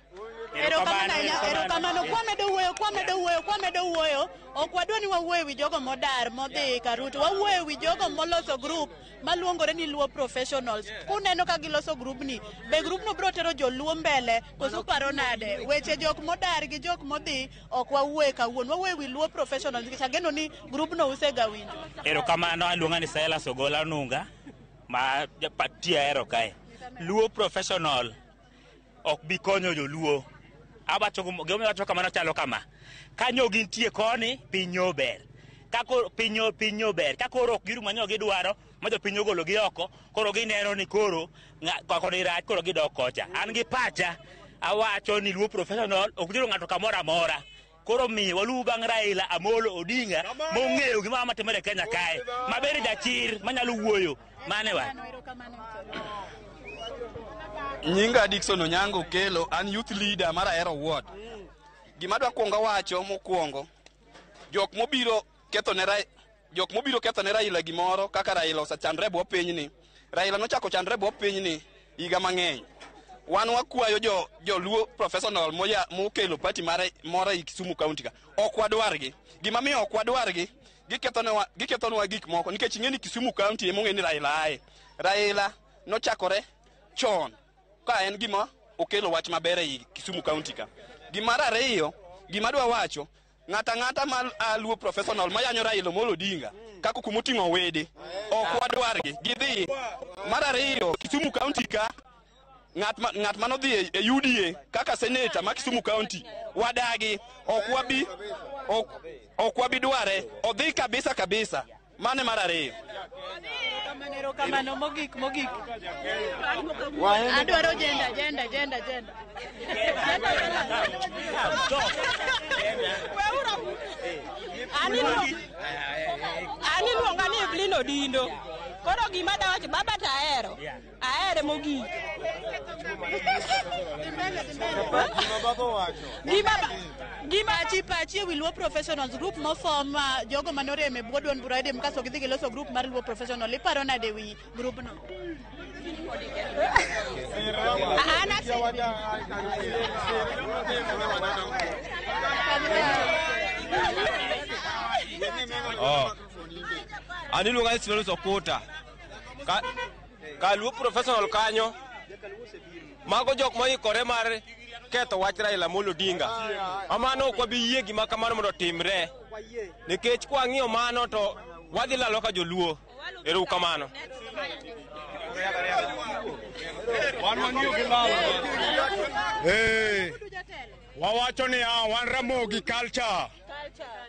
Erokamano. Kwamedo wuoyo, ok wadwa ni wawuoyo wi jogo modar modhi Karuto, wawuoyo wi jogo moloso group maluongore ni Luo professionals. Kuneno ka giloso group ni, be group no biro tero joluo mbele koso paro nade? Weche jok modar gi jok modhi ok wawuoye kawuono, wawuoyo wi Luo professionals nikech ageno ni group no usega winjo. Erokamano, aluonga ni Silas Ogola Nunga ma japati Ahero kae. Luo professional ok bi konyo joluo. Awacho gimomiyo awacho kamano chalo kama. Kanyo gintie koni, piny yo ber. Ka koro piny yo ber. Ka koro ok girumo manyo gidwaro, ma jopiny ogolo gi oko, koro gineno ni koro koni rach, koro gidok kocha. An gi pacha, awacho ni Luo professional ok tero ng'ato kamoro amora. Koro miyo waluw bang' Raila Amolo Odinga mong'eyo gima matimore e Kenya kae. Maber jachir manyalo wuoyo. Mane wa. Nyinga Dickson Onyango Kelo, an youth leader mar Ahero Ward. Gima adwa kuongo wacho mokwongo, jok mobiro ketho ne Raila gimoro kaka Raila osechandre e bwo pinyni. Raila nochako chandre e bwo pinyni higa mang'eny. Wan wakwayo jo joluo professional moya mokelo party mare moro ei Kisumu County ka. Ok wadwargi. Gima miyo ok wadwargi, gikethonwa gikethonwa gik moko nikech ing'e ni Kisumu County ema ong'e ni Raila aye. Raila nochakore chon ka en gima okelo wach maber ei Kisumu County ka. Gimar ariyo, gima adwa wacho, ng'ata ng'ata ma a Luo professional mayanyo Raila Amolo Odinga kaka kumoting'o wede, ok wadwargi, gidhi. Mar ariyo, Kisumu County ka ng'at ma, ng'at manodhi e, e UDA kaka seneta ma Kisumu County wadagi, ok wabi ok, ok wabi dware, odhi kabisa kabisa. Mano e mar ariyo. Erokamano mogik mogik. Adwaro jenda jenda jenda jenda. An iluonga ni Evelyn Odindo. Koro gima dawacho baba to ahero. Ahere mogik. Gima pachi pachi ewi Luo Professionals group mofom jogo manorem e bwo duond bura ODM kasto gidhi giloso group mar Luo Professional. Iparo nade wi group no? An ase Oh. An iluonga ni Silvanus Okuta. Ka, ka Luo professional kanyo. Mago jok moikore mar ketho wach Raila Amolo Odinga. Amano ok wabi yie gima kamano mondo otimre. Nikech kwang'iyo mano to wadhi lalo ka joluo. Ero kamano. Hey, wawacho niya wan Ramogi culture.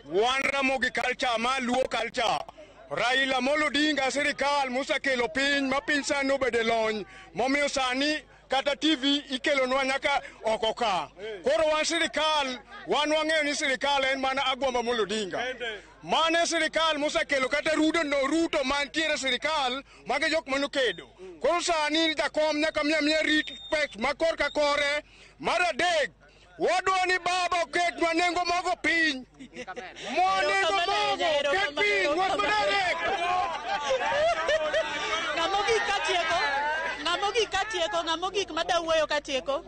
Wan Ramogi culture ma Luo culture. Raila Amolo Odinga sirikal mosekelo piny ma piny sani obedo e lony momiyo sani kata TV ikelonwa nyaka oko ka. Koro wan sirikal, wan wang'eyo ni sirikal en mana Agwambo Amolo Odinga. Mane sirikal mosekelo kata Ruto no Ruto mantiere sirikal magi jok manokedo. Koro sani jakom nyaka miya miya rit pek ma korka kore. Mar adek, wadwa ni baba oketnwa nengo mogo piny. Mo nengo mogo ket piny, wach maderek. Ng'ama ogik katieko, ng'ama ogik katieko, ng'ama ogik mada wuoyo katieko.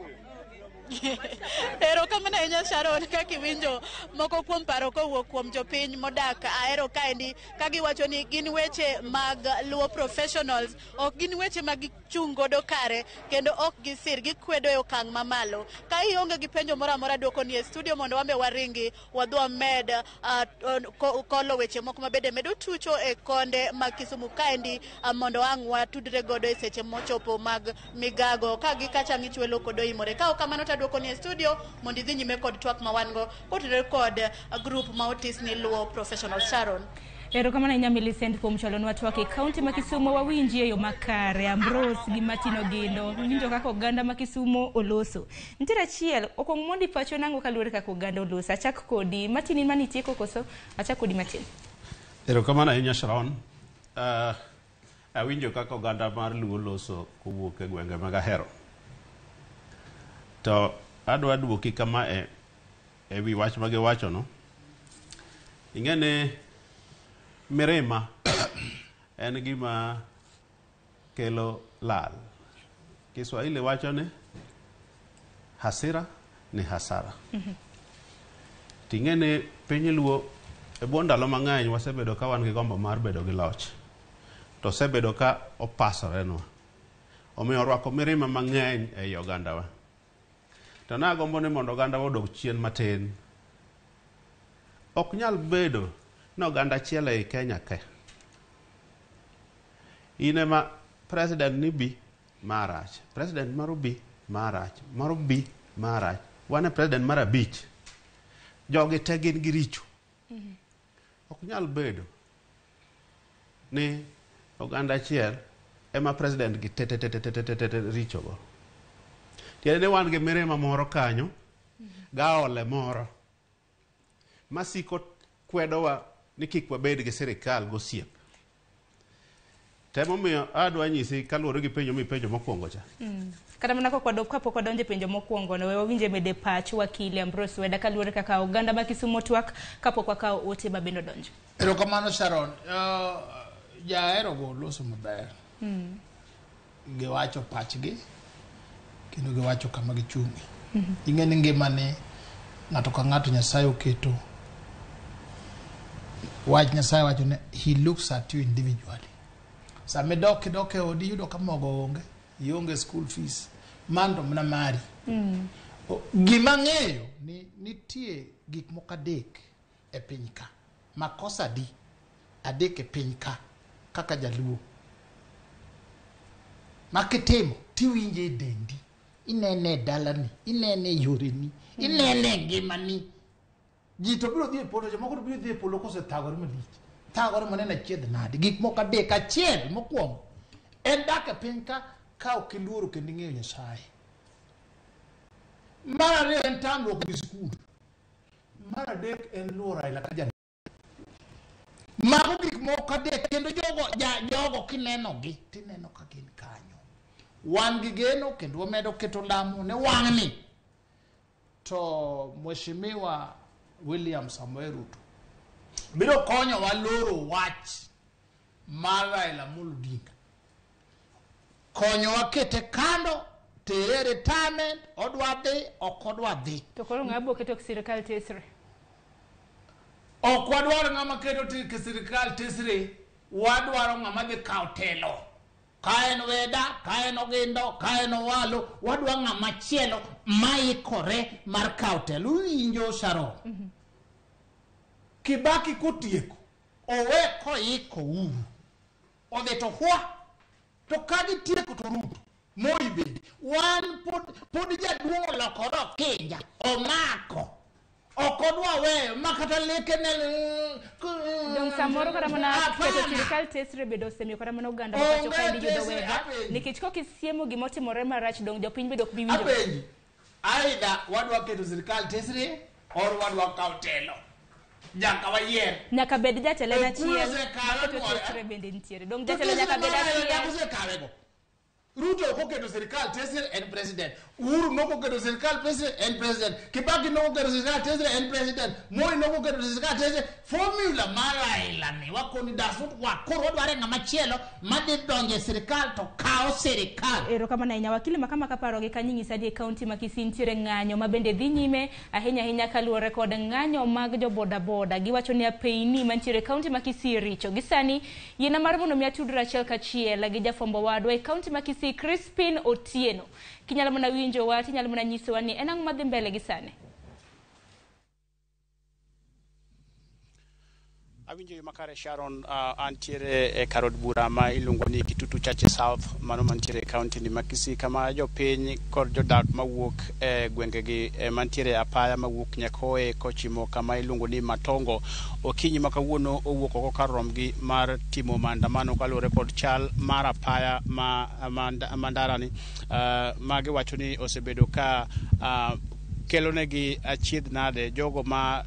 Erokamano ahinya Sharon kaka iwinjo moko kuom paro kowuok kuom jopiny modak Ahero kaendi ka giwacho ni gin weche mag Luo Professionals, ok gin weche ma gichung' godo kare kendo ok gisir, gikwedo e okang' mamalo. Ka ionge gi penjo moro amora duoko ni e studio mondo wambe waringi wadhi wamed kolo weche moko mabende medo tucho e konde mag Kisumu kaendi mondo ang' watudre godo e seche mochopo mag migago ka gi kacha ng'ichwelo kod oimore. Ka ok kamano to aduoko ni e studio mondo idhi nyime kod twak ma wan go kotudore kod group ma otis ni Luo Professional. Sharon. Erokamano ahinya Millicent kuom chwalonwa twak e kaunti ma Kisumu. Wawinji e yo makare. Ambrose gi Martin Ogindo, winjo kaka oganda ma Kisumu oloso. Nitiere achiel, okuong mondi pacho nang'o kaluwore kaka oganda oloso. Achak kodi. Martin in mane itieko koso? Achak kodi Martin. Erokamano ahinya Sharon. Awinjo kaka oganda mar Luo loso kowuok e gwenge mag Ahero. To adwa duoki kama e wi wach ma giwachono. Ing'e ni mirima en gima kelo lal. Kiswahili wacho ni hasira ni hasara. Ting'e ni piny Luo e bwo ndalo mang'eny wasebedo ka wan gi gombo mar bedo gi loch. To osebedo ka opasorenwa. Omiyo orwako mirima mang'eny ei ogandawa. To nagombo ni mondo ogandawa odog chien matin. Ok nyal bedo ni oganda achiel ei Kenya ke. In ema president ni bi marach, president moro bi marach, moro bi marach. Wan e president mar 5. Jogi te gin gi richo. Ok nyal bedo ni oganda achiel ema president gi te te te te te te te te richo go. Tiende ni wan gi mirima moro kanyo, gaole moro masiko kwedowa ni kik wabed gi sirikal gosiep. Temomiyo adwa nyisi kaluwore gi penjo mipenjo mokwongo cha. Kata mana kapok wadonjo e penjo mokwongo no, we wawinje bende pach wakili Ambrose Weda kaluwore kaka oganda ma Kisumu twak kapok wakawo ote ma bende odonjo. Erokamano Sharon. Jahero go loso maber. Giwacho pachgi. kendo giwacho kama gichung'e. Ing'e ni ngimani ng'ato ka ng'ato Nyasaye oketo. Wach Nyasaye wacho ni he looks at you individually. Sama idok idok e odi iyudo ka mogo onge, ionge school fees, mano to mana mari. Gima ang'eyo ni nitie gik moko adek e piny ka. Makosa adi? Adek e piny ka kaka jaluo. Ma kitimo tiwinje e dendi, inene e dalani, inene e yoreni, inene e ngimani. Ji to biro dhi e polo, jomoko to biro dhi e polo kosethagore malich. Thagore maneno achiedh nade. Gik moko adek, achiel mokwongo en dak e piny ka ka ok iluoro kendo ing'eyo Nyasaye. Mar ariyo en tamruok dhi sikul. Mar adek en luwo Raila ka janeno. Mago gik moko adek kendo jogo jogo kinenogi tineno ka gin kanyo. Wan gi geno kendo wamedo keto lamo ne wang'ni. To Mheshimiwa William Samoei Ruto biro konyowa loro wach mar Raila Amolo Odinga. Konyowa kete kando, tere e retirement, odwa dhi, ok odwa dhi. To koro ng'a bo keto sirikal tesre? Ok wadwar ng'ama keto sirikal tesre, wadwaro ng'ama dhi kawo telo. Ka en Weda, ka en Ogindo, ka en Owalo, wadwa ng'ama chielo maikore mar kawo telo. Uwinjo Sharon? Kibaki kotieko, owe koiko Uhuru. Odhi to hwa. To ka gitieko to Ruto, Moi bende. Wan pod jaduong' olokore okinja, omako. Ok odwa weyo, ma kata leke ne... Dong samoro kata mana keto sirikal tesre bende osemiyo kata mana oganda ma pacho kaendi yudo wega. Nikech kok isiemo gimotimore marach dong jopiny bende ok bi winjo. Apenji, aidha wadwa keto sirikal tesre or wadwa kawo telo. Nyaka wayier. Nyaka bed jatelo en achiel. Maketo tesre bende nitiere. Dong jatelo nyaka bed achiel. Osekawego. Ruto ok oketo sirikal tesre en president. Uhuru nok oketo sirikal tesre en president. Kibaki nok oketo sirikal tesre en president. Moi nok oketo sirikal tesre. Formula mar Raila ni wakoni does not work. Koro wadware ng'ama chielo madhi donjo e sirikal to kawo sirikal. Erokamano ahinya wakili ma kama kaparogi kanyo inyisa ni e kaunti ma Kisii nitiere ng'anyo ma bende dhi nyime ahinya ahinya kaluwore kod ng'anyo mag jo boda boda. Giwacho ni apeyni mantiere e kaunti ma Kisii richo. Gi sani yiena mar mondo mi atudra achiel kachiel gi jafwambo wadwa e kaunti ma Kisii Crispin Otieno. Kinyalo mana winjowa, tinyalo mana nyisowa ni en ang'o madhi mbele gi sani. Awinjo yo makare Sharon, antiere e kar od bura ma iluongo ni Kitutu Chache South, mano mantiere e kaunti ni ma Kisii, kama jopiny kod jodak mawuok e gwengegi mantiere apaya mawuok Nyakoe kochimo kama iluongo ni Matongo okinyi ma kawuono owuok oko kar romgi mar timo maandamano kaluwore kod chal mar apaya ma ndarani ma giwacho ni osebedo ka kelonegi achiedh nade jogo ma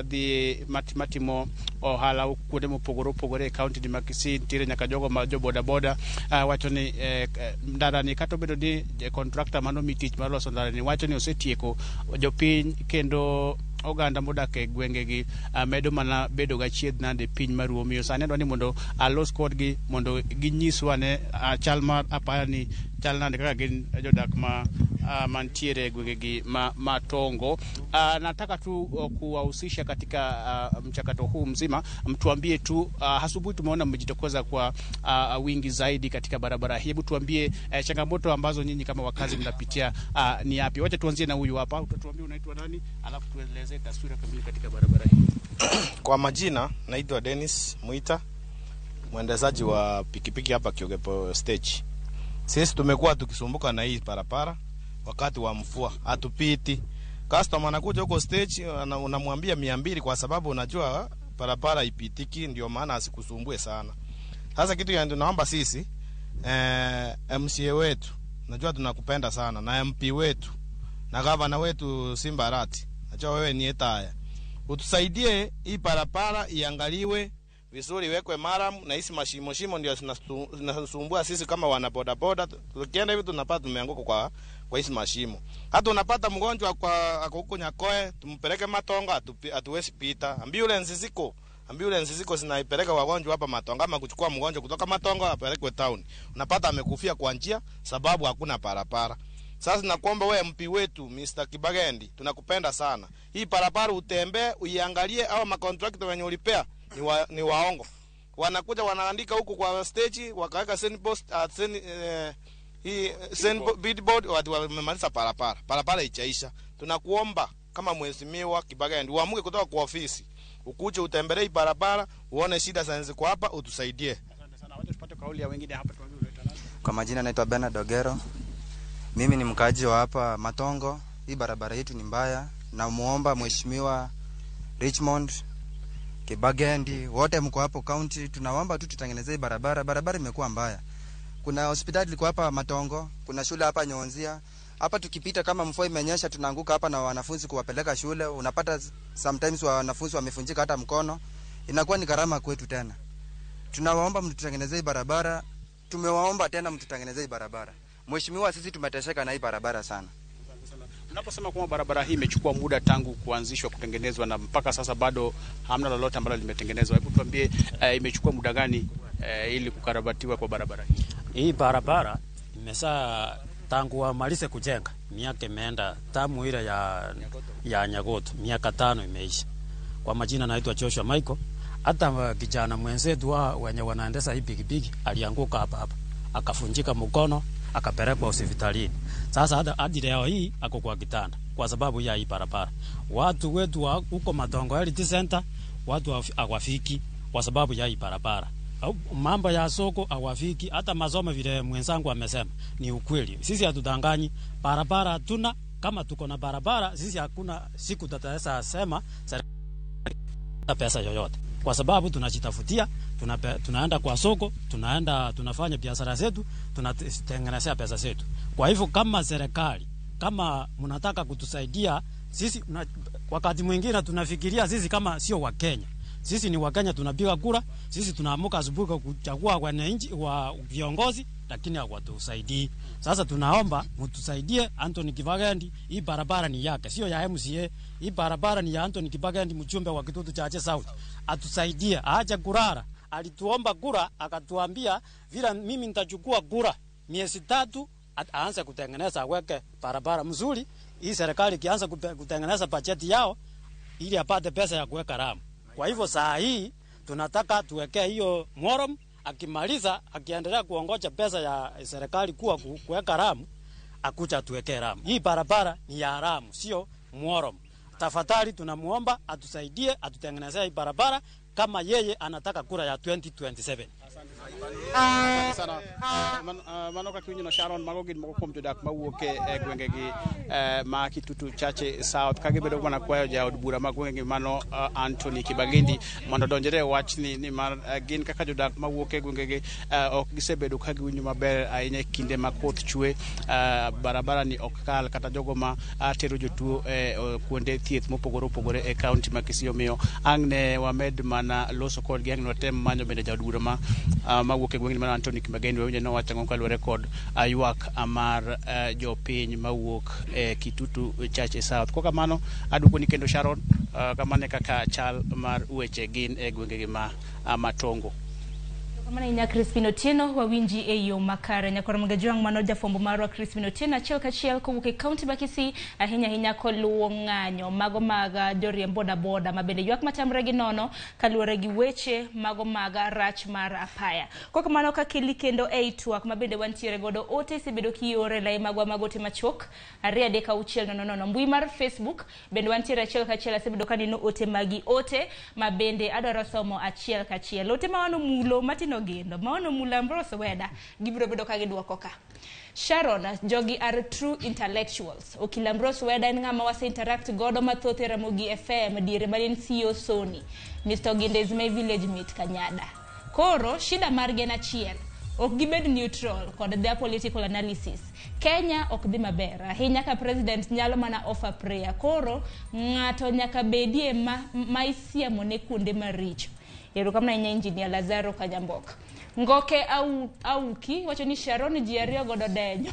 dhi matimo ohala kuonde mopogore opogore e kaunti ni ma Kisii. Nitiere nyaka jogo ma jo boda boda wacho ni ndarani kata obedo ni contractor mano mi tich mar loso ndarani wacho ni osetieko, jopiny kendo oganda modak e gwengegi medo mana bedo gachiedh nade piny maruo. Omiyo sani adwa ni mondo alos kodgi mondo ginyiswa ne chal mar apaya ni chal nade kaka gin jodak ma mantiere e gwengegi ma Matongo. Nataka tu kuwahusisha katika mchakato huu mzima, mtuambie tu asubuhi tumeona mmejitokeza kwa wingi zaidi katika barabara hii. Hebu tuambie changamoto ambazo nyinyi kama wakazi mnapitia ni yapi? Wacha tuanzie na huyu hapa, utatuambia unaitwa nani, alafu tueleze taswira kamili katika barabara hii. Kwa majina naitwa Dennis Mwita, mwendeshaji wa pikipiki hapa Kiogepo stage. Sisi tumekuwa tukisumbuka na hii barabara wakati wa mvua, hatupiti. Customer anakuja huko stage, unamwambia 200 kwa sababu unajua barabara ipitiki, ndio maana asikusumbue sana. Sasa kitu ya tunaomba sisi MCA wetu, najua tunakupenda sana, na MP wetu na gavana wetu Simba Arati, najua wewe ni etaya, utusaidie hii barabara iangaliwe vizuri, iwekwe maram na hizi mashimo shimo ndio zinasumbua sisi kama wana boda boda. Tukienda hivi tunapata tumeanguka kwa hizi mashimo. Hata unapata mgonjwa kwa ako huko Nyakoe, tumpeleke Matongo, hatuwezi pita. Ambulance ziko zinaipeleka wagonjwa hapa Matongo, ama kuchukua mgonjwa kutoka Matongo apelekwe town. Unapata amekufia kwa njia sababu hakuna barabara. Sasa nakuomba wewe MP wetu Mr. Kibagendi, tunakupenda sana. Hii barabara utembee uiangalie, au makontrakta wenye ulipea ni waongo. Wanakuja wanaandika huku kwa stage, wakaweka signpost hii billboard, watu wamemaliza barabara. Barabara ichaisha. Tunakuomba kama mheshimiwa Kibagendi uamuke kutoka kwa ofisi, ukuje utembelee barabara, uone shida za kwa hapa, utusaidie. Asante sana. Wacha tupate kauli ya wengine hapa, tuambie unaitwa nani. Kwa majina naitwa Bernard Dogero. Mimi ni mkaaji wa hapa Matongo. Hii barabara yetu ni mbaya. Na muomba mheshimiwa Richmond Kibagendi, wote mko hapo county, tunaomba tu tutengenezee barabara. Barabara imekuwa mbaya. Kuna hospitali liko hapa Matongo, kuna shule hapa Nyonzia. Hapa tukipita kama mvua imenyesha tunaanguka hapa na wanafunzi kuwapeleka shule. Unapata sometimes wanafunzi wamefunjika hata mkono. Inakuwa ni gharama kwetu tena. Tunawaomba mtutengenezee barabara. Tumewaomba tena mtutengenezee barabara. Mheshimiwa, sisi tumeteseka na hii barabara sana. Unaposema kwamba barabara hii imechukua muda tangu kuanzishwa kutengenezwa na mpaka sasa bado hamna lolote ambalo limetengenezwa. Hebu tuambie, imechukua muda gani ili kukarabatiwa kwa barabara hii? Hii barabara imesa tangu wamalize kujenga miaka imeenda tamu ile ya Nyagoto, miaka 5 imeisha. Kwa majina naitwa Joshua Michael. Hata kijana mwenzetu wenye wanaendesha hii pikipiki alianguka hapa hapa, akafunjika mkono, akapelekwa hospitalini. Sasa hata hadi leo hii ako kwa kitanda kwa sababu ya hii barabara. Watu wetu huko Matongo Health Center watu hawafiki kwa sababu ya hii barabara. Mambo ya soko hawafiki, hata masomo vile mwenzangu amesema ni ukweli. Sisi hatudanganyi, barabara hatuna. Kama tuko na barabara sisi hakuna siku tutaweza sema pesa yoyote, kwa sababu tunajitafutia, tunaenda kwa soko, tunaenda tunafanya biashara zetu, tunatengenezea pesa zetu. Kwa hivyo kama serikali, kama mnataka kutusaidia sisi, wakati mwingine tunafikiria sisi kama sio wa Kenya. Sisi ni Wakenya, tunapiga kura, sisi tunaamuka asubuhi kuchagua wananchi wa viongozi, lakini hawatusaidii. Sasa tunaomba mtusaidie Anthony Kibagendi. Hii barabara ni yake, sio ya MCA. Hii barabara ni ya Anthony Kibagendi, mjumbe wa Kitutu Chache South. Atusaidie, aache kurara. Alituomba kura, akatuambia vile mimi nitachukua kura miezi 3, aanze kutengeneza, aweke barabara mzuri. Hii serikali ikianza kutengeneza bajeti yao ili apate pesa ya kuweka ramu. Kwa hivyo saa hii tunataka tuwekee hiyo morum, akimaliza akiendelea kuongoja pesa ya serikali kuwa kuweka ramu, akuja tuwekee ramu. Hii barabara ni ya ramu, sio morum. Tafadhali tunamuomba atusaidie, atutengenezee hii barabara kama yeye anataka kura ya 2027. Asante sana. Mano kaka iwinjo no Sharon, mago gin moko kuom jodak mawuok e gwengegi ma Kitutu Chache South ka gibedo mana kwayo jaod bura ma gwengegi mano Anthony Kibagendi mondo odonjre e wachni, nimar gin kaka jodak mawuok e gwengegi ok gisebedo ka giwinjo maber ahinya e kinde ma koth chwe, barabara ni ok kal, kata jogo ma tero jotuo e kuonde thieth mopogore opogore e kaunti ma Kisii. Omiyo ang' ne wamed mana loso kodgi, ang' ne watem manyo bende jaod bura ma mawuok e gwengni mar Anthony Kibagendi, wawinjo nowacho ang'o kaluwore kod ywak mar jopiny mawuok e Kitutu Chache South. Kok kamano aduokoni kendo Sharon, kamano e kaka chal mar weche gin e gwengegi ma Matongo. Kamano ahinya Crispin Otieno, wawinji e yo makare. Nyakwar Mgajwang' mano jafwambo marwa Crispin Otieno achiel kachiel kowuok e kaunti ma Kisii, ahinya ahinya koluwo ng'anyo mago mag joriemb bodaboda ma bende ywak matamre gi nono kaluwore gi weche mago mag rach mar apaya. Kok kamano kakeli kendo ei twak ma bende wantiere godo, ote isebedo kiore lai magwa mag ote machuok 2 3 6 0 0 mbui mar Facebook bende wantiere achiel kachiel, asebedo kaneno ote magi, ote ma bende adwaro somo achiel kachiel. Ote ma wano mulo matino gendo maono mula Ambrose Weda gibiro bedo ka gidwoko ka. Sharon, jogi are true intellectuals. Okil Ambrose Weda en ng'ama wase interact godo mathoth e Ramogi FM diere mane CEO Sony. Mr. Oginde is my village mate Kanyada. Koro shida margi en achiel, ok gibed neutral kod their political analysis. Kenya ok dhi maber ahinya ka president nyalo mana offer prayer. Koro ng'ato nyaka bedie ma isiemo ne kuonde maricho. Erokamano ahinya Engineer Lazaro Kanyambok. Ngoke Auki wacho ni Sharon ji ariyo godo denyo.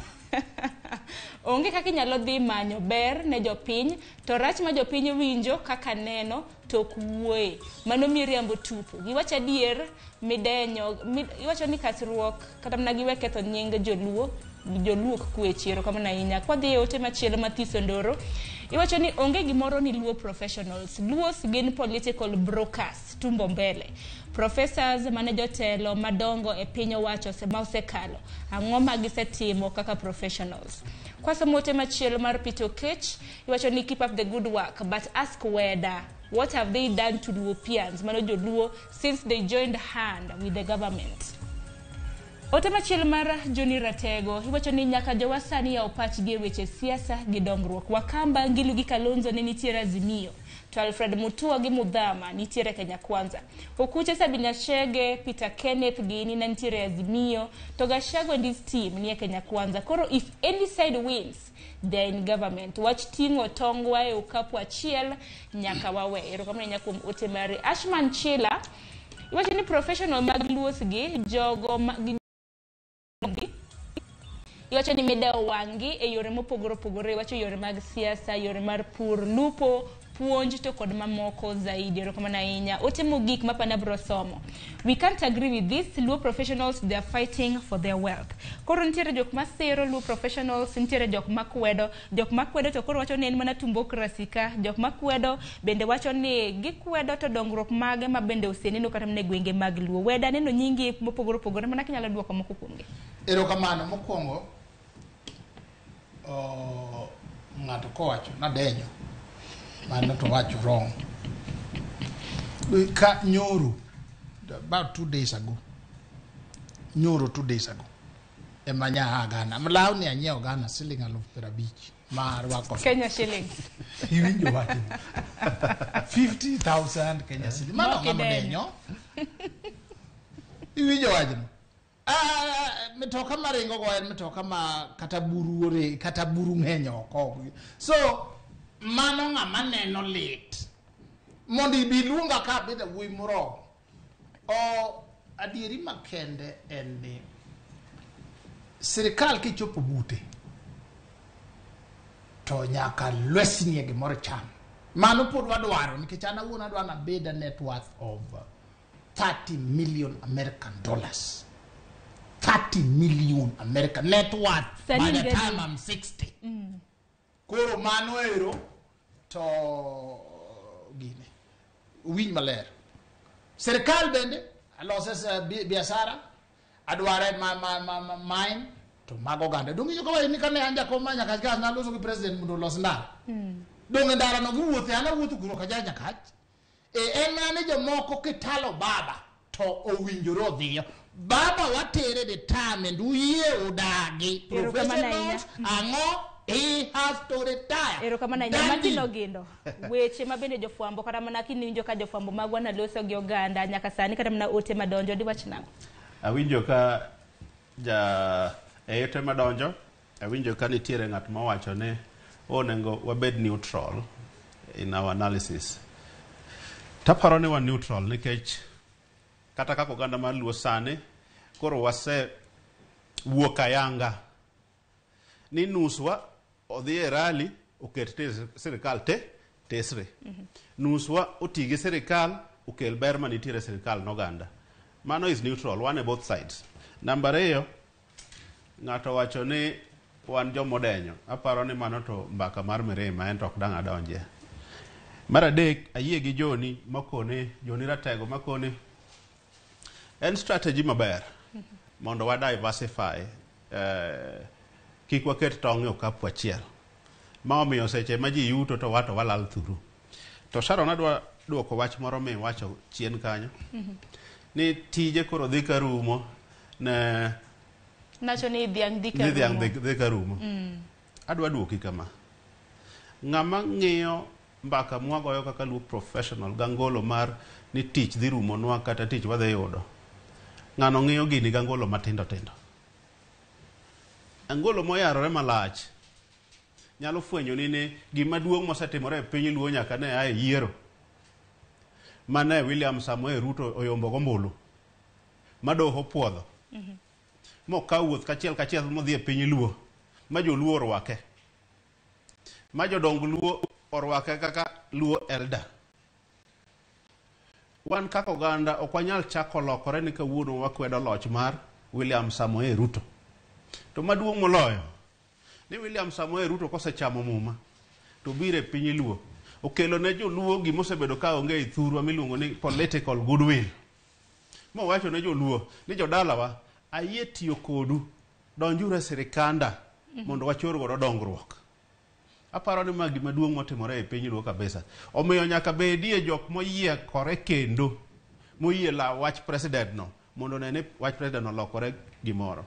Onge kaka inyalo dhi manyo ber ne jopiny, to rach ma jopiny winjo kaka neno to ok wuoye. Mano miriambo tupu. Giwacho adier midenyo, iwacho ni kasruok kata mana giwe ketho nying joluo Joluo ok kwechi. Erokamano ahinya. Kwadhi e ote machielo mathiso ndoro, iwacho ni onge gimoro ni Luo professionals. Luos gin political brokers, tumbo mbele. Professors mane jotelo madongo e piny owacho ma osekalo, ang'o ma gisetimo kaka professionals? Kwasomo ote machielo mar Peter Okech, iwacho ni keep up the good work, but ask whether what have they done to Luopians, mano joluo, since they joined hand with the government. Ote machielo mar Johnny Ratego iwacho ni nyaka jowa sani yaw pachgi e weche siasa gi dongruok. Wakamba, Ngilu gi Kalonzo ne nitiere Azimio, to Alfred Mutua gi Mudhama nitiere Kenya Kwanza. Okuche Sabina Chege, Peter Kenneth gini ne nitiere Azimio, to Gachagua and his team nie Kenya Kwanza. Koro if any side wins, they are in government. Wach ting'o tongwa e okapu achiel nyaka wawe. Erokamano ahinya kuom ote mari. Ashman Chila iwacho ni professional mag Luos gi jogo ma gi iwacho ni midewo wang'gi e yore mopogore opogore, iwacho yore mag siasa, yore mar pur, lupo, puonj to kod mamoko zaidi. Erokamano ahinya. Ote mogik ma pana bro somo. We can't agree with this. Luo professionals, they are fighting for their wealth. Koro nitiere jok masiro Luo professionals, nitiere jok makwedo. Jok makwedo to koro wacho ni en mana tumbocracy ka. Jok makwedo bende wacho ni gikwedo to dongruok mage ma bende oseneno kata mana e gwenge mag Luo. Weda neno nyingi mopogore opogore mana kinyalo duoko moko kuomgi. Erokamano mokwongo ng'ato kowacho nadenyo mano to wacho wrong. Ka nyoro about 2 days ago, nyoro 2 days ago ema nya Ghana lawni anyiewo Ghana siling 50,000 ma arwako Kenya shillings. Iwinjo wachni 50,000 Kenya shillings mano Mok ng'ama idenyo. denyo. Iwinjo wachno. Mitoka maringo go en mitoka ma kata buru ore kata buru ng'eny oko. So mano ng'ama neno lit mondo ibi luonga ka abed wuoyi moromo. O adieri makende en ni sirikal kichopo bute to nyaka lwesnie gimoro cham. Mano pod wadwaro nikech an awuon adwa nabed a net worth of 30 million American dollars. 30 million American net worth Sani by the in time gadi. I'm 60. Koro mano ero to gine winj maler. Sirikal bende alose biashara adware ma mine to mago oganda. Donge iwinjo kawacho ni kane an jakom ma Nyakach ka naloso gi president mondo olos ndara. Donge ndara no giwuothe an awuotho kuno kaja Nyakach. En mana ni jomoko kitalo baba to owinjore odhiyo. Baba watere determined uyie udagi. Erokamano ahinya. Professionals ang'o he has to retire. Erokamano ahinya. Done Martin deal. Ogindo, weche ma bende jofwambo kata mana kiniwinjo ka jofwambo magwa naloso gi oganda nyaka sani kata mana ote madonjo diwach nang'o? Awinjo ka ja e ote madonjo, awinjo ka nitiere ng'at mowacho ni onego wabed neutral in our analysis. Taparo ni wan neutral nikech kata kaka oganda mar Luo sani koro wase wuok ayanga ni nuswa odhi e rally oket sirikal te tesre. Nuswa oti gi sirikal okel ber manitiere e sirikal noganda. Mano is neutral, wan e both sides. Namba ariyo, ng'ato wacho ni wan jomodenyo. Aparo ni mano to mbaka mar mirima en to ok dang' adonje. Mar adek, ayie gi Joni makone, Joni Ratego makone en strategy maber mondo wa diversify kik waket tong' e okapu achiel. Ma omiyo seche ma ji yuto to wato walal thuru. To Sharon adwa duoko wach moro miwacho chien kanyo ni tije koro dhi ka rumo ne Nacho ni dhiang' dhi ka ni dhiang' rumo. dhi ka rumo. Adwa duoki kama. Ng'ama ng'iyo mbaka mwagoyo kaka Luo professional gangolo mar ni tich dhi rumonwa kata tich wadhi yudo. Ng'ano ng'iyo gini gangolo matindo tindo. Angolo moyarore malach nyalo fwenyo ni gima duong' mosetimore e piny Luo nyaka ne a e yiero mane William Samoei Ruto oyombo gombulu ma doho puodho mokaw wuoth kachiel kachiel modhi e piny Luo ma joluo orwake ma jodong Luo orwake kaka Luo elder. Wan kaka oganda ok wanyal chako lokore ni kawuono wakwedo loch mar William Samoei Ruto. To maduong' moloyo ni William Samoei Ruto kosechamo muma to biro e piny Luo okelo ne joluo gima osebedo ka onge e thurwa miluongo ni political goodwill. Mowacho ne joluo ni jodalawa ayie tiyo kodu donjuru e sirikanda mondo wachor godo dongruok. Aparo ni ma gima duong' motimore e piny Luo kabisa. Omiyo nyaka bedie jok moyie kore kendo moyie lawo wach president no mondo one ni wach president olokore gimoro.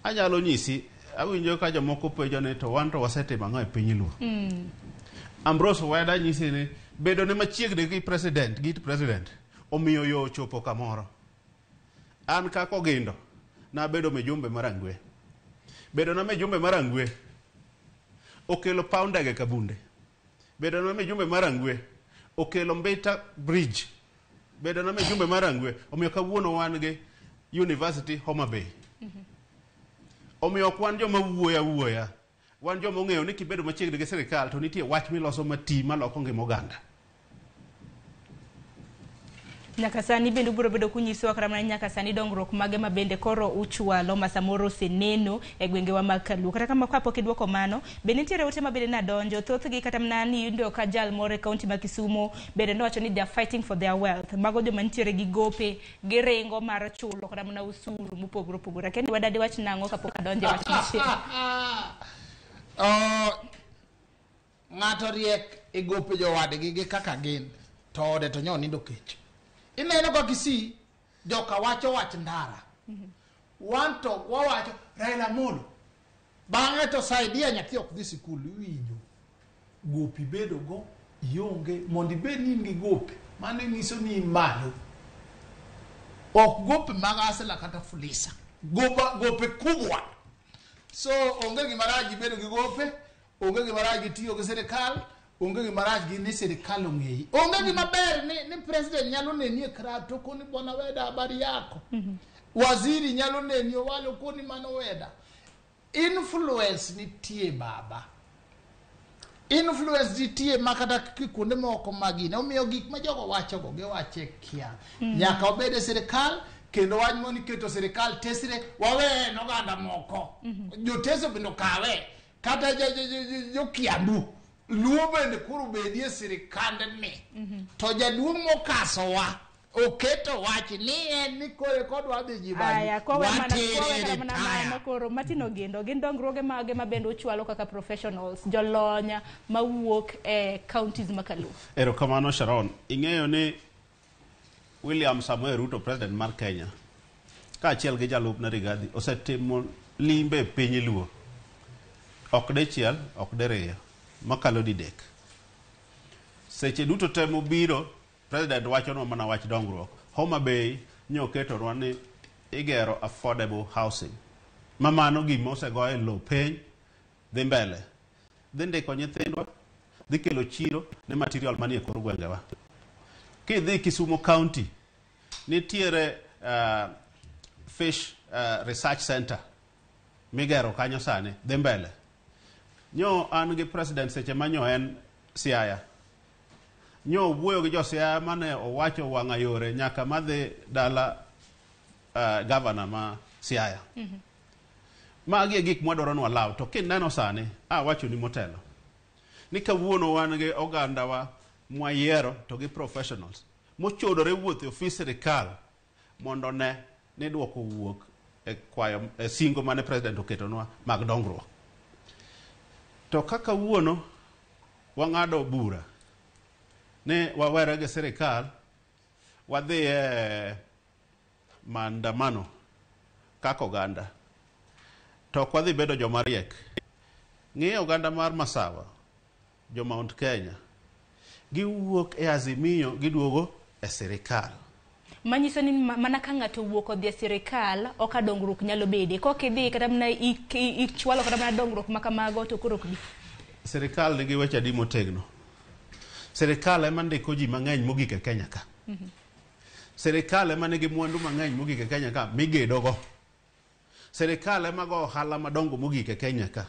Anyalo nyisi, awinjo ka jomoko penjo ni to wan to wasetimo ang'o e piny Luo. Ambrose Weda nyisi ni bedo ne machiegni gi president, gi president omiyo yo ochopo kamoro. An kaka Ogindo, nabedo mijumbe mar Rangwe. Bedo na mijumbe mar Rangwe okelo paw ndege Kabunde. Bedo na mijumbe mar Rangwe okelo Mbita Bridge. Bedo na mijumbe mar Rangwe omiyo kawuono wan gi University Homa Bay. Omiyo ok wan joma wuoyo awuoya. Wan joma ong'eyo ni kibedo machiegni gi sirikal to nitie wach miloso mati maloko ngima oganda. Nyaka sani bende ubiro bedo kunyisowa kata mana nyaka sani dongruok mage ma bende koro uchwalo ma samoro oseneno e gwengewa mag Kaluo. Kata kama kapok idwoko mano, bende nitiere ote ma bende nadonjo, thothgi kata mana ni iyudo ka jal moro e kaunti ma Kisumo bende nowacho ni they are fighting for their wealth. Mago joma nitiere gi gope, giringo mar chulo kata mana osuru mopogore opogore. Akia ni wadadi wach nang'o kapok adonjo e wach machielo. Ng'ato riek e gope jowadgi gi kaka gin, to ode to nyo nindo kech. Ineno ka Kisii joka wacho wach ndara. Wan to wawacho Raila Amolo. Bang'e to saidia nyathi ok dhi sikul iwinjo. Gopi bedo go ionge mondo ibed ni in gi gope mano nyiso ni in malo. Ok gope mag Asla kata Fulisa. Gopa, gope kubwa. So onge gima rach gi bedo gi gope, onge gima rach gi tiyo gi sirikal, onge gima rach gi ni sirikal ong'eyi. Onge gima ber ni, ni president nyalo neni e crowd to koni bwana Weda habari yako. Waziri nyalo neni owalo koni mano Weda. Influence nitie baba. Influence nitie ma kata kuonde moko magine. Omiyo gik ma jogo wachogo giwache kia. Nyaka obed e sirikal kendo wach moni keto sirikal tesre wawe ne oganda moko. Joteso bende okawe. Kata jo Kiambu. Luo bende koro bedie e sirikandni. To jaduong' mokasowa oketo wach ni en ni kore kodwa dhi jibani. Aya, kowe mana watere kowe kata mana retire. mano koro Martin Ogindo, gin dongruoge mage ma bende uchwalo kaka professionals, jolony mawuok e counties ma Kaluo? Erokamano Sharon. Ing'eyo ni William Samoei Ruto, president mar Kenya, kaachiel gi jalupne Rigathi osetimo limbe e piny Luo. Ok dichiel, ok diriyo, makalo didek. Seche duto te mobiro, president wachonwa mana wach dongruok. Homa Bay nyoketonwa ni igero affordable housing. Ma mano gima osego e lowo piny dhi mbele. Dhi ndiko nyithindwa, dhi kelo chiro ne material manie kor gwengewa. Kidhi Kisumu County, nitiere Fish Research Center migero kanyo sani, dhi mbele. Nyo an gi president seche ma nyo en Siaya. Nyo wuoyo gi jo Siaya mane owacho wang'a yore nyaka madhi dala governor ma Siaya. Magi e gik mwadwaro ni walaw. To kineno sani, awachoni motelo, ni kawuono wan gi ogandawa mwayiero to gi professionals mochodore wuotho e ofis sirikal mondo ne ni duoko wuok e kwayo e singo mane president oketonwa mag dongruok. To ka kawuono wang'ado bura ni wawere gi sirikal wadhi e maandamano kaka oganda to ok wadhi bedo joma riek. Ng'i oganda mar Masawa, jo Mount Kenya, giwuok e Azimio giduogo e sirikal. Manyiso ni mana ka ng'ato owuok odhi e sirikal, oka dongruok nyalo bede. Kok idhi kata mana ichwalo kata mana dongruok ma kamago to koro ok bi. Sirikal nigi weche adi motegno. Sirikal ema ndiko ji mang'eny mogik e Kenya ka. Sirikal ema nigi mwandu mang'eny mogik e Kenya ka migedogo. Sirikal ema go ohala madongo mogik e Kenya ka.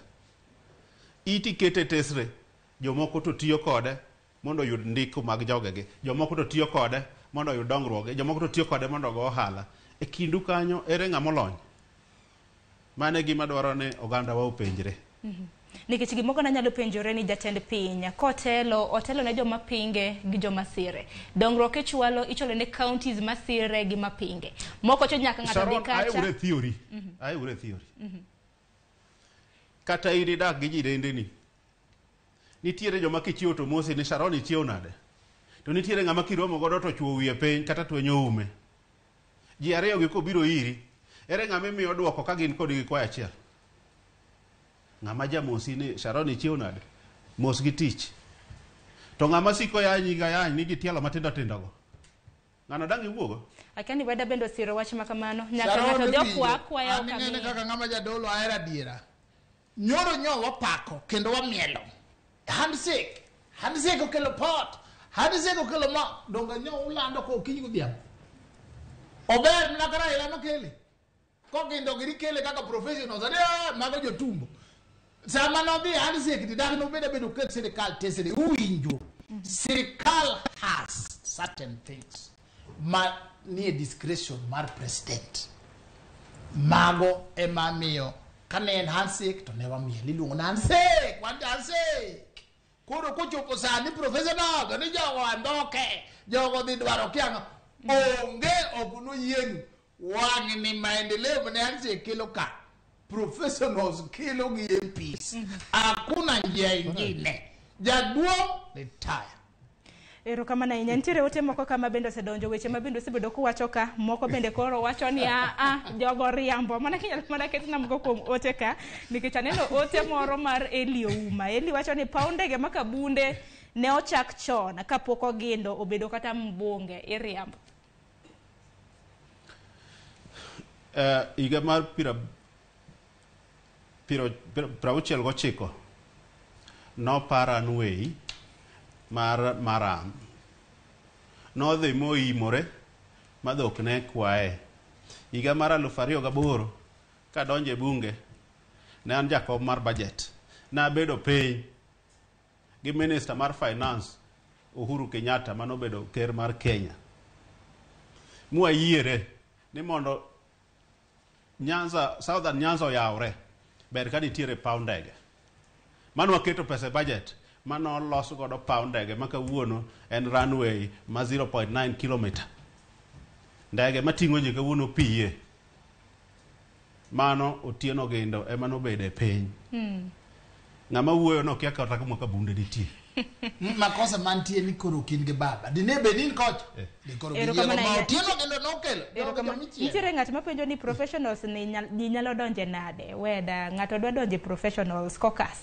Iti kete tesre, jomoko to tiyo kode mondo oyud ndiko mag jogegi, jomoko to tiyo kode mondo oyud dongruoge, jomoko to tiyo kode mondo ogo ohala. E kindu kanyo ere ng'ama olony? Mano e gima dwaro ni oganda wa openjre. Nikech gimoko nanyalo penjore ni jatend piny kotelo, otelo ne joma pinge gi joma sire. Dongruok ichwalo, ichwalo ne counties masire gi mapinge. Moko cho nyaka ng'ato dhi Sharon, kacha. aeure theory. Aeure theory. Kata in idak gi jirendeni. Nitiere joma kichiewo to mosi ni Sharon ichiewo nade? To nitiere ng'ama kiromo godo to chuo wiye piny kata twenyo ume. Ji ariyo gi kobiro iri, ere ng'ama imiyo duoko ka gin kodi gi kwayo achiel? Ng'ama jamosi ni Sharon ichiewo nade? Mos gi tich. To ng'ama siko yanyi ga yany ni gi tielo matindo tindo go. Ng'ano dang' iwuogo? Akia ni weda bende osiro wach ma kamano. Nyaka Sharon ng'ato dhi iwinjo. okwa akwaya An ok ing'e ni amiye. kaka ng'ama jadolo ahero adiera. Nyoro nyo wapako kendo wamielo. Handshake. Handshake okelo pot. Handshake okelo mo. Donge nyo ulando ko okinyi godhiambo. Ober mana ka Raila nokele. Kogindo giri kele kaka professionals. Ade mago jotumbo. Sama nodhi handshake ni dak nobed abedo ket sirikal tesre. Uwinjo. Sirikal has certain things ma nie discretion mar president. Mago ema miyo kane en handshake to ne wamiel iluongo ni handshake wan handshake koro kochopo sani professional to ni jogo andhoke jogo dhi dwaro kiang'o onge ok noyienu wang'ni maendeleo mane handshake kelo ka professionals kelo gi MPs hakuna njia ingine jaduong' retire. Erokamano ahinya. Nitiere ote moko kama bende osedonjo, weche ma bende osebedo kuwacho ka, moko bende koro wacho ni a a jogo riambo. Mana kinyalo mana ketna moko kuom ote ka, nikech aneno ote moro mar Eli Ouma. Eli wacho ni paw ndege ma Kabunde ne ochak chon kapok Ogindo obedo kata mbunge. Iriambo. Higa mar 69 nopar runway mar Maram. Nodhi moimore ma dhok ne kwaye. Higa mar 2008 kadonjo e bunge ne an jakom mar budget. Nabedo piny gi minister mar finance Uhuru Kenyatta manobedo ker mar Kenya. Mwayiere ni mondo Nyanza, Southern Nyanza oyawre, ber ka nitiere paw ndege. Mano waketo pesa e budget mano los godo paw ndege ma kawuono en runway ma 0.9 kilometer. Ndege mating'o ji kawuono piye. Mano Otieno Ogindo ema nobedo e piny. Ng'ama wuoyo no kia kata kuma Kabunde nitie. Makosa mantie ni koro ok in gi baba. Dine bed ni in kocha. Di koro giyiego Erokamano ma ahinya. Otieno Ogindo nokelo. Jogo Erokamano. jomichiel. Nitiere ng'at mapenjo ni professionals ni ji nyalo donje nade? Weda ng'ato dwa donje professionals caucus.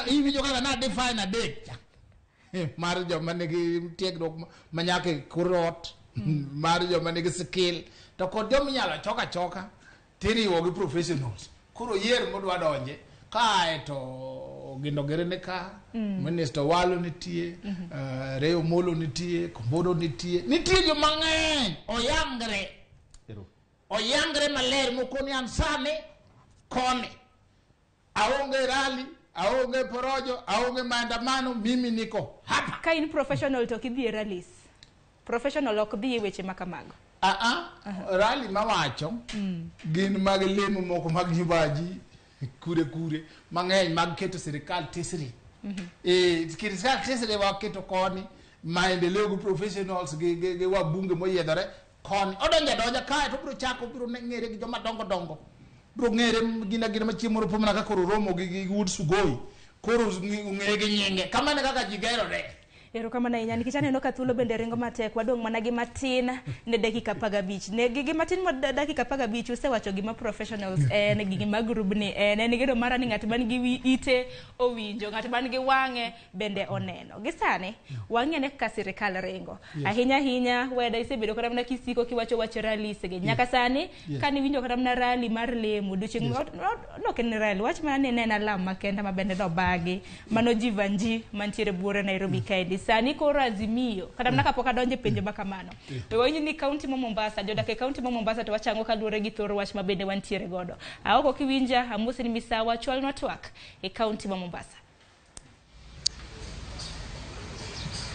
Iwinjo kaka na define adek cha mar joma nigi tiegruok ma nyaka e kor ot, mar joma nigi skill to kod joma inyalo chok achoka tiriwo gi professionals. Koro yier modwa donje kae to Ogindo Gere ni ka, Minister Owalo nitie, Ray Omolo nitie, Kombodo nitie, nitie joma ng'eny oyangre. Oyangre maler mokoni an sani koni aonge rally, aonge porojo, aonge maandamano, mimi niko hapa. Ka in professional to ok idhi e rallies. Professional ok dhi e weche ma kamago. Rally mawacho gin mag lemo moko mag nyumbaji kure kure mang'eny mag keto sirikal tesre. Sirikal tesre waketo koni maendeleo gi professionals gi wabunge moyiedhore koni odonjo adonja kae to obiro chako obiro ng'ere gi joma dongo dongo biro ng'ere gina gina machiemo moro po mana ka koro romo gi wuod Sugoi koro ong'ere gi nyinge kamano e kaka ji gerore. Erokamano ahinya nikech aneno ka thuolo bende ringo matek, wadong' mana gi matin ne dakika 15. Ne gi matin ma dakika 15 usewacho gima professionals en, gi gima grubni en geno mara ni ng'at man gi ite owinjo, ng'at man gi wang'e bende oneno. Gi sani wang'e ne kaka sirikal ringo. Ahinya ahinya weda isebedo kata mana kisiko kiwacho wach rallies gi. Nyaka sani kane iwinjo kata mana rally mar lemo odiochieng' nok en rally, wach mana ni ne en alam makende ma bende nobagi mano Jivanji mantiere buore Nairobi kaendi. Sani koro Azimio kata mana kapok adonjo e penjo ma kamano. We wawinj ni kaunti ma Mombasa, jodak e kaunti ma Mombasa to wachango kaluwore gi thor wach ma bende wantiere godo. Aoko kiwinja, amosi ni misawa, chwalnwa twak e kaunti ma Mombasa.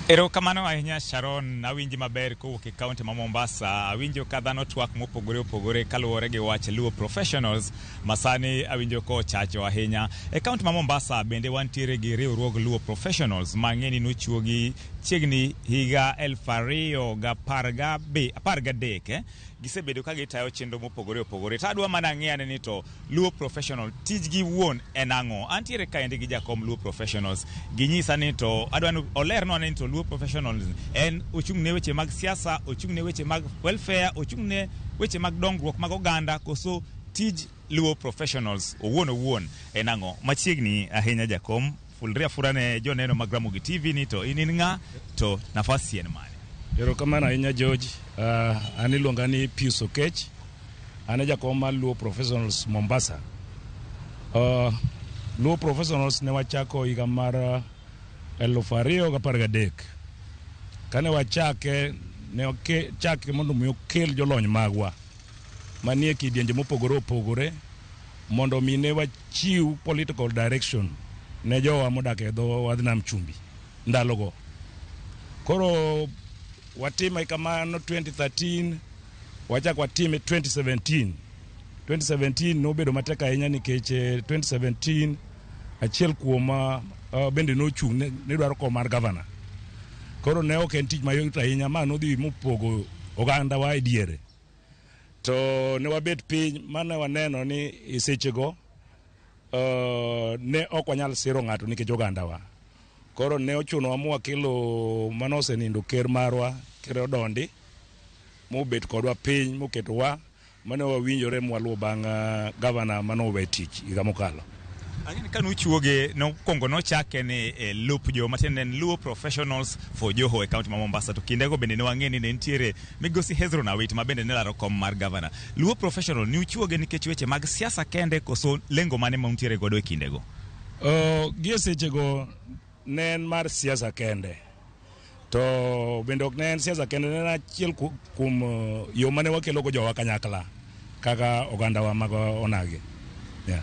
Erokamano ahinya Sharon, awinji maber kowuok e kaunti ma Mombasa. Awinjo ka dhano twak mopogore opogore kaluwore gi wach Luo Professionals ma sani awinjo kochacho ahinya. E kaunti ma Mombasa bende wantiere gi riwruog Luo Professionals ma ng'eni nochuogi chiegni higa 2013 Gisebedo ka gitayo chenro mopogore opogore. To adwa mana ng'eyane ni to Luo Professional tijgi wuon en ang'o? Antiere kaendi gi jakom Luo Professionals. Ginyisa ni to adwa ni olernwa ni to Luo Professionals en ochung' ne weche mag siasa, ochung' ne weche mag welfare, ochung' ne weche mag dongruok mag oganda koso tij Luo Professionals owuon owuon en ang'o? Machiegni ahinya jakom, fulri afura ne joneno mag Ramogi TV ni to in in ng'a to nafasi en mane? Erokamano ahinya George. An iluonga ni Pius Okech. An e jakom mar Luo Professionals Mombasa. Luo Professionals ne wachako higa mar 2013. Kane wachake, ne wachake mondo mi okel jolony magwa manie kidienje mopogore opogore mondo mi ne wachiw political direction ne jowa modak e dho wadh nam chumbi ndalogo. Koro watime kamano 2013, wachak watime 2017. 2017 nobedo matek ahinya nikech 2017 achiel kuom bende nochung' ne dwaro kom mar gavana. Koro ne ok en tich mayot ahinya ma nodhi mopogo ogandawa e diere. To ne wabet piny mane waneno ni e sechego ne ok wanyal siro ng'ato nikech ogandawa. Koro ne ochunowa mwakelo mane osenindo ker marwa, Ker Odondi, mobet kodwa piny moketowa mane wawinjore mwaluwo bang' gavana mane owe tich higa mokalo. Ang'e ni kanuchuoge nokwongo nochake ni e lup jo matiende en Luo Professionals for Joho e kaunti ma Mombasa to kindego bende ne wang'e ni ne nitiere migosi Hezron Awit ma bende ne laro kom mar gavana. Luo Professional ni uchuoge nikech weche mag siasa kende koso lengo mane ma untiere godo e kindego? Gie sechego ne en mar siasa kende. To bende ok ne en siasa kende, ne en achiel kuom yo mane wakelogo jowa kanyakla kaka ogandawa mag onagi. Yeah.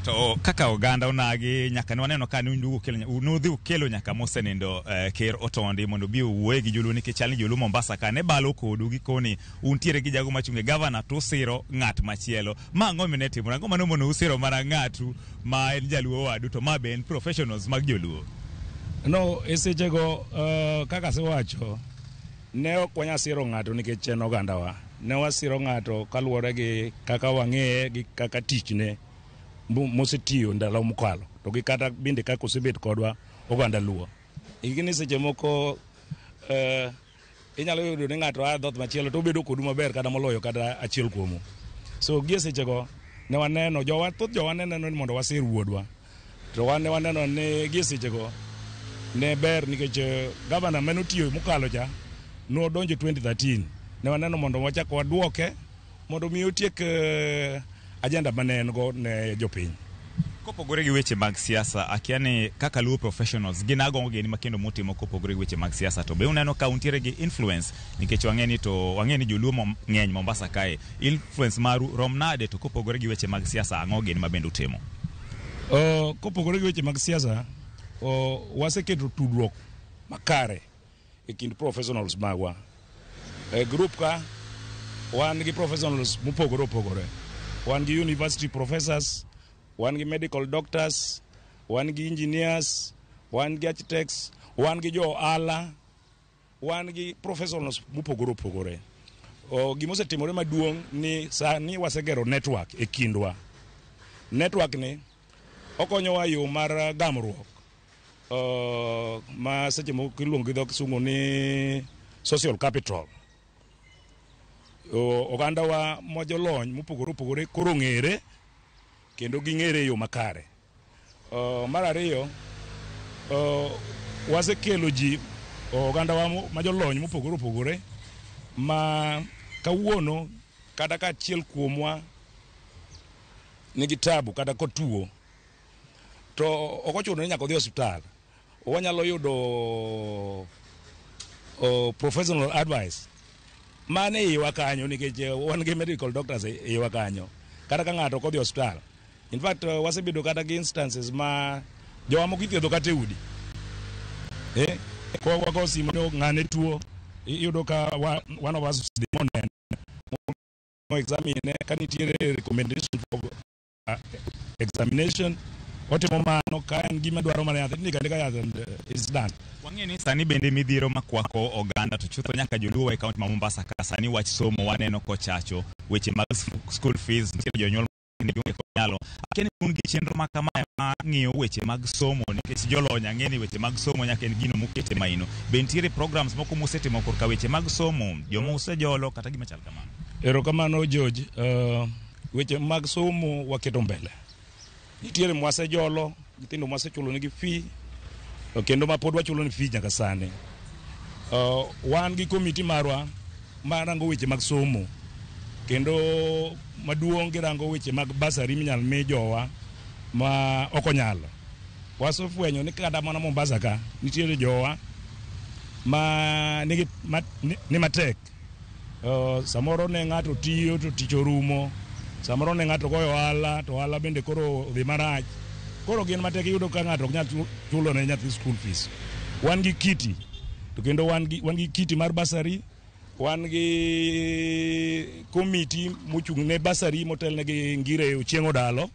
To kaka oganda onagi nyaka ne waneno ka nudhi ukelo nyaka mosenindo Ker Otondi mondo obi owuoye gi joluo nikech chal ni joluo Mombasa ka ne balo kodu gikoni untiere gi jago machung' e gavana to usiro ng'at machielo. Ma ang'o mine timore? Ang'o mane omono usiro mana ng'atu ma en jaluo wadu to ma be en professionals mag joluo? No, e sechego kaka asewacho, ne ok wanyal siro ng'ato nikech en ogandawa. Ne wasiro ng'ato kaluwore gi kaka wang'eye gi kaka tichne mosetiyo ndalo mokalo to gi kata bende kaka osebet kodwa oganda Luo. Ing'e seche moko inyalo yudo ni ng'ato a dhoot machielo to obedo kodu maber kata moloyo kata achiel kuomu. So gie sechego ne waneno jowa thoth jowa ne neno ni mondo wasir wuodwa. To wan ne waneno ni gie sechego ne ber nikech gavana mane otiyo mokalo cha nodonjo 2013. Ne waneno mondo wachak waduoke mondo mi otiek agenda mane en go ne jopiny. Kopogore gi weche mag siasa, akia ni kaka Luo Professionals gin ang'o gini ma kendo mutimo kopogore gi weche mag siasa to be uneno ka untiere gi influence nikech wang'e ni to wang'e ni joluo ng'eny Mombasa kae. Influence maru rom nade to kopogore gi weche mag siasa ang'o gini ma bende utimo? Kopogore gi weche mag siasa, waseketo tudruok makare e kind professionals magwa. E group ka wan gi professionals mopogore opogore. Wan gi university professors, wan gi medical doctors, wan gi engineers, wan gi architects, wan gi jo ohala, wan gi professionals mopogore opogore. Gimosetimore maduong' ni sani wasegero network e kindwa. Network ni okonyowa yo mar gamruok ma seche moko iluongo gi dho kisungu ni social capital. Ogandawa ma jolony mopogore opogore koro ong'ere kendo ging'ere e yo makare. Mar ariyo, wasekelo ji ogandawa ma jolony mopogore opogore ma kawuono kata ka achiel kuomwa nigi tabu kata kotuo to ok ochuno ni nyaka odhi osiptal. Wanyalo yudo professional advice mane iwa kanyo nikech wan gi medical doctors e iwa kanyo kata ka ng'ato ok odhi osiptal. In fact, wasebedo kata gi instances ma jowa moko ithiedho kata e udi. Ko wago simu ni ng'ane tuo, iyudo ka one of us dhi monene mo examine ka nitiere recommendation for examination otimo mano. Ka en gima dwaro mana yath, indiko andika yath and it's done. Wang'eyo ni sani bende midhiero makwako oganda to chutho nyaka joluo e kaunti ma Mombasa ka sani wach somo waneno kochacho weche mag school fees, nitiere jonyuol gionge kod nyalo. Akia ni un gi chenro ma kamae ma ng'iyo weche mag somo, nikech jolony ang'e ni weche mag somo nyaka en gino mokete maino. Be nitiere programs moko musetimo korka weche mag somo, joma usejolo kata gima chal kamano? Erokamano George. Weche mag somo waketo mbele. Nitiere mwasejolo, nyithindo mwasechulo nigi fee, kendo ma pod wachulo ni fee nyaka sani. Wan gi komiti marwa marango weche mag somo, kendo maduong' girango weche mag bursary minyal mi jowa ma ok onyalo. Wasefwenyo ni kata mana Mombasa ka nitiere jowa ma nigi ma, ni matek. Samoro ne ng'ato tiyo to tich orumo, samoro ne ng'ato goyo ohala to ohala bende koro odhi marach. Koro gin matek, iyudo ka ng'ato ok nyal chulo ne nyathi school fees. Wan gi kiti to kendo wan gi kiti mar bursary, wan gi komiti mochung' ne bursary motelne gi Ngire Ochieng' Odalo.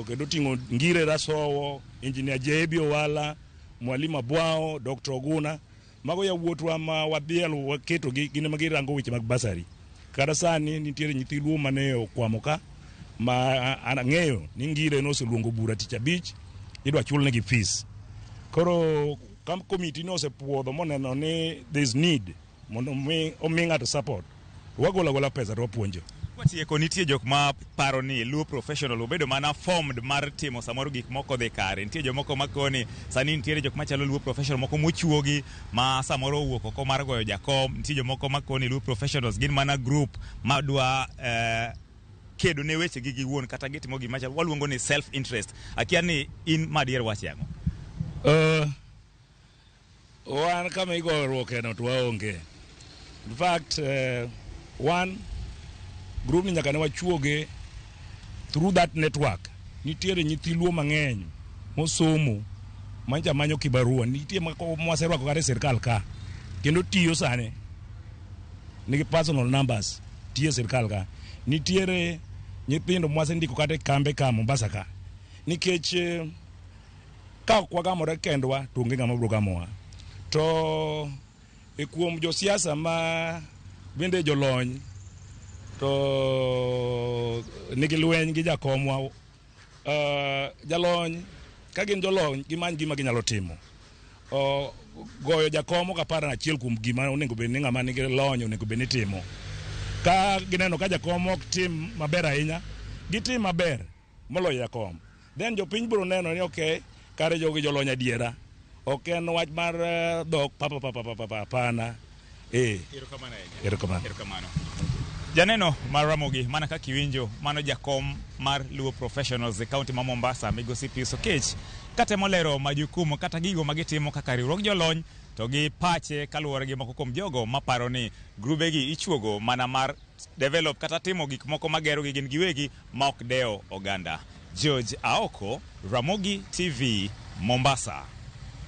Kendo ting'o Ngire Rasowo, Engineer JB Owala, Mwalimu Abwao, Dr. Oguna. Mago yawuotwa ma wadhialo waketogi, gin ema girango weche mag bursary. Kata sani nitiere nyithi Luo mane okwamo ka ma an ang'eyo ni Ngire noseluongo bura tich abich, idwa chulnegi fees. Koro ka komiti no osepuodho moneno ni there is need mondo omi ng'ato support, wagolo agola pesa to wapuonjo. Kwatieko, nitie jok ma paro ni Luo Professional obedo mana formed mar timo samoro gik moko dhi kare. Nitie jomoko makoni sani nitiere jok machalo Luo Professional moko mochuogi ma samoro owuok oko mar goyo jakom. Nitie jomoko makoni Luo Professionals gin mana group madwa kedo ne weche gi giwuon kata gitimo gima chal waluongo ni self interest. Akia ni in madier wache ang'o? Wan kama igoruoke no to waonge. In fact, wan group ni nyaka ne wachuoge through that network. Nitiere nyithi Luo mang'eny mosomo mancha manyo kibarua, nitie mwaserwako kata e sirkal ka kendo tiyo sani nigi personal numbers, tiyo e sirkal ka. Nitiere nyithindo mwasendiko kata e kambe ka Mombasa ka, nikech ka ok wagamore kendwa to onge ng'ama biro gamowa. To e kuom josiasa ma bende jolony to nigi lweny gi jakomwa, jalony ka gin jolony gimany gima ginyalo timo. Goyo jakom ok apar achiel kuom gima onego bed ni ng'ama nigi lony onego bed ni timo. Ka gineno ka jakom ok tim maber ahinya, gitim maber moloyo jakom, then jopiny biro neno ni okay, kare jogi jolony adiera, ok en wach mar dhok papa papa papa papa, hapana. Erokamano ahinya. Erokamano. Erokamano. Janeno mar Ramogi, mana kaka iwinjo, mano jakom mar Luo Professionals e kaunti ma Mombasa, Migosi Pius Okech, katemo lero majukumu kata gigo ma gitimo kaka riwruog jolony to gi pache kaluwore gi moko kuom jogo maparo ni grubegi ichuogo mana mar develop kata timo gik moko magero gi gin giwegi ma ok dewo oganda. George Aoko, Ramogi TV, Mombasa.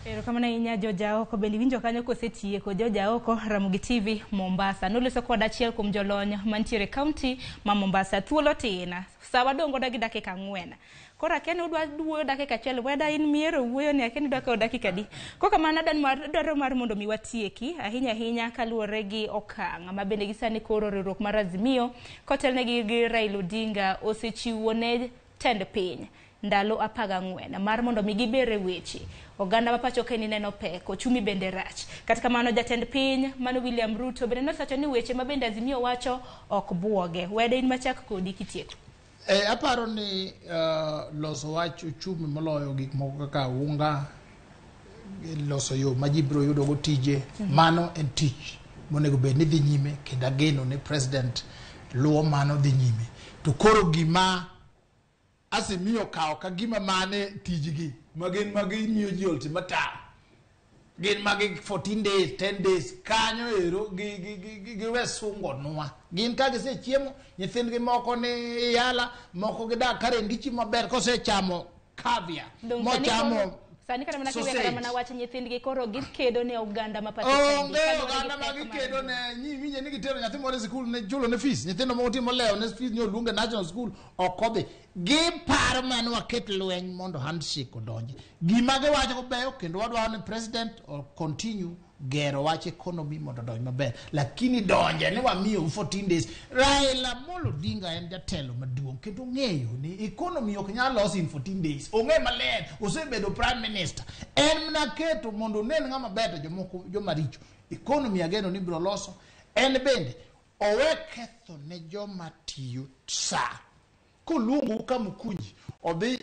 Erokamano ahinya George Aoko. Bende iwinjo kanyo kosetieko George Aoko, Ramogi TV, Mombasa. Noloso kod achiel kuom jolony mantiere e kaunti ma Mombasa. Thuolo tin, sa wadong' godo gi dakika 4. Koro akia ni udwa wuoyo dakika achiel, weda in miero wuoyo ni akia ni idwa kawo dakika adi. Kokamano adwaro mar mondo mi watieki ahinya ahinya kaluwore gi okang' ma bende gi sani koro riwruok mar Azimio kotelnegi gi Raila Odinga osechiwo ne tend piny ndalo 14 mar mondo mi gibere weche oganda ma pacho kae ni neno pek, ochumi bende rach. Kata kamano jatend piny mano William Ruto bende nosewacho ni weche ma bende Azimio wacho ok buoge. Wede in machak kodi kitieko. Aparo ni loso wach uchumi moloyo gik moko kaka unga, loso yo ma ji biro yudo go tije, mano en tich monego bed ni dhi nyime, kendo ageno ni president luwo mano dhi nyime. To koro gima Azimio kawo ka gima mane tijgi ma gin ma gimiyo ji ultimatum, gin magi 14 days, 10 days kanyo ero giwe sungo nwa. Gin ka gisechiemo, nyithindgi moko ni yala, moko gidak karen, gichiemo maber kosechamo caviar Dong' sani mochamo. Sani kata mana kiwe Sausage. kata mana wach nyithindgi koro gikedo ne oganda ma pacho Onge kaendi. oganda ma gikedo ne nyi winje ni gitero nyathi moro e sikul ne chulo ne fees nyithindo moko timo lewo ne fees ne oluonge national school ok odhi giparo mane waket lweny mondo handshake odonji gima giwacho beyo kendo wadwaro ni president o continue gero wach economy mondo odonj maber lakini donje ni wamiyo 14 days Raila Amolo Odinga en jatelo maduong' kendo ong'eyo ni economy ok nyal los in 14 days ong'e maler osebedo prime minister en mana keto mondo onen ng'ama ber to jomoko joma richo economy ageno ni biro loso en bende owe ketho ne joma tiyo sa koluongou kamukunji odhi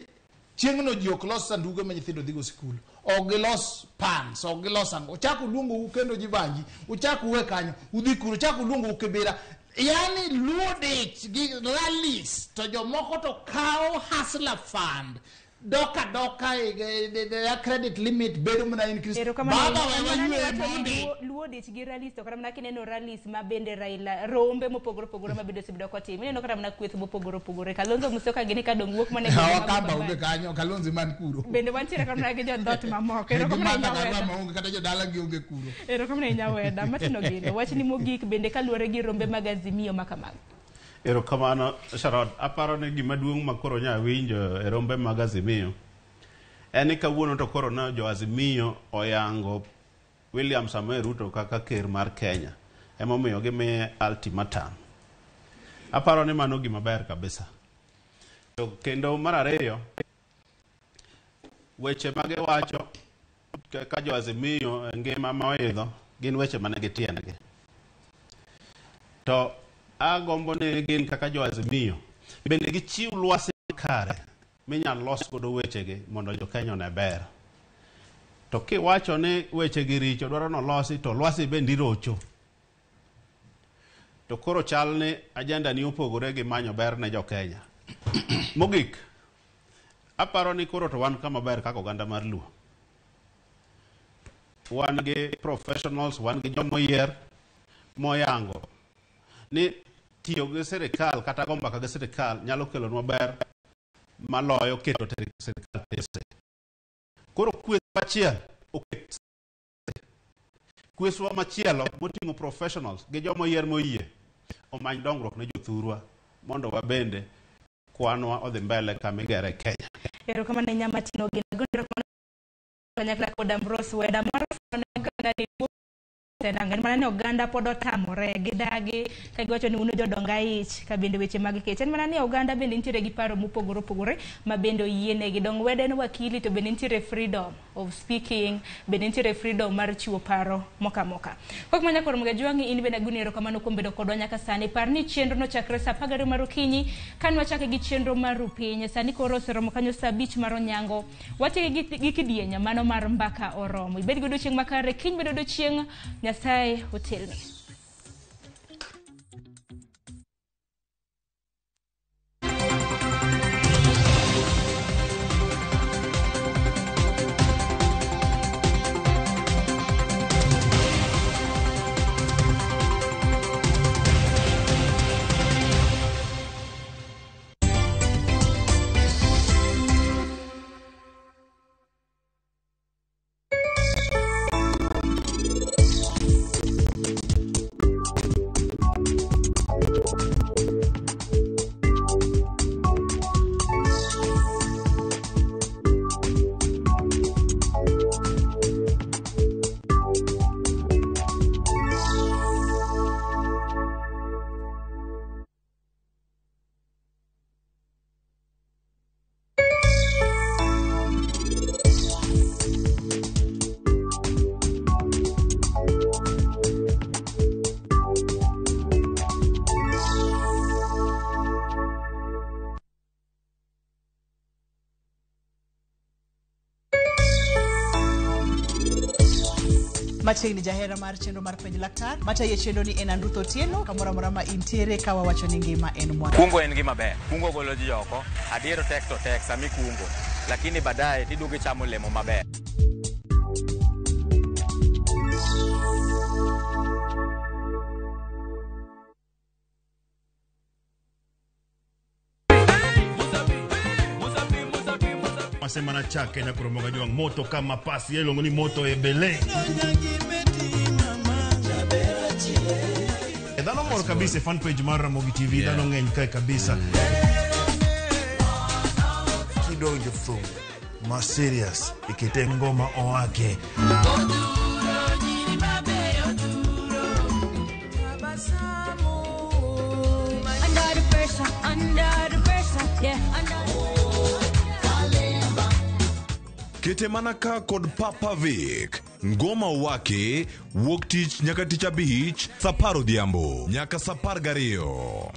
chieng'no ji ok los sanduge ma nyithindo dhigo sikul ok gilos pans ok gilos ang'o ochak oluongou kendo jibanji uchak uwe kanyo udhi kuro uchak oluongou kibira yani luo dich gi rallies to jomoko to kawo hustler fund doka doka credit limit bedo mana increase Erokamano baba ahinya. we Mana ni waywe wacho ni mondi Luo dich gi rallies to kata mana kineno rallies ma bende Raila rombe mopogore opogore ma bende osebedo kotimo ineno kata mana kweth mopogore opogore Kalonzo Musyoka gini ka dong wuok mana e gwenge mag Wakamba Ukambani. onge kanyo Kalonzo man kuro bende wantiere kata mana gi jodhot mamoko erokamano Gi ahinya Martha Weda. Karua maonge kata jodala gi onge kuro Erokamano ahinya Weda Martin Ogino wachni mogik bende kaluwore gi rombe mag Azimio ma kamago Erokamano Sharon, aparo ni gima duong' ma koro nya winjo e rombe mag Azimio en ni kawuono to koro ne jo Azimio oyango William Samoei Ruto kaka ker mar Kenya. Emomiyo gimiye ultimatum. Aparo ni mano gima ber kabisa. To kendo mar ariyo, weche ma giwacho ka jo Azimio e ngima ma oidho gin weche manigi tiendgi. To agombo ni gin kaka jo Azimio bende gichiw lwasi kare minyal los godo wechegi mondo jo Kenya one ber. To kiwacho ni wechegi richo dwaro nolosi to lwasi bende irocho. To koro chal ni agenda ni opogore gi manyo ber ne jo Kenya. Mogik, aparo ni koro to wan kama ber kaka oganda mar Luo. Wan gi professionals, wan gi jomoyier moyango ni tiyo gi sirikal kata go mbaka gi sirikal nyalo kelonwa ber maloyo keto sirikal tese. Koro kweth achiel oket kweswa machielo moting'o professionals gi joma oyier moyie omany dongruok ne jothurwa mondo wabende kwanwa odhi mbele kama igere Kenya. Erokamano ahinya Martin Ogino. Agono erokamano kanyakla kod Ambrose Weda mar oganda ni en mana ni oganda pod otamore gidagi ka giwacho ni un jodong aich ka bende weche mag kech en mana ni oganda bende nitiere gi paro mopogore opogore ma bende oyienegi dong Weda en wakili to bende nitiere freedom of speaking bende nitiere freedom mar chiwo paro moka moka kok manya koro Mga in bende agoni erokamano kuom bedo kodwa nyaka sani par ni chenro nochakre saa 12 mar okinyi kane wachake gi chenro mar rupiny sani koro oseromo kanyo saa 5 mar onyango watieke gi kidieny mano mar mbaka oromo ibed gi odiochieng' makare kiny bedo odiochieng' Nyasaye otelni. Machiegni jahera mar chenro mar penj laktar matayo chenro ni en Andruth Otieno kamoro amora ma intiere ka wawacho ni ngima en mwandu. Kungo en gima ber. Kungo golo ji oko. Adier tek to tek sami kungo. Lakini baadaye tiduogo ichamo olemo maber. Sema chake nyakoromoga jwang moto kama pasi iluongo ni moto ebele. Dhano mor kabisa e fan page mar Ramogi TV, dhano ng'eny kae kabisa. Kidwa winjo thum ma serious ikete ngoma owake. Under the pressure, yeah, under. Kete mana ka kod Papa Vic. Ngoma wake wuok tich nyaka tich abich saa 10 odhiambo nyaka saa 12.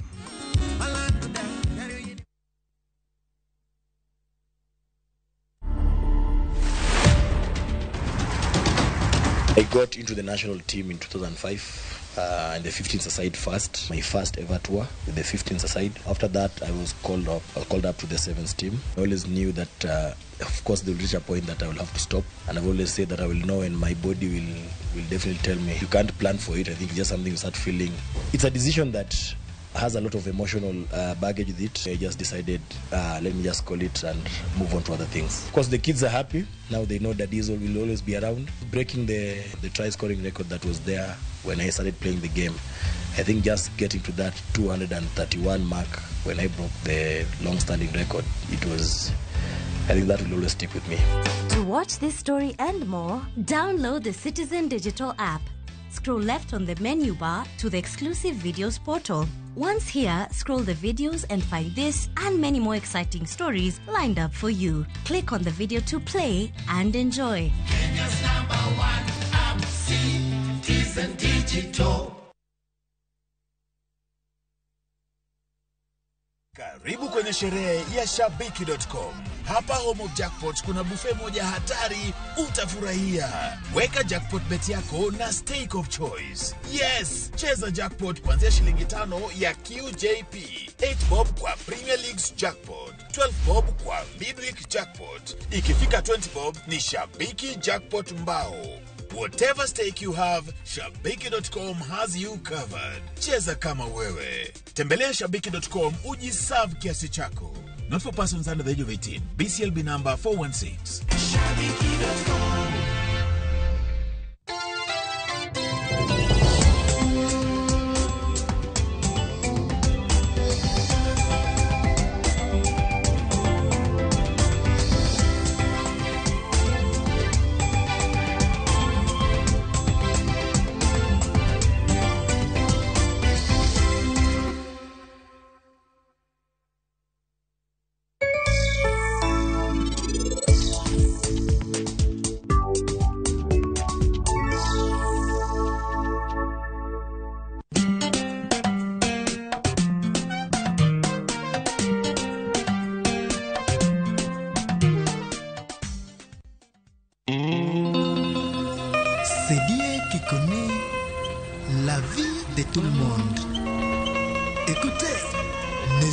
I got into the national team in 2005 and the 15s aside first, my first ever tour with the 15s aside. After that, I was called up. I was called up to the sevens team. I always knew that, of course, there will reach a point that I will have to stop. And I've always said that I will know, and my body will definitely tell me. You can't plan for it. I think it's just something you start feeling. It's a decision that has a lot of emotional baggage with it. I just decided, let me just call it and move on to other things. Of course, the kids are happy. Now they know that Diesel will always be around. Breaking the try-scoring record that was there when I started playing the game, I think just getting to that 231 mark when I broke the long-standing record, it was, I think that will always stick with me. To watch this story and more, download the Citizen Digital app. Scroll left on the menu bar to the exclusive videos portal. Once here, scroll the videos and find this and many more exciting stories lined up for you. Click on the video to play and enjoy. Kenya's number one app, Citizen Digital. Karibu kwenye sherehe ya Shabiki.com. Hapa home of jackpot kuna buffet moja hatari utafurahia. Weka jackpot bet yako na stake of choice. Yes, cheza jackpot kuanzia shilingi 5 ya QJP, 8 bob kwa Premier Leagues jackpot, 12 bob kwa midweek jackpot. Ikifika 20 bob ni Shabiki jackpot mbao. Whatever stake you have, Shabiki.com has you covered. Cheza kama wewe. Tembelea Shabiki.com ujiserve kiasi chako. Not for persons under the age of 18. BCLB number 416. Shabiki.com. C'est Dieu qui connaît la vie de tout le monde. Écoutez, ne